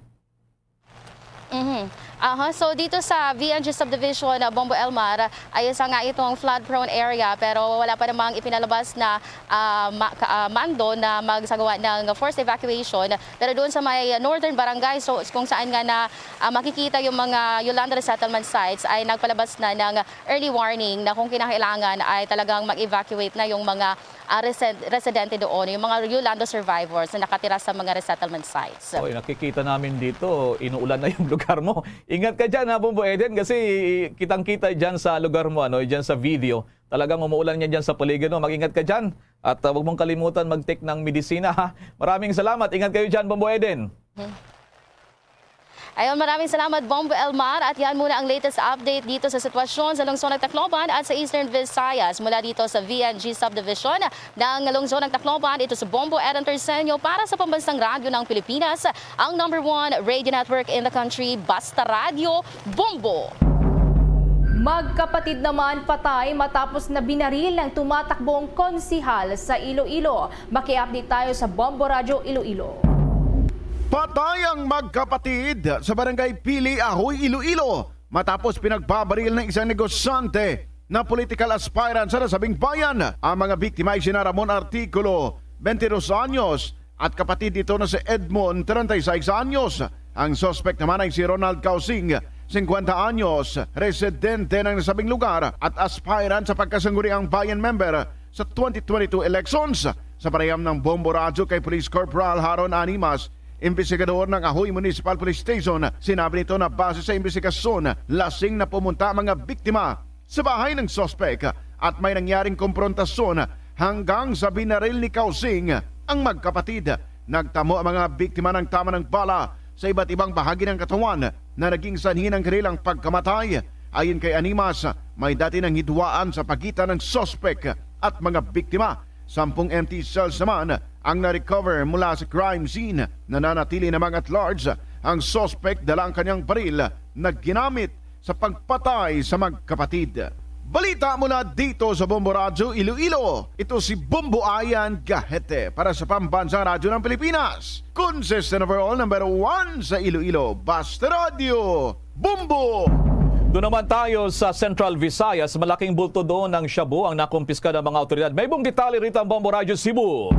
Mhm. Aha. So, dito sa V N G Subdivision, ah, Bombo Elmar, ay isa nga itong flood-prone area, pero wala pa namang ipinalabas na, ah, ma-, ka-, ah, mando na magsagawa ng forced evacuation. Pero doon sa may northern barangay, so, kung saan nga na, ah, makikita yung mga Yolanda resettlement sites, ay nagpalabas na ng early warning na kung kinakailangan ay talagang mag-evacuate na yung mga, ah, resen-, residente doon, yung mga Yolanda survivors na nakatira sa mga resettlement sites. Oy, nakikita namin dito, inuulan na yung lugar mo. Ingat ka dyan, ha, Bombo Eden, kasi kitang-kita dyan sa lugar mo, ano, dyan sa video. Talagang umuulan yan dyan sa paligid mo. Mag-ingat ka dyan. At, ah, huwag mong kalimutan mag-take ng medisina, ha. Maraming salamat. Ingat kayo dyan, Bombo Eden. Ayun, maraming salamat, Bombo Elmar. At yan muna ang latest update dito sa sitwasyon sa Lungsod ng Tacloban at sa Eastern Visayas. Mula dito sa V N G Subdivision ng Lungsod ng Tacloban, ito si Bombo Eden Terceño para sa Pambansang Radyo ng Pilipinas, ang number one radio network in the country, Basta Radyo, Bombo. Magkapatid naman patay matapos na binaril ng tumatakbong konsihal sa Iloilo. Maki-update tayo sa Bombo Radyo Iloilo. Patay ang magkapatid sa Barangay Pili, Ajuy, Iloilo, matapos pinagbabaril ng isang negosyante na political aspirant sa nasabing bayan. Ang mga biktima ay sina Ramon Articulo, twenty-dos anyos, at kapatid nito na si Edmond, treinta y seis anyos. Ang suspect naman ay si Ronald Causing, cincuenta anyos, residente ng nasabing lugar at aspirant sa pagkasangguniang bayan member sa twenty twenty-two elections. Sa panayam ng Bombo Radyo kay Police Corporal Haron Animas, imbestigador ng Ajuy Municipal Police Station, sinabi nito na base sa imbestigasyon, lasing na pumunta ang mga biktima sa bahay ng suspek at may nangyaring komprontasyon hanggang sa binaril ni Kausing ang magkapatid. Nagtamo ang mga biktima ng tama ng bala sa iba't ibang bahagi ng katawan na naging sanhi ng kanilang pagkamatay. Ayon kay Animas, may dati nang hidwaan sa pagitan ng suspek at mga biktima. Sampung empty shells naman ang na-recover mula sa crime scene. Nananatili namang at large ang suspek, dala ang kanyang baril na ginamit sa pagpatay sa magkapatid. Balita mula dito sa Bombo Radyo Iloilo. Ito si Bombo Ayan Gahete para sa Pambansang Radyo ng Pilipinas. Consistent overall, number one sa Iloilo. Basta Radyo, Bombo! Doon naman tayo sa Central Visayas. Malaking bulto doon ng shabu ang nakumpiska ng mga awtoridad. May buong detalye rito ang Bombo Radyo Cebu.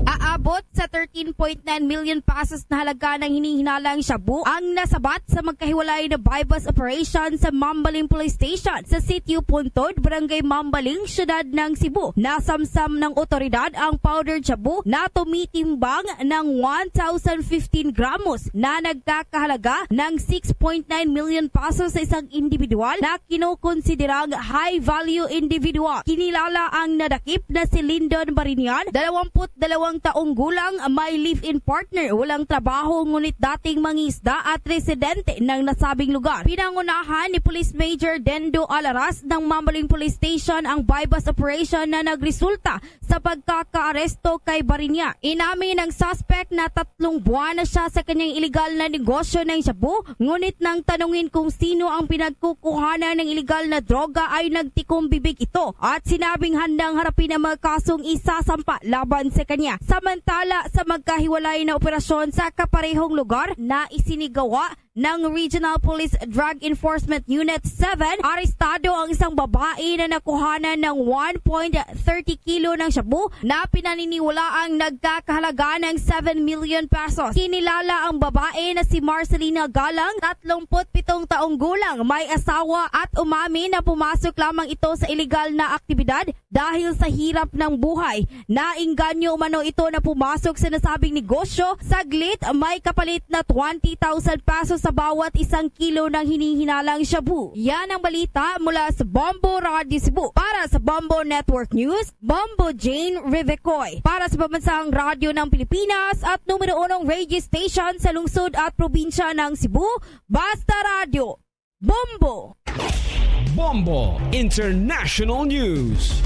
Aabot sa thirteen point nine million pesos na halaga ng hinihinalang shabu ang nasabat sa magkahiwalay na buy-bust operation sa Mambaling Police Station sa Sitio Puntod, Barangay Mambaling, Siyudad ng Cebu. Nasamsam ng otoridad ang powdered shabu na tumitimbang ng one thousand fifteen gramos na nagkakahalaga ng six point nine million pesos sa isang individual na kinukonsiderang high-value individual. Kinilala ang nadakip na si Lindon Barinian, dalawampu't dalawang taong gulang, may live-in partner, walang trabaho, ngunit dating mangisda at residente ng nasabing lugar. Pinangunahan ni Police Major Dendo Alaras ng Mambaling Police Station ang buy-bust operation na nagresulta sa pagkakaaresto kay Barinya. Inamin ng suspect na tatlong buwan na siya sa kanyang iligal na negosyo ng shabu, ngunit nang tanungin kung sino ang pinagkukuhanan ng iligal na droga ay nagtikom bibig ito at sinabing handang harapin ang mga kasong isasampa laban sa kanya. Samantala, sa magkahiwalay na operasyon sa kaparehong lugar na isinigawa ng Regional Police Drug Enforcement Unit seven, arestado ang isang babae na nakuhanan ng one point thirty kilo ng shabu na pinaniniwalaang nagkakahalaga ng seven million pesos. Kinilala ang babae na si Marcelina Galang, tatlumpu't pitong taong gulang, may asawa, at umamin na pumasok lamang ito sa iligal na aktibidad dahil sa hirap ng buhay. Naengganyo umano ito na pumasok sa nasabing negosyo. Saglit, may kapalit na twenty thousand pesos sa bawat isang kilo ng hinihinalang shabu. Yan ang balita mula sa Bombo Radyo Cebu. Para sa Bombo Network News, Bombo Jane Rivecoy. Para sa Pambansang Radyo ng Pilipinas at numero unong radio station sa lungsod at probinsya ng Cebu, Basta Radyo, Bombo! Bombo International News.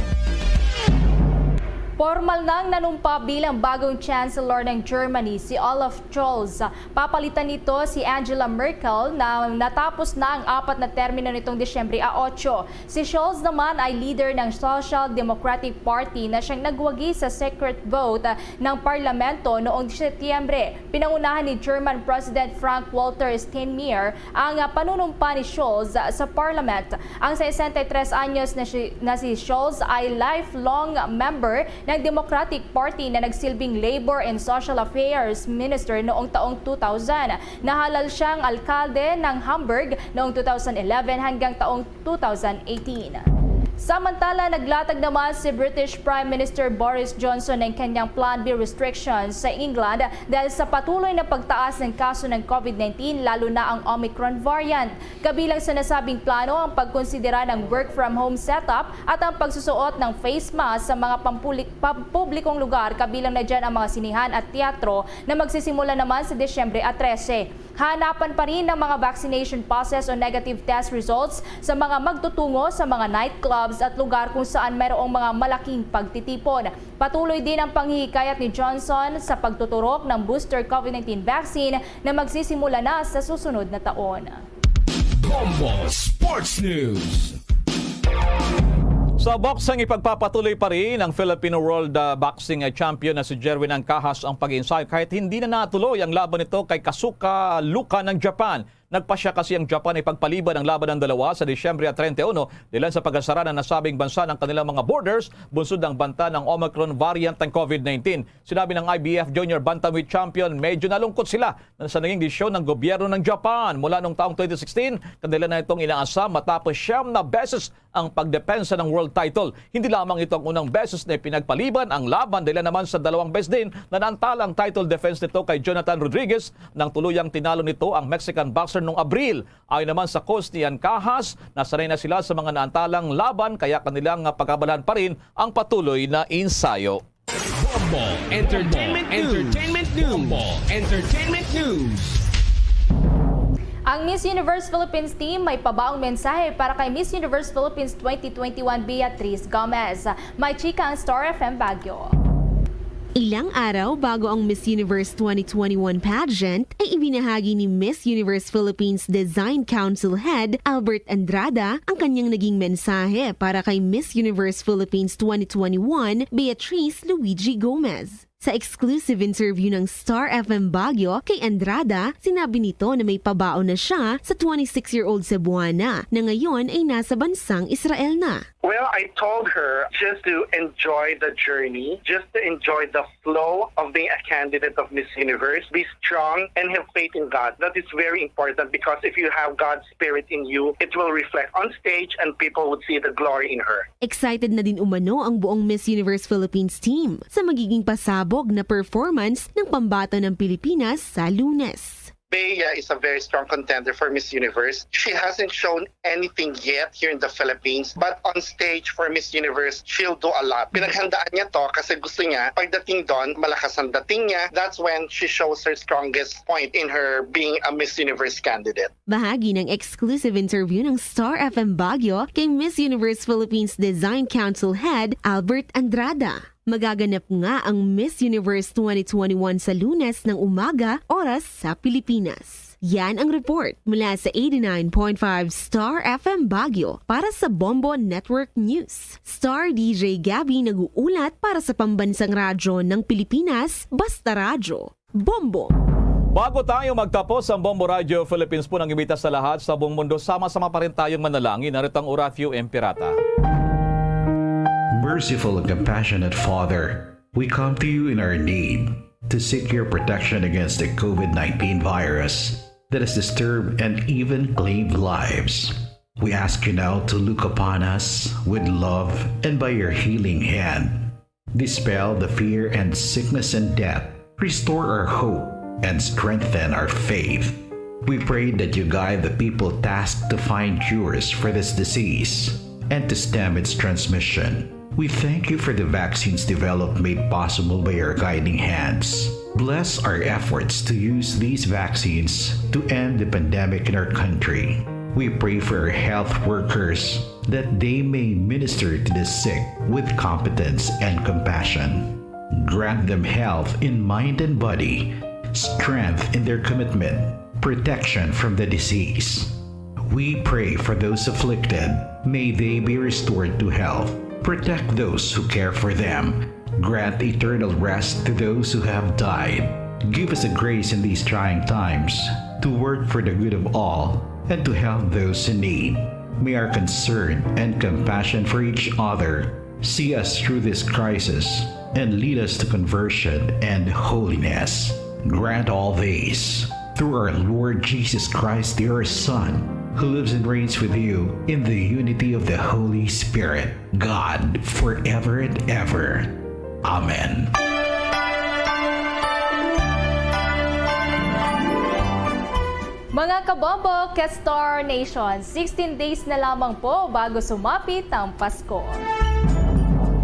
Pormal nang nanumpa bilang bagong Chancellor ng Germany si Olaf Scholz. Papalitan nito si Angela Merkel na natapos na ang apat na termino nitong Disyembre a otso. Si Scholz naman ay leader ng Social Democratic Party na siyang nagwagi sa secret vote ng parlamento noong Setyembre. Pinangunahan ni German President Frank-Walter Steinmeier ang, ah, panunumpa ni Scholz sa parliament. Ang sesenta y tres anyos na si, na si Scholz ay lifelong member ng Democratic Party na nagsilbing Labor and Social Affairs Minister noong taong two thousand. Nahalal siyang alkalde ng Hamburg noong two thousand eleven hanggang taong two thousand eighteen. Samantala, naglatag naman si British Prime Minister Boris Johnson ng kanyang Plan B restrictions sa England dahil sa patuloy na pagtaas ng kaso ng COVID nineteen, lalo na ang Omicron variant. Kabilang sa nasabing plano ang pagkonsidera ng work from home setup at ang pagsusuot ng face mask sa mga pampuli- pampublikong lugar, kabilang na dyan ang mga sinihan at teatro na magsisimula naman sa Disyembre trese. Hanapan pa rin ng mga vaccination passes o negative test results sa mga magtutungo sa mga nightclubs at lugar kung saan mayroong mga malaking pagtitipon. Patuloy din ang panghihikayat ni Johnson sa pagtuturok ng booster COVID nineteen vaccine na magsisimula na sa susunod na taon. Bombo Sports News. Sa boxing, ipagpapatuloy pa rin ang Filipino World, ah, Boxing, ah, Champion na si Jerwin Ancajas ang pag-iinsayo kahit hindi na natuloy ang laban nito kay Kasuka Luka ng Japan. Nagpasya kasi ang Japan na ipagpaliban ang laban ng dalawa sa Disyembre treinta y uno, dahilan sa pagkasara ng nasabing bansa ng kanilang mga borders bunsod ng banta ng Omicron variant ng COVID nineteen. Sinabi ng I B F Junior Bantamweight Champion, medyo nalungkot sila na sa naging desisyon ng gobyerno ng Japan. Mula noong taong twenty sixteen, kanila na itong inaasam matapos siyam na beses ang pagdepensa ng world title. Hindi lamang ito ang unang beses na pinagpaliban ang laban, dahil naman sa dalawang beses din na naantala ang title defense nito kay Jonathan Rodriguez nang tuluyang tinalo nito ang Mexican boxer noong Abril. Ayon naman sa coach ni Ancajas, nasanay na sila sa mga naantalang laban, kaya kanilang pagkabalahan pa rin ang patuloy na ensayo. Bombo Entertainment News. Entertainment News. Bombo Entertainment News. Ang Miss Universe Philippines team may pabaong mensahe para kay Miss Universe Philippines twenty twenty-one Beatrice Gomez. May chika ang Star F M Baguio. Ilang araw bago ang Miss Universe twenty twenty-one pageant ay ibinahagi ni Miss Universe Philippines Design Council Head Albert Andrada ang kanyang naging mensahe para kay Miss Universe Philippines twenty twenty-one Beatrice Luigi Gomez. Sa exclusive interview ng Star F M Baguio kay Andrada, sinabi nito na may pabaon na siya sa twenty-six-year-old Cebuana na ngayon ay nasa bansang Israel na. Well, I told her just to enjoy the journey, just to enjoy the flow of being a candidate of Miss Universe. Be strong and have faith in God. That is very important because if you have God's Spirit in you, it will reflect on stage and people would see the glory in her. Excited na din umano ang buong Miss Universe Philippines team sa magiging pasabog na performance ng pambato ng Pilipinas sa Lunes. Bea is a very strong contender for Miss Universe. She hasn't shown anything yet here in the Philippines, but on stage for Miss Universe, she'll do a lot. Pinaghandaan niya to kasi gusto niya, pagdating doon, malakas ang dating niya. That's when she shows her strongest point in her being a Miss Universe candidate. Bahagi ng exclusive interview ng Star F M Baguio kay Miss Universe Philippines Design Council Head Albert Andrada. Magaganap nga ang Miss Universe twenty twenty-one sa Lunes ng umaga, oras sa Pilipinas. Yan ang report mula sa eighty-nine point five Star F M Baguio para sa Bombo Network News. Star D J Gabby nag-uulat para sa Pambansang Radyo ng Pilipinas, Basta Radyo, Bombo. Bago tayo magtapos ang Bombo Radio Philippines po nang imbita sa lahat sa buong mundo, sama-sama pa rin tayong manalangin. Narito ang Oratio Imperata. Merciful and compassionate Father, we come to you in our need to seek your protection against the COVID nineteen virus that has disturbed and even claimed lives. We ask you now to look upon us with love and by your healing hand, dispel the fear and sickness and death, restore our hope, and strengthen our faith. We pray that you guide the people tasked to find cures for this disease and to stem its transmission. We thank you for the vaccines developed made possible by your guiding hands. Bless our efforts to use these vaccines to end the pandemic in our country. We pray for our health workers that they may minister to the sick with competence and compassion. Grant them health in mind and body, strength in their commitment, protection from the disease. We pray for those afflicted. May they be restored to health. Protect those who care for them. Grant eternal rest to those who have died. Give us the grace in these trying times to work for the good of all and to help those in need. May our concern and compassion for each other see us through this crisis and lead us to conversion and holiness. Grant all these through our Lord Jesus Christ, your Son, who lives and reigns with you in the unity of the Holy Spirit, God, forever and ever. Amen. Mga kabombo, ka-Star Nation, sixteen days na lamang po bago sumapit ang Pasko.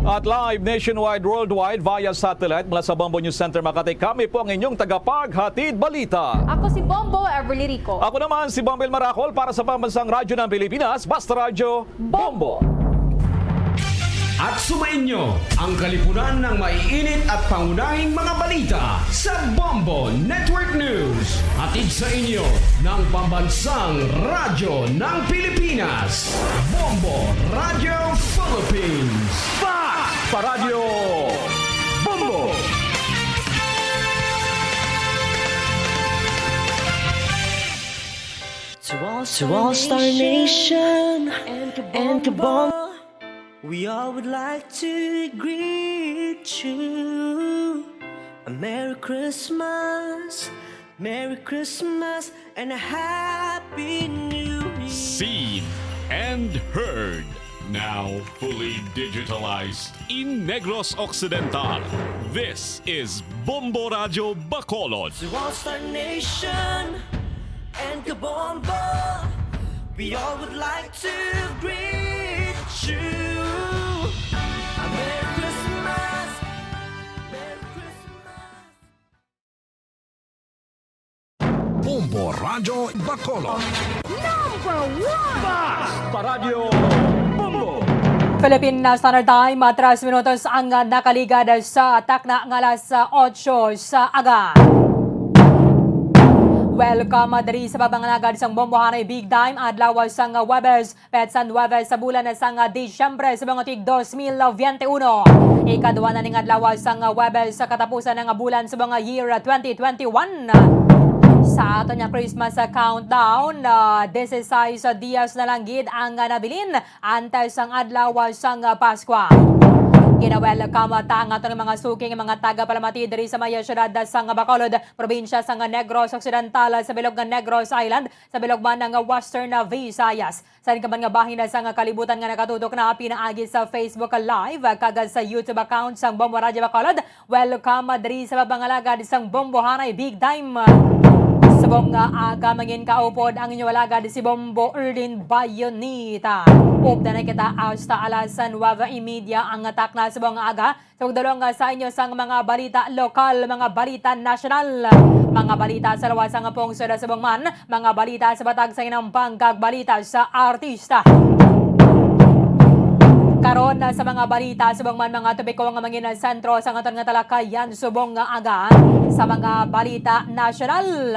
At live nationwide, worldwide, via satellite mula sa Bombo News Center Makati, kami po ang inyong tagapaghatid balita. Ako si Bombo Everly Rico. Ako naman si Bombo El Maracol para sa Pambansang Radyo ng Pilipinas, Basta Radyo, Bombo. At sumainyo ang kalipunan ng maiinit at pangunahing mga balita sa Bombo Network News. Hatid sa inyo ng Pambansang Radyo ng Pilipinas, Bombo Radyo Philippines. Fact! Paradyo Bombo! To all, to all Star Nation and Kabombo, we all would like to greet you a Merry Christmas, Merry Christmas, and a Happy New Year. Seen and heard. Now fully digitalized in Negros Occidental. This is Bombo Radyo Bacolod. To all Star Nation and Kabombo, we all would like to greet you a Merry Christmas, Merry Christmas. Bombo Radyo Bacolod. Paradyo Bombo! Philippine Standard Time, ah, tres minutos ang, ah, nakaligad sa takna nga alas, ah, otso sa aga. Welcome, ah, diri sa pagmangalagad sang Bombohanay Big Time, adlaw sang, ah, Huwebes, petsa nuebe sa bulan sang, ah, Disyembre sa mga tuig dos mil biyente uno. Ikadua na ning adlaw sang, ah, Huwebes sa katapusan nga bulan sa mga year twenty twenty-one. Sa aton nga Christmas, ah, countdown, ah, disisais diyas na lang gid ang, ah, nabilin antes sang adlaw sang, ah, Paskwa. Gina-welcome ta ang aton mga suking mga tagapalamati diri sa may siyudad sang Bacolod, probinsya sang Negros Occidental, sa bilog nga Negros Island, sa bilog man nga Western Visayas. Sa iban nga bahin sang kalibutan nga nakatutok na pinaagi sa Facebook Live kag sa YouTube account sang Bombo Radyo Bacolod, welcome diri sa pagpangalagad sang Bombohanay Big Time. Subong nga aga, mangin kaupod ang inyo alagad si Bombo Erlin Bayonita. Updan na kita hasta alas nuebe y media ang takna subong nga aga. Sa pagdulong, ah, sa inyo sang mga balita lokal, mga balita nasyonal, mga balita sa lawas sang pungsod, ah, subong man, mga balita sa Bataan sang Hinampangan kag balita sa artista. Karon, ah, sa mga balita subong man, mga topiko nga mangin sentro sa aton nga talakayan subong nga aga, sa mga balita nasyonal.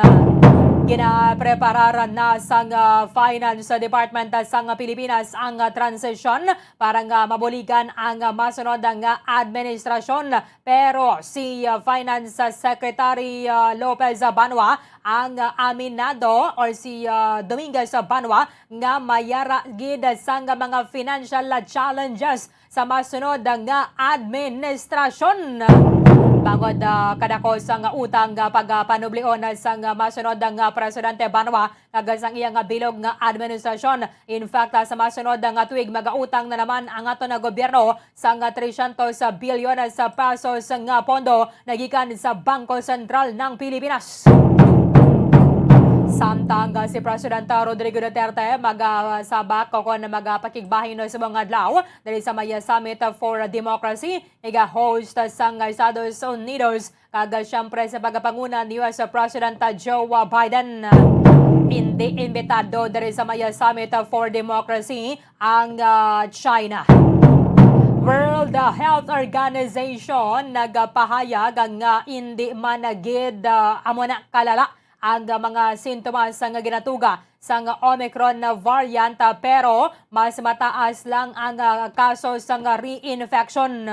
Ginapreparar na sang, ah, Finance Department, ah, sang Pilipinas ang, ah, transisyon para nga mabuligan ang, ah, masunod nga administrasyon. Pero si, ah, Finance Secretary, ah, Lopez Banwa ang, ah, aminado, or si, ah, Dominguez Banwa, nga mayara gid sang mga financial challenges sa masunod nga administrasyon. Bangod, ah, kadako sang utang nga pagapanublion sang masunod nga Presidente Banwa, kag sang iya nga bilog nga administrasyon. In fact, ah, sa masunod nga tuig, magautang na naman ang aton nga gobyerno sang tresyentos bilyones sa pesos nga pondo nagikan sa Bangko Sentral ng Pilipinas. Samtang, ah, si Presidente Rodrigo Duterte magasabak o kon magapakigbahin subong adlaw diri sa may Summit for Democracy, iga-host sang Estados Unidos, kag, ah, siyempre sa pagapanguna ni U S President, ah, Joe, ah, Biden. Indi imbitado diri sa may Summit for Democracy ang, ah, China. World Health Organization nagapahayag nga indi man gid, ah, amo na kalala ang mga sintomas nga ginatuga sang Omicron variant, pero mas mataas lang ang, ah, kaso sang reinfection.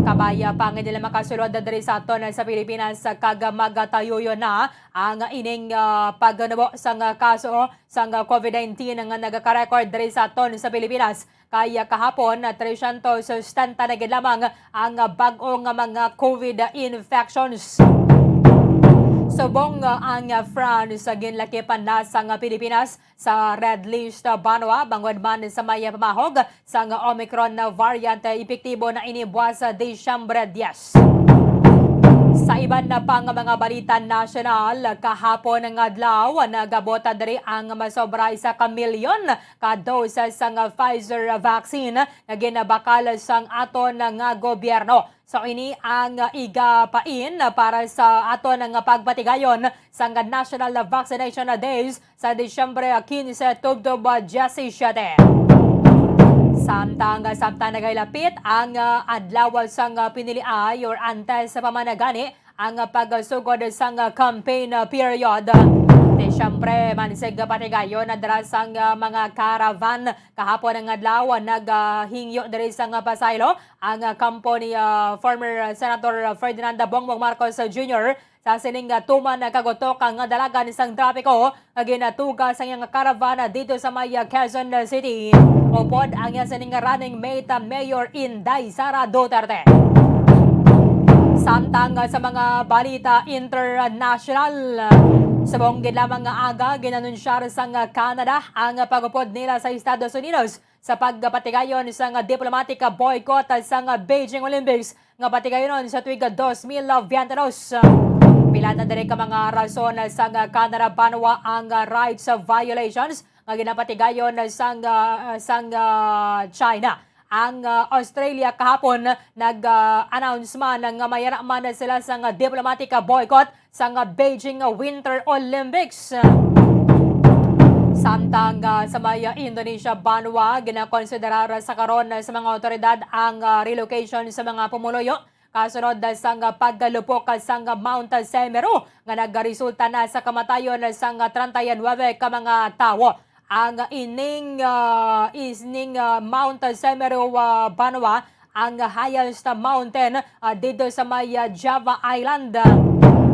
Kabay pa nga nila makasulod diri sa aton sa Pilipinas kag magatuyuyon na ang ining, ah, pagnubo sang kaso sang COVID nineteen nga nagaka-record diri sa aton sa Pilipinas. Kay kahapon, tresyentos setenta na gid lamang ang bag-o nga mga COVID infections. Subong nga ang France ginlakipan na sang Pilipinas sa red list, banwa, bangod man sa may pamahog sang Omicron variant, epektibo na ini buwas Disyembre diyes. Sa iban na pang mga balita nasyonal, kahapon nga adlaw, nagabot diri ang masobra isa ka milyon ka dose sang Pfizer vaccine nga ginabakal sang aton nga gobyerno. So, ini ang igapain para sa aton nga pagpatigayon sang National Vaccination Days sa Disyembre quince tubtob diyesisiete. Samtang, samtang nagahilapit ang adlaw sang piniliay or antes pa man gani ang pagsugod sang campaign period, di siyempre mansig patigayon na dira sang mga caravan. Kahapon nga adlaw, naghingyo diri sang pasaylo ang, ah, kampo ni, ah, former Senator Ferdinand Bongbong Marcos Junior sa sining, ah, tuman kagutok nga dalagan sang trapiko nga ginatuga sa iyang caravan dito sa may, ah, Quezon City. Upod ang iya sining running mate, ah, Mayor Inday Sara Duterte. Samtang, ah, sa mga balita international, subong gid lamang nga aga, ginanunsyar sang, ah, Canada ang pagupod nila sa Estados Unidos sa pagpatigayon sang diplomatic boycott sang Beijing Olympics nga patigayonon sa tuig dos mil biyente dos. Pila na diri ka mga rason sang Canada banwa ang rights violations nga ginapatigayon sang, sang China. Ang, ah, Australia kahapon nag, ah, announce man nga mayara man sila sang diplomatic boycott sang Beijing Winter Olympics. Samtang, ah, sa may Indonesia banwa, ginakonsiderar sa karon sa mga awtoridad ang, ah, relocation sa mga pumuluyo kasunod sang paggalupok sang Mount Semeru nga nagresulta na sa kamatayon sang treinta y nueve ka mga tawo. Ang ining, ah, isning, ah, Mount Semeru, ah, banwa ang highest mountain, ah, dito sa may, ah, Java Island, ah,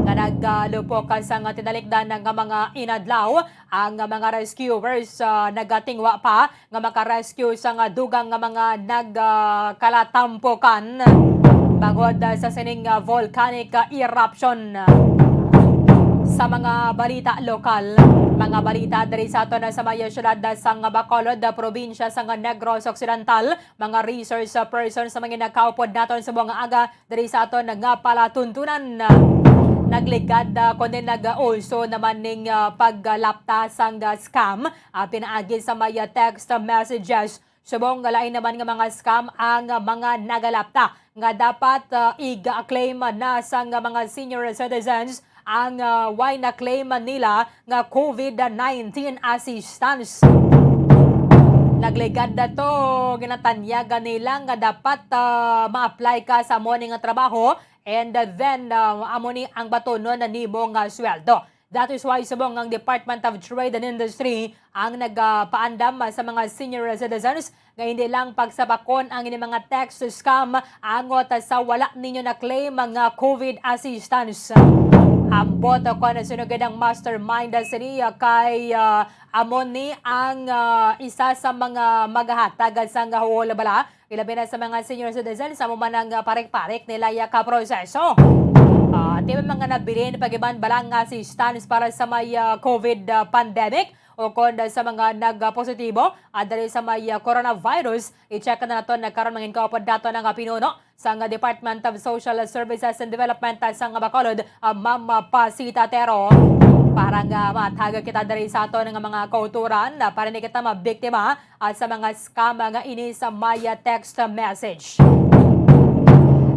nga nagalupok, ah, sang tinalikdan nga mga inadlaw. Ang mga rescuers, ah, nagatingwa pa nga maka-rescue sang dugang nga mga nagkalatampukan bangod, ah, sa sining, ah, volcanic, ah, eruption. Sa mga balita lokal, mga balita diri sa aton sa may siyudad sang Bacolod, probinsya sang Negros Occidental, mga resource person sa mga nakaupod naton sa mga aga diri sa aton nga palatuntunan. Nagligad, ah, kundi nag-uso naman ning, ah, paglapta sang, ah, scam, ah, pinaagi sa may, ah, text messages. Subong nga lain naman nga mga scam ang, ah, mga nagalapta nga dapat, ah, i-claim na sang mga senior citizens ang, ah, way na-claim nila nga covid nineteen assistance. Nagligad na to, ginatanyagan nila nga dapat, ah, ma-apply ka sa amo ni nga trabaho, and then, ah, amo ni ang batonon na nimo nga sweldo. That is why subong ang Department of Trade and Industry ang nagapaandam sa mga senior citizens nga hindi lang pagsabakon ang inyong mga text scam angot sa wala ninyo na-claim nga covid assistance. Ambot kon sino gid ang mastermind sini kay, ah, amo ni ang, ah, isa sa mga maghatag sang huol bala, ilabi na sa mga senior citizens, amo man ang, ah, parik-parik nila ya ka proseso. Ah, ti may mga nabilin pag-iban bala nga assistance para sa may, ah, covid, ah, pandemic o kon sa mga nagpositibo, ah, diri sa may, ah, coronavirus. I-check na naton na karon mangin kaupod naton ang, ah, pinuno sang Department of Social Services and Development, ah, sang Bacolod, ah, Ma'am, ah, Pasita Tero, para nga matag kita diri sa aton nga mga kauturan, ah, para hindi kita mabiktima, ah, sa mga scam nga ini sa may, ah, text message.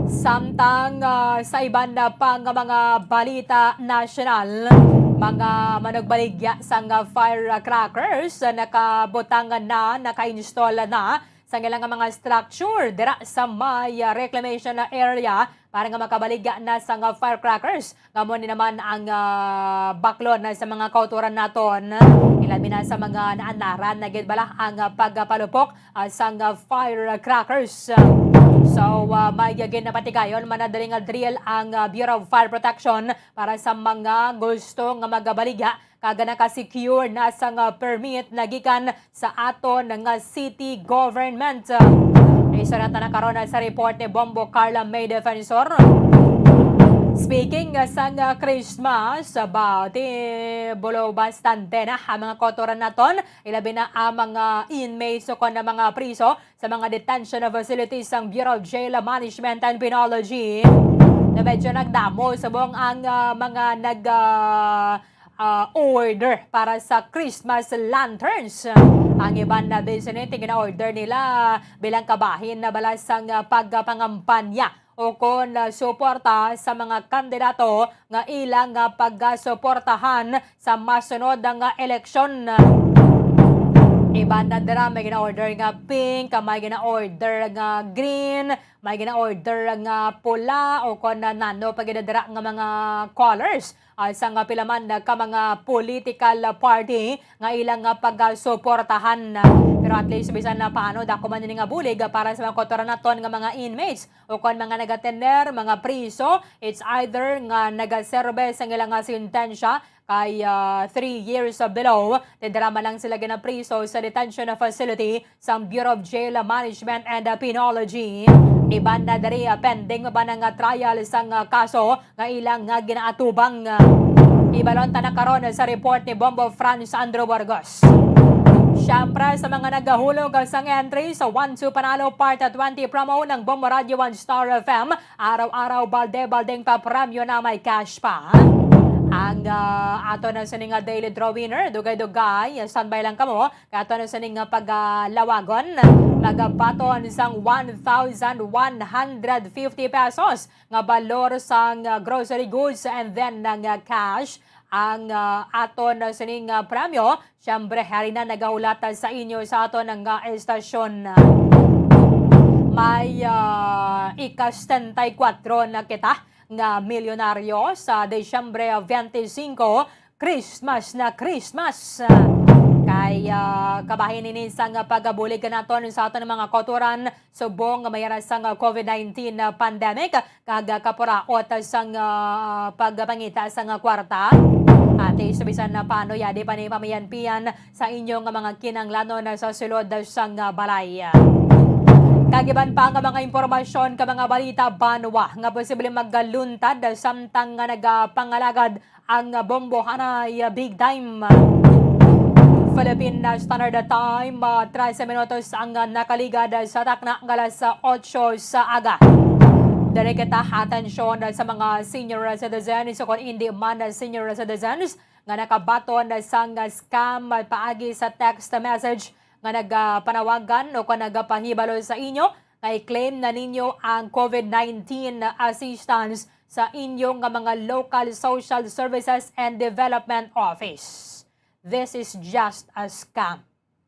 Samtang, ah, sa iban na pang mga balita nasyonal, mga manugbaligya sang, ah, firecrackers, ah, nakabutang na, naka-install na sa ilang mga structure dira sa may, ah, reclamation area para nga makabaligya na sang, ah, firecrackers. Nga amo ni naman ang, ah, baklon na sa mga kauturan naton. Ilabi na sa mga naanlaran na gid bala ang, ah, pagpalupok, ah, sang, ah, firecrackers. So, ah, may ginapatigayon man na diri nga drill ang, ah, Bureau of Fire Protection para sa mga gusto nga magabaligya kag naka-secure na sang, ah, permit na gikan sa aton nga city government. Istorya ta na karon sa report ni Bombo Carla May Defensor. Speaking, uh, sang, uh, Christmas, uh, ba, di bulo bastante na ang mga kautoran naton, ilabi na ang mga inmates o kon ang mga priso sa mga detention facilities sang Bureau of Jail Management and Penology. Na medyo nagdamo subong ang, uh, mga nag, uh, uh, order para sa Christmas lanterns. Ang iban na business, gina-order nila bilang kabahin na bala sang, uh, pagpangampanya o kon, uh, suporta sa mga kandidato nga ilang, uh, pagasuportahan sa masunod nga eleksyon. Iban na dira may gina-order nga pink, may gina-order nga green, may gina-order nga pula, o kon na nano pa gid dira nga mga colors, ah, sang pila man ka mga political party nga ilang, ah, pagasuportahan. Pero at least, bisan na paano, dako man ini nga bulig, ah, para sa mga kautoran naton nga mga inmates o kon mga nagatender, mga priso. It's either nga nagaserbe sang ilang, ah, sentensya kay, ah, three years below, then dira man lang sila ginapriso sa detention facility sang Bureau of Jail Management and, ah, Penology. Iban na diri, ah, pending pa bala nga trial sang, ah, kaso nga ilang nga ginaatubang. Ibalon ta na karon sa report ni Bombo Franz Andrew Burgos. Siyempre, sa mga nagahulog sang entry sa One Two Panalo Part twenty promo ng Bombo Radio One Star F M, araw-araw balde-baldeng papremyo na may cash pa. Ang, ah, ato na sini nga daily draw winner, dugay-dugay, standby lang kamo. Kay ato na sini nga pagalawagon, magabaton sang one thousand one hundred fifty pesos nga balor sang, ah, grocery goods and then ng, ah, cash ang, ah, aton sining, ah, premyo. Siyempre, hari na nagahulat sa inyo sa aton nga estasyon. May, ah, ika-setenta y kuwatro na kita nga milyonaryo sa Disyembre twenty-five, Christmas na Christmas. Kay, ah, kabahin ini sang pagabulig naton sa aton mga kautoran subong nga may ara sang COVID nineteen pandemic kag kapuraot sang, ah, pagpangita sang kwarta. Ati, sa bisan na paano, yadi pa ni pamiyanpiyan sa inyo nga mga kinahanglanon sa sulod sang balay. Kag iban pa nga mga impormasyon kag mga balita banwa nga posible magaluntad samtang nga nagapangalagad ang bombohanay big time. Philippine Standard Time, ah, trese minutos ang nakaligad sa takna nga alas otso sa aga. Diri kita atensyon sa mga senior citizens o kon indi man senior citizens nga nakabaton sang scam paagi sa text message nga nagapanawagan o kon nagapahibalo sa inyo nga i-claim na ninyo ang COVID nineteen assistance sa inyo nga mga local social services and development office. This is just a scam.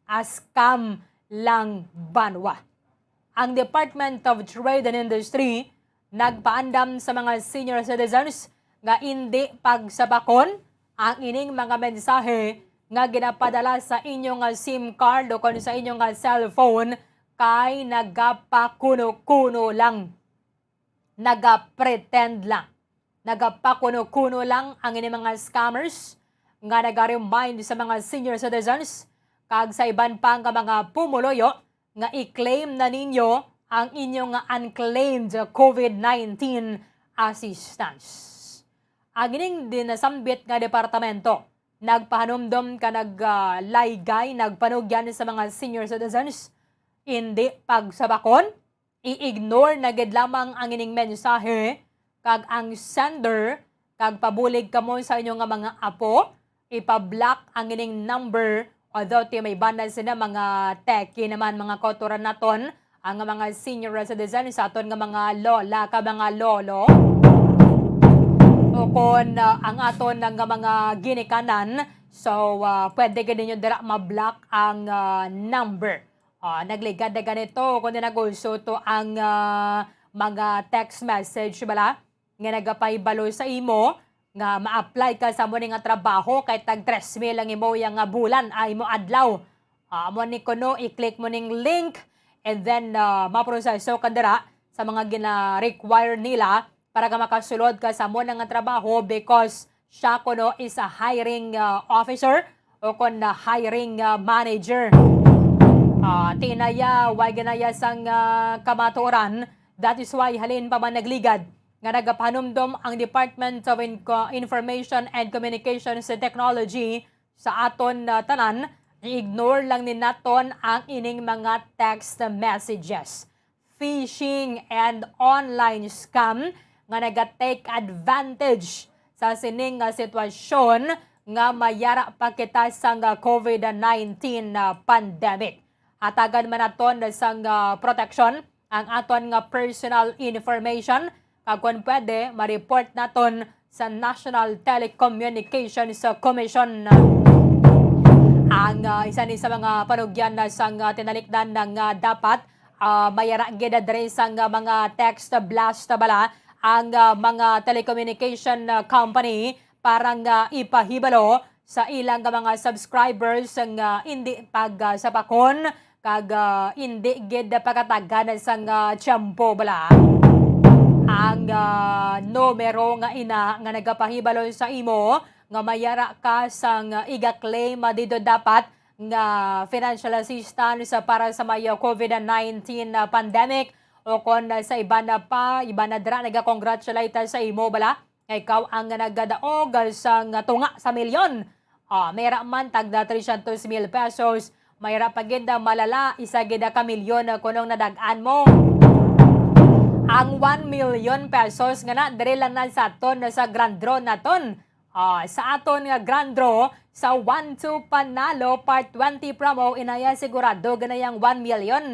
A scam lang, banwa. Ang Department of Trade and Industry nagpaandam sa mga senior citizens nga indi pagsabakon ang ining mga mensahe nga ginapadala sa inyo nga SIM card o kon sa inyo nga cellphone kay nagapakuno-kuno lang, nagapretend lang, nagapakuno-kuno lang ang ini mga scammers nga naga-remind sa mga senior citizens kag sa iban pa nga mga pumuluyo nga i-claim na ninyo ang inyo nga unclaimed COVID nineteen assistance. Ang ining dinasambit nga departamento nagpahanumdom ka nag, ah, laygay, nagpanugyan sa mga senior citizens, indi pagsabakon, i-ignore na gid lamang ang ining mensahe, kag ang sender, kag pabulig kamo sa inyo nga mga apo, ipa-block ang ining number, although ti may banda sila mga techie naman, mga kautoran naton, ang mga senior citizens, sa aton nga mga lola ka mga lolo, o kon, ah, ang aton nga mga ginikanan. So, ah, pwede gid ninyo dira ma-block ang, ah, number. Ah, nagligad na ganito, kundi nagulso to ang, ah, mga text message bala nga nagapahibalo sa imo nga ma-apply ka sa amo ni nga trabaho kay tag tres mil ang imo ya nga bulan, ay imo adlaw. Ah, amo ni kuno, i-click mo ning link and then, ah, maproseso ka dira sa mga gina-require nila para ka makasulod ka sa amo na nga trabaho because siya kuno is a hiring, ah, officer o kon na hiring, ah, manager. Ah, tinaya, way ganaya sang, ah, kamatuoran. That is why halin pa man nagligad nga nagapahanumdom ang Department of Inco-, Information and Communications Technology sa aton, ah, tanan, i-ignore lang ni naton ang ining mga text messages. Phishing and online scam nga naga-take advantage sa sining nga sitwasyon nga mayara pa kita sang COVID nineteen na pandemic. Hatagan man naton sang, ah, proteksyon ang aton nga personal information, kag kon pwede, ma-report naton sa National Telecommunications Commission. Ang, ah, isa ni sa mga panugyan na sang, ah, tinalikdan na nga dapat, ah, mayara gid diri sang, ah, mga text blast bala ang, ah, mga telecommunication, ah, company para nga ipahibalo sa ilang mga subscribers nga indi pag, ah, sapakon kag, ah, indi gid pagatagan sang, ah, tiyempo bala ang, ah, numero nga ina nga nagapahibalo sa imo nga mayara ka sang iga-claim dito dapat nga financial assistance para sa may COVID nineteen pandemic o kon sa iban na pa, iban na dira nagakongratulate sa imo bala nga ikaw ang nagadaog sang tunga sa milyon. Ah, mayra man tagda trescientos mil pesos, mayra pa gid na malala, isa gid na ka milyon na kunong nadag-an mo. Ang one million pesos nga na, diri lang na sa aton, sa grand draw naton. Ah, sa aton nga grand draw, sa One two Panalo Part twenty promo, inaya sigurado ganayang one million.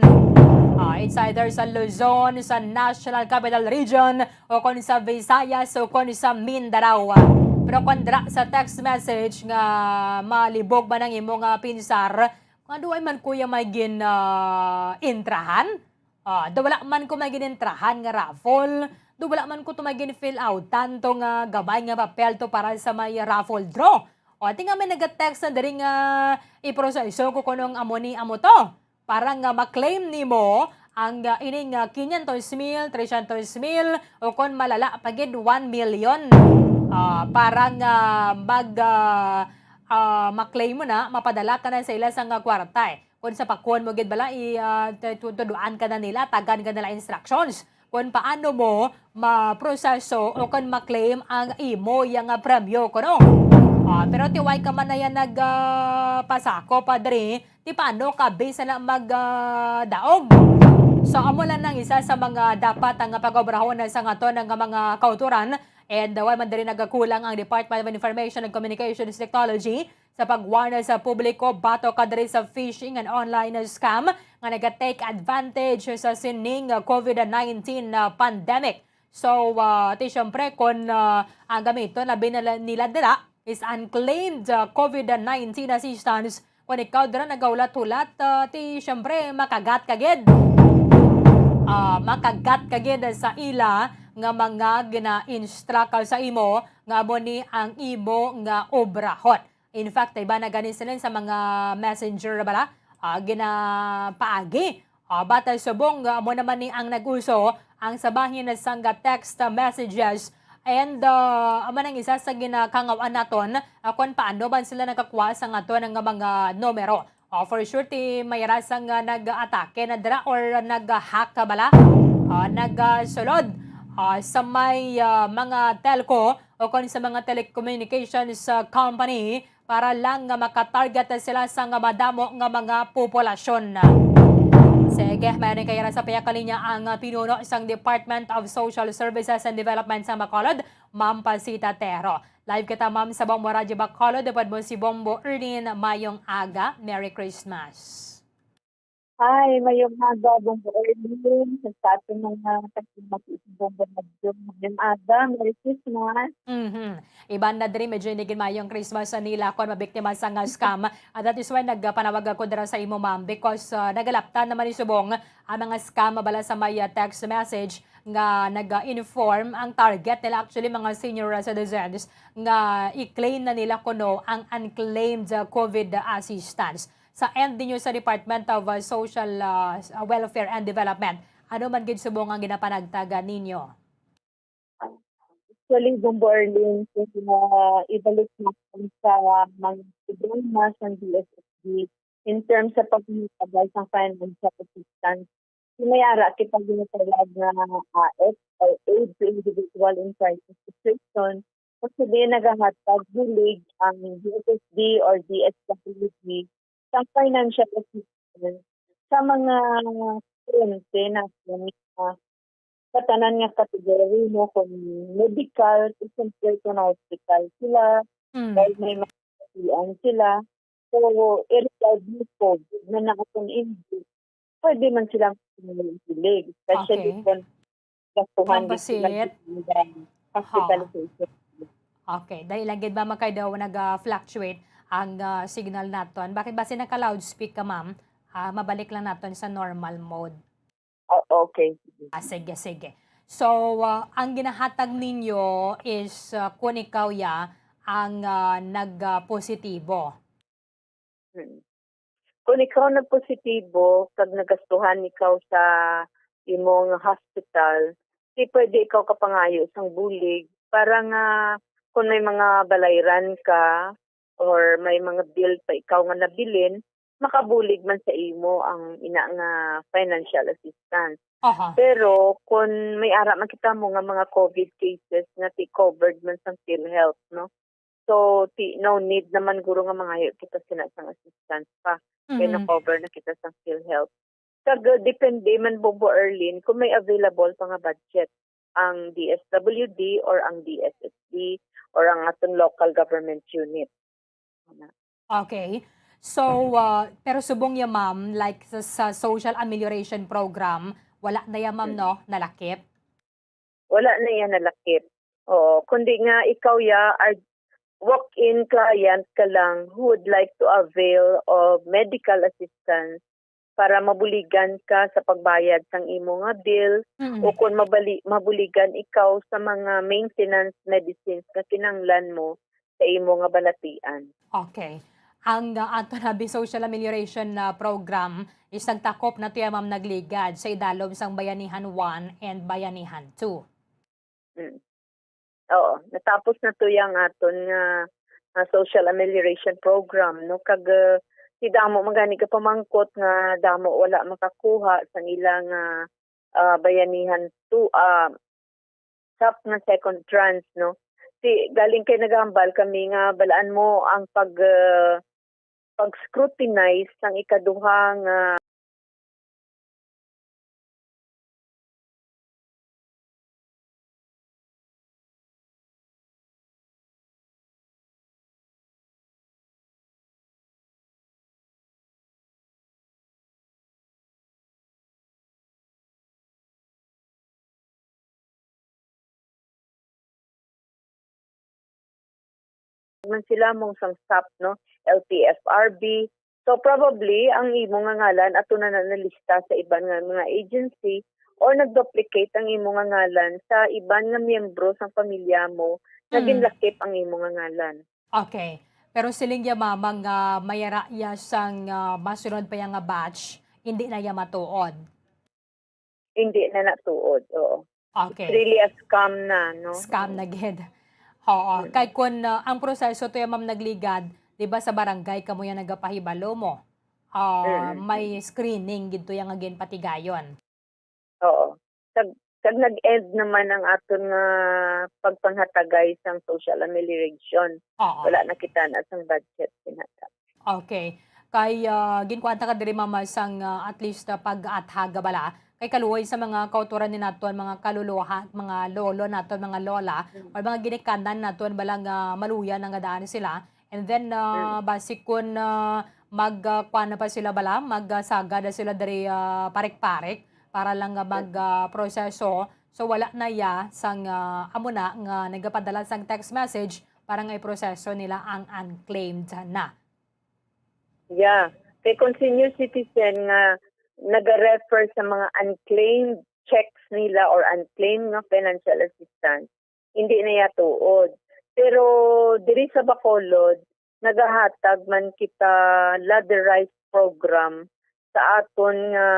Ah, it's either sa Luzon, sa National Capital Region, o kon sa Visayas, o kon sa Mindanao. Pero kon dira sa text message nga malibog man ang imo nga pinsar, nga duay man kuya may gin, ah, intrahan? Ah, daw wala man ko may ginintrahan nga raffle. Daw wala man ko to may gin-fill out. Tanto nga gamay nga papel to para sa may raffle draw. O, ati nga may nag-text na diri nga iproseso ko kunong amo ni amo to. Para nga ma-claim nimo ang, ah, ining, ah, quinientos mil, trescientos mil, o kon malala pa gid, one million. Ah, para nga mag, ah, ah, ma-claim mo na, mapadala ka na sa ila sang, ah, kwarta, eh. Kung sa pakuan mo gid bala, i, ah, tu-, tu-, tuduan ka na nila, tagan ka nila instructions kung paano mo maproseso o kung ma-claim ang imo yang, ah, premyo, kuno. Ah, pero ti way ka man na yan nag, ah, pasako, padre, ti paano ka bisan na mag, ah, daog? So, amo lang ang isa sa mga dapat ang pag-obrahon sa aton nga mga kauturan. And, uh, wala man diri nagakulang ang Department of Information and Communications Technology sa pagwarna sa publiko batok ka diri sa phishing and online scam nga naga-take advantage sa sining, uh, COVID nineteen na pandemic. So, uh, ti siyempre, kung, uh, ang gamiton labi na la-, nila dira is unclaimed, uh, COVID nineteen assistance, kung ikaw dira nagahulat-hulat, uh, ti siyempre makagat ka gid. Ah, makagat ka gid sa ila nga mga gina-instruct sa imo nga amo ni ang imo nga obrahon. In fact, iba na gani sila sa mga messenger bala, ah, ginapaagi. Ah, batay subong nga amo naman ni ang nag-uso ang sa bahin sang text messages and, ah, amo nang isa sa ginakangawan naton, ah, kung paano man sila nakakuha sa aton nga mga numero. Ah, for sure, ti may rasa nga nag-atake na dira or nag-hack ka bala, ah, nagsulod, ah, sa may, ah, mga telco o kon sa mga telecommunications, ah, company para lang nga makatarget sila sa nga madamo nga mga populasyon. Sige, mayroon kaya sa payakalinya ang, ah, pinuno sang Department of Social Services and Development sa Bacolod, Ma'am Pasita Tero. Live kita, Ma'am, sa Bombo Radyo Bacolod. Upod mo si Bombo Erlin. Mayong aga. Merry Christmas. Hi, mayong aga, Bombo Erlin. Sa ating mga kasama sa Bombo Radyo, mayong aga, Merry Christmas. Mhm. Iban na diri, medyo inigin mayong Christmas sa nila kon mabiktima sa nga scam. At that is why nagpanawag ako dira sa imo, ma'am, because, uh, nagalaptan naman ni subong ang mga scam bala sa may, uh, text message nga nag-inform ang target nila, actually, mga senior citizens nga i-claim na nila kuno ang unclaimed, uh, COVID assistance. Sa end ninyo sa Department of, uh, Social, uh, Welfare and Development, ano man gid subong ang ginapanagtagan ninyo? Actually, Bombo Erlin, kung, uh, ibalik natin sa mga problema sa D S S D in terms sa pagpapagay sa financial assistance, May ara kita ginatawag nga A I C S or Aid to Individual in Crisis Situation. Kung sila nagahatag bulig ang D S S D or D S W D sa financial assistance sa mga estudyante natin nga sa tanan nga category, no, kung medical, siyempre kung hospital sila, Mm. or may mga kasian sila. So, irregardless COVID na nakatong hindi, pwede man sila magpangin bulig, especially Okay. kung gastuhan Ma'am din sila Basit. Ng Ha. hospitalization. Okay. Dali lang gid, Ma'am, kay daw nag-fluctuate ang, ah, signal naton. Bakit ba si naka-loudspeak ka, Ma'am? Ah, mabalik lang naton sa normal mode. Oh, okay. Ah, sige, sige. So, ah, ang ginahatag ninyo is, ah, kung ikaw ya ang, ah, nag, ah, positibo. Hmm. Kung ikaw nagpositibo kag nagastuhan ikaw sa imong hospital, di pwede ikaw kapangayo sang bulig para nga kung may mga balayran ka or may mga bill pa ikaw nga nabilin, makabulig man sa imo ang ina nga financial assistance. Aha. Pero kung may ara man kita mo nga mga COVID cases nga ti covered man sang PhilHealth, no? So, ti-, no need naman guro nga mangayo kita sina sang assistance pa. Kay Mhm. na-cover na kita sang PhilHealth. Kag, uh, depende man, Bongbo Erlin, kung may available pa nga budget ang D S W D or ang D S S D or ang atong local government unit. Okay. So, uh, pero subong ya, ma'am, like sa, sa social amelioration program, wala na ya, ma'am, Mm. no? Nalakip? Wala na yan nalakip. Oo, kundi nga ikaw ya, are walk-in client ka lang who would like to avail of medical assistance para mabuligan ka sa pagbayad sang imo nga bill Mm. o kung mabali-, mabuligan ikaw sa mga maintenance medicines nga kinahanglan mo sa imo nga balatian. Okay. Ang, ah, ato na bi social amelioration na program is nagtakop na to ya, ma'am, nagligad sa idalom sang Bayanihan one and Bayanihan two. Mm. Oo, natapos na to yang aton nga, nga social amelioration program, no? Kag, uh, si damo man gani ka pamangkot nga damo wala makakuha sang ila nga, ah, Bayanihan two, ah, SAP nga second tranche, no? Si, galing kay nagahambal kami nga balaan mo ang pag, uh, pag-scrutinize sang ikaduha nga man sila mong sang SAP, no? L T F R B. So, probably, ang imo nga ngalan ato na, na nalista sa iban nga mga agency or nag-duplicate ang imo nga ngalan sa iban nga miyembro sang pamilya mo nga Mm. ginlakip ang imo nga ngalan. Okay. Pero siling ya, mama, nga may ara ya sang, ah, masunod pa ya nga batch, hindi na ya matuod. Hindi na natuod, oo. Okay. It's really a scam na, no? Scam na gid. Oo. Mm. Kay kun, ah, ang proseso to ya, ma'am, nagligad, di ba, sa barangay kamo ya nagapahibalo mo? Ah, Mm. may screening gid to ya nga ginpatigayon. Oo. Kag, kag nag-end naman ang aton nga pagpanghatagay sang social amelioration. Oo. Wala na kita na sang budget, sinata. Okay. Kay, ah, ginkuan ta ka diri, mama, sang, ah, at least, ah, pag-athag bala. Kay kaluoy sa mga kautoran ni naton, mga kaluluha, mga lolo naton, mga lola, Mm. or mga ginikanan naton bala nga maluya na nga daan sila. And then, ah, Mm. basi kun, ah, mag, ah, kuan na pa sila bala, mag, ah, sagad na sila diri, ah, parik-parik para lang nga mag, Mm. ah, proseso. So, wala na ya sang, ah, amo na nga nagapadala sang text message para nga iproseso nila ang unclaimed na. Yeah. Kay kung senior citizen nga nag-refer sa mga unclaimed checks nila or unclaimed nga financial assistance, hindi na ya tuod. Pero diri sa Bacolod, nagahatag man kita ladderized program sa aton nga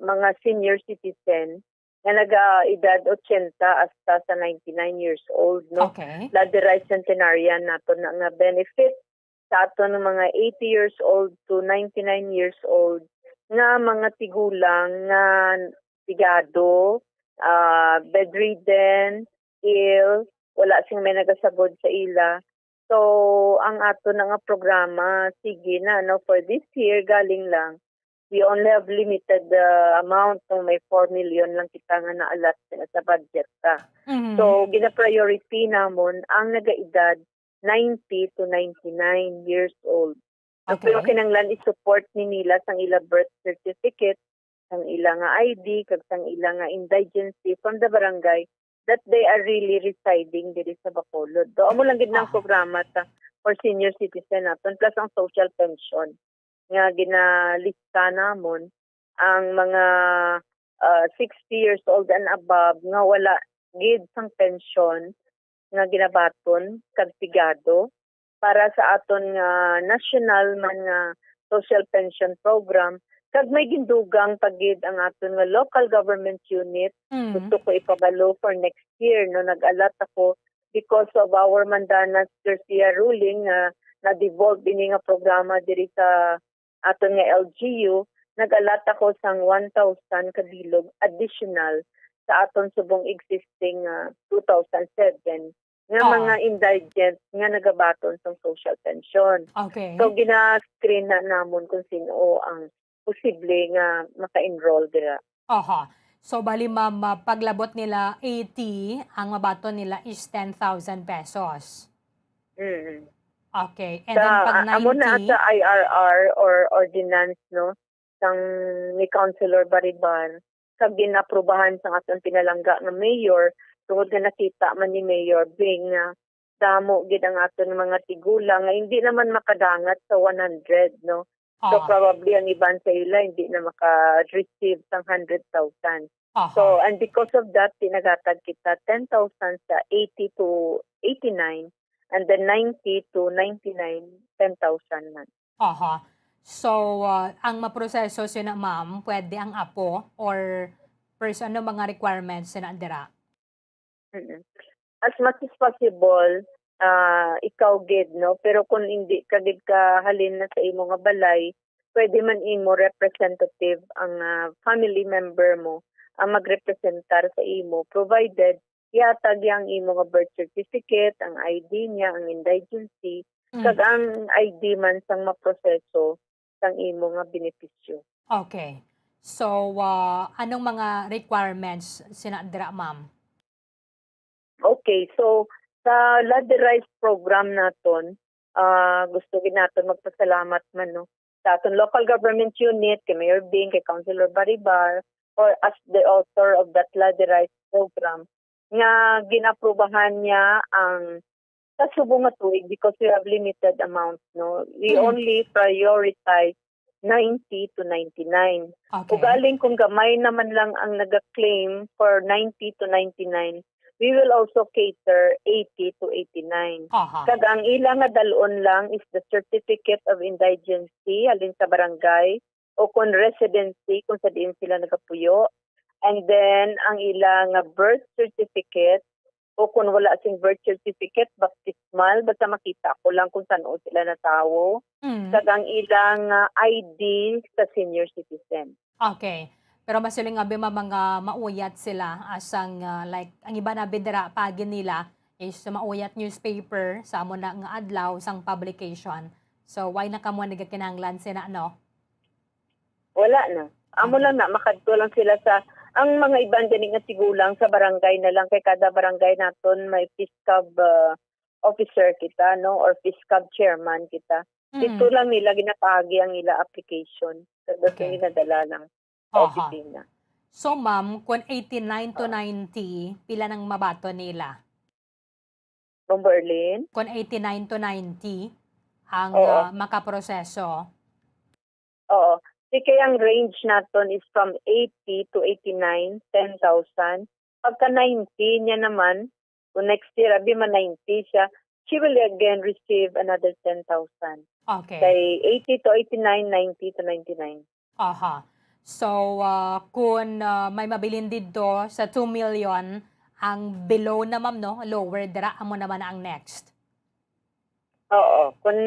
mga senior citizen nga nagaedad ochenta hasta sa ninety-nine years old, no? Okay. Ladderized centenarian nato na nga benefit sa aton nga mga eighty years old to ninety-nine years old nga mga tigulang nga sigado, ah, bedridden, ill, wala sing may nagasagod sa ila. So, ang ato na nga programa, sige na, no, for this year, galing lang, we only have limited, ah, amount, no, may four million lang kita nga na-allot sa, sa budget ta. Mhm. So, gina-priority namon ang nagaedad ninety to ninety-nine years old. So, pero Okay. kinahanglan i-support ni nila sang ila birth certificate, sang ila nga I D, kag sang ila nga indigency from the barangay that they are really residing diri sa Bacolod. So, amo lang gid nang Aha. programa ta for senior citizen naton, plus ang social pension nga ginalista namon, ang mga, ah, sixty years old and above nga wala gid sang pension nga ginabaton kag sigado para sa aton nga national man nga social pension program, kag may gindugang pa gid ang aton nga local government unit. Mm. Gusto ko ipabalo for next year, no, nag-allot ako because of our Mandanas Garcia ruling nga na-devolve ini nga programa diri sa aton nga L G U, nag-allot ako sang one thousand ka bilog additional sa aton subong existing, ah, two thousand seven nga Oh. mga indigent nga nagabaton sang social pension. Okay. So, gina-screen na namon kung sino ang posible nga maka-enroll dira. Aha. So, bali, ma'am, ah, paglabot nila eighty, ang mabaton nila is ten thousand pesos. Mm. Okay. And then, Sa, pag a-, amo na ninety sa I R R or ordinance, no, sang ni Councilor Baribar, kag ginaprubahan sang aton pinalangga nga mayor, tungod nga nakita man ni Mayor Bing nga damo gid ang aton mga tigulang nga hindi naman makadangat sa one hundred, no? So, Ah. probably ang iban sa ila hindi na maka-receive sang hundred thousand. Aha. So, and because of that, tinagatag kita ten thousand sa eighty to eighty-nine, and then ninety to ninety-nine, ten thousand man. Aha. So, ah, ang maproseso sina ma'am, pwede ang apo or pers-, ano mga requirements sina dira? Mm. As much as possible, ah, ikaw gid, no? Pero kung hindi ka gid kahalin na sa imo nga balay, pwede man imo representative ang, ah, family member mo ang magrepresentar sa imo, provided ihatag niya ang imo nga birth certificate, ang I D niya, ang indigency, Mm. kag ang I D man sang maproseso sang imo nga benepisyo. Okay. So, ah, anong mga requirements sina dira, ma'am? Okay, so sa Ladderized program naton, ah, gusto gid naton magpasalamat man, no, sa aton local government unit, kay Mayor Bing, kay Councilor Baribar, or as the author of that Ladderized program, nga ginaprubahan niya ang sa subong nga tuig because we have limited amount, no? We Mm. only prioritize ninety to ninety-nine. Okay. Ugaling kung gamay naman lang ang naga-claim for ninety to ninety-nine, we will also cater eighty to eighty-nine. Aha. Kag ang ila nga dal-on lang is the certificate of indigency halin sa barangay o kon residency kung sa diin sila nagapuyo. And then, ang ila nga birth certificate o kung wala sing birth certificate, baptismal, basta makita ko lang kung san-o sila natawo. Mm. Kag ang ilang, ah, I D sa senior citizen. Okay. Pero masiling abi, ma'am, nga mauyat sila asang, ah, like, ang iban abi dira, paagi nila is mauyat newspaper sa amo na nga adlaw sang publication. So, wala na kamo nagakinahanglan sina, no? Wala na. Amo Okay. lang na, makadto lang sila sa, ang mga iban gani nga tigulang sa barangay na lang, kay kada barangay naton may fiscal, ah, officer kita, no, or fiscal chairman kita. Mm. Dito lang nila ginapaagi ang ila application. Tapos Okay. ginadala lang sa Aha. opisina. So, ma'am, kung eighty-nine to Oo. ninety, pila nang mabaton nila? Bombo Erlin? Kung eighty-nine to ninety ang, Oo. ah, makaproseso. Oo. Di kaya ang range naton is from eighty to eighty-nine, ten thousand. Pagka ninety niya naman, kung next year, abi man ninety siya, she will again receive another ten thousand. Okay. Kay eighty to eighty-nine, ninety to ninety-nine. Aha. So, ah, kung, ah, may mabilin didto sa two million, ang below na, ma'am, no? Lower dira, amo naman ang next. Oo, kun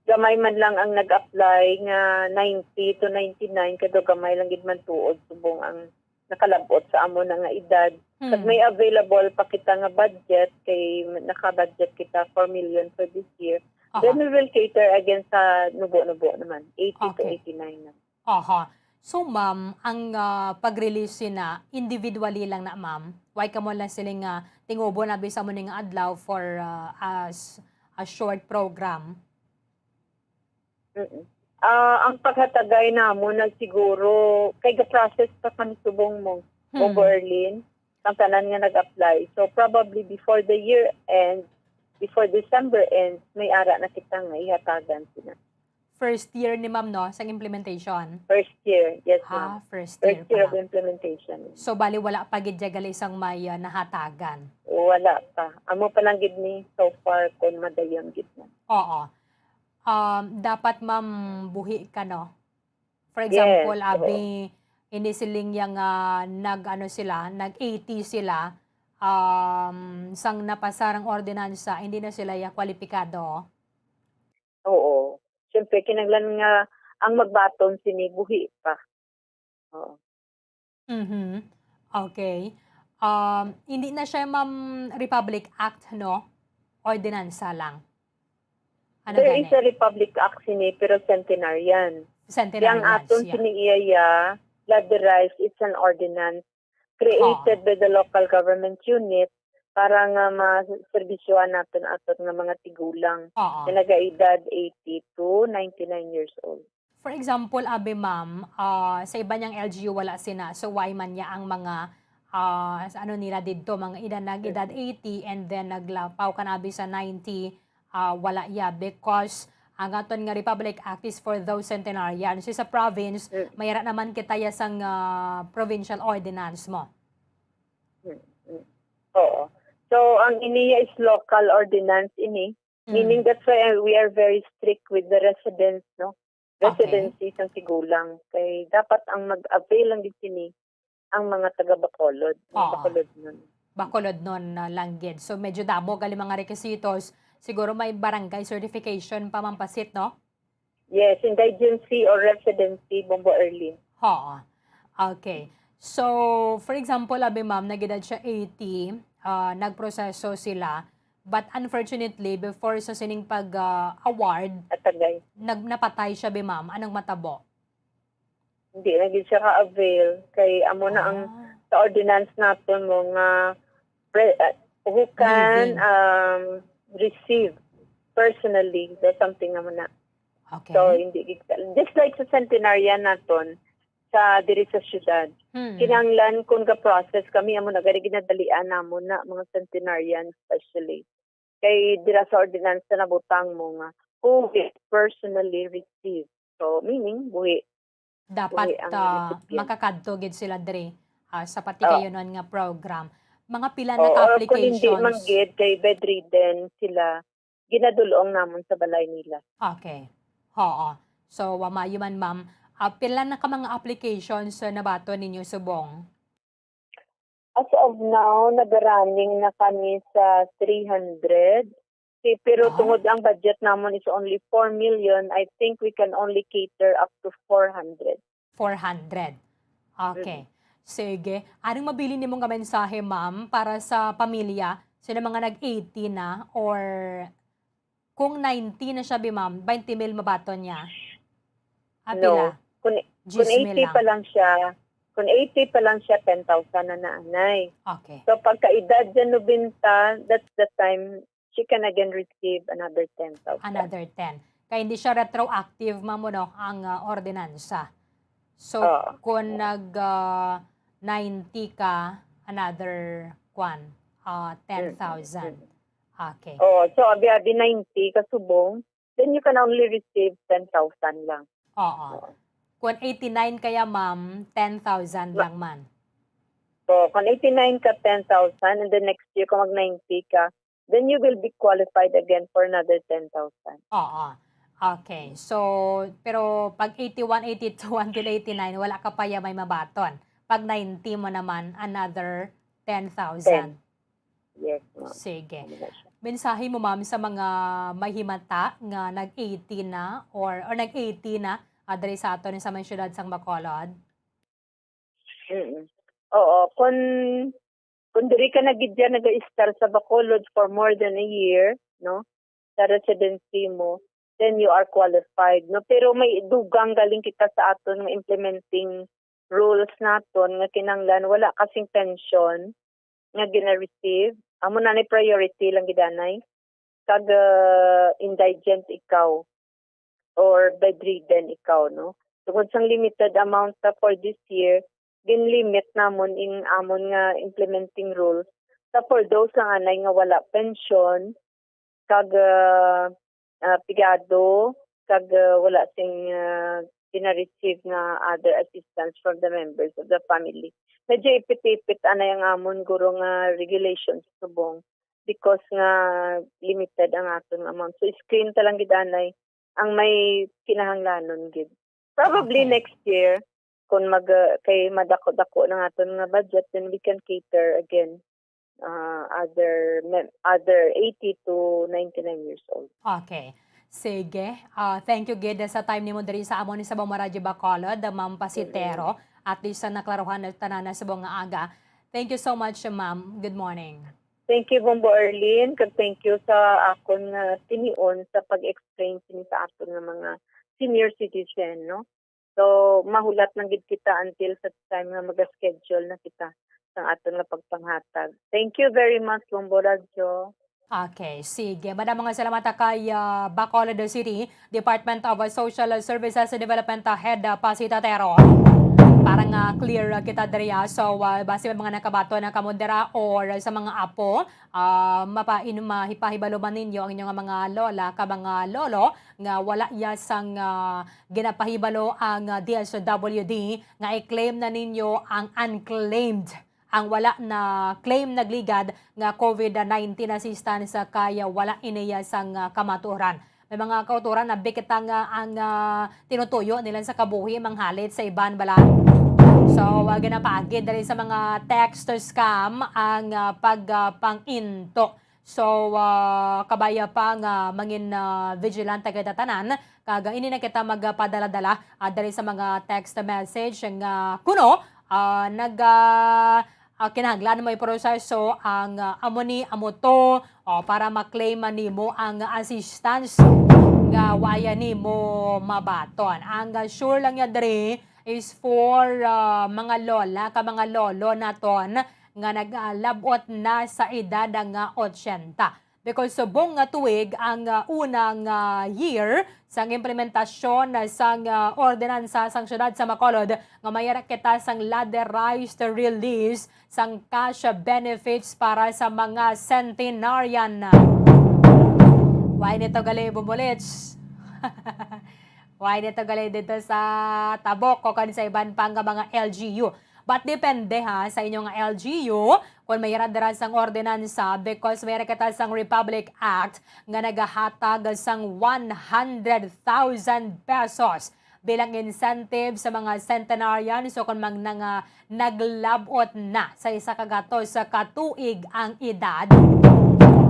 gamay man lang ang nag-apply nga ninety to ninety-nine, kay daw gamay lang gid man tuod subong ang nakalab-ot sa amo na nga edad. Kag Hmm. may available pa kita nga budget, kay naka-budget kita four million for this year. Aha. Then we will cater again sa nubo-nubo naman, eighty to Okay. eighty-nine na. Aha. So, ma'am, ang, ah, pag-release sina individually lang na, ma'am? Wala kamo lang sila nga tingubo na bisa mo ning adlaw for, ah, as a short program? Mm. Ah, ang paghatagay namon na siguro, kay ga-process pa kami subong mo, Hmm. Bombo Erlin, ang tanan nga nag-apply. So, probably before the year end, before December end, may ara na kita nga ihatagan sila. First year ni ma'am, no, sang implementation? First year, yes, Ah, ma'am. first First year year pa of lang. implementation. So, bali, wala pa gid ya gali sang may, ah, nahatagan? Wala pa. Amo pa lang gid ni so far kung madayon gid na. Oo. Um, dapat, ma'am, buhi ka, no? For Yes, example, oo. abi, ini siling yang, ah, nag-ano sila, nag-eighty sila, um, sang napasar ang ordinansa, hindi na sila ya kwalipikado? Oo. Siyempre, kinahanglan nga ang magbaton sini buhi pa. Oo. Mhm. Okay. Um, hindi na siya, ma'am, Republic Act, no? Ordinansa lang. Ano There gani? is a Republic Act sini, pero centenarian. Centenarians, Yang aton yeah. sini iya, yeah, Bloody Rice, it's an ordinance created Oo. by the local government unit para nga maserbisyohan naton aton nga mga tigulang Oo. nga nagaedad eighty to ninety-nine years old. For example, abi, ma'am, ah, sa iban yang L G U wala sina. So, why man ya ang mga, ah, sa ano nila didto, mga edad, nag-edad Mm. eighty and then naglapaw ka na, abi, sa ninety, ah, wala ya? Because ang aton nga Republic Act is for those centenarians. So, sa province, Mm. may ara naman kita ya sang, ah, provincial ordinance mo. Mm, mm. Oo. So, ang iniya is local ordinance ini. Mm. Meaning, that's why, uh, we are very strict with the residents, no? Okay. Residency sang tigulang. Kay dapat ang mag-avail lang gid sini ang mga taga Bacolod, mga Oo. Bacolodnon. Bacolodnon na lang gid. So, medyo damo gali mga requisitos. Siguro may barangay certification pa, Ma'am Pasit, no? Yes, indigency or residency, Bombo Erlin. Oo. Okay. So, for example, abi, ma'am, nag-edad siya eighty, ah, nagproseso sila. But unfortunately, before sa sining pag, ah, award, Atagay. nag-, napatay siya, bi, ma'am. Anong matabo? Hindi na gid siya ka-avail. Kay amo na ang Ah. sa ordinance naton mo nga pre-, ah, who can, Living. um, receive personally, so something naman na. Okay. So, hindi gid ka-, just like sa centenarian naton, sa diri sa syudad. Hmm. Kinahanglan kung ga-process kami, amo na gani ginadalian namon na mga centenarian especially. Kay dira sa ordinansa nabutang mo nga, who will personally receive. So, meaning, buhi. Dapat, Buhi ang ah, recipient. Makakadto gid sila diri, ah, sa Oo. patikayunon nga program. Mga pila Oo, na ka or kung hindi applications? man gid, kay bedridden sila, ginadul-ong namon sa balay nila. Okay. Oo. So, wa maayo man, ma'am. Ah, pila na ka mga applications, ah, nabaton ninyo subong? As of now, naga-running na kami sa three hundred. Si, pero Ah. tungod ang budget namon is only four million, I think we can only cater up to four hundred. Four hundred. Okay. Mm. Sige. Anong mabilin nimong nga mensahe, ma'am, para sa pamilya, sila mga nag-eighty na or kung ninety na siya, bi, ma'am, twenty mil mabaton niya? Ah, No. pila? Kung, kung Diyes mil eighty lang. pa lang siya, kung eighty pa lang siya, ten thousand na na, anay. Okay. So, pagka edad niya nobenta, that's the time she can again receive another ten thousand. Another ten. Kaya hindi siya retroactive, ma'am, no, ang, ah, ordinansa. So, Oo. kung nag, ah, ninety ka, another, kwan, ah, Mm, mm, ten thousand. mm. Okay. Oo, so, abi-abi ninety ka subong, then you can only receive ten thousand lang. Oo. Oo. Kung eighty-nine kaya, ma'am, ten thousand Ma- lang man. So, kung eighty-nine ka, ten thousand, and then next year, kung mag ninety ka, then you will be qualified again for another ten thousand. Oo. Okay. So, pero pag eighty-one, eighty-two until eighty-nine, wala ka pa ya may mabaton. Pag ninety mo naman, another ten thousand. Ten. Yes, ma'am. Sige. Ano na siya? Mensahe mo, ma'am, sa mga mahimata nga nag-eighty na or, or nag-eighty na, ah, diri sa aton sa may siyudad sang Bacolod? Mm. Oo, kung, kung diri ka na gid dyan nag-a-stay sa Bacolod for more than a year, no, sa residency mo, then you are qualified, no? Pero may dugang galing kita sa aton nga implementing rules naton nga kinahanglan wala kasing pension nga gina-receive. Amo na ni priority lang gid anay. Kag, ah, indigent ikaw or bedridden ikaw, no? Tungod sang limited amount ta for this year, ginlimit namon in amon nga implementing rules sa for those nga anay nga wala pension, kag, ah, ah, pigado, kag, ah, wala sing, ah, gina-receive nga other assistance from the members of the family. Medyo ipit-ipit anay ang amon guro nga regulations subong because nga limited ang aton nga amount. So, screen ta lang gid anay ang may kinahanglanon gid. Probably Okay. next year, kung mag, ah, kay madako-dako na nga aton nga budget, then we can cater again, ah, other mem-, other eighty to ninety-nine years old. Okay. Sige. Ah, thank you gid sa time nimo diri sa amon sa Bombo Radyo Bacolod, Ma'am Pasitero. Mm-mm. At least, ah, naklaruhan na tanan na subong nga aga. Thank you so much, ma'am. Good morning. Thank you, Bombo Arlene, kag thank you sa akon nga tinion sa pag-explain sini sa aton nga mga senior citizen, no? So, mahulat lang gid kita until sa time nga mag-schedule na kita sang aton nga pagpanghatag. Thank you very much, Bombo Radyo. Okay, sige. Madamo nga salamat kay, ah, Bacolod City Department of Social Services Development, ah, Head, ah, Pasita Tero. Para nga clear, ah, kita diri, ah. So, ah, basi may mga nakabaton na kamo dira or sa mga apo, ah, mapain-, mahipahibalo man ninyo ang inyong mga lola ka mga lolo nga wala ya sang, ah, ginapahibalo ang, ah, D S W D nga i-claim na ninyo ang unclaimed, ang wala na claim nagligad nga COVID nineteen assistance, ah, kay wala iniya sang, ah, kamatuoran. May mga kautoran na bikita nga ang, ah, tinutuyo nila sa kabuhi manghalit sa iban bala. So, ah, ginapaagi dali sa mga text scam ang, ah, pag, ah, pang-into. So, ah, kabaya pa nga mangin, ah, vigilant kita tanan, kag ini na kita magpadala-dala, ah, dali sa mga text message nga kuno, ah, nag, ah, ah, kinahanglan mo iproseso ang, ah, amo ni, amo to, o para ma-claim man nimo ang assistance nga waya nimo mabaton. Ang, ah, sure lang ya diri is for, ah, mga lola ka mga lolo naton nga nagalabot na sa edad nga otsenta. Because subong nga tuig ang, ah, unang, ah, year sang implementasyon sang, ah, ordinansa sang siyudad sa Bacolod nga mayara kita sang ladderized release sang cash benefits para sa mga centenarian. Why nito gali, Bumulits? Why nito gali dito sa Tabok o kan sa iban pa nga mga L G U? But depende ha sa inyo nga L G U kung mayara dira sang ordinansa, because mayara kita sang Republic Act nga nagahatag sang one hundred thousand pesos bilang incentive sa mga centenarians o kung mang nanga naglabot na sa isa ka gatos ka tuig ang edad.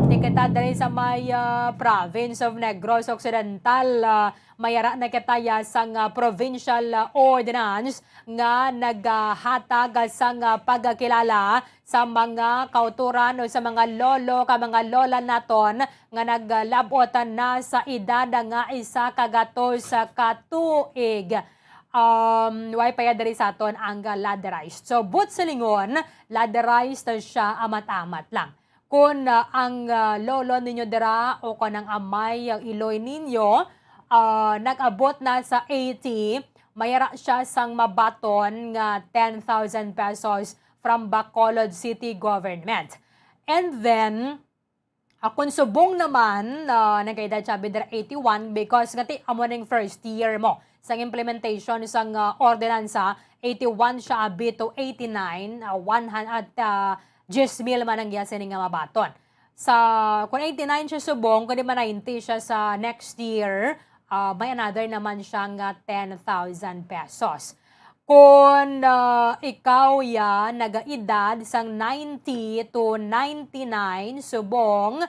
Di kita diri sa may, ah, province of Negros Occidental, ah, mayara na kita ya sang, ah, provincial, ah, ordinance nga nagahatag sang, ah, pagkilala sa mga kautoran o sa mga lolo ka mga lola naton nga naglabot na sa edad nga isa ka gatos ka tuig. Um, way pa ya diri sa aton ang ladderized. So, but silingon, ladderized siya amat-amat lang. Kung, ah, ang, ah, lolo ninyo dira o kung ang amay, ang iloy ninyo, ah, nag-abot na sa eighty, mayara siya sang mabaton nga ten thousand pesos from Bacolod City Government. And then, ah, kung subong naman, ah, nagkaedad siya abi dira eighty-one because nga ti amo ning first year mo sang implementation sang, ah, ordinansa, eighty-one siya abi to eighty-nine, ah, one hundred, at, ah, diyes mil man ang iya sini nga mabaton. Sa, kung eighty-nine siya subong, kundi man ninety siya sa next year, ah, may another naman siya nga ten thousand pesos. Kung, ah, ikaw ya nagaedad sang ninety to ninety-nine subong,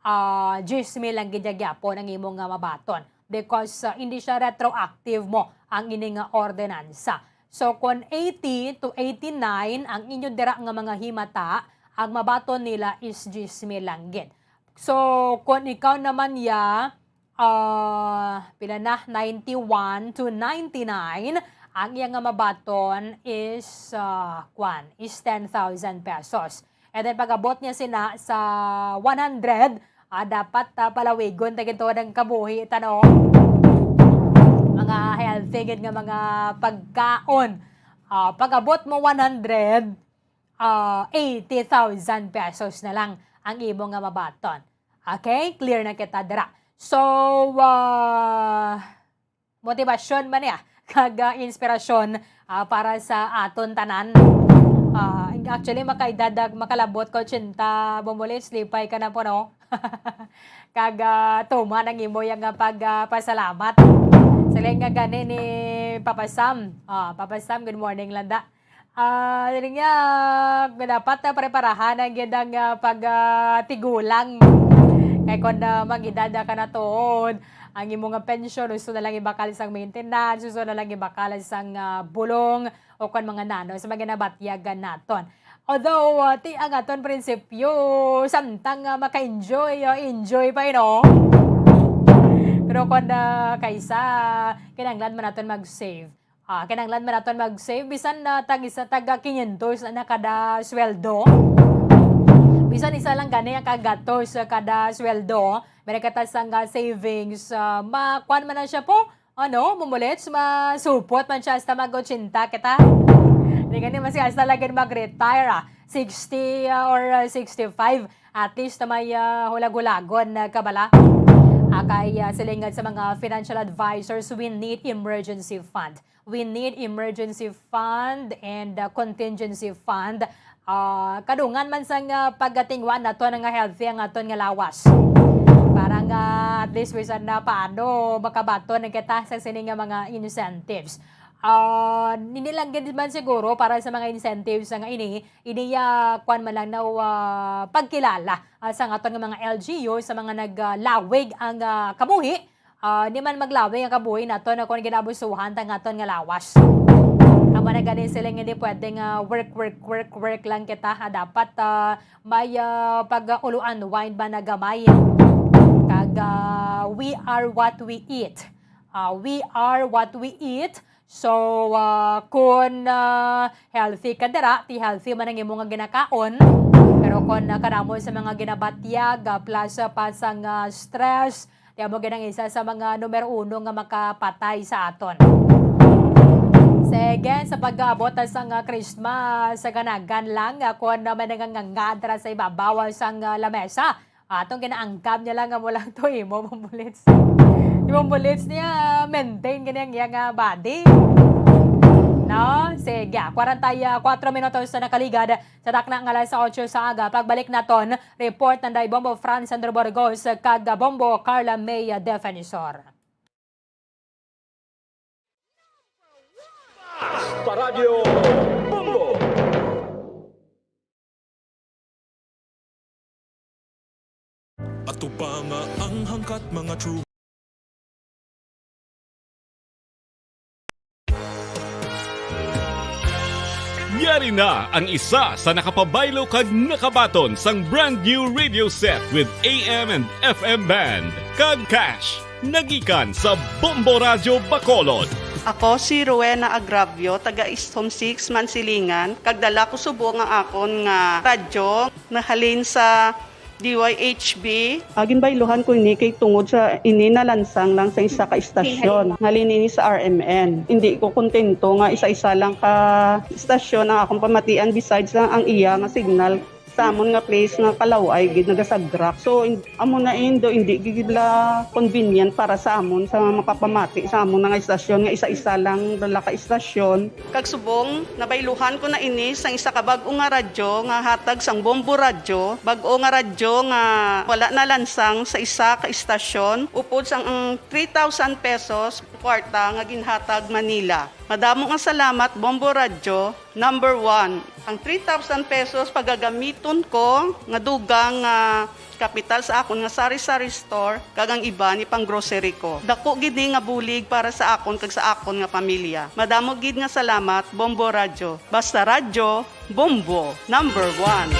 ah, diyes mil lang gid ya gyapon ang imo nga mabaton, because, ah, hindi siya retroactive mo ang ini nga ordinansa. So, kung eighty to eighty-nine ang inyo dira nga mga himata, ang mabaton nila is diyes mil lang gid. So, kung ikaw naman ya, ah, pila na, ninety-one to ninety-nine, ang iya nga mabaton is, ah, kwan, is ten thousand pesos. And then, pag-abot niya sina sa one hundred, ah, dapat, ah, palawigon ta gid to ang kabuhi ta, no? Mga healthy gid nga mga pagkaon. Ah, pag-abot mo one hundred, ah, eighty thousand pesos na lang ang imo nga mabaton. Okay? Clear na kita dira. So, ah, motivasyon man niya kag, ah, inspirasyon, ah, para sa aton tanan. Ah, actually, makaedad, ah, makalabot ka ochenta, Bombolits, lipay ka na po, no? Kag, ah, tuman ang imo yang, ah, pag, ah, pasalamat. Siling nga gani ni Papa Sam. Ah, Papa Sam, good morning, landa. Ah, dili nga, dapat na preparahan ang gid ang, ah, pag, ah, tigulang. Kay kon, ah, mag-edad na ka na tuod, ang imo nga pensyon, gusto na lang ibakal sang maintenance, gusto na lang ibakal sang, ah, bulong, o kon mga nano sa mga ginabatyagan naton. Although, ah, ti ang aton prinsipyo, samtang, ah, maka-enjoy, ah, enjoy pa, eh, no? Pero kon, ah, kaysa, kinahanglan man naton mag-save. Ah, kinahanglan man naton mag-save, bisan na tag isa, taga quinientos na kada sweldo. Bisan isa lang gani ang kagatos sa kada sweldo, may nagkatas ang, ah, savings, ah, ma-, kuwan man na siya po, ano, Bombolits, masupot man siya hasta mag-ochenta kita. Di gani, mas hasta lagi mag-retire, ah, sixty, ah, or, ah, sixty-five. At least na may, ah, hulag-hulagon na kabala. Ah, kay, ah, siling sa mga financial advisors, we need emergency fund. We need emergency fund and, uh, contingency fund. Uh, kadungan man sang, uh, pagatingwa naton nga healthy ang aton nga lawas. Para nga at least bisan na paano makabaton na kita sa sini nga mga incentives. Uh, hindi lang gid man siguro para sa mga incentives nga ini, ini, uh, kwan man lang na, uh, pagkilala, uh, sa aton nga mga L G U, sa mga naglawig ang, uh, kabuhi. Ah, di man maglawig ang kabuhi naton, no, kon ginabusuhan ta nga aton nga lawas. Amo na gani sila nga di pwede nga work, work, work, work lang kita, ha. Dapat, ah, may, ah, pag-uluan wine ba na gamay. Kag, ah, we are what we eat. Ah, we are what we eat. So, ah, kun, ah, healthy ka dira, ti healthy man ang imo nga ginakaon. Pero kun, ah, kanamo sa mga ginabatyag, ah, plus, ah, pa sang, ah, stress, kaya mo ginang isa sa mga numero uno nga makapatay sa aton. Sige, sa pag-aabot na sa nga Christmas, sa ganagan lang, ah, kung ano man nangangangadra sa ibabaw sang, ah, lamesa, atong ginaangkab niya lang nga mo lang to imo, Ma'am Bullets. Imong Bullets niya, maintain gani ang iyang, ah, body. No? Sige, kwarenta y kuatro minutos na nakaligad sa takna nga alas otso sa aga. Pagbalik naton, report nanday Bombo Franz Sandro Burgos kag Bombo Carla May Defensor. Paradyo Bombo. Atubanga ang hangkat, mga true. Yari na ang isa sa nakapabaylo kag nakabaton sang brand new radio set with A M and F M band kag cash. Nagikan sa Bombo Radyo Bacolod. Ako si Rowena Agravio, taga East Home Six, Mansilingan, kag dala ko subong ang akon nga radyo nahalin sa D Y H B. Ah, ginbayluhan ko ini kay tungod sa ini nalansang lang sa isa ka istasyon. Halin ini sa R M N. Hindi ko kontento nga isa-isa lang ka istasyon ang akong pamatian besides lang ang iya nga signal sa amon nga place nga kalaw-ay gid nagasagrak. So, in-, amo na indo, hindi gid la convenient para sa amon sa makapamati sa amon nga istasyon nga isa-isa lang dala ka istasyon. Kag subong, nabayluhan ko na ini sang isa ka bag-o nga radyo nga hatag sang Bombo Radyo, bag-o nga radyo nga wala nalansang sa isa ka istasyon, upod sang ang three thousand pesos kwarta nga ginhatag man nila. Madamo nga salamat, Bombo Radyo, number one. Ang three thousand pesos pagagamiton ko nga dugang nga Kapital sa akon nga sari-sari store kag ang iban ni pang-grocery ko. Dako gid ni nga bulig para sa akon kag sa akon nga pamilya. Madamo gid nga salamat, Bombo Radyo. Basta radyo, Bombo, number one.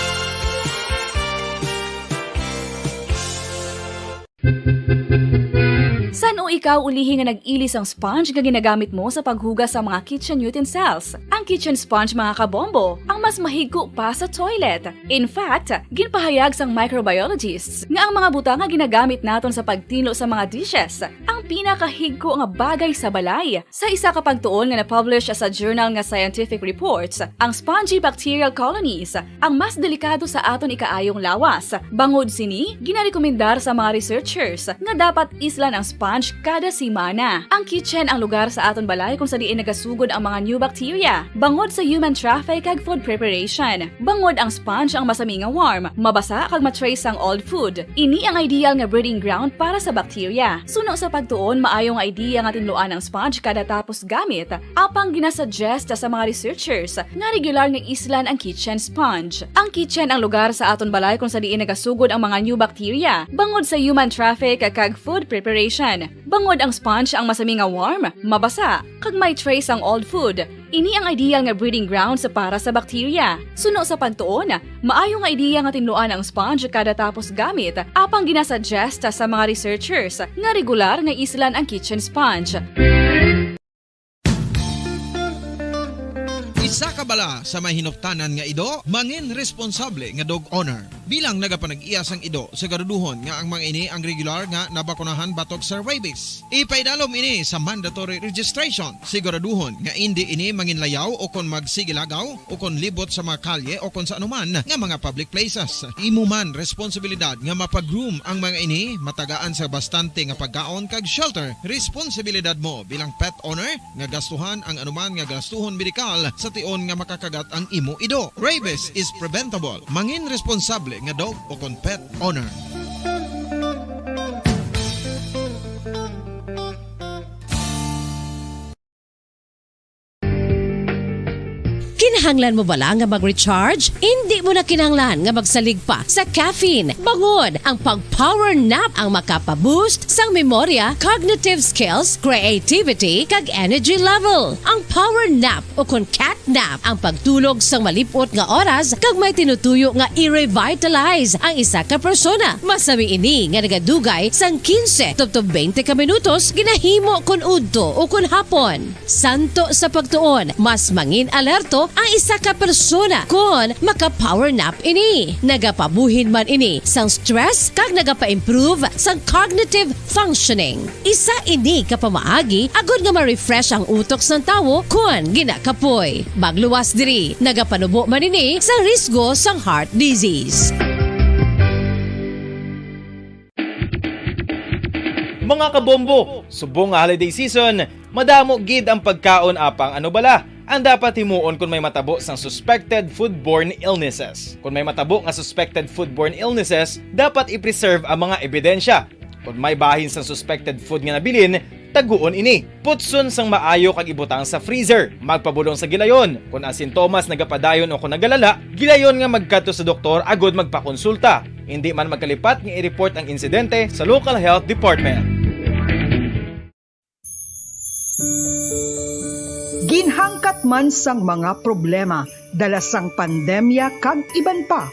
San-o ikaw ulihi nga nag-ili sang sponge nga ginagamit mo sa paghugas sa mga kitchen utensils? Ang kitchen sponge, mga kabombo, ang mas mahigko pa sa toilet. In fact, ginpahayag sang microbiologists nga ang mga butang nga ginagamit naton sa pagtinlo sa mga dishes ang pinakahigko nga bagay sa balay. Sa isa ka pagtuon nga na-publish sa journal nga Scientific Reports, ang spongy bacterial colonies ang mas delikado sa aton ikaayong lawas. Bangod sini, ginarekomendar sa mga researchers nga dapat islan ang sponge kada semana. Ang kitchen ang lugar sa aton balay kung sa diin nagasugod ang mga new bacteria bangod sa human traffic kag food preparation. Bangod ang sponge ang masami nga warm, mabasa kag ma-trace sang old food. Ini ang ideal nga breeding ground para sa bacteria. Suno sa pagtuon, maayo nga idea nga tinluan ang sponge kada tapos gamit, apang ginasuggest sa mga researchers nga regular nga islan ang kitchen sponge. Ang kitchen ang lugar sa aton balay kung sa diin nagasugod ang mga new bacteria bangod sa human traffic kag food preparation. Bangod ang sponge ang masami nga warm, mabasa, kag may trace ang old food, ini ang ideal nga breeding grounds para sa bacteria. Suno sa pagtuon, maayo nga ideya nga tinluan ang sponge kada tapos gamit, apang ginasuggest sa mga researchers nga regular nga islan ang kitchen sponge. Isa ka bala sa may hinuptanan nga ido, mangin responsable nga dog owner. Bilang nagapanag-iya sang ido, siguraduhon nga ang mga ini ang regular nga nabakunahan batok sa rabies. Ipaidalom ini sa mandatory registration. Siguraduhon nga indi ini manginlayaw o kon magsigilagaw o kon libot sa mga kalye o kon sa anuman nga mga public places. Imo man responsibilidad nga mapagroom ang mga ini, matagaan sa bastante nga pagkaon kag shelter. Responsibilidad mo bilang pet owner nga gastuhan ang anuman nga gastuhon medikal sa tion nga makakagat ang imo ido. Rabies is preventable. Mangin responsable nga dog o kon pet owner. Kinahanglan mo bala nga mag-recharge? Indi mo na kinahanglan nga magsalig pa sa caffeine, bangod ang pag-power nap ang makapa-boost sang memorya, cognitive skills, creativity, kag energy level. Ang power nap o kon cat nap ang pagtulog sang malip-ot nga oras kag may tinutuyo nga i-revitalize ang isa ka persona. Masami ini nga nagadugay sang kinse tubtob twenty ka minutos, ginahimo kon udto o kon hapon. Santo sa pagtuon, mas mangin-alerto ang isa ka persona kon maka-power nap ini. Nagapabuhin man ini sang stress kag nagapa-improve sang cognitive functioning. Isa ini ka pamaagi agod nga ma-refresh ang utok sang tawo kon ginakapoy. Magluwas diri, nagapanubo man ini sang risgo sang heart disease. Mga kabombo, subong nga holiday season, madamo gid ang pagkaon apang ano bala ang dapat himuon kon may matabo sang suspected foodborne illnesses. Kon may matabo nga suspected foodborne illnesses, dapat i-preserve ang mga ebidensya. Kon may bahin sang suspected food nga nabilin, taguon ini. Putson sang maayo kag ibutang sa freezer. Magpabulong sa gilayon. Kon ang sintomas nagapadayon o kon nagalala, gilayon nga magkadto sa doktor agod magpakonsulta. Indi man magkalipat nga i-report ang insidente sa local health department. Ginhangkat man sang mga problema dala sang pandemya kag iban pa,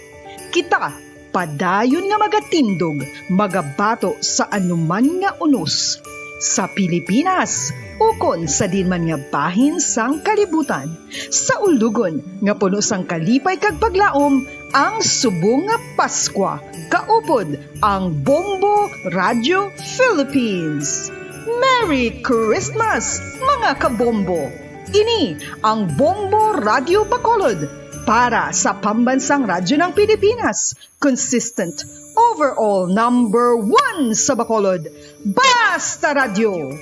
kita padayon nga magatindog, magabato sa anuman nga unos, sa Pilipinas ukon sa diin man nga bahin sang kalibutan. Sa ulogon nga puno sang kalipay kag paglaom ang subong nga Paskwa, kaupod ang Bombo Radio Philippines. Merry Christmas, mga kabombo! Ini ang Bombo Radio Bacolod para sa Pambansang Radyo ng Pilipinas, consistent, overall number one sa Bacolod. Basta Radyo!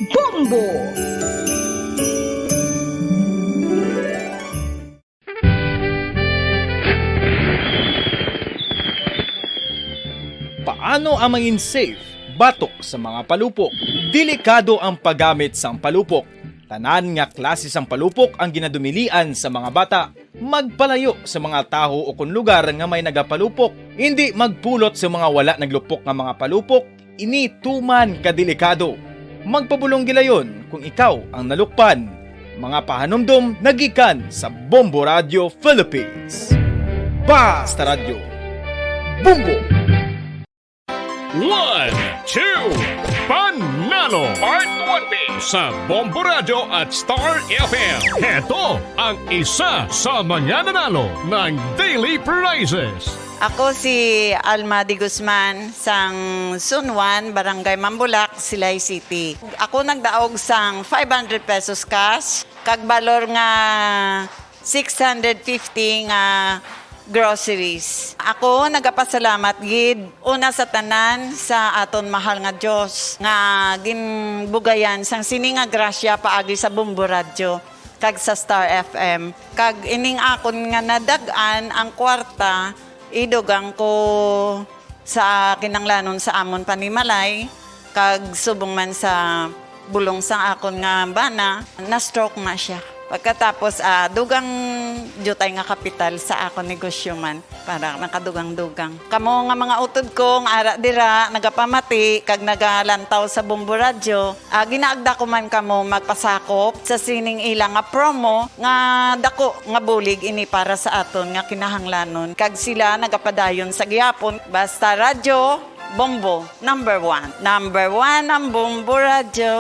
Bombo! Paano ang mangin safe batok sa mga palupok? Delikado ang paggamit sang palupok. Tanan nga klase sang palupok ang ginadumilian sa mga bata. Magpalayo sa mga tawo ukon lugar nga may nagapalupok. Indi magpulot sa mga wala naglupok nga mga palupok. Ini tuman ka delikado. Magpabulong gilayon kung ikaw ang nalukpan. Mga pahanumdom nagikan sa Bombo Radio Philippines. Basta Radyo, Bombo! One, two, Panalo Part one B sa Bombo Radio at Star F M. Heto ang isa sa mga nanalo ng daily prizes. Ako si Alma de Guzman, sang Zone one, Barangay Mambulak, Silay City. Ako nagdaog sang five hundred pesos cash, kag balor nga six hundred fifty nga groceries. Ako nagapasalamat gid una sa tanan sa aton mahal nga Dios nga ginbugayan sang sini nga grasya paagi sa Bombo Radyo kag sa Star F M. Kag ining akon nga nadag-an ang kwarta, idugang ko sa kinahanglanon sa amon panimalay, kag subong man sa bulong sang akon nga bana, na-stroke na sia. Pagkatapos, ah, dugang diutay nga kapital sa akon negosyo man, para nakadugang-dugang. Kamo nga mga utod ko nga ara dira, nagapamati kag nagalantaw sa Bombo Radyo, ah, ginaagda ko man kamo magpasakop sa sining ila nga promo nga dako nga bulig ini para sa aton nga kinahanglanon. Kag sila nagapadayon sa gihapon. Basta Radyo, Bombo, number one. Number one ang Bombo Radyo.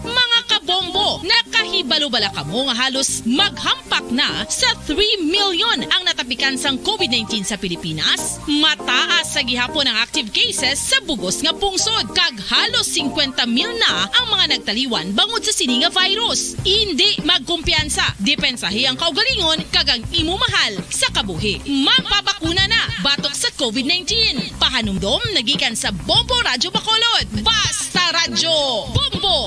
Mga kabombo, nakahibalo bala kamo nga halos maghampak na sa three million ang natapikan sang covid nineteen sa Pilipinas? Mataas sa gihapon ang active cases sa bugos nga pungsod, kag halos singkwenta mil na ang mga nagtaliwan bangod sa sini nga virus. Indi magkumpiyansa, depensahi ang kaugalingon kag ang imo mahal sa kabuhi. Magpabakuna na batok sa covid nineteen. Pahanumdom nagikan sa Bombo Radyo Bacolod. Basta Radyo, Bombo!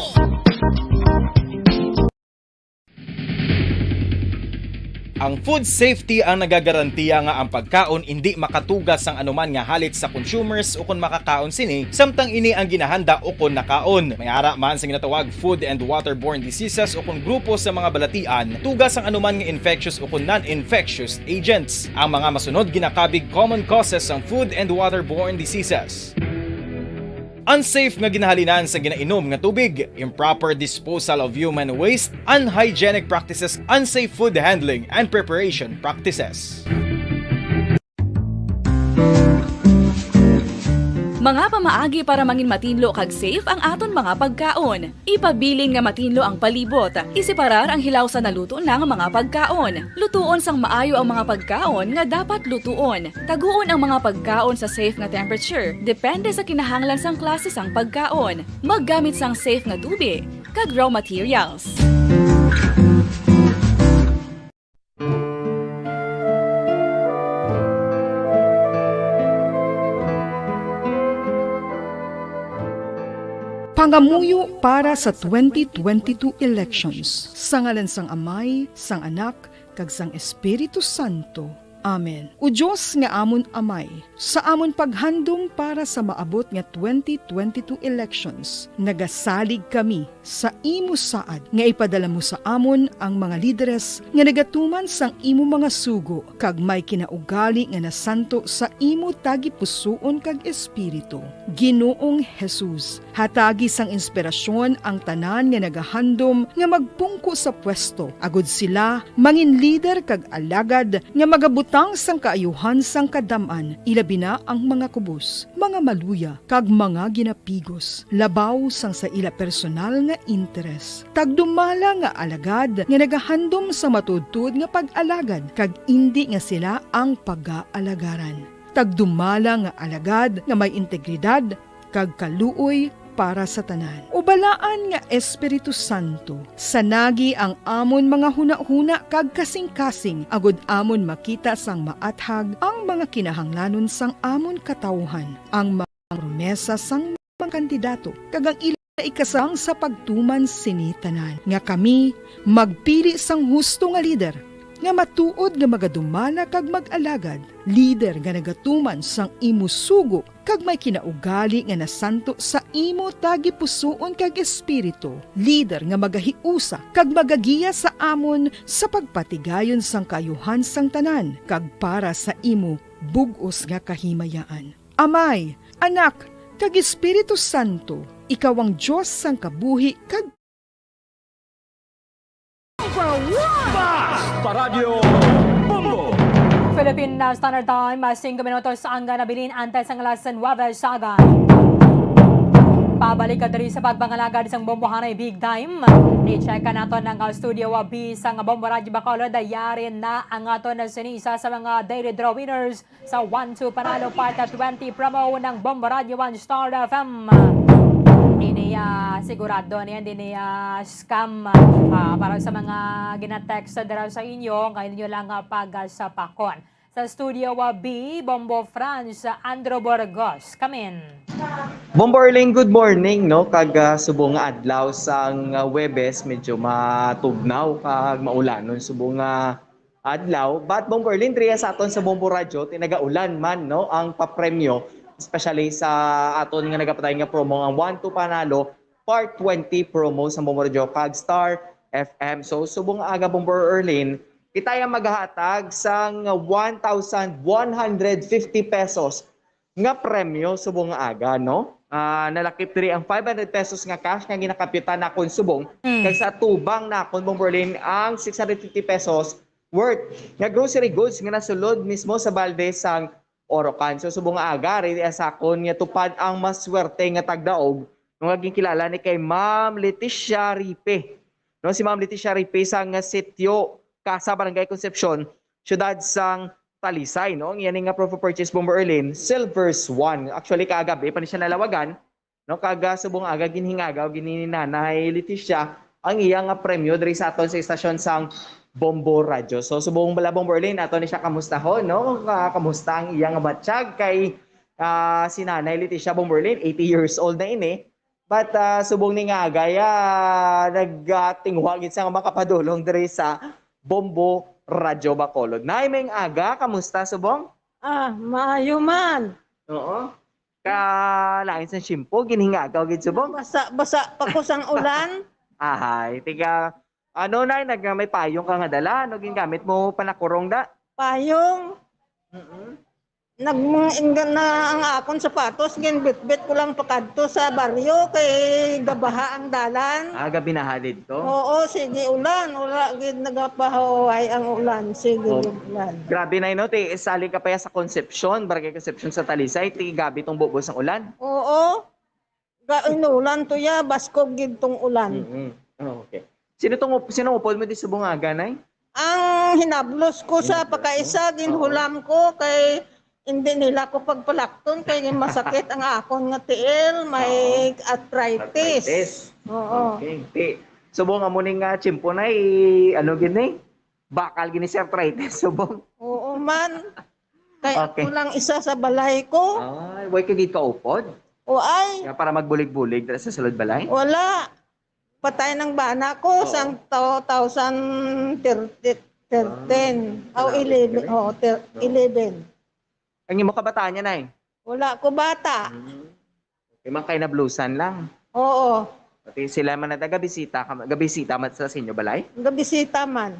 Ang food safety ang nagagarantiya nga ang pagkaon indi makatuga sang anuman nga halit sa consumers ukon makakaon sini, samtang ini ang ginahanda ukon nakaon. May ara man sa ginatawag food and waterborne diseases ukon grupo sa mga balatian, tuga sang anuman nga infectious ukon non-infectious agents. Ang mga masunod ginakabig common causes sang food and waterborne diseases. Unsafe nga ginahalinan sa ginainom nga tubig, improper disposal of human waste, unhygienic practices, unsafe food handling and preparation practices. Mga pamaagi para mangin matinlo kag safe ang aton mga pagkaon. Ipabilin nga matinlo ang palibot. Iseparar ang hilaw sa naluto na nga mga pagkaon. Lutuon sang maayo ang mga pagkaon nga dapat lutuon. Taguon ang mga pagkaon sa safe nga temperature, depende sa kinahanglan sang klase sang pagkaon. Maggamit sang safe nga tubi kag raw materials. Pangamuyo para sa twenty twenty-two elections. Sa ngalan sang Amay, sang Anak, kag sang Espiritu Santo. Amen. O Dios nga amon Amay, sa amon paghandom para sa maabot nga twenty twenty-two elections, nagasalig kami sa imo saad nga ipadala mo sa amon ang mga lideres nga nagatuman sang imo mga sugo kag may kinaugali nga nasanto sa imo tagipusoon kag espiritu. Ginoong Jesus, hatagi sang inspirasyon ang tanan nga nagahandom nga magpungko sa pwesto, agud sila mangin lider kag alagad nga magabutang sang kaayuhan sang kadam-an, ilabi na ang mga kubos, mga maluya, kag mga ginapigos, labaw sang sa ila personal nga interes. Tagdumala nga alagad nga nagahandom sa matuodtuod nga pag-alagad, kag indi nga sila ang pagaalagarang. Tagdumala nga alagad nga may integridad kag kaluoy para sa tanan. O Balaan nga Espiritu Santo, sanagi ang amon mga hunahuna kag kasingkasing, agud amon makita sang maathag ang mga kinahanglanon sang amon katawuhan, ang mga promesa sang mga kandidato, kag ang ila ikasang sa pagtuman sini tanan, nga kami magpili sang husto nga lider nga matuod nga magadumala kag mag-alagad, lider nga nagatuman sang imo sugo, kag may kinaugali nga nasanto sa imo tagipusoon kag espiritu, lider nga magahiusa kag magagiya sa amon sa pagpatigayon sang kaayuhan sang tanan, kag para sa imo bug-os nga kahimayaan. Amay, Anak, kag Espiritu Santo, ikaw ang Dios sang kabuhi kag Basta Radyo Bombo! Philippine Standard Time, ah, singko minutos ang nabilin antes ang alas nuwebe sa aga. Pabalik ka diri sa pagpangalagad sang Bombo Hanay Big Time. I-check ka naton ang, ah, Studio B sang Bombo Radyo Bacolod. Yari na ang aton na sini isa sa mga daily draw winners sa One Two Panalo Part twenty promo ng Bombo Radyo One Star F M. Ini, ah, sigurado niyan, dini, ah, scam. Ah, para sa mga gina-text dira sa inyo, kay ninyo lang, ah, pagasapakon. Sa Studio, ah, B, Bombo France, Andrew Burgos. Come in. Bombo Arlene, good morning, no? Kag, ah, subong nga adlaw sang, ah, Huwebes, medyo matugnaw kag maulanon subong nga adlaw. But Bombo Arlene, diri sa aton sa Bombo Radyo, tinagaulan man, no, ang papremyo, especially sa aton nga nagapatay nga promo, ang One Two Panalo Part twenty promo sa Bombo Radyo kag Star F M. So, subong nga aga, Bombo Arlene, kita ang maghahatag sang one thousand one hundred fifty pesos nga premyo subong nga aga, no? Ah, nalakip diri ang five hundred pesos nga cash nga ginakapyutan nakon subong, mm, kag sa tubang nakon, Bombo Arlene, ang six hundred fifty pesos worth nga grocery goods nga nasulod mismo sa balde sang Orocan. So, subong nga aga, ready sa akon nga tupad ang maswerte nga tagdaog, no, nga ginkilala ni kay Ma'am Leticia Ripe. No, si Ma'am Leticia Ripe sang sitio Casa, Barangay Concepcion, siyudad sang Talisay, no? Ang iya ni nga proof of purchase, Bombo Erlin, Silver Swan. Actually, kagabi pa ni siya nalawagan, no? Kag, ah, subong aga ginhingagaw gini ni Nanay Leticia ang iya nga premyo diri sa aton sa istasyon sang Bombo Radyo. So, subong bala, Bombo Erlin, ato ni siya kamustahon, no? Kung, ah, kamusta ang iya nga matsyag kay, ah, si Nanay Leticia, Bombo Erlin, eighty years old na ini. But, ah, subong ni nga agay, ah, nagtinguha gid sa nga makapadulong diri sa Bombo Radyo Bacolod. Nay, maayong aga, kamusta, subong? Ah, maayo man. Oo. Ka lain sa tiyempo, ginhingagaw gid, subong. Basa, basa pa ko sang ulan. Ahay, tiga, ano, Nay, nag, may payong ka nga dala, ano gingamit mo panakurong da? Payong. Mm-mm. Nag-, inggan na ang akon sapatos, ginbitbit ko lang pakadto sa baryo kay gabaha ang dalan. Ah, gabinaha didto? Oo, sige, ulan. Wala gid nagapahuway ang ulan. Sige, oh, gid ulan. Grabe na, no? Ti, sali ka pa ya sa Concepcion, Barangay Concepcion sa Talisay. Ti, gabi tong bubos ang ulan. Oo. Ga-, inulan to ya, baskog gid tong ulan. Mm-mm. Oh, okay. Sino tong up-, sino upod mo di subong aga, Nay? Ang hinablos ko sa pakaisa, ginhulam ko kay hindi nila ko pagpalakton kay masakit ang akon nga tiil, may arthritis. Arthritis. Oo. Okay. Ti, subong amo ni nga tiyempo, Nay, ano gid ni? Bakal gini si arthritis, subong. Oo man. Kay okay, ako lang isa sa balay ko. Ay, way ka gid kaupod? O ay. Kaya para magbulig-bulig dira sa sulod balay? Wala. Patay ng bana ko sang two thousand thirteen. Aw, eleven. Oh, eleven. Ang imo kabataan niya, Nay? Wala ko bata. Hmm. Di man kay nablusan lang. Oo. Pati sila man na gabisita ka, gabisita man sa inyo balay? Gabisita man.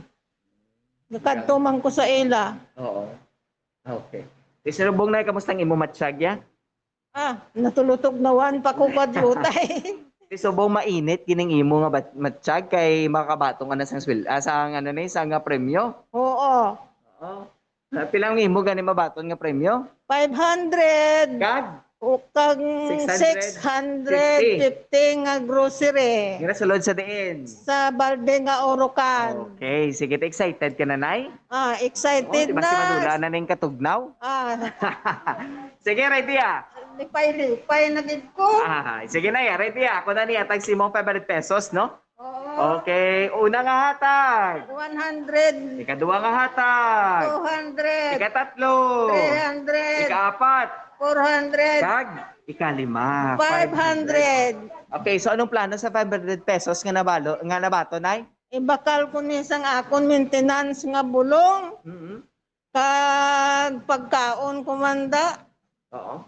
Nakadto man ko sa ila. Oo. Okay. Ti Sir Bong, Nay, kamusta ang imo matsyag ya? Ah, natulutog nawan pa ko kadlutay. Ti Sir Bong, mainit gining imo nga bat- matsyag kay makabaton ka na sang swil, ah, sang ano ni, sang nga premyo. Oo. Oo. Ah, pila ang imo gani mabaton nga premyo? Five hundred. Kag? O kag six hundred fifty nga grocery. Nga sulod sa diin? Sa balde nga Orocan. Okay. Sige, excited ka na, Nay? Ah, excited oh, na. Madula na ning katugnaw. Ah. Sige, ready ah. Lipay-lipay na gid ko. Ah, sige na, ready ah. Ako na niya, tag simong five hundred pesos, no? Oo. Okay, una nga hatag. One hundred. Ikaduha nga hatag. Two hundred. Ikatatlo. Three hundred. Ikaapat. Four hundred. Kag ikalima. Five hundred. Okay, so anong plano sa five hundred pesos nga nabalo nga nabato, Nay? Ibakal ko ni sang akon maintenance nga bulong. Mm-hmm. Kag pagkaon ko man da. Oo.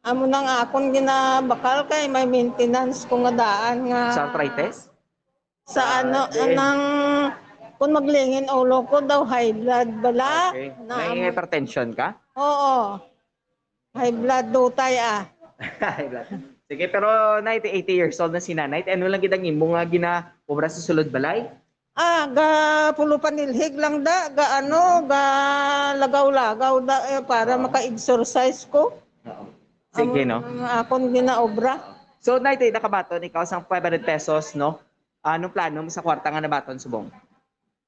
Amo nang akon ginabakal kay may maintenance ko nga daan nga sa arthritis? Sa ano, grabe. Anang, kung maglingin ulo ko daw, high blood bala. Okay. Na may amo hypertension ka? Oo. High blood dutay, ah. High blood. Sige, pero ninety, eighty years old na si nanay. Ano lang gid ang imo nga ginaobra sa sulod balay? Ah, ga pulo panilhig lang da, ga ano, ga lagaw-lagaw da, eh, para maka-exercise ko. Oo. Sige, no? Ang akon ginaobra. So, Nay, nakabaton ikaw sang five hundred pesos, no? Anong plano mo sa kwarta nga nabaton subong?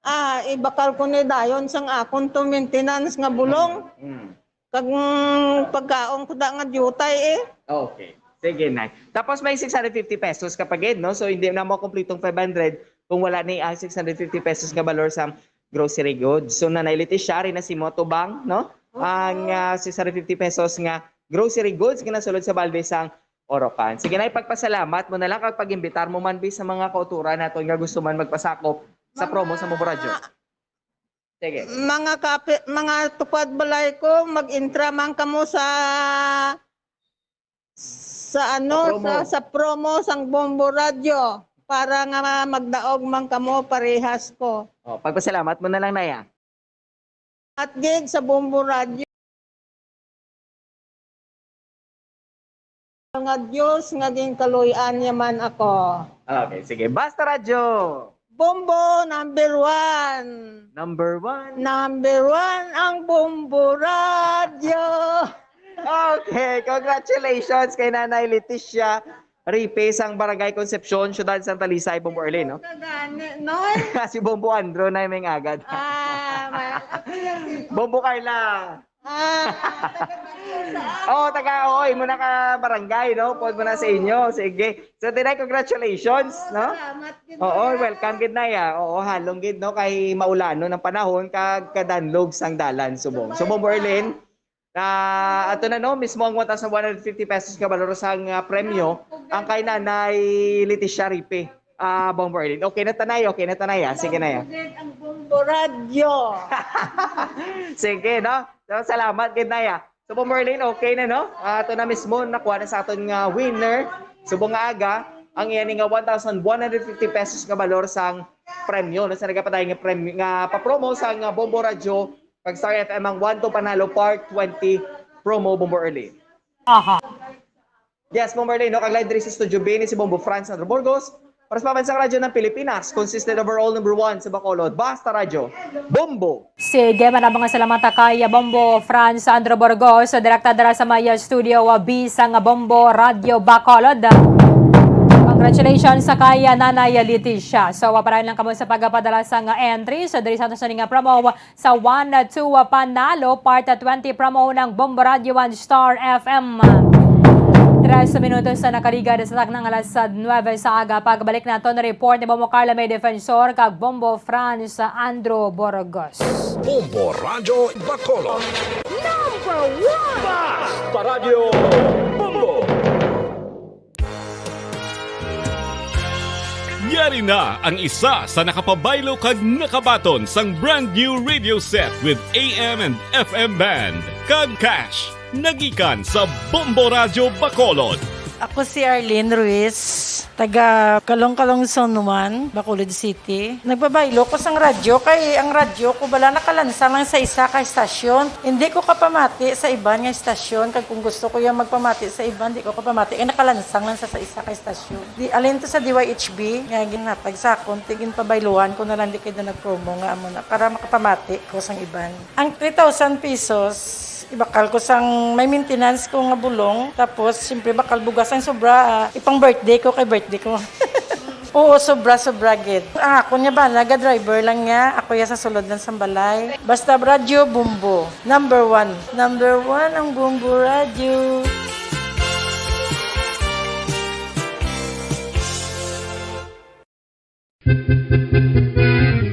Ah, ibakal ko ni dayon sang akon to maintenance nga bulong. Mm. Kag, mm, pagkaon ko da nga diutay, eh. Okay. Sige, Nay. Tapos may six hundred fifty pesos ka pa gid, no? So, hindi na mo kompletong five hundred kung wala ni ang six hundred fifty pesos nga balor sang grocery goods. So, Nanay Leticia, ari na si mo tubang, no? Oo. Ang, ah, six hundred fifty pesos nga grocery goods nga nasulod sa balde sang Orocan. Sige, Nay, pagpasalamat mo na lang kag pag-imbitar mo man, bi, sa mga kauturan naton nga gusto man magpasakop sa promo sa Bombo Radyo. Sige. Mga kape-, mga tupad balay ko, mag-intra man kamo sa, sa ano, sa promo, sa, sa promo sang Bombo Radyo para nga ma-, magdaog man kamo parehas ko. Oh, pagpasalamat mo na lang, Nay, ah. At gid sa Bombo Radyo. Nga Dios nga ginkaluy-an niya man ako. Okay, sige. Basta Radyo! Bombo, number one! Number one. Number one ang Bombo Radyo! Okay, congratulations kay Nanay Leticia Ripe sang Barangay Concepcion, Siyudad sang Talisay, Bombo Arlene, no? Kagani, no? Si Bombo Andro na may agad. Ah, ma-, Bombo Carla. Ah, taga Baguio sa ako. Oh, taga, oo, imo na ka barangay, no? Pod mo na sa inyo. Sige. So, Tinay, congratulations, no? Salamat gid, Nay. Oo, welcome gid, Nay, ah. Oo, halong gid, no? Kay maulanon ang panahon, kag kadanlog sang dalan subong. So, Bombo Arlene, ah, ato na, no? Mismo ang one thousand one hundred fifty pesos ka balor sang, ah, premyo, ang kay Nanay Leticia Ripe. Ah, Bombo Arlene. Okay na ta, Nay, okay na ta, Nay, ah. Sige, Nay, ah. Ang Bombo Radyo. Sige, no? So, salamat gid, Nay, ah. So, Bombo Arlene, okay na, no? Ah, ato na mismo, nakuha na sa aton nga winner. Subong nga aga, ang iya ni nga one thousand one hundred fifty pesos nga balor sang premyo, no? Sa nagapadayon nga premyo, nga papromo sang, ah, Bombo Radyo, kag Star F M ang One to Panalo Part twenty promo, Bombo Arlene. Aha. Yes, Bombo Arlene, no? Kag live diri sa Studio B ni si Bombo Franz Andro Burgos. Para sa Pambansang Radyo ng Pilipinas, consistent overall number one sa Bacolod, Basta Radyo, Bombo! Sige, marami nga salamat kay Bombo Franz Andro Burgos, direkta dira sa may studio, uh, B sang Bombo Radyo Bacolod. Congratulations sa kay Nanay Leticia. So, uh, padayon lang kamo sa pagpadala sang, uh, entry. So, diri sa aton sining, uh, promo, sa One to Panalo, Part twenty promo ng Bombo Radio One Star F M. Tres minutos sa nakaligad sa taknang alas nuebe sa aga. Pagbalik naton, report ni Bombo Carla May Defensor kag Bombo Franz Andro Burgos. Bombo Radio Bacolod. Number one! Basta Radio Bombo! Yari na ang isa sa nakapabaylo kag nakabaton sang brand new radio set with A M and F M band, kag cash, nagikan sa Bombo Radyo Bacolod. Ako si Arlene Ruiz, taga Calong-Calong Zone one, Bacolod City. Nagpabaylo ko sang radyo kay ang radyo ko bala nakalansang lang sa isa ka estasyon. Hindi ko kapamati sa iban nga estasyon, kag kung gusto ko yung magpamati sa iban, di ko kapamati kay nakalansang lang sa, sa isa ka estasyon. Di, alin to sa D Y H B nga ginhatag sa akon, ti ginpabayluhan ko na lang di kay na nag-promo nga amo na para makapamati ko sang iban. Ang three thousand pesos, ibakal ko sang may maintenance ko nga bulong. Tapos, siyempre, bakal bugas ang sobra, ah, ipang birthday ko kay birthday ko. Oo, sobra, sobra gid. Ang ako niya ba, naga-driver lang niya. Ako ya sa sulod lang sa balay. Basta radyo, Bombo. Number one. Number one ang Bombo Radyo.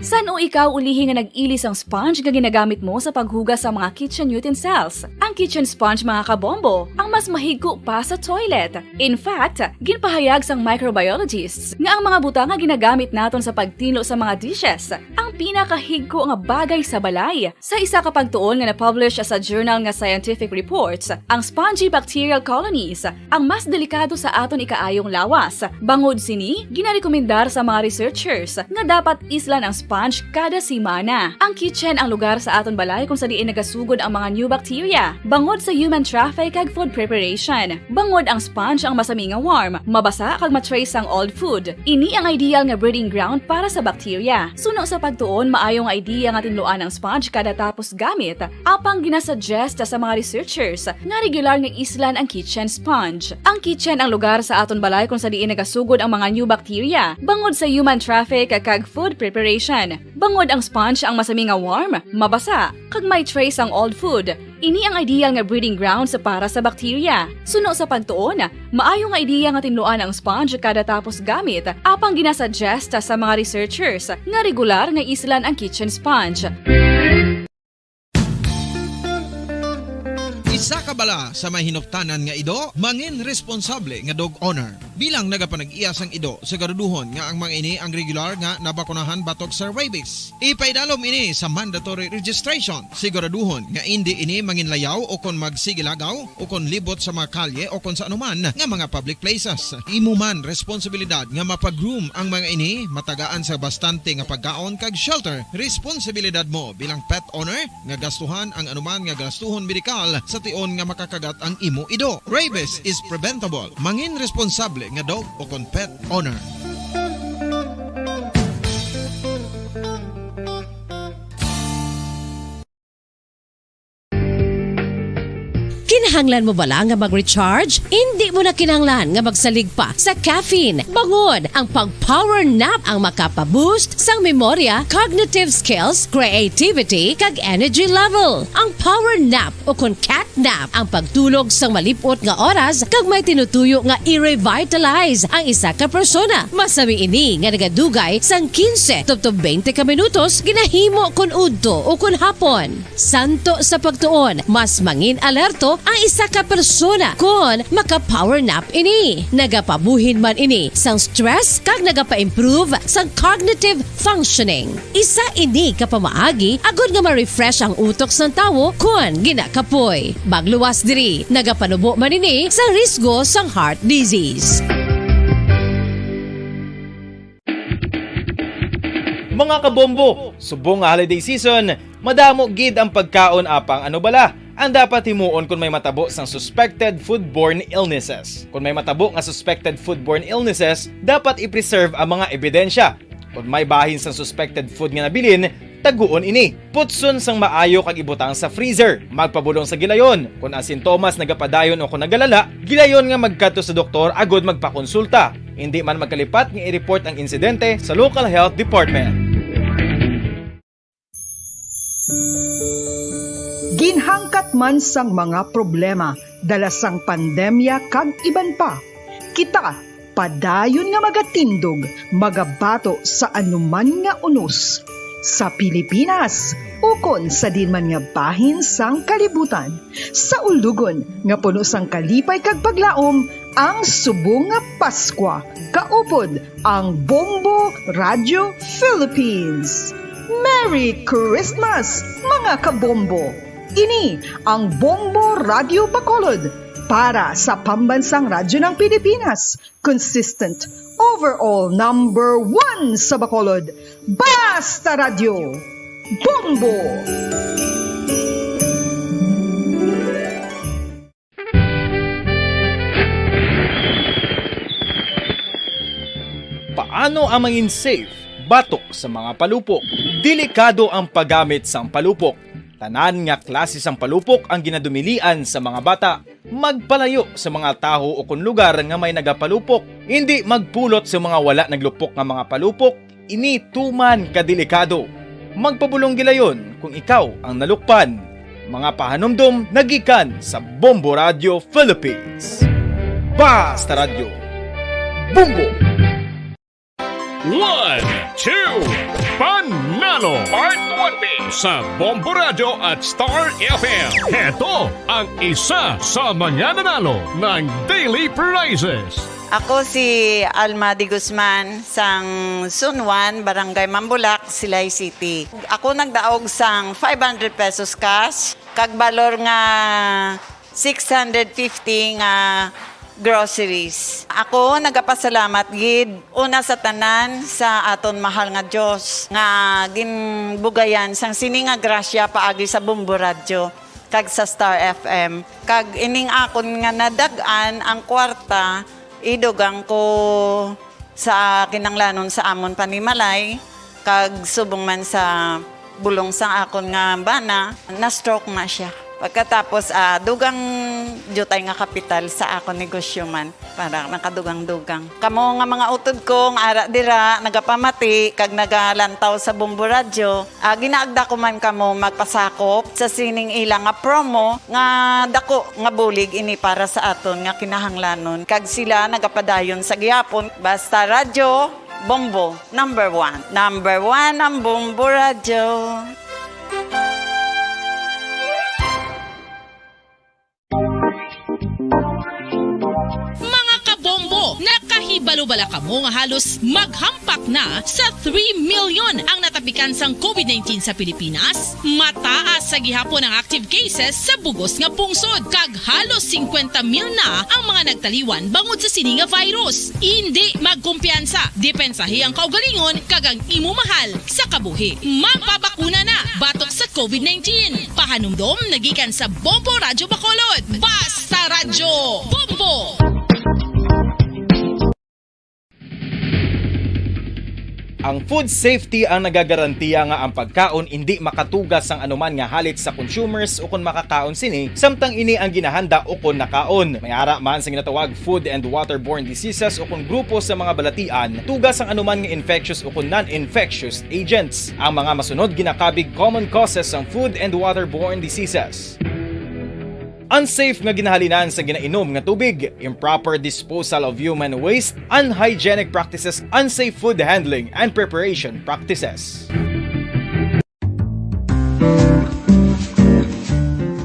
San O ikaw ulihi nga nag-ili sang sponge nga ginagamit mo sa paghugas sa mga kitchen utensils? Ang kitchen sponge, mga kabombo, ang mas mahigko pa sa toilet. In fact, ginpahayag sang microbiologists nga ang mga butang nga ginagamit naton sa pagtinlo sa mga dishes ang pinakahigko nga bagay sa balay. Sa isa ka pagtuon nga na-publish sa journal nga Scientific Reports, ang spongy bacterial colonies ang mas delikado sa aton ikaayong lawas. Bangod sini, ginarekomendar sa mga researchers nga dapat islan ang sponge kada semana. Ang kitchen ang lugar sa aton balay kung sa diin nagasugod ang mga new bacteria, bangod sa human traffic kag food preparation. Bangod ang sponge ang masami nga warm, mabasa kag ma-trace ang old food. Ini ang ideal nga breeding ground para sa bacteria. Suno sa pagtuon, maayo nga idea nga tinluan ang sponge kada tapos gamit, apang ginasuggest sa mga researchers nga regular nga islan ang kitchen sponge. Ang kitchen ang lugar sa aton balay kung sa diin nagasugod ang mga new bacteria, bangod sa human traffic kag food preparation. Bangod ang sponge ang masami nga warm, mabasa, kag may trace ang old food. Ini ang ideal nga breeding grounds para sa bacteria. Suno sa pagtuon, maayo nga ideya nga tinluan ang sponge kada tapos gamit, apang ginasuggest sa mga researchers nga regular nga islan ang kitchen sponge. Isa ka bala sa may hinuptanan nga ido, mangin responsable nga dog owner. Bilang nagapanag-iya sang ido, siguraduhon nga ang mga ini ang regular nga nabakunahan batok sa rabies. Ipaidalom ini sa mandatory registration. Siguraduhon nga indi ini manginlayaw o kon magsigilagaw o kon libot sa mga kalye o kon sa anuman nga mga public places. Imo man responsibilidad nga mapag-groom ang mga ini, matagaan sa bastante nga pagkaon kag shelter. Responsibilidad mo bilang pet owner nga gastuhan ang anuman nga gastuhon medikal sa tion nga makakagat ang imo ido. Rabies is preventable. Mangin responsable nga dog o kon pet owner. Kinahanglan mo bala nga mag-recharge? Indi mo na kinahanglan nga magsalig pa sa caffeine. Bangod ang pag-power nap ang makapa-boost sang memorya, cognitive skills, creativity, kag energy level. Ang power nap o kon cat nap ang pagtulog sang malip-ot nga oras kag may tinutuyo nga i-revitalize ang isa ka persona. Masami ini nga nagadugay sang quince tubtob twenty ka minutos, ginahimo kon udto o kon hapon. Suno sa pagtuon, mas mangin-alerto ang isa ka persona kon maka-power nap ini. Nagapabuhin man ini sang stress kag nagapa-improve sang cognitive functioning. Isa ini ka pamaagi agod nga ma-refresh ang utok sang tawo kon ginakapoy. Magluwas diri, nagapanubo man ini sang risgo sang heart disease. Mga kabombo, subong nga holiday season, madamo gid ang pagkaon, apang ano bala ang dapat himuon kon may matabo sang suspected foodborne illnesses? Kon may matabo nga suspected foodborne illnesses, dapat i-preserve ang mga ebidensya. Kon may bahin sang suspected food nga nabilin, taguon ini. Putson sang maayo kag ibutang sa freezer. Magpabulong sa gilayon. Kon ang sintomas nagapadayon o kon nagalala, gilayon nga magkadto sa doktor agod magpakonsulta. Indi man magkalipat nga i-report ang insidente sa local health department. Ginhangkat man sang mga problema dala sang pandemya kag iban pa, kita padayon nga magatindog, magabato sa anuman nga unos, sa Pilipinas ukon sa diin man nga bahin sang kalibutan, sa ulugon nga puno sang kalipay kag paglaom ang subong nga Paskwa. Kaupod ang Bombo Radio Philippines. Merry Christmas, mga kabombo! Ini ang Bombo Radio Bacolod para sa Pambansang Radyo ng Pilipinas, consistent, overall number one sa Bacolod. Basta Radyo, Bombo! Paano ang mangin safe batok sa mga palupok? Delikado ang paggamit sang palupok. Tanan nga klase sang palupok ang ginadumilian sa mga bata. Magpalayo sa mga tawo o kon lugar nga may nagapalupok. Indi magpulot sa mga wala naglupok nga mga palupok. Ini tuman ka delikado. Magpabulong gilayon kung ikaw ang nalukpan. Mga pahanumdom nagikan sa Bombo Radio Philippines. Basta Radyo. Bombo! One, two, pan Part one B sa Bombo Radyo at Star F M. Heto ang isa sa mga nanalo ng daily prizes. Ako si Alma de Guzman, sang Sunwan, Barangay Mambulak, Silay City. Ako nagdaog sang five hundred pesos cash, kag balor nga six hundred fifty nga groceries. Ako nagapasalamat gid una sa tanan sa aton mahal nga Dios nga ginbugayan sang sini nga grasya paagi sa Bombo Radyo kag sa Star F M. Kag ining akon nga nadag-an ang kwarta, idugang ko sa kinahanglanon sa amon panimalay, kag subong man sa bulong sang akon nga bana, na-stroke na siya. Pagkatapos, ah, dugang diutay nga kapital sa akon negosyo man, para nakadugang-dugang. Kamo nga mga utod ko nga ara dira, nagapamati kag nagalantaw sa Bombo Radyo, ah, ginaagda ko man kamo magpasakop sa sining ila nga promo nga dako nga bulig ini para sa aton nga kinahanglanon, kag sila nagapadayon sa gihapon. Basta Radyo Bombo, number one. Number one ang Bombo Radyo. Mga kabombo, nakahibalo bala kamo nga halos maghampak na sa three million ang natapikan sang covid nineteen sa Pilipinas? Mataas sa gihapon ang active cases sa bug-os nga pungsod, kag halos singkwenta mil na ang mga nagtaliwan bangod sa sini nga virus. Indi magkumpiyansa, depensahi ang kaugalingon kag ang imo mahal sa kabuhi. Magpabakuna na batok sa covid nineteen. Pahanumdom nagikan sa Bombo Radyo Bacolod. Basta Radyo Bombo! Ang food safety ang nagagarantiya nga ang pagkaon indi makatuga sang anuman nga halit sa consumers ukon makakaon sini, samtang ini ang ginahanda ukon nakaon. May ara man sing ginatawag food and waterborne diseases ukon grupo sa mga balatian, tuga sang anuman nga infectious ukon non-infectious agents. Ang mga masunod ginakabig common causes sang food and waterborne diseases. Unsafe nga ginahalinan sa ginainom nga tubig, improper disposal of human waste, unhygienic practices, unsafe food handling and preparation practices.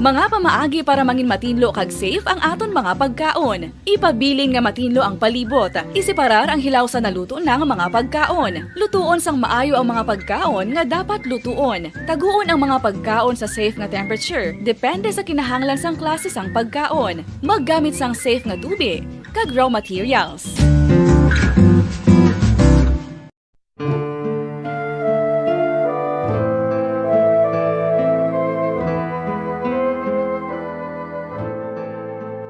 Mga pamaagi para mangin matinlo kag safe ang aton mga pagkaon. Ipabilin nga matinlo ang palibot. Iseparar ang hilaw sa naluto na nga mga pagkaon. Lutuon sang maayo ang mga pagkaon nga dapat lutuon. Taguon ang mga pagkaon sa safe nga temperature, depende sa kinahanglan sang klase sang pagkaon. Maggamit sang safe nga tubi kag raw materials.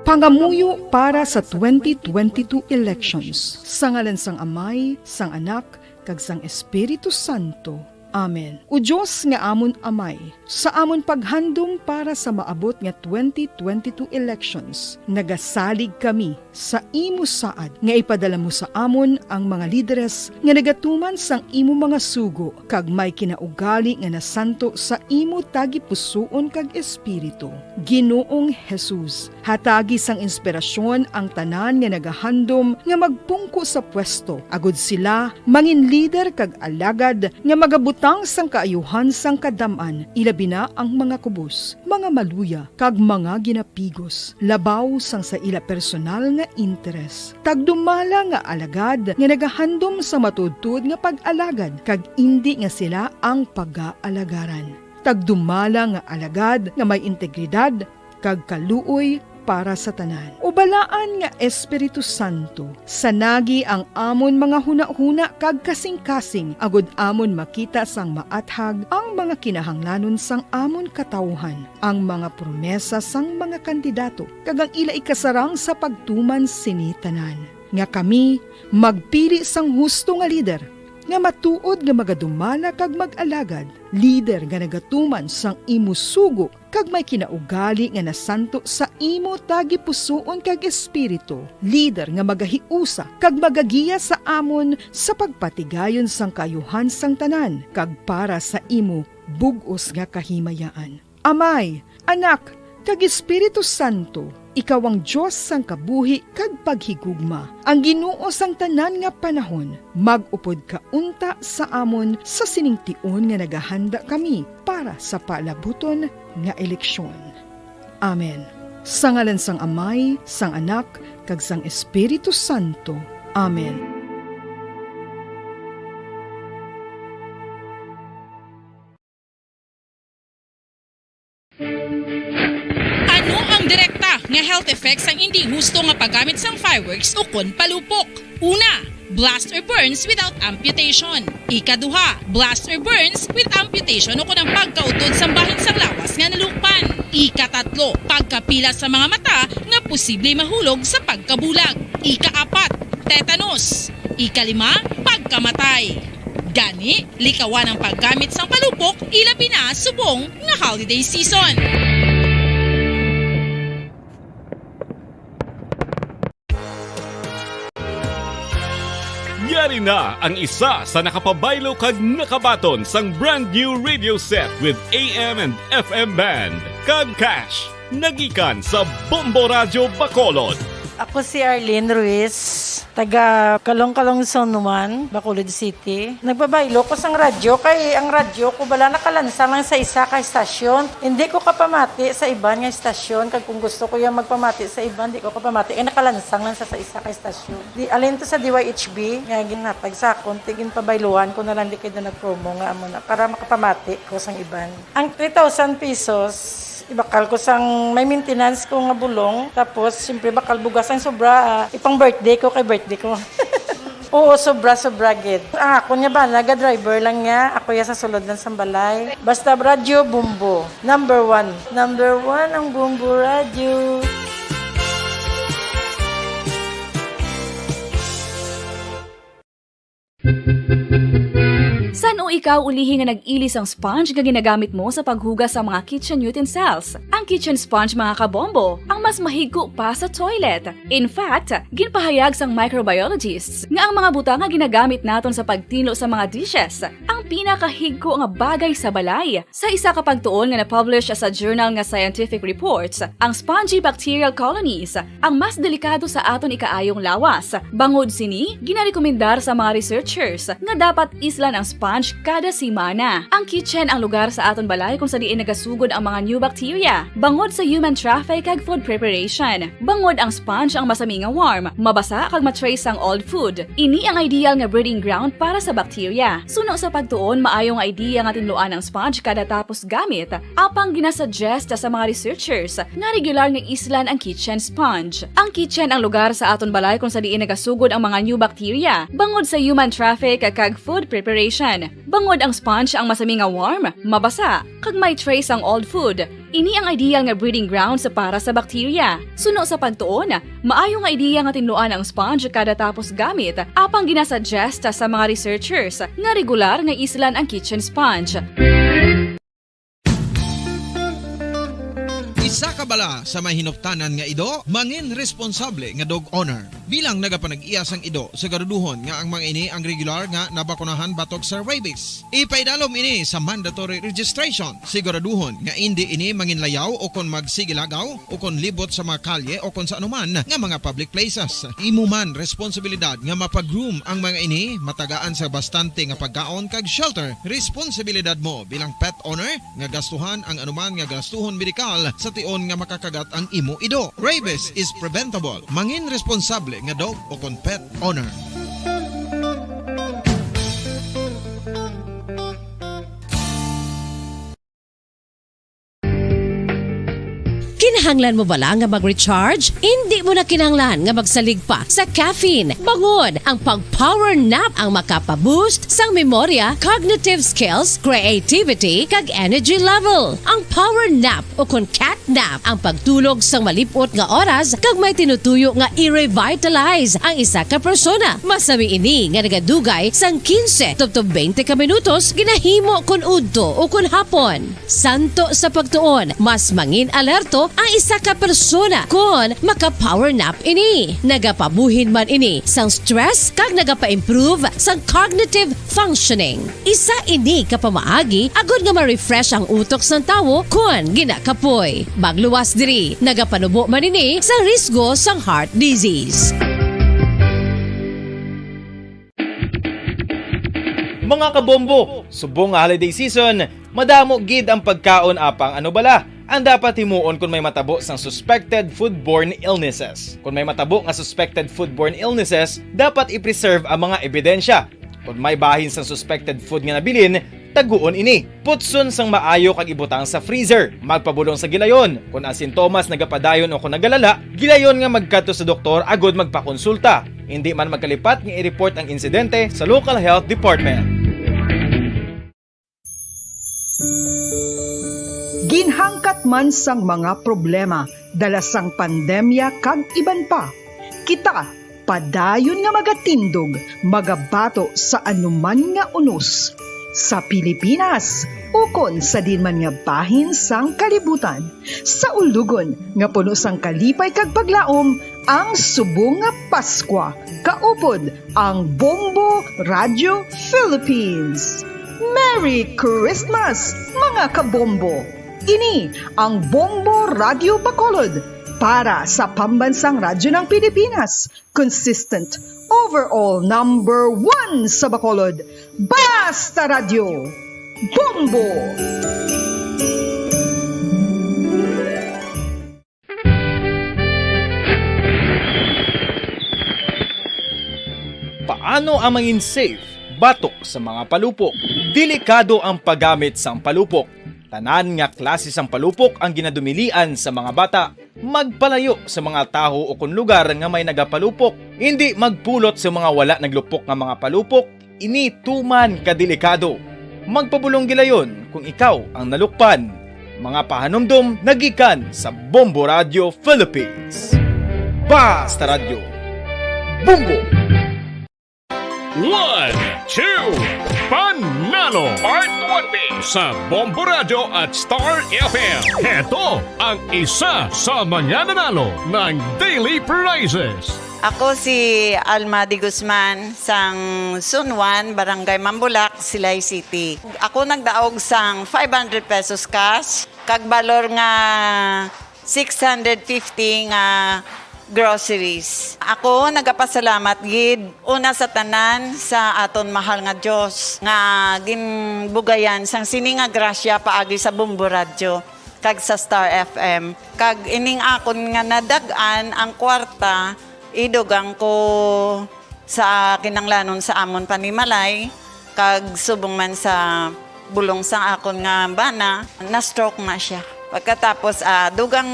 Pangamuyo para sa twenty twenty-two elections. Sa ngalan sang Amay, sang Anak, kag sang Espiritu Santo. Amen. O Dios nga amon Amay, sa amon paghandom para sa maabot nga twenty twenty-two elections, nagasalig kami sa imo saad nga ipadala mo sa amon ang mga lideres nga nagatuman sang imo mga sugo kag may kinaugali nga nasanto sa imo tagipusoon kag espiritu. Ginoong Jesus, hatagi sang inspirasyon ang tanan nga nagahandom nga magpungko sa pwesto, agud sila mangin lider kag alagad nga magabutang sang kaayuhan sang kadam-an, ilabi na ang mga kubos, mga maluya, kag mga ginapigos, labaw sang sa ila personal nga interes. Tagdumala nga alagad nga nagahandom sa matuodtuod nga pag-alagad, kag indi nga sila ang pagaalagaran. Tagdumala nga alagad nga may integridad kag kaluoy para sa tanan. O Balaan nga Espiritu Santo, sanagi ang amon mga hunahuna kag kasingkasing, agud amon makita sang maathag ang mga kinahanglanon sang amon katawuhan, ang mga promesa sang mga kandidato, kag ang ila ikasarang sa pagtuman sini tanan, nga kami magpili sang husto nga lider, nga matuod nga magadumala kag mag-alagad, lider nga nagatuman sang imo sugo kag may kinaugali nga nasanto sa imo tagipusoon kag espiritu, lider nga magahiusa kag magagiya sa amon sa pagpatigayon sang kaayuhan sang tanan kag para sa imo bug-os nga kahimayaan. Amay, Anak, kag Espiritu Santo, ikaw ang Dios sang kabuhi kag paghigugma, ang Ginoo sang tanan nga panahon. Mag-upod ka unta sa amon sa sining tion nga nagahanda kami para sa palabuton nga eleksyon. Amen. Sa ngalan sang Amay, sang Anak, kag sang Espiritu Santo. Amen. Ano ang direkta nga health effects sang indi husto nga paggamit sang fireworks ukon palupok? Una, blast or burns without amputation. Ikaduha, blast or burns with amputation ukon ang pagkautod sang bahin sang lawas nga nalukpan. Ikatatlo, pagkapila sa mga mata nga posible mahulog sa pagkabulag. Ikaapat, tetanus. Ikalima, pagkamatay. Gani, likawan ang paggamit sang palupok, ilabi na subong nga holiday season. Yari na ang isa sa nakapabaylo kag nakabaton sang brand new radio set with A M and F M band kag cash. Nagikan sa Bombo Radyo Bacolod. Ako si Arlene Ruiz, taga Kalong-Kalong Zone one, Bacolod City. Nagpabaylo ko sang radyo kay ang radyo ko bala nakalansang lang sa isa ka estasyon. Hindi ko kapamati sa iban nga estasyon, kag kung gusto ko yung magpamati sa iban, di ko kapamati kay nakalansang lang sa, sa isa ka estasyon. Di, alin to sa D Y H B nga ginhatag sa akon, ti ginpabayluhan ko na lang di kay daw nag-promo nga amo na para makapamati ko sang iban. Ang three thousand pesos, ibakal ko sang may maintenance ko nga bulong. Tapos, siyempre, bakal bugas ang sobra, ah, ipang birthday ko kay birthday ko. Oo, sobra, sobra gid. Ang akon nga bana, ga-driver lang niya. Ako ya sa sulod lang sang balay. Basta radyo, Bombo. Number one. Number one ang Bombo Radyo. San-o ikaw ulihi nga nag-ili sang sponge nga ginagamit mo sa paghugas sa mga kitchen utensils? Ang kitchen sponge, mga kabombo, ang mas mahigko pa sa toilet. In fact, ginpahayag sang microbiologists nga ang mga butang nga ginagamit naton sa pagtinlo sa mga dishes ang pinakahigko nga bagay sa balay. Sa isa ka pagtuon nga na-publish sa journal nga Scientific Reports, ang spongy bacterial colonies ang mas delikado sa aton ikaayong lawas. Bangod sini, ginarekomendar sa mga researchers nga dapat islan ang sponge kada semana. Ang kitchen ang lugar sa aton balay kung sa diin nagasugod ang mga new bacteria, bangod sa human traffic kag food preparation. Bangod ang sponge ang masami nga warm, mabasa kag ma-trace sang old food. Ini ang ideal nga breeding ground para sa bacteria. Suno sa pagtuon, maayo nga idea nga tinluan ang sponge kada tapos gamit, apang ginasuggest sa mga researchers nga regular nga islan ang kitchen sponge. Ang kitchen ang lugar sa aton balay kung sa diin nagasugod ang mga new bacteria, bangod sa human traffic kag food preparation. Bangod ang sponge ang masami nga warm, mabasa, kag may trace ang old food, ini ang ideal nga breeding grounds para sa bacteria. Suno sa pagtuon, maayo nga idea nga tinluan ang sponge kada tapos gamit, apang ginasuggest sa mga researchers nga regular nga islan ang kitchen sponge. Isa ka bala sa may hinuptanan nga ido, mangin responsable nga dog owner. Bilang nagapanag-iya sang ido, siguraduhon nga ang mga ini ang regular nga nabakunahan batok sa rabies. Ipaidalom ini sa mandatory registration. Siguraduhon nga indi ini manginlayaw o kon magsigilagaw o kon libot sa mga kalye o kon sa anuman nga mga public places. Imo man responsibilidad nga mapag-groom ang mga ini, matagaan sa bastante nga pagkaon kag shelter. Responsibilidad mo bilang pet owner nga gastuhan ang anuman nga gastuhon medikal sa tion nga makakagat ang imo ido. Rabies is preventable. Mangin responsable nga dog o kon pet owner. Kinahanglan mo bala nga mag-recharge? Indi mo na kinahanglan nga magsalig pa sa caffeine. Bangod ang pag-power nap ang makapa-boost sang memorya, cognitive skills, creativity, kag energy level. Ang power nap o kon cat nap ang pagtulog sang malip-ot nga oras kag may tinutuyo nga i-revitalize ang isa ka persona. Masami ini nga nagadugay sang quince tubtob twenty ka minutos, ginahimo kon udto o kon hapon. Santo sa pagtuon, mas mangin alerto ang Isa ka persona kon maka-power nap ini, nagapabuhin man ini sang stress kag nagapa-improve sang cognitive functioning. Isa ini ka pamaagi agod nga ma-refresh ang utok sang tawo kon ginakapoy. Magluwas diri, nagapanubo man ini sa risgo sang heart disease. Mga kabombo, subong nga holiday season, madamo gid ang pagkaon apang ano bala ang dapat himuon kon may matabo sang suspected foodborne illnesses? Kon may matabo nga suspected foodborne illnesses, dapat i-preserve ang mga ebidensya. Kon may bahin sang suspected food nga nabilin, taguon ini. Putson sang maayo kag ibutang sa freezer. Magpabulong sa gilayon. Kon ang sintomas nagapadayon o kon nagalala, gilayon nga magkadto sa doktor agod magpakonsulta. Indi man magkalipat nga i-report ang insidente sa local health department. Ginhangkat man sang mga problema dala sang pandemya kag iban pa, kita padayon nga magatindog, magabato sa anuman nga unos sa Pilipinas ukon sa diin man nga bahin sang kalibutan. Sa ulugon nga puno sang kalipay kag paglaom, ang subong nga Paskwa, kaupod ang Bombo Radio Philippines. Merry Christmas, mga kabombo! Ini ang Bombo Radio Bacolod para sa Pambansang Radyo ng Pilipinas. Consistent, overall number one sa Bacolod. Basta Radyo, Bombo! Paano ang mangin safe batok sa mga palupok? Delikado ang paggamit sang palupok. Tanan nga klase sang palupok ang ginadumilian sa mga bata. Magpalayo sa mga tawo ukon lugar nga may nagapalupok. Indi magpulot sa mga wala naglupok nga mga palupok. Ini tuman ka delikado. Magpabulong gilayon kung ikaw ang nalukpan. Mga pahanumdom nagikan sa Bombo Radio Philippines. Basta Radyo, Bombo! One, two, Panalo! Part one B sa Bombo Radio at Star F M. Heto ang isa sa mga nanalo ng daily prizes. Ako si Alma de Guzman, sang Zone one, Barangay Mambulak, Silay City. Ako nagdaog sang five hundred pesos cash, kag balor nga six hundred fifty nga groceries. Ako nagapasalamat gid, una sa tanan, sa aton mahal nga Dios nga ginbugayan sang sini nga grasya paagi sa Bombo Radyo kag sa Star F M. Kag ining akon nga nadag-an ang kwarta, idugang ko sa kinahanglanon sa amon panimalay, kag subong man sa bulong sang akon nga bana, na-stroke na siya. Pagkatapos, ah, dugang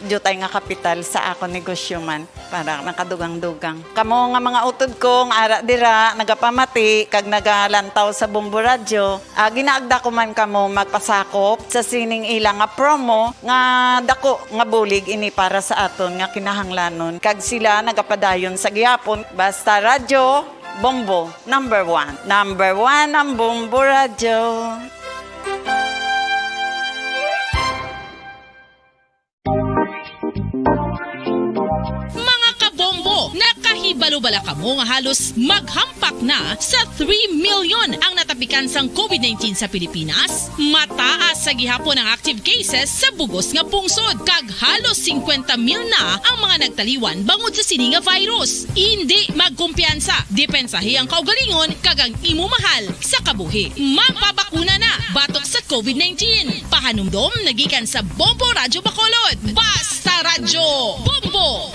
diutay nga kapital sa akon negosyo man, para nakadugang-dugang. Kamo nga mga utod ko nga ara dira, nagapamati kag nagalantaw sa Bombo Radyo, ah, ginaagda ko man kamo magpasakop sa sining ila nga promo nga dako nga bulig ini para sa aton nga kinahanglanon, kag sila nagapadayon sa gihapon. Basta Radyo, Bombo, number one. Number one ang Bombo Radyo. Mga kabombo, nakahibalo bala kamo nga halos maghampak na sa three million ang natapikan sang COVID nineteen sa Pilipinas? Mataas sa gihapon ang active cases sa bugos nga pungsod, kag halos singkwenta mil na ang mga nagtaliwan bangod sa sini nga virus. Indi magkumpiyansa, depensahi ang kaugalingon kag ang imo mahal sa kabuhi. Magpabakuna na batok sa COVID nineteen. Pahanumdom nagikan sa Bombo Radyo Bacolod. Basta Radyo, Bombo!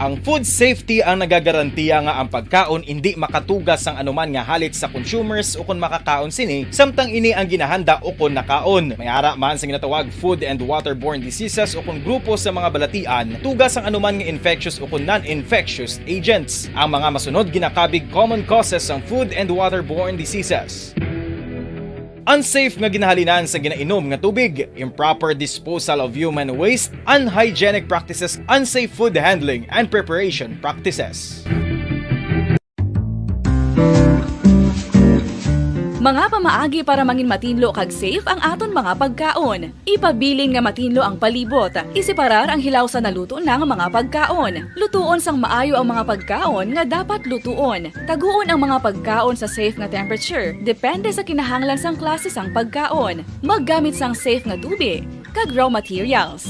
Ang food safety ang nagagarantiya nga ang pagkaon indi makatuga sang anuman nga halit sa consumers ukon makakaon sini, samtang ini ang ginahanda ukon nakaon. May ara man sa ginatawag food and waterborne diseases ukon grupo sa mga balatian, tuga sang anuman nga infectious ukon non-infectious agents. Ang mga masunod ginakabig common causes sang food and waterborne diseases. Unsafe nga ginahalinan sa ginainom nga tubig, improper disposal of human waste, unhygienic practices, unsafe food handling and preparation practices. Mga pamaagi para mangin matinlo kag safe ang aton mga pagkaon. Ipabilin nga matinlo ang palibot. Iseparar ang hilaw sa naluto na nga mga pagkaon. Lutuon sang maayo ang mga pagkaon nga dapat lutuon. Taguon ang mga pagkaon sa safe nga temperature, depende sa kinahanglan sang klase sang pagkaon. Maggamit sang safe nga tubig kag raw materials.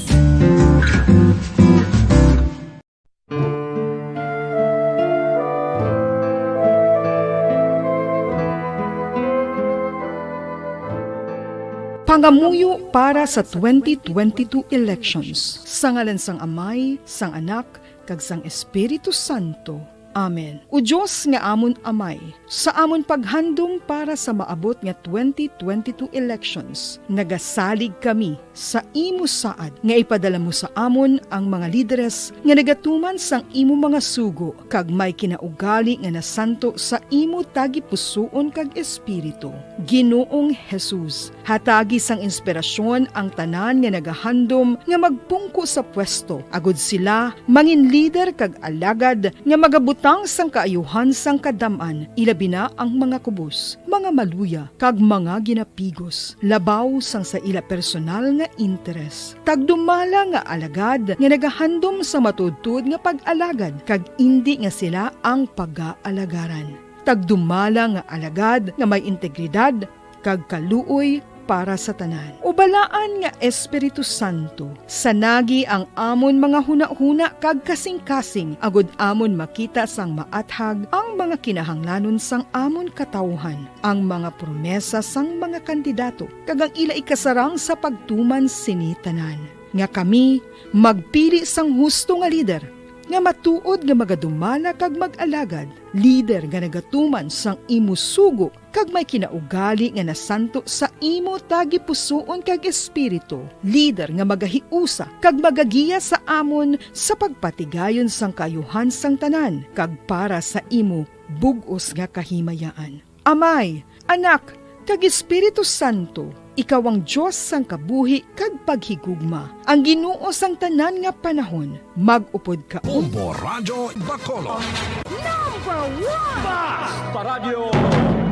Pangamuyo para sa twenty twenty-two elections. Sa ngalan sang Amay, sang Anak, kag sang Espiritu Santo. Amen. O Dios nga amon Amay, sa amon paghandom para sa maabot nga twenty twenty-two elections, nagasalig kami sa imo saad nga ipadala mo sa amon ang mga lideres nga nagatuman sang imo mga sugo kag may kinaugali nga nasanto sa imo tagipusoon kag espiritu. Ginoong Jesus, hatagi sang inspirasyon ang tanan nga nagahandom nga magpungko sa pwesto, agud sila mangin lider kag alagad nga magabutang sang kaayuhan sang kadam-an, ilabi na ang mga kubos, mga maluya, kag mga ginapigos, labaw sang sa ila personal nga interes. Tagdumala nga alagad nga nagahandom sa matuodtuod nga pag-alagad, kag indi nga sila ang pagaalagaran. Tagdumala nga alagad nga may integridad kag kaluoy para sa tanan. O Balaan nga Espiritu Santo, sanagi ang amon mga hunahuna kag kasingkasing, agud amon makita sang maathag ang mga kinahanglanon sang amon katawuhan, ang mga promesa sang mga kandidato, kag ang ila ikasarang sa pagtuman sini tanan. Nga kami magpili sang husto nga lider, nga matuod nga magadumala kag mag-alagad, lider nga nagatuman sang imo sugo kag may kinaugali nga nasanto sa imo tagipusoon kag espiritu, lider nga magahiusa kag magagiya sa amon sa pagpatigayon sang kaayuhan sang tanan kag para sa imo bug-os nga kahimayaan. Amay, Anak, kag Espiritu Santo, ikaw ang Dios sang kabuhi kag paghigugma, ang Ginoo sang tanan nga panahon. Mag-upod ka, Bombo Radyo Bacolod. Number one! Basta Radyo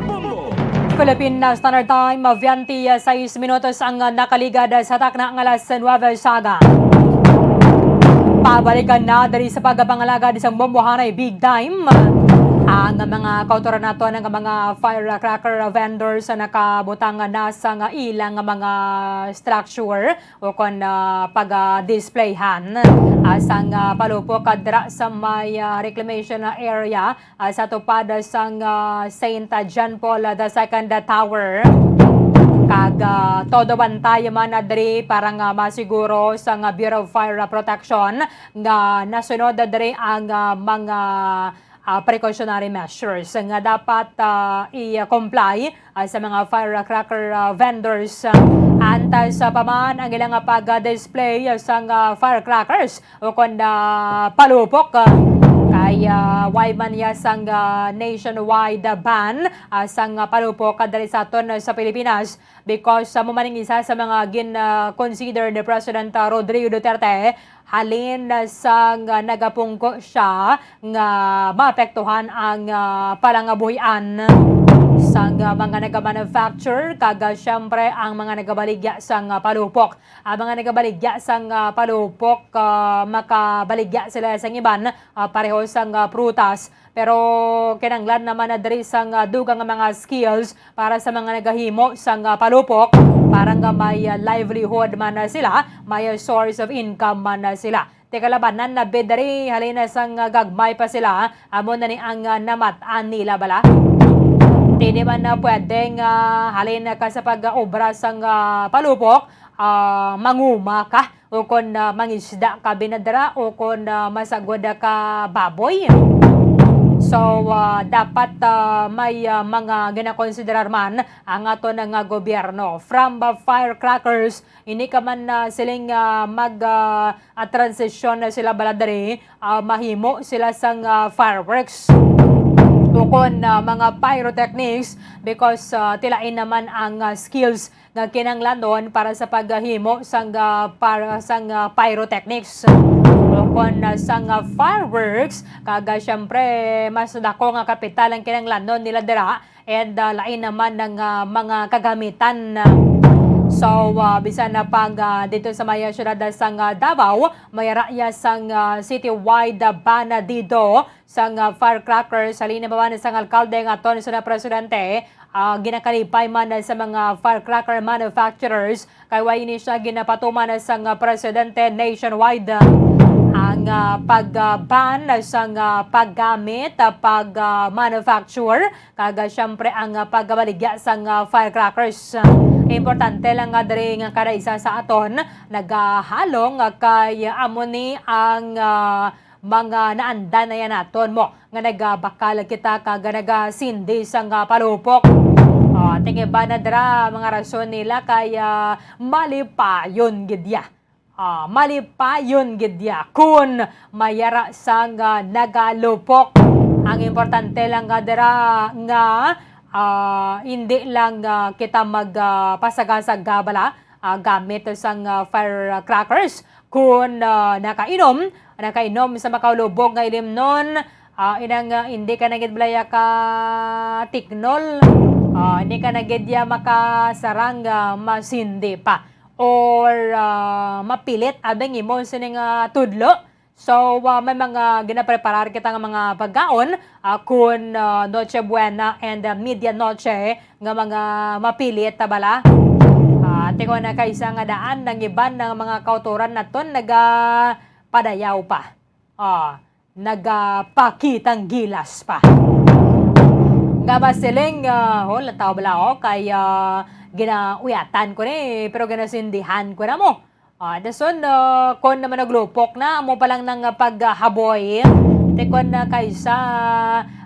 Bombo! Philippine Standard Time, twenty-six minutos ang nakaligad sa takna nga alas nuebe sa aga. Pabalikan na diri sa pagpangalagad sang Bombohanay Big Time. Ang mga kautoran nato nga mga firecracker vendors nakabutang na sang ilang mga structure ukon, ah, pag-displayhan, ah, sang, ah, palupok, ah, dira sa may, ah, reclamation area, ah, sa tupad sang, ah, Saint John Paul the Second Tower. Kag, ah, todo bantay man na diri para nga masiguro sang, ah, Bureau of Fire Protection nga nasunod diri ang, ah, mga, ah, precautionary measures nga dapat, ah, i-comply, ah, sa mga firecracker, ah, vendors. Antas, ah, pa man ang ilang, ah, pag-display, ah, sang, ah, firecrackers ukon, ah, palupok, ah, kay, ah, way man ya sang, ah, nationwide, ah, ban, ah, sang, ah, palupok, ah, diri sa aton, ah, sa Pilipinas. Because, ah, amo man ang isa sa mga gin, ah, consider ni President, ah, Rodrigo Duterte, halin, ah, sang, ah, nagapungko siya nga maapektuhan ang, ah, palangabuhian sang, ah, mga nagamanufacture kag, ah, siyempre ang mga nagabaligya sang, ah, palupok. Ang mga nagabaligya sang, ah, palupok, ah, makabaligya sila sang iban, ah, pareho sang, ah, prutas. Pero kinahanglan naman na diri sang, ah, dugang nga mga skills para sa mga nagahimo sang, ah, palupok, para nga may, ah, livelihood man na sila, may, ah, source of income man na sila. Ti kalabanan na bid diri, halin na sang, ah, gagmay pa sila, amo na ni ang, ah, namat-an nila bala. Ti di man na pwedeng, ah, halin na ka sa pag-obra sang, ah, palupok, ah, manguma ka, ukon, ah, mangisda ka binadra, ukon, ah, masagod ka baboy. So, ah, dapat, ah, may, ah, mga ginakonsiderar man ang aton nga gobyerno. From, ah, firecrackers, ini ka man, ah, siling, ah, mag, ah, ah, transition na sila bala diri, ah, mahimo sila sang, ah, fireworks. Ukon, ah, mga pyrotechnics because, ah, tilain naman ang, ah, skills nga kinahanglanon para sa paghimo sang, ah, par-, sang, ah, pyrotechnics. kon, ah, sang, ah, fireworks, kag, ah, siyempre, mas dako nga kapital ang kinahanglanon nila dira, and, ah, lain naman ang, ah, mga kagamitan. So, ah, bisan na pang, ah, dito sa may, ah, siyudad, ah, sang, ah, Davao, may raya sang, ah, citywide, ah, ban, ah, dito sang, ah, firecrackers. Halin na ba sang alkalde nga aton sa presidente, ah, ginakalipay man sa mga firecracker manufacturers, kay wa ini siya ginapatuman sang, ah, presidente nationwide, ah, ang, ah, pag, ah, ban sang, ah, paggamit, ah, pag, ah, manufacture, kag, ah, siyempre ang, ah, pagbaligya sang, ah, firecrackers. Importante lang nga diri nga kada isa sa aton nagahalong, ah, kay amo ni ang, ah, mga naandan na yan naton mo nga nagabakal kita kag nagasindi sang, ah, palupok. Ah, tingiba na dira mga rason nila kay, ah, malipayon gid ya. Ah, malipayon gid ya kun mayara sang, ah, nagalupok. Ang importante lang nga dira nga, ah, hindi lang, ah, kita mag, ah, pasagasag bala, ah, gamit sang, ah, firecrackers. Kun, ah, nakainom, nakainom sa makalubog nga ilimnon, ah, inang, ah, hindi ka na gid balaya ka tiknol, ah, hindi ka na gid ya makasarang, ah, masindi pa, or, ah, mapilit abing imo sining, ah, tudlo. So, ah, may mga ginapreparar kita nga mga pagkaon, ah, kun, ah, Noche Buena and, ah, Medianoche nga mga mapilit ta bala. Ah, tingon na kay sa nga daan, ang iban nga mga kautoran naton nagapadayaw pa. Ah, nagapakitang gilas pa. Nga masiling, ah, oh, lantaw bala, oh, kay, ah, ginauyatan ko ni, pero ginasindihan ko na mo. Ah, dason, ah, kon naman naglupok na, amo pa lang nang, ah, paghaboy. Ti kon, ah, kaysa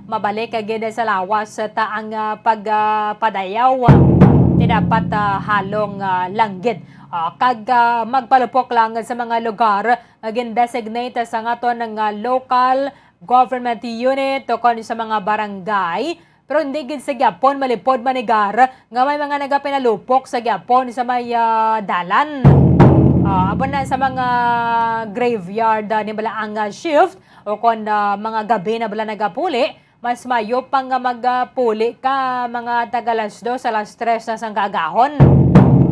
mabalik ka gid sa lawas, ah, ta ang, ah, pag, ah, padayaw, ah, ti dapat, ah, halong, ah, lang gid. Ah, kag, ah, magpalupok lang sa mga lugar nga gin-designate sa aton nga local government unit o kon sa mga barangay. Pero hindi gid sa gyapon malipod manigar nga may mga nagapinalupok sa gyapon sa may, ah, dalan. Ah, amo na sa mga graveyard, ah, ni bala ang, ah, shift o kon, ah, mga gabi na bala nagapuli, mas mayo pa nga magapuli ka mga taga alas dos, alas tres na sang kaagahon.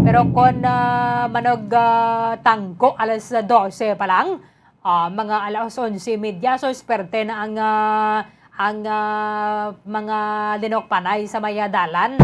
Pero kon, ah, manog, ah, tangko alas dose pa lang, ah, mga alas onse y media, so, esperte na ang, ah, ang, ah, mga linukpanay sa may, ah, dalan.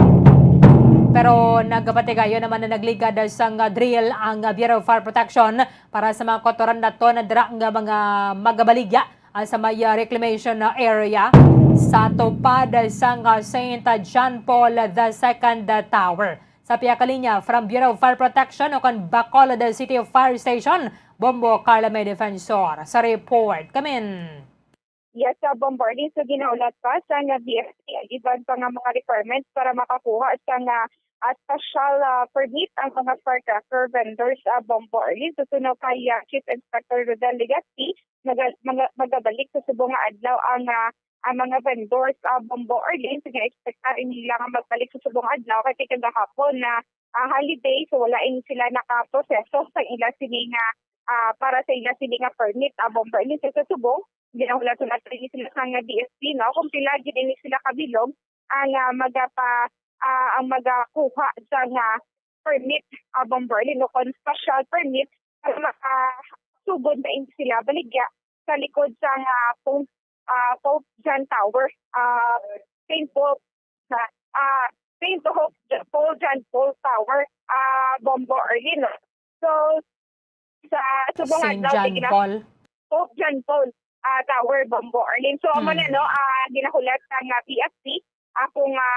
Pero nagapatigayon naman na nagligad sang, ah, drill ang, ah, Bureau of Fire Protection para sa mga kautoran naton dira nga mga magabaligya, ah, sa may, ah, reclamation, ah, area sa tupad sang, ah, Saint John Paul the Second Tower. Sa pihak linya from Bureau of Fire Protection o kon Bacolod City Fire Station, Bombo Carla May Defensor sa report. Kamin. Yes, sa Bombo Arlene, so ginahulat pa sa nga B F C ang iban pa nga mga requirements para makakuha sa nga, ah, special, ah, permit ang mga firecracker vendors sa Bombo Arlene. So, suno kay, ah, Chief Inspector Rodel Legazpi, maga-, maga-, magabalik sa subong nga adlaw ang, ah, ang mga vendors sa Bombo Arlene. So, expectar nila nga magbalik sa subong nga adlaw kay kagahapon na, ah, holiday, so wala ini sila nakaproseso sa ila sini nga, ah, para sa ila sini nga permit, ah, Bombo Arlene. So, sa subong, ginahulaton nato ini sila sa nga D S P, no? Kung pila gid ini sila kabilog ang, ah, magapa-, ah, ang magakuha sa nga permit, ah, Bombo Arlene, o kon special permit para makasugod na ini sila baligya sa likod sa nga Pope, ah, Pope John Tower, ah, Saint Paul, ah, Saint Hope, Paul John Paul Tower, ah, Bombo Arlene, no? So, sa subong Saint adlaw, John sige na. Paul. Pope John Paul, ah, Tower, Bombo Arlene. So, amo na, Hmm. no, ah, ginahulat sa nga P F C, ako nga,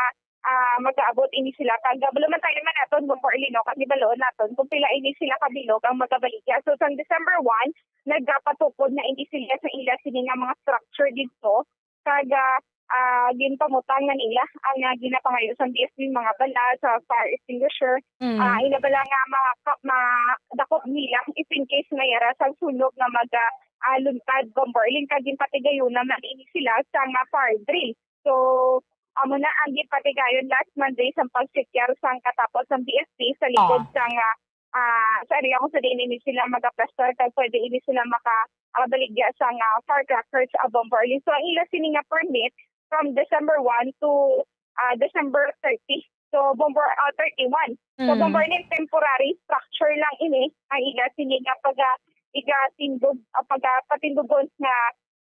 ah, mag-aabot ini sila. Kag, ah, baluman tayo man naton, Bombo Arlene, no, kasi baloon naton kung pila ini sila kabilog ang magabaligya. So, sa December one, nagapatupod na ini sila sa ila sini nga mga structure dito. Kag, ah, ah, ginpamutang na nila ang, ah, ginapangayo sa D S P, mga bala sa fire extinguisher. Mm. Ah, ina bala nga ma-, ma-, dakop nila if in case may ara sa sunog nga mag, ah, ah, luntad, Bombo Arlene, kag ginpatigayunan na ini sila sa nga fire drill. So, amo na ang ginpatigayon last Monday sa pagsekyar sang katapos sang D S P sa likod Ah. sa nga ah, sa area kung sa diin ini sila magaplastar kag pwede ini sila maka, ah, baligya sa nga firecrackers, ah, Bombo Arlene. So, ang ila sini nga permit from December one to, ah, December thirty. So, Bombo, ah, thirty-one. So, Mm. Bombo Arlene, temporary structure lang ini ang ila sini nga paga-, igatindog, ah, pagapatindugon nga,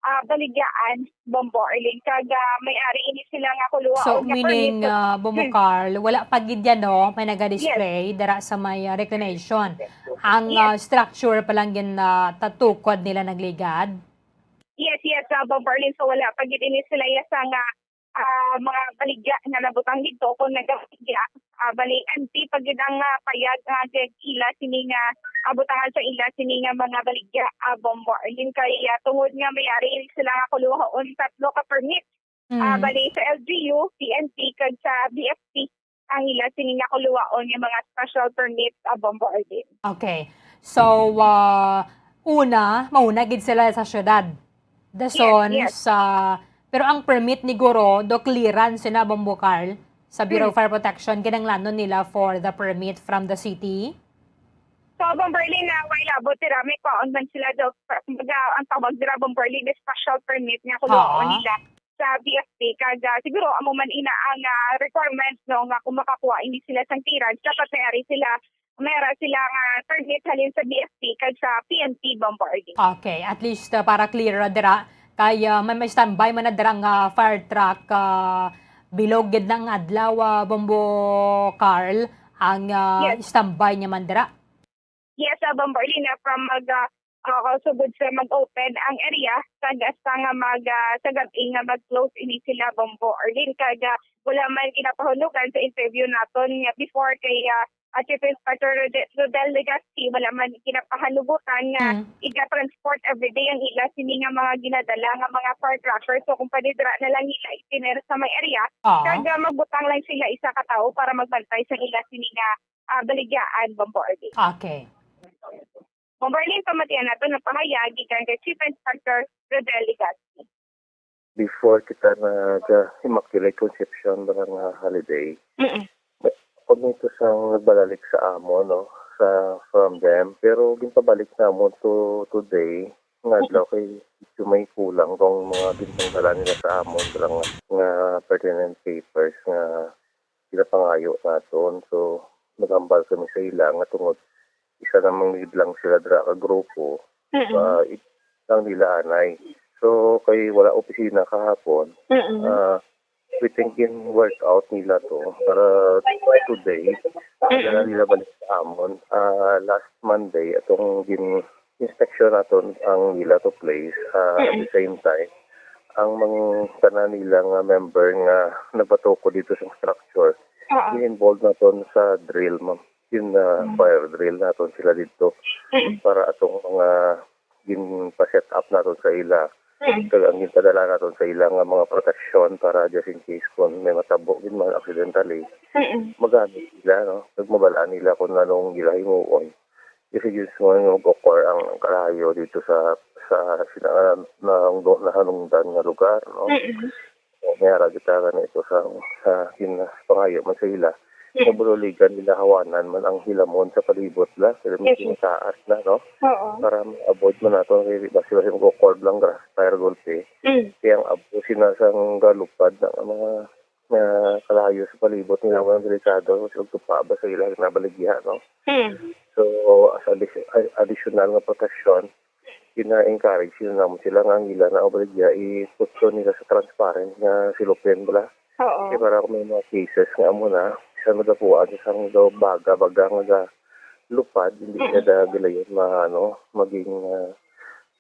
ah, baligyaan, Bombo Arlene. Kag, ah, may ari ini sila nga kuluha So, o nga meaning, permit. Ah, Bombo Hmm. Carl, wala pa gid yan, no? May naga-display Yes. dira sa may, ah, reclamation. Ang, Yes. Ah, structure pa lang gin, ah, tatukod nila nagligad? Yes, yes, ah, Bombo Arlene. So, wala pa gid ini sila iya sa nga, ah, mga baligya nga nabutang didto kung nagabaligya. Ah, bali, empty pa gid ang, ah, payag nga gag-, ila sini nga, ah, butangan sa ila sini nga mga baligya, ah, Bombo Arlene. Kay, ah, tungod nga may ari sila nga kuluhaon tatlo ka permit. Ah, Mm. Bali, sa L G U, P N P, kag sa B F P, ang ila sini nga kuluhaon nga mga special permit, ah, Bombo Arlene. Okay. So, ah, una, mauna gid sila sa syudad. Dason, Yes, yes. sa, pero ang permit ni guro, do clearance na, Bombo Carl, sa Bureau of Hmm. Fire Protection, kinahanglanon nila for the permit from the city? So, Bombo Arlene, na way labot dira, may kwaon man sila do, kumbaga, ang tawag dira, Bombo Arlene, special permit nga kuluhaon Oo. nila sa B F P. Kag, ah, siguro, amo man ina ang, ah, requirements, no, nga kung makakuha ini sila sang clearance, dapat may ari sila, may ara sila nga permit halin sa B F P kag sa P N P, Bombo Arlene. Okay, at least, ah, para clear ra dira, kay, ah, may, may standby man na dira nga fire truck, ah, bilog gid na nga adlaw, ah, Bombo Carl, ang, ah, Yes. standby niya man dira. Yes, ah, Bombo Arlene, ah, from mag, ah, ah, sugod sa mag-open ang area, kag hasta nga mag, ah, sa gab-i nga mag-close ini sila, Bombo Arlene. Kag, ah, wala man ginapahunugan sa interview naton nga before kay, ah, ah, Chief Inspector Rode-, Rodel Legaspi, wala man ginapahanugutan nga Mm. iga-transport everyday ang ila sini nga mga ginadala nga mga firecrackers. So, kung pwede, dira na lang nila itiner sa may area. Oo. Kag, ah, magbutang lang sila isa ka tawo para magbantay sa ila sini nga, ah, baligyaan, Bombo Arlene. Okay. Bombo Arlene, pamatian nato ang pahayag gikan kay Chief Inspector Rodel Legaspi. Before kita nag, ah, Immaculate Conception ba nga holiday, Mm-mm. may, kami to sang nagbalalik sa amon, no, sa, from them. Pero ginpabalik namon to today, nga Mm-mm. adlaw kay medyo may kulang tong mga gintanggalan nila sa amon, ba nga, nga pertinent papers nga ginapangayo naton. So, naghambal kami sa ila nga tungod isa lamang gid lang sila dira ka grupo, Mm-mm. ah, it-, lang nila anay. So, kay wala opisina kahapon, Mm-mm. ah, we think gin-work out nila to para today, Mm-mm. dala nila balik sa amon. Ah, last Monday, atong gin-, inspection naton ang nila to place. Ah, at Mm-mm. the same time, ang mga tanan nila nga member nga nagpatuko dito sa structure, Oo. gin-involve naton sa drill, ma'am. Yun na Mm. fire drill naton sila dito Mm. para atong mga ginpa-set up naton sa ila. Mm. Kag ang ginpadala naton sa ila nga mga proteksyon para just in case kung may matabo gid man accidentally, Mm. magamit sila, no? Kag mabalaan nila kung anong ila himuon. Kasi yun nga mag-occur ang kalayo dito sa, sa sina-, na, nahanungdan nga lugar, no? Mm. So, may ara kita gani ito sa, sa kin-, pangayo man sa ila. Mm. Nga buruligan nila hawanan man ang hilamon sa palibot la, sila Yes, medyo sir. mataas na, no? Oo. Para ma-avoid man nato, kay basi-basi mag-occur lang gra-, fire gulpi. Mm. Kaya ang abo sina sang galupad na mga, mga kalayo sa palibot nila, walang delikado, kasi magtupa ba sa ila, nabaligya, no? Mm. So, as addi-, additional nga proteksyon, gina-encourage yun naman sila nga ang ila na obliga i-putso nila sa transparent nga silupin, bala. Oo. Kasi para kung may mga cases nga amo na, sa nagapuan sa isang daw baga, baga nga ga-, lupad, hindi siya Mm. da gilayon ma-, ano, maging, ah,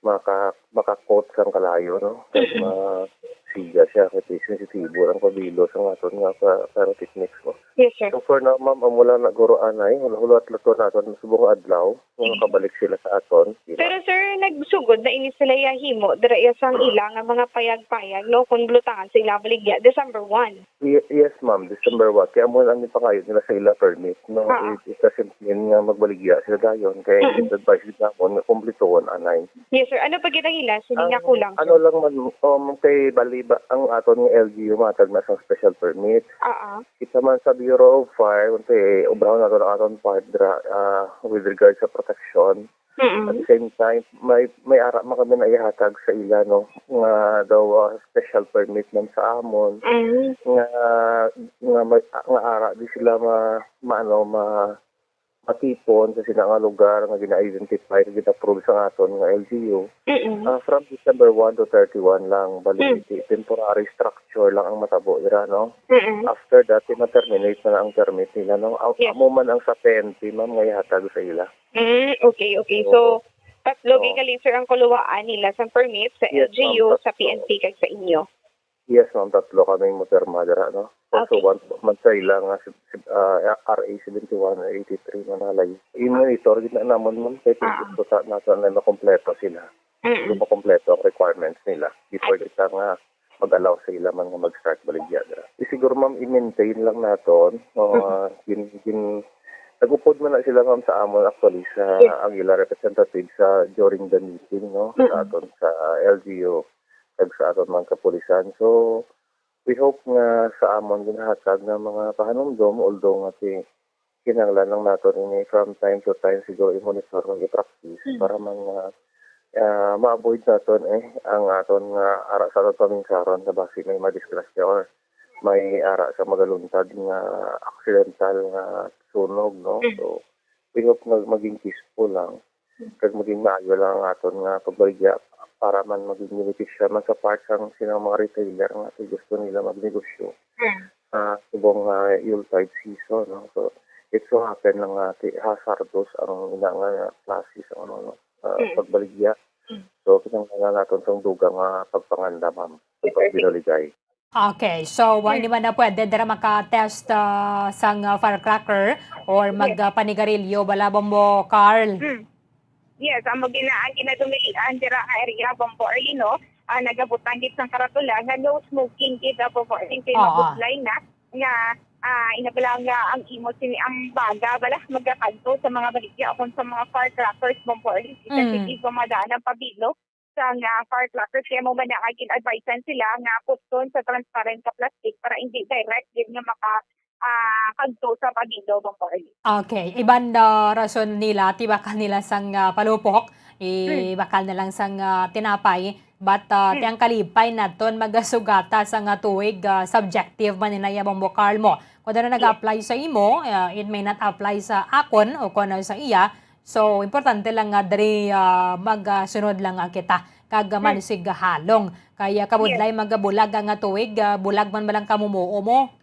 maka-, maka-coat sang kalayo, no? Kaya Mm. ma-, siga siya, kasi sensitibo lang pabilo sa aton nga pa-, pyrotechnics, no? Yes, sir. So, for now, ma'am, amo lang na guro anay, hula-hula at lato naton subong adlaw, nga Mm. makabalik sila sa aton, di ba? Pero, sir, nagsugod na ini sila iya himo, dira iya sang ila nga mga payag-payag, no, kung bulutangan sa ila baligya, December one. Ye-, yes, ma'am, December one. Kaya mo lang yung pangayo nila sa ila permit, no? Ah. It, it doesn't mean nga magbaligya sila dayon. Kaya Mm. it advice din namon nga kumplituhon anay. Yes, sir. Ano pa gid ang Sila, sila nga Ang kulang, ano sir. lang man, um, kay bali ba, ang aton nga L G U matag na sang special permit. Oo. Kita man sa Bureau of Fire, kung kay obrahon nato ang aton part dra, ah, with regard sa protection. Mm. At the same time, may, may ara man kami na ihatag sa ila, no, nga daw, ah, special permit man sa amon, Mm. nga, nga may, nga ara di sila ma, maano, ma, matipon sa sila nga lugar nga gina-identify, nga gina-approve sa aton nga L G U. Mm. Ah, from December one to thirty-one lang, Mm. validity, temporary structure lang ang matabo dira, no? Mm. After that, ma-terminate na ang permit nila, no? Am-, Yes. amo man ang sa P N P, ma'am, nga ihatag sa ila. Mm, okay, okay. Oo. So, tatlo Oo. gigaling, sir, ang kuluwaan nila sa permit sa Yes, ma'am, L G U, sa tatlo. P N P, kag sa inyo. Yes, ma'am, tatlo kami mopirma dira, no? So, so, Okay. one man sa ila nga si, si, ah, R A seventy-one eighty-three na nalay. I-monitor gid na namon, ma'am, kay Ah. gusto sa nato na makompleto sila. Mm-mm. Gusto makompleto ang requirements nila before Ati. kita nga mag-allow sa ila man nga mag-start baligya dira. Eh, siguro, ma'am, i-maintain lang naton, no, Mm-mm. ah, gin, gin, nag-upod man na sila, ma'am, sa amon actually, sa Yes. ang ila representative sa, during the meeting, no, Mm-mm. sa aton sa L G U, kag sa aton mga kapulisan. So, we hope nga sa amon ginahatag nga mga pahanumdom, although nga si kinahanglan lang naton ini from time to time siguro i-monitor kag i-practice Mm. para man nga, ah, ma-avoid naton, eh, ang aton nga ara sa aton pamingkaron nga basi may madisgrasya or may ara sa magaluntad nga accidental nga sunog, no? Mm. So, we hope nga maging peaceful lang. Mm. Kag maging maayo lang ang aton nga pagbaligya para man maging benepisyo man sa part sang silang mga retailer nga kay gusto nila magnegosyo. Mm. Ah, subong nga Yuletide season, no? So, it so happen lang nga ti-, hazardous ang ina nga klase sa, ano, no, ah, Mm. pagbaligya. Mm. So, kinahanglan naton sang dugang nga pagpanganda, ma'am, sa Yes, sir. pagbinuligay. Okay, so, uh, Mm. hindi man na pwede dira maka-test, ah, sang, ah, firecracker or Yes. mag, ah, panigarilyo, bala, Bombo Carl? Mm. Yes, amo gid na ang ginadumilian dira nga area, Bombo Arlino. Ah, nagabutang gid sang karatula nga no smoking gid, ah, Bombo Arlino, kay Oo. mabudlay na nga, ah, inabala nga ang imo sini, ang baga bala magakadto sa mga baligya o kung sa mga firecrackers, Bombo Arlino, Mm. sensitive ang mga daan ang pabilo. Sang, ah, firecrackers, kaya mo man na gin-advisean sila nga puton sa transparent nga plastic para hindi direct gid nga maka, ah, kadto sa pabilo, Bombo Arlene. Okay. Iban, ah, rason nila, ti bakal nila sang, ah, palupok, Hmm. ibakal na lang sang, ah, tinapay. But, ah, Hmm. ti ang kalipay naton magasugata sang, ah, tuig, ah, subjective man nila ya, Bombo Carl, mo. Kung ano Yes. nag-apply sa imo, ah, it may not apply sa akon o kung ano sa iya. So, importante lang nga diri, ah, mag, ah, sunod lang nga kita kag, ah, Mm. mansig halong. Kay, ah, kabudlay Yes. magabulag ang, ah, tuig, ah, bulag man ba lang kamumuo mo?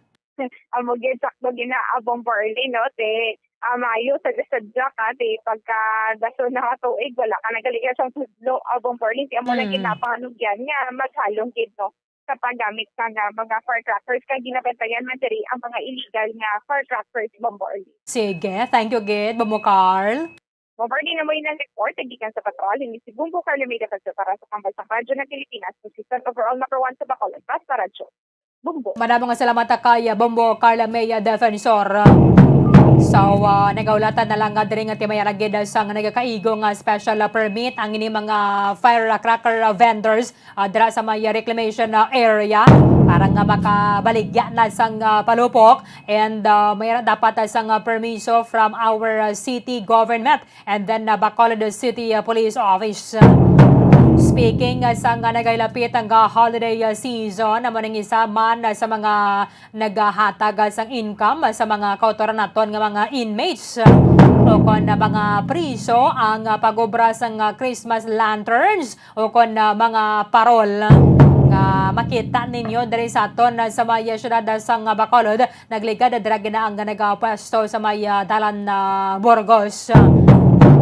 Amo gid, sakto gid na, ah, Bombo Arlene, no? Te, ah, maayo sa, sa Jack, ah, te, pagka dason na nga tuig, wala ka nagaliya sang tudlo, ah, Bombo Arlene, kay amo lang Mm. gid na panganugyan nga maghalong gid, no? Sa paggamit sa nga mga firecrackers, kay ginabantayan man diri ang mga illegal nga firecrackers, Bombo Arlene. Sige, thank you gid, Bombo Carl. Bombo Arlene, amo ini ang report gikan sa patrol. Ini si Bombo Carl Almeida Casio para sa Pambansang Radyo ng Pilipinas, consistent overall number one sa Bacolod. Basta Radyo, Bombo. Madamo nga salamat kay Bombo Carl May Defensor. So, ah, nagahulatan na lang nga diri nga timayara gid sang nagakaigo nga special, ah, permit ang ini mga firecracker, ah, vendors ah, dira sa may reclamation, ah, area para nga makabaligya na sang, ah, palupok. And, ah, may dapat, ah, sang, ah, permiso from our, ah, city government and then, ah, Bacolod City, ah, Police Office. Speaking, ah, sang, ah, nagailapit ang, ah, holiday, ah, season, amo ning isa man, ah, sa mga nagahatag, ah, sang income, ah, sa mga kautoran naton nga mga inmates, ah, o kon, ah, mga priso ang, ah, pag-obra sang, ah, Christmas lanterns o kon, ah, mga parol nga makita ninyo diri sa aton, ah, sa may siyudad, ah, sang, ah, Bacolod. Nagligad, ah, dira gid na ang nagapwesto sa may, ah, Dalan, ah, Burgos.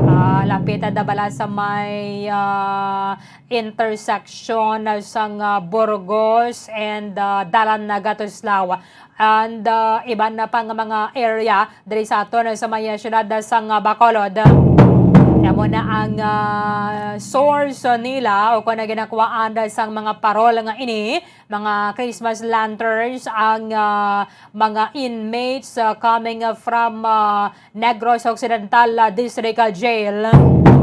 Ah, lapit, ah, da bala sa may, ah, intersection, ah, sang, ah, Burgos and, ah, Dalan, ah, Gatuslao. And, ah, iban na pa nga mga area diri sa aton, ah, sa may, ah, siyudad, ah, sang, ah, Bacolod. Amo na ang, ah, source nila o kung ano ginakuhaan sang mga parol nga ini, mga Christmas lanterns, ang, ah, mga inmates, ah, coming, ah, from, ah, Negros Occidental, ah, District, ah, Jail,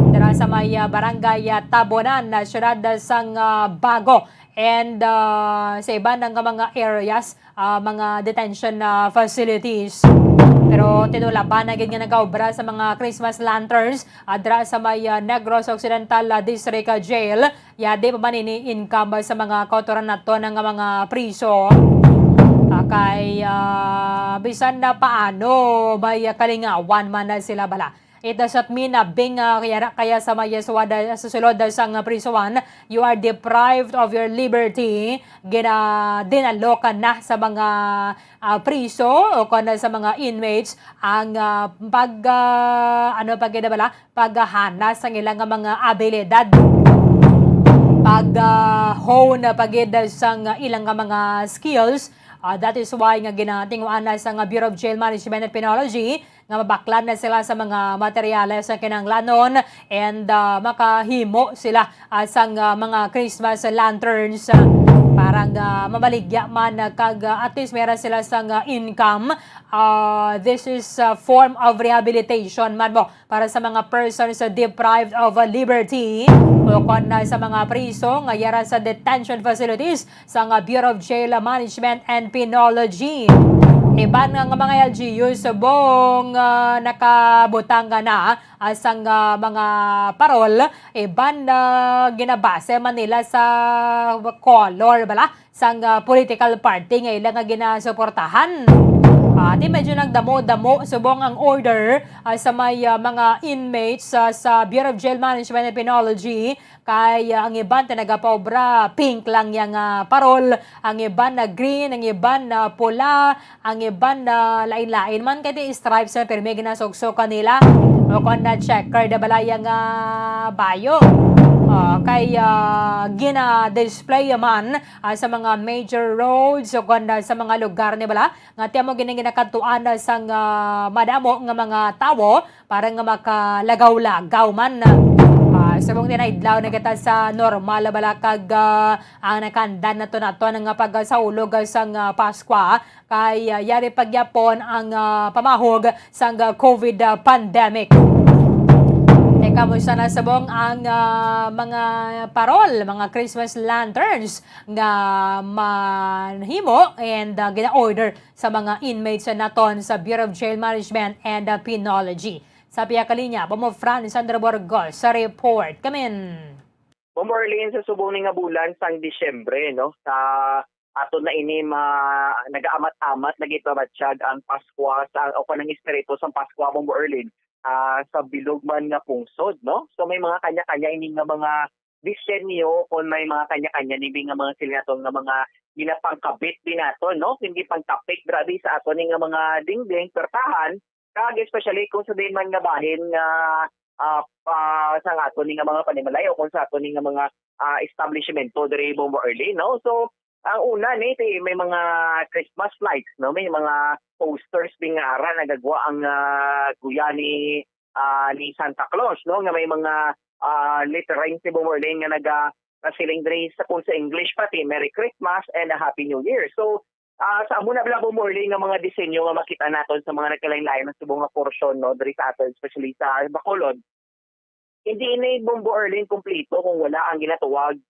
dira sa may, ah, barangay, ah, Tabonan, ah, siyudad, ah, sang, ah, Bago, and, ah, sa iban nga mga areas, ah, mga detention, ah, facilities. Pero tinulaban na gid nga nagaobra sa mga Christmas lanterns, ah, dira sa may, ah, Negros Occidental, ah, District, ah, Jail. Yadi pa man ini income sa mga kautoran naton nga mga priso. Ah, kay, ah, bisan na paano, may, ah, kalingawan man na sila bala. It does not mean na being, ah, kaya, kaya sa may, ah, suwada, sa sulod, ah, sang, ah, prisuan, you are deprived of your liberty. Gina-, dinalo ka na sa mga, ah, priso o kon sa mga inmates ang, ah, pag, ah, ano, pag, ano bala, paghana sang ilang nga mga abilidad, pag, ah, hone pa gid sang ilang nga mga skills. Ah, that is why nga ginatinguan na sang Bureau of Jail Management and Penology nga mabaklan na sila sa mga materyales nga kinahanglanon, and, ah, makahimo sila, ah, sang, ah, mga Christmas lanterns, ah, para nga mamaligya man, ah, kag, ah, at least meron sila sang, ah, income. Ah, this is a form of rehabilitation man mo para sa mga persons deprived of, ah, liberty o kon, ah, sa mga priso nga yara sa detention facilities sang, ah, Bureau of Jail Management and Penology. Iban nga, nga mga L G U subong, ah, nakabutang na, ah, sang, ah, mga parol, iban, ah, ginabase man nila sa color bala sang, ah, political party nga ila nga ginasuportahan. Ah, di medyo nagdamo-damo subong ang order, ah, sa may, ah, mga inmates, ah, sa Bureau of Jail Management and Penology. Kay, ah, ang iban ti nagapaobra, pink lang yang, ah, parol, ang iban na green, ang iban na pula, ang iban na lain-lain man kay ti stripes na pirmi ginasuksok kanila. O kon na checkered bala yang, ah, bayo. Ah, kay, ah, gina-display man, ah, sa mga major roads o kon na sa mga lugar ni bala nga ti amo gini ginakadtuan na sang, ah, madamo nga mga tawo para nga makalagaw-lagaw man. Ah, subong ti naidlaw na kita sa normal bala kag, ah, ang nakandan nato nato nga pagsaulog sang, ah, Paskwa kay, ah, yari pa gyapon ang, ah, pamahog sang, ah, COVID, ah, pandemic. Teka, musta na subong ang, ah, mga parol, mga Christmas lanterns nga manhimo and, ah, gina-order sa mga inmates naton sa Bureau of Jail Management and, uh, Penology. Sa pihak kalinya, Bombo Fran Sandro Burgos sa report. Kamin. Bombo Arlene, sa subong ni nga bulan sang Disyembre, no, sa aton na ini ma-, nagaamat-amat, nagipamatyag ang Paskwa sa, o kanang espiritu sang Paskwa, Bombo Arlene, ah, sa bilog man nga pungsod, no? So, may mga kanya-kanya ini nga mga disenyo, kung may mga kanya-kanya nibi nga mga sila naton nga mga ginapangkabit din naton, no? Hindi pangtapik grabe sa aton ni nga mga dingding, pertahan, kag especially kung sa din man nga bahin nga, ah, pa, sa aton ni nga mga panimalay o kung sa aton ni nga mga, ah, establishmento diri, Bombo Arlene, no? So, ang una ni, ti-, may mga Christmas lights, no? May mga posters din nga ara nagagwa ang, ah, guya ni, ah, ni Santa Claus, no? Nga may mga, ah, letterings ni Bombo Arlene nga naga-, nasiling diri sa, kung sa English pati, "Merry Christmas and a Happy New Year." So, ah, sa amo na bala, Bombo Arlene, nga mga disenyo nga makita naton sa mga nagkalain-lain nga subong nga porsyon, no? Diri sa aton, especially sa Bacolod. Hindi ini, Bombo Arlene, kompleto kung wala ang ginatawag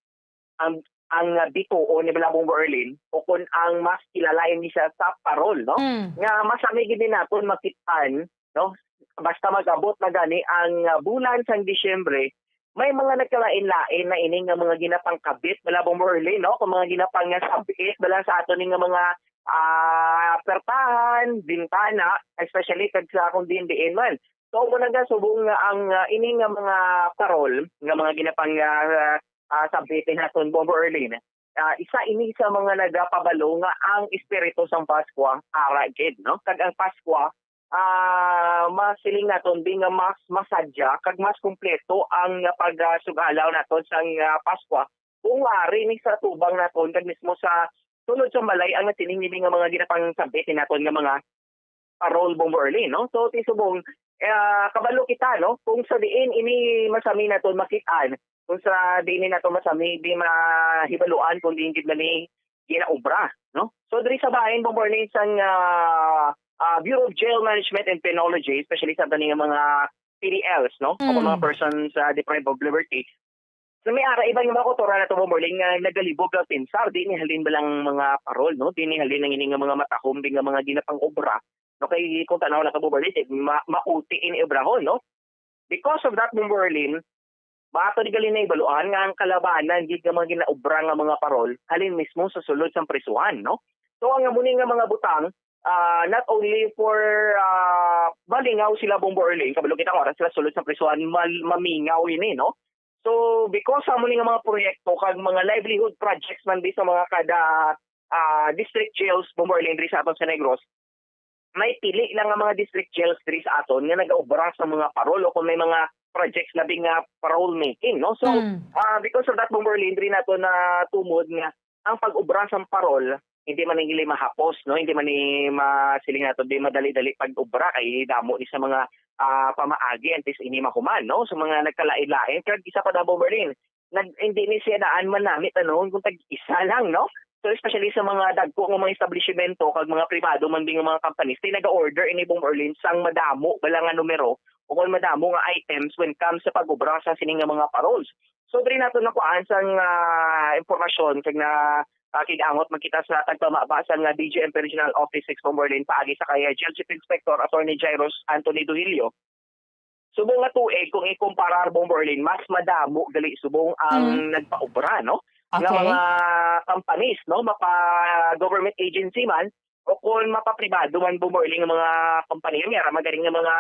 ang, ang, ah, bituon ni bala, Bombo Arlene, o kung ang mas kilala ini siya sa parol, no? Mm. Nga mas ami gid naton makitaan, no? Basta mag-abot na gani ang, ah, bulan sang Disyembre, may mga nagkalain-lain na ini nga mga ginapangkabit bala, Bombo Arlene, no? Kung mga ginapangabit bala sa aton ni nga mga, ah, pertahan, bintana, especially kag sa kung diin-diin man. So, mo na nga, subong nga ang, ah, ini nga mga parol, nga mga ginapang, ah, ah, sabit ni naton, Bombo Arlene, ah, isa ini sa mga nagapabalo nga ang espiritu sang Paskwa ara gid, no? Kag ang Paskwa, ah, masiling naton di nga mas masadya kag mas kompleto ang pagasugalaw naton sang, ah, Paskwa kung ari ni sa tubang naton kag mismo sa sulod sa balay ang nasiling nibi nga mga ginapangsabit ni naton nga mga parol, Bombo Arlene, no? So, ti subong, Ah, kabalo kita, no? Kung sa diin ini masami naton makit-an, kung sa diin ini naton masami, di mahibaluan kung diin gid man ni ginaobra, no? So, diri sa bahin, Bombo Arlene, sang, ah, ah, Bureau of Jail Management and Penology, especially sa aton nga mga P D Ls, no? O kung mga Mm. persons, ah, deprived of liberty, so, may ara iban nga mga kultura naton, Bombo Arlene, nga nagalibog ang pensar, di ni halin ba lang mga parol, no? Di ni halin ang ini nga mga matahom, di nga mga ginapang-obra, no? Kay kung tanaw na ka, Bombo Arlene, ma-, mauti ini obrahon, no? Because of that, Bombo Arlene, bato ni gali na ibaluan nga ang kalabanan gid nga mga ginaobra nga mga parol halin mismo sa sulod sang prisuhan, no? So, ang amo ni nga mga butang, ah, not only for, ah, malingaw sila, Bombo Arlene, kabalo kita nga oras sila sulod sa prisuhan, mal-, mamingaw ini, no? So, because sa amo ni nga mga proyekto kag mga livelihood projects man di sa mga kada, ah, district jails, Bombo Arlene, diri sa aton sa Negros, may pili lang nga mga district jails diri sa aton nga nagaobra sa mga parol o kung may mga projects labi nga parole making, no? So, Mm. ah, because of that, Bombo Arlene, diri nato natumod nga ang pag-obra sang parol, hindi man ni mahapos, no? Hindi man ni ma-, siling nato, di madali-dali pag-obra kay damo ni sa mga, ah, pamaagi antes ini mahuman, no? Sa mga nagkalain-lain. Kag isa pa, Bombo Arlene, nag-, hindi ni siya daan manamit, ano, kung tag-isa lang, no? So, especially sa mga dagko nga mga establishmento kag mga pribado man din nga mga companies, di naga-order ini, Bombo Arlene, sang madamo bala nga numero o kung madamo nga items when comes sa pag-obra sa sini nga mga paroles. So, diri nato nakuhaan sang, ah, impormasyon kag na, ah, kig-angot man kita sa tagpamaba sang, ah, B J M P Regional Office six, Bombo Arlene, paagi sa kay, ah, Jail Chief Inspector Attorney Jairus Anthony Duhilio. Subong nga tuig, kung ikumparar, Bombo Arlene, mas madamo gali subong ang Mm. nagpaobra, no? Nga Okay. mga companies, no? Mapa government agency man, o kung mapapribado man, Bombo Arlene, nga mga kompanya, may ara man gani nga mga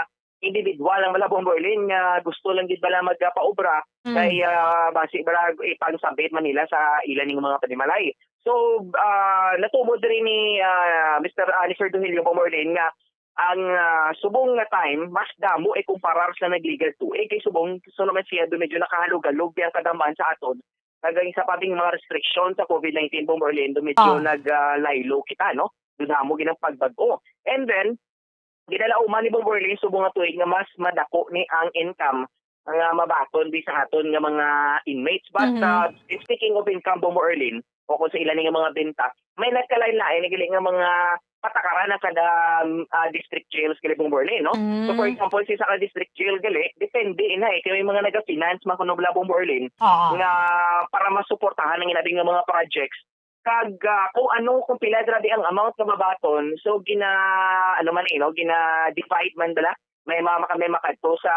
individual lang bala, Bombo Arlene, nga gusto lang gid bala magpaobra, Mm. kay, ah, basi bala ipangsabit man nila sa ila ning mga panimalay. So, ah, natumod diri ni, ah, Mister ah, ni Sir Duhilio, Bombo Arlene, nga ang, ah, subong nga time, mas damo ikumparar sa nag-legal tuig. Kay subong, so naman siya, do medyo nakahalog-halog ang kadamhan sa aton. Kag ang isa pa ding mga restriction sa COVID nineteen, Bombo Arlene, do medyo Ah. nag, ah, laylo kita, no? Do damo ginang pagbag-o. And then, ginalauman ni Bombo Arlene subong nga tuig nga mas madako ni ang income nga mabaton di sa aton nga mga inmates. But, Mhm. ah, speaking of income, Bombo Arlene, o kung sa ila ni nga mga benta, may nagkalain-lain na gali nga mga patakaran ang kada, ah, district jails gali, Bombo Arlene, no? So, for Mm. example, sa isa ka district jail gali, depende ina eh, kay may mga naga-finance man kuno bala, Bombo Arlene, Oo. nga para masuportahan ang inabi nga mga projects. Kag, ah, kung ano, kung pila grabe ang amount nga mabaton, so gina-, ano man eh, no? Gina-divide man bala. May mga maka-, may makadto sa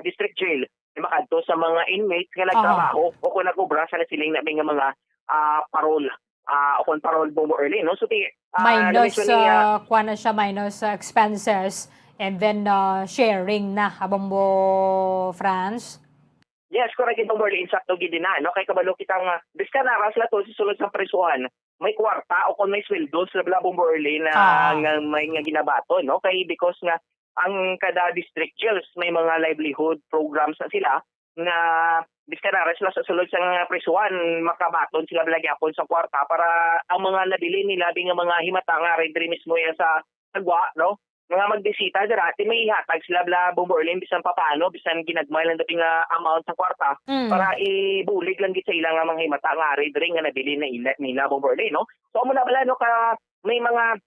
district jail, may makadto sa mga inmates nga Ah. nagtrabaho o kung nag-obra sa nasiling na may nga mga, ah, parol, ah, o kung parol, Bombo Arlene, no? So, ti-, ah, Minus, na-mention ni, ah, ah, kuwan na siya, minus, ah, expenses, and then, ah, sharing na, ha, Bombo Franz? Yes, correct, Bombo Arlene, insakto gid na, no? Kay kabalo kita nga, bisan ara sila to sa sulod sa prisuhan, may kwarta o kung may sweldo sila bala, Bombo Arlene, na Ah. nga may nga ginabaton, no? Kay because nga ang kada district jails may mga livelihood programs na sila nga bisan ara sila sa sulod sa nga prisuhan, makabaton sila bala gyapon sa kwarta para ang mga nabilin nila bi nga mga himata nga ari diri mismo iya sa Tagwa, no? Mga magbisita dira, ti may ihatag sila bala, Bombo Arlene, bisan papaano, bisan ginagmay lang dati nga amount sa kwarta Mm. para ibulig lang gid sa ila nga mga himata nga ari diri nga nabilin na ila, nila, Bombo Arlene, no? So, amo na bala, no, ka, may mga,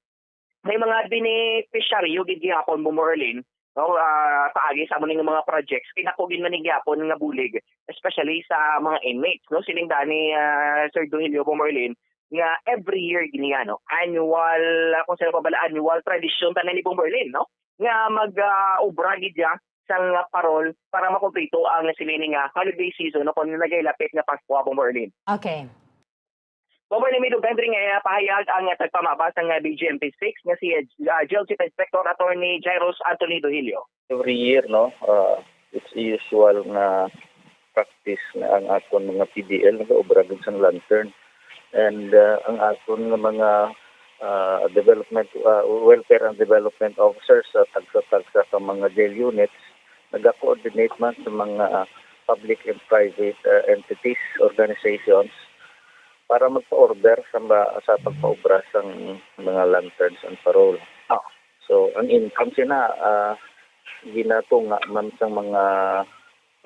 may mga benepisyaryo gid gihapon, Bombo Arlene, no? Ah, paagi sa amo ning mga projects, kinako gid man ni gihapon nga bulig, especially sa mga inmates, no? Siling dani, ah, Sir Duhilio, Bombo Arlene, nga every year gid niya, no? Annual, ah, kung sino pa bala, annual tradisyon tanan ni Bombo Arlene, no? Nga mag, ah, obra gid siya sang parol para makumplito ang siling ni nga holiday season, no? Kung nagahilapit nga Pasko, Bombo Arlene. Okay. Bombo Arlene, may dugang diri nga pahayag ang tagpamaba sang B J M P six nga si, ah, Jail Chief Inspector Attorney Jairus Anthony Duhilio. Every year, no, uh, it's usual nga practice nga ang aton mga P D L nagaobra gid sang lantern. And, uh, ang aton nga mga, uh, development, uh, welfare and development officers sa tagsa-tagsa ka mga jail units, naga-coordinate man sa mga, uh, public and private, uh, entities, organizations, para magpa-order sa ma-, sa pagpaobra sang mga lanterns and parol. Ah. So, ang income sina, ah, Ginatunga man sang mga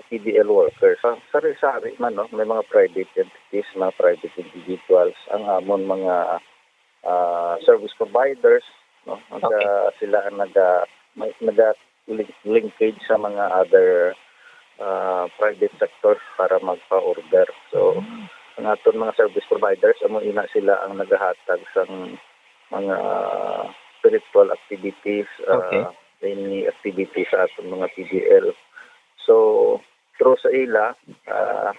P D L workers, sa sari-sari man, no? May mga private entities, mga private individuals, ang amon mga, ah, service providers, no? Ang Okay. sa, sila ang naga-, may, naga-, link-, linkage sa mga other, ah, private sector para magpa-order. So, ang aton mga service providers, amo ina sila ang nagahatag sang mga spiritual activities, ah, Okay. any activities sa aton mga P D L. So, through sa ila, ah,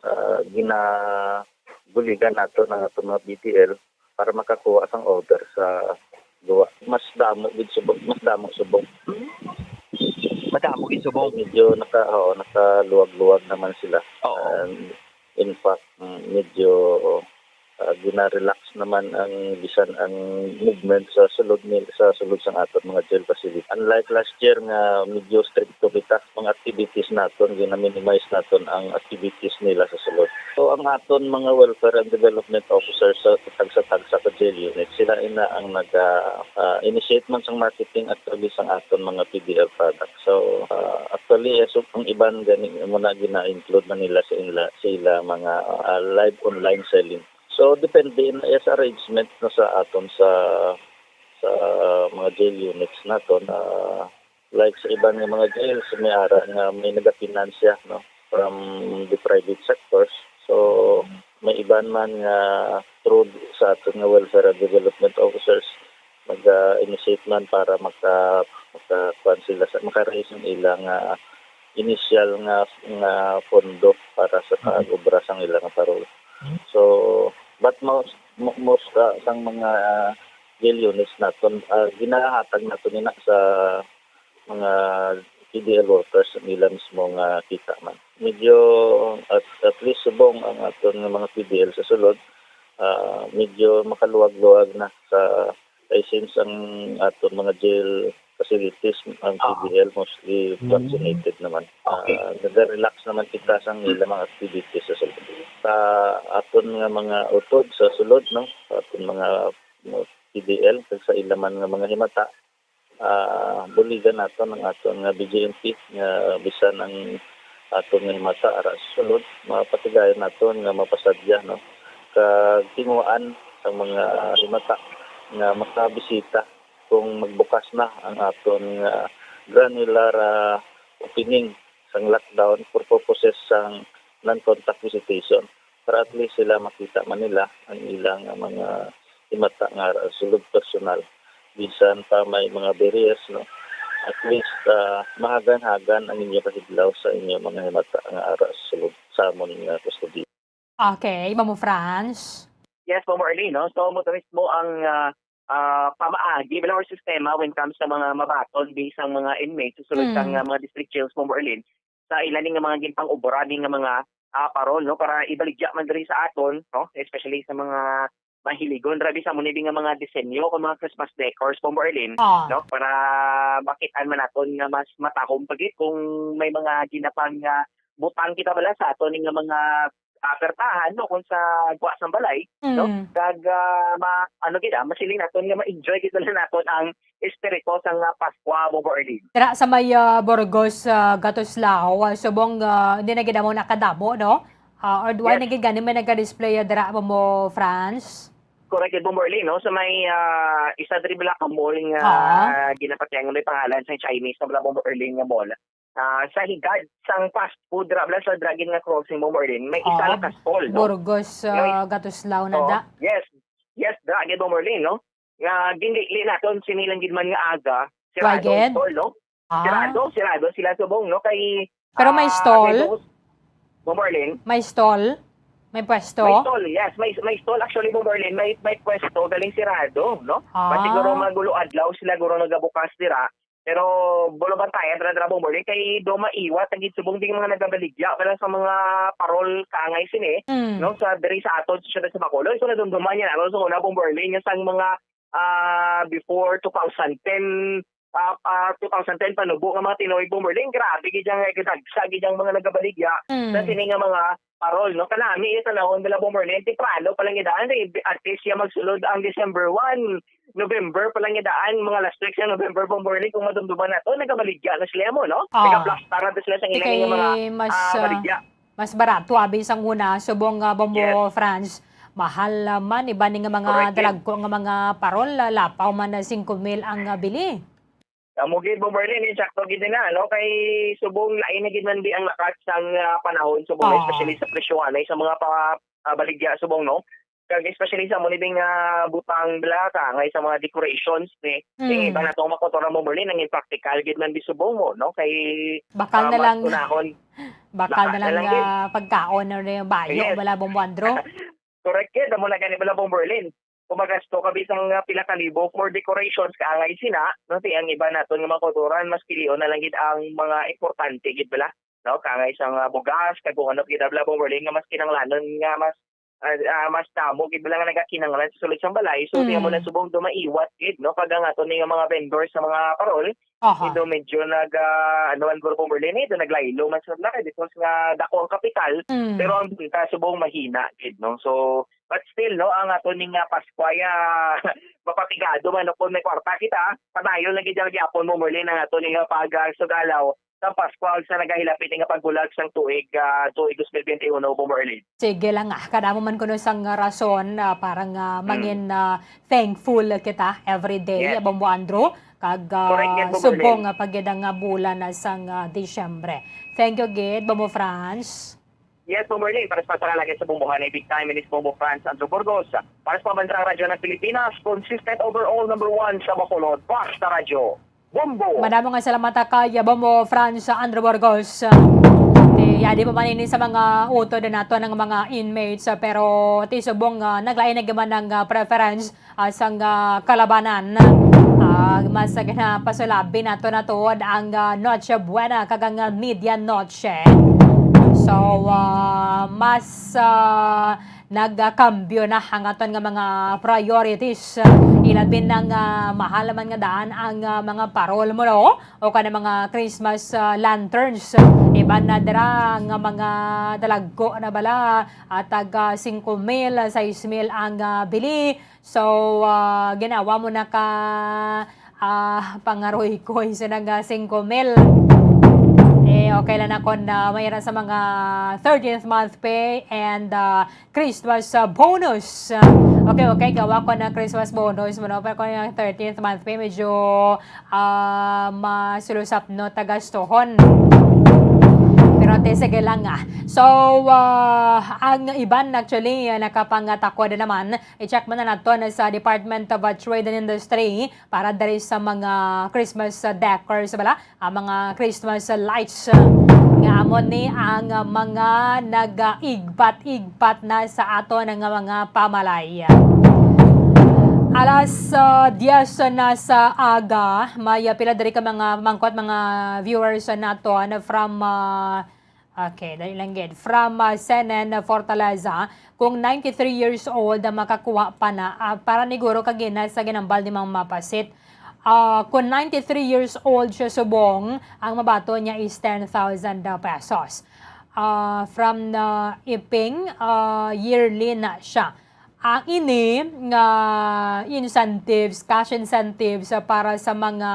ah, ginabuligan nato ang aton mga P D L para makakuha sang order sa duwa. Mas damo gid subong, mas damo subong. Madamo gid subong. Medyo naka-, oo, nakaluwag-luwag naman sila. Oo. And in fact, mm, medyo, ah, gina-relax naman ang bisan ang movement sa sulod ni, sa sulod sang aton mga jail facility. Unlike last year nga medyo stricto kita, mga activities naton, gina-minimize naton ang activities nila sa sulod. So, ang aton mga welfare and development officers sa tagsa-tagsa ka jail unit, sila ina ang naga, ah, initiate man sang marketing actually sang aton mga P D L products. So, ah, actually, eh, so, ang iban gani mo na gina-include man nila sa ila, sa ila mga, ah, live online selling. So, depende na sa arrangement na sa aton sa, sa mga jail units naton. Ah, like sa iban nga mga jails, may ara nga may nagapinansya, no, from the private sectors. So, may iban man nga through sa aton nga welfare and development officers, mag-, ah, initiate man para maka-, maka-, kuwan sila sa, maka-raise ang ilang, ah, initial nga, nga pondo para sa Mhm. pag-obra sang ilang parol. Mhm. So, but most, mo-, most, ah, sang mga jail units naton, ah, ginahatag naton ina sa mga P D L workers ang ila mismo nga kita man. Medyo at, at least subong ang aton nga mga P D L sa sulod, ah, medyo makaluwag-luwag na sa, kay since ang aton mga jail facilities, ang Ah. P D L mostly Mm. vaccinated naman. Okay. Ah, nag-relax naman kita sa ila mga activities sa sulod. Sa aton nga mga utod sa sulod, no, sa aton mga, mga P D L, kag sa ila man nga mga himata, ah, buligan naton ang aton nga B J M P nga bisan ang aton nga himata ara sa sulod, mapatigayon naton nga mapasadya, no? Kag tinguhaan sa mga himata nga makabisita kung magbukas na ang aton nga granular, ah, opening sang lockdown for purposes sang non-contact visitation. Para at least sila makita man nila ang ilang, ah, mga himata nga ara sulod personal. Bisan pa may mga barriers, no? At least, ah, mahagan-hagan ang inyo kahidlaw sa inyo mga himata nga ara sulod sa amon nga kustodiya. Okay, Mamo Franz? Yes, Mamo Arlene, no? So, mo mismo ang, ah, ah, pamaagi, bilang or sistema when comes sa mga mabaton based ang mga inmates sa sulod Mm. sang, ah, mga district jails, Mamo Arlene, sa ila ni nga mga ginpang-obra ni nga mga, ah, parol, no, para ibaligya man diri sa aton, no, especially sa mga mahiligon rabi sa mo ni nga mga disenyo kung mga Christmas decors, Bombo Erlin, Ah. no, para makit-an man naton nga mas matahom pa gid kung may mga ginapang nga butang kita bala sa aton nga mga, ah, pertahan, no, kung sa gwa sang balay, no, Mm. kag, ah, ma-, ano gid, ah, masiling naton nga ma-enjoy gid bala naton ang espiritu sang, ah, Paskwa, Bombo Erlin. Dira sa may, ah, Burgos, ah, Gatuslao, ah, subong, ah, hindi na gid amo nakadamo, no? Ah, or wala Yes. na gid gani may nagka-display, ah, dira, Bombo Franz? Correct, Bombo Erlin, no? Sa may, ah, isa diri bala ka mall nga Ah. ginapatihan nga may pangalan sa Chinese na bala, Bombo Erlin, nga mall. Ah, sa higad sang fast food, dira bala sa dira gid nga crossing, Bombo Erlin, may isa Ah, lang ka stall, no? Burgos, Nga may ah, Gatuslao na Oo. da. Yes. Yes, dira gid, Bombo Erlin, no? Nga ginlili naton sini lang gid man nga aga, Why sirado ang gid? stall, no? Ah. Sirado, sirado sila subong, no? Kay, Pero may ah, stall? kay Boss, Bombo Erlin? May stall? May pwesto? May stall, yes. May, may stall actually, Bombo Erlin. May, may pwesto, galing sirado, no? Ah. Mas siguro magulo adlaw sila guro nagabukas dira. Pero bulo bantayan dira, dira, Bombo Erlin. Kay do maiwat ang gid subong ding mga nagabaligya para sa mga parol kaangay sini, Mm. no? Sa diri sa aton sa siyudad sa Bacolod. So, nadumduman niya nato sa una, Bombo Erlin, nga sang mga ah, before two thousand ten, ah, ah, two thousand ten panubo nga mga tinuig, Bombo Erlin, grabe gid ang kadagsa gid ang mga nagabaligya Mm. sa sini nga mga parol, no? Kanami, yung tanawon nila, Bombo Erlin, temprano pa lang gid, eh, at least siya magsulod ang December one. November pa lang nga daan, mga last week sa November, Bomb Berlin, kung madumduman nato, nagabaligya na sila mo, no? Ah. Nagaplasta na sila sa Di ilang kay mga, mas, ah, ah, baligya. Mas barato abi sang una, subong nga Bombo Yes. France. Mahal, ah, man, iban ni nga mga Correct, yun. dalagko nga mga parol, ah, lapaw man na singko mil ang, ah, bili. Amo gid, Bomb Berlin, insakto gid na, no? Kay subong lain na gid man di ang lakat sang, ah, panahon, subong na, Oo. especially sa presyo, anay sa mga pa, ah, baligya, subong, no? Kag especially sa mo ni ding, ah, butang bala ka, ngay sa mga decorations, ni, Mm. yung iba na tong makotora, Bomb Berlin, ang impractical gid man di subong mo, no? Kay, Bakal ah, na mas lang, unahon, bakal bakal na na lang, lang gid. ah, pagkaon na rin, bayo, Yes. bala, Bombo Andrew. Correct gid, amo na gani bala, Bomb Berlin. Kung magasto ka bisan nga pila ka libo for decorations, kaangay sina, no, ti ang iba naton nga mga kulturan, mas pilion na lang gid ang mga importante gid bala, no, kaangay sa mga bugas, kag kung ano gid bala, Bomb Berlin, nga mas kinahanglanon, nga mas, ah, ah, mas damo gid bala nga nagakinahanglan sa sulod sang balay. So, ti amo Mm. na subong dumaiwat gid, no, kag ang aton ni nga mga vendors sa mga parol, Aha. Ito medyo nag, ah, ano man, Bomb Berlin, ito naglaylo man sila kay because nga dako ang kapital, Mm. pero ang benta subong mahina gid, no? So, but still, no, ang ato ning, ah, Paskwa, ah, mapapigado man, no, kung may kwarta kita, padayon lang gid ang gyapon, Bomb Berlin, ang ato ning, ah, pag, ah, sugalaw sa Paskwa sa nagahilapit nga pagbulag sang tuig, ah, tuig dos mil bente uno, Bomb Berlin. Sige lang, ah, kadamo man kuno sang rason, ah, para nga Mm. mangin, ah, thankful kita every day, Yes. Bombo Andrew, kag, ah, Correct yan, Bombo subong Arlene. nga pagid ang, ah, bulan na sang, ah, Disyembre. Thank you gid, Bombo Franz. Yes, Bombo Arlene, para sa pasalamatan sa Bombohan ay big time, inis Bombo Franz Andrew Burgos. Para sa Pambansang Radyo ng Pilipinas, consistent overall number one sa Bacolod, Basta Radyo, Bombo. Madamo nga salamat kay Bombo Franz Andrew Burgos. Ti, yadi pa man ini sa mga utod nato ng mga inmates, ah, pero ti subong, ah, naglain na gaman ang, ah, preference, ah, sang, ah, kalabanan. Ah, mas ginapasulabi nato na tuod ang, ah, Noche Buena kag ang, ah, Media Noche. So, ah, mas, ah, nagakambyo na ang aton nga mga priorities. Ilabi na nga mahal man nga daan ang, ah, mga parol mo, no? O kana mga Christmas, ah, lanterns. Iban na dira nga mga dalagko na bala, ah, tag, ah, singko mil, sais mil ang, ah, bili. So, ah, ginawa mo na ka, ah, pangaruykoy sa nag, ah, singko mil. Eh, okay lang na kung, ah, mayroon sa mga thirteenth month pay and, ah, Christmas, ah, bonus. Ah, okay, okay, gawa ko na Christmas bonus mo, no? Pero kung yung thirteenth month pay, medyo, ah, masulusap, no, tagastuhon. Pero te, sige lang, ah. So, ah, ang iban actually, ah, nakapangatakod na naman. I-check mo na nato na sa Department of, ah, Trade and Industry para diri sa mga Christmas, ah, decors, bala, ang mga Christmas lights, ah, nga amo ni ang, ah, mga nag-igpat-igpat na sa aton nga mga pamalay. Alas, ah, diyes na sa aga, may, ah, pila diri ka mga mangkot, mga viewers naton from, ah, okay, dali lang gid. From, ah, Senen Fortaleza, kung ninety-three years old ang makakuha pa na, ah, para niguro ka gina sa ginambal ni Mang Mapasit. Ah, kung ninety-three years old siya subong, ang mabaton niya is ten thousand pesos. Ah, from the Iping, ah, yearly na siya. Ang ini nga incentives, cash incentives, ah, para sa mga,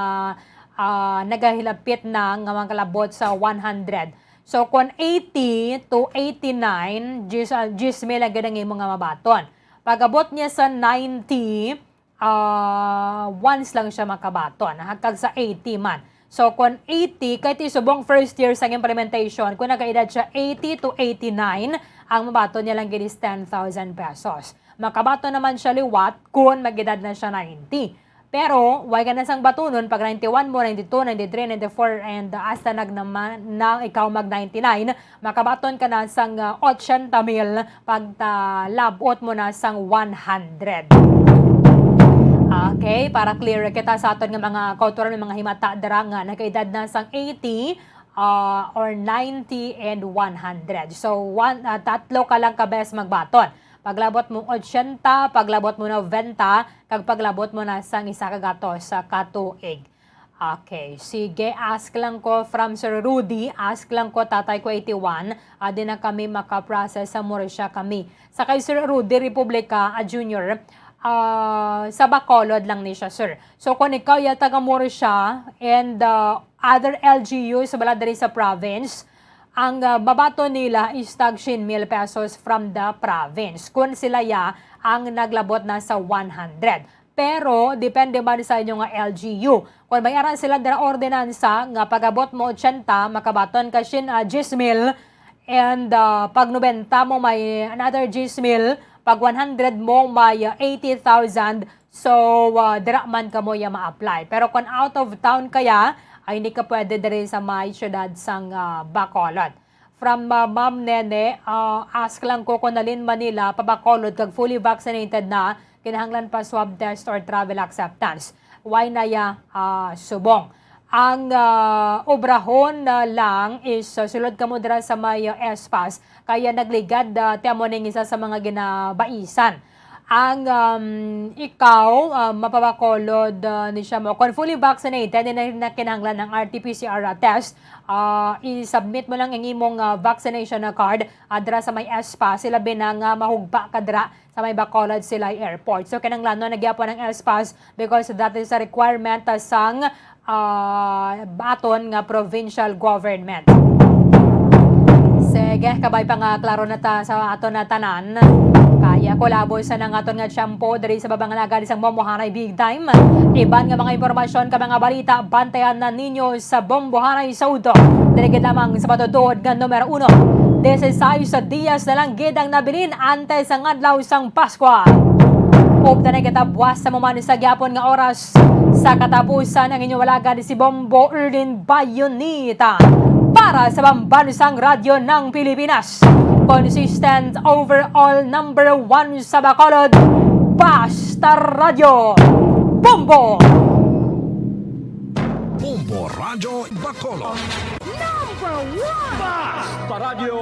ah, nagahilapit na nga mga kalabot sa one hundred. So, kung eighty to eighty-nine, diyes, ah, diyes mil ang gid ang imo nga mabaton. Pag-abot niya sa ninety, ah, once lang siya makabaton, ha, kag sa eighty man. So, kung eighty, kay ti subong first year sang implementation, kung nakaedad siya eighty to eighty-nine, ang mabaton niya lang gid is ten thousand pesos. Makabaton naman siya liwat kung mag-edad na siya ninety. Pero, way ka na sang batunon, pag ninety-one mo, ninety-two, ninety-three, ninety-four, and, uh, hasta nag naman, na ikaw mag ninety-nine, makabaton ka na sang, uh, otsenta mil pagtalabot mo na sang one hundred. Okay, para clear kita sa aton nga mga kauturan, may mga himata dira nga nagkaedad na sang eighty, uh, or ninety and one hundred. So, one, uh, tatlo ka lang ka beses magbaton. Paglabot mo otsenta, paglabot mo nobenta, kag paglabot mo na sang isa ka gatos sa katuig. Okay, sige, ask lang ko from Sir Rudy, ask lang ko tatay ko eighty-one, ah, di na kami makaprocess sa Murcia kami. Sa kay Sir Rudy Republica, ah, Junior, Ah, sa Bacolod lang ni siya, sir. So, kung ikaw ya taga Murcia and, ah, other L G Us wala diri sa province, ang, ah, mabaton nila is tag siyam mil pesos from the province. Kung sila ya ang naglabot na sa one hundred. Pero, depende man sa inyo nga L G U. Kung may ara sila dira ordinansa nga pag-abot mo ochenta, makabaton ka siyam, ah, diyes mil, and, ah, pag nobenta mo may another diyes mil, pag one hundred mo may, ah, eighty thousand. So, ah, dira man kamo ya ma-apply. Pero kung out of town kaya, ay hindi ka pwede diri sa may syudad sang, ah, Bacolod. From, ah, Ma'am Nene, ah, ask lang ko kung nalin Manila pa Bacolod kag fully vaccinated na, kinahanglan pa swab test or travel acceptance. Why na ya, ah, subong? Ang, ah, obrahon na lang is, ah, sulod kamo dira sa may, ah, S-Pass, kaya nagligad, ah, ti amo ning isa sa mga ginabaisan. Ang, um, ikaw, ah, mapabakolod, ah, ni siya mo. Kung fully vaccinated, hindi na, na kinahanglan ang R T P C R test. Ah, i-submit mo lang ang imong, ah, vaccination na card, ah, dira sa may S-Pass. Sila bina nga mahugpa ka dira sa may Bacolod Silay Airport. So, kinahanglan na gyapon ang S-Pass because that is a requirement, ah, sang, ah, aton nga provincial government. Sige, kabay pa nga klaro na ta sa aton na tanan. Kaya ko labos sa nang aton nga tiyempo diri sa Babang Alagad sang Bombohanay Big Time. Iban nga mga impormasyon ka mga balita, bantayan na ninyo sa Bombohanay sa udto. Diri gid lamang sa matutuod nga numero uno. Dieciséis sa dias na lang gid ang nabilin antes ang adlaw sang Paskwa. Upod na kita buwas sa mo man sa gyapon nga oras. Sa katapusan, ang inyong alagad si Bombo Erlin Bayonita para sa Pambansang Radyo ng Pilipinas. Consistent overall number one sa Bacolod, Basta Radyo, Bombo! Bombo Radyo Bacolod. Number one! Basta Radyo!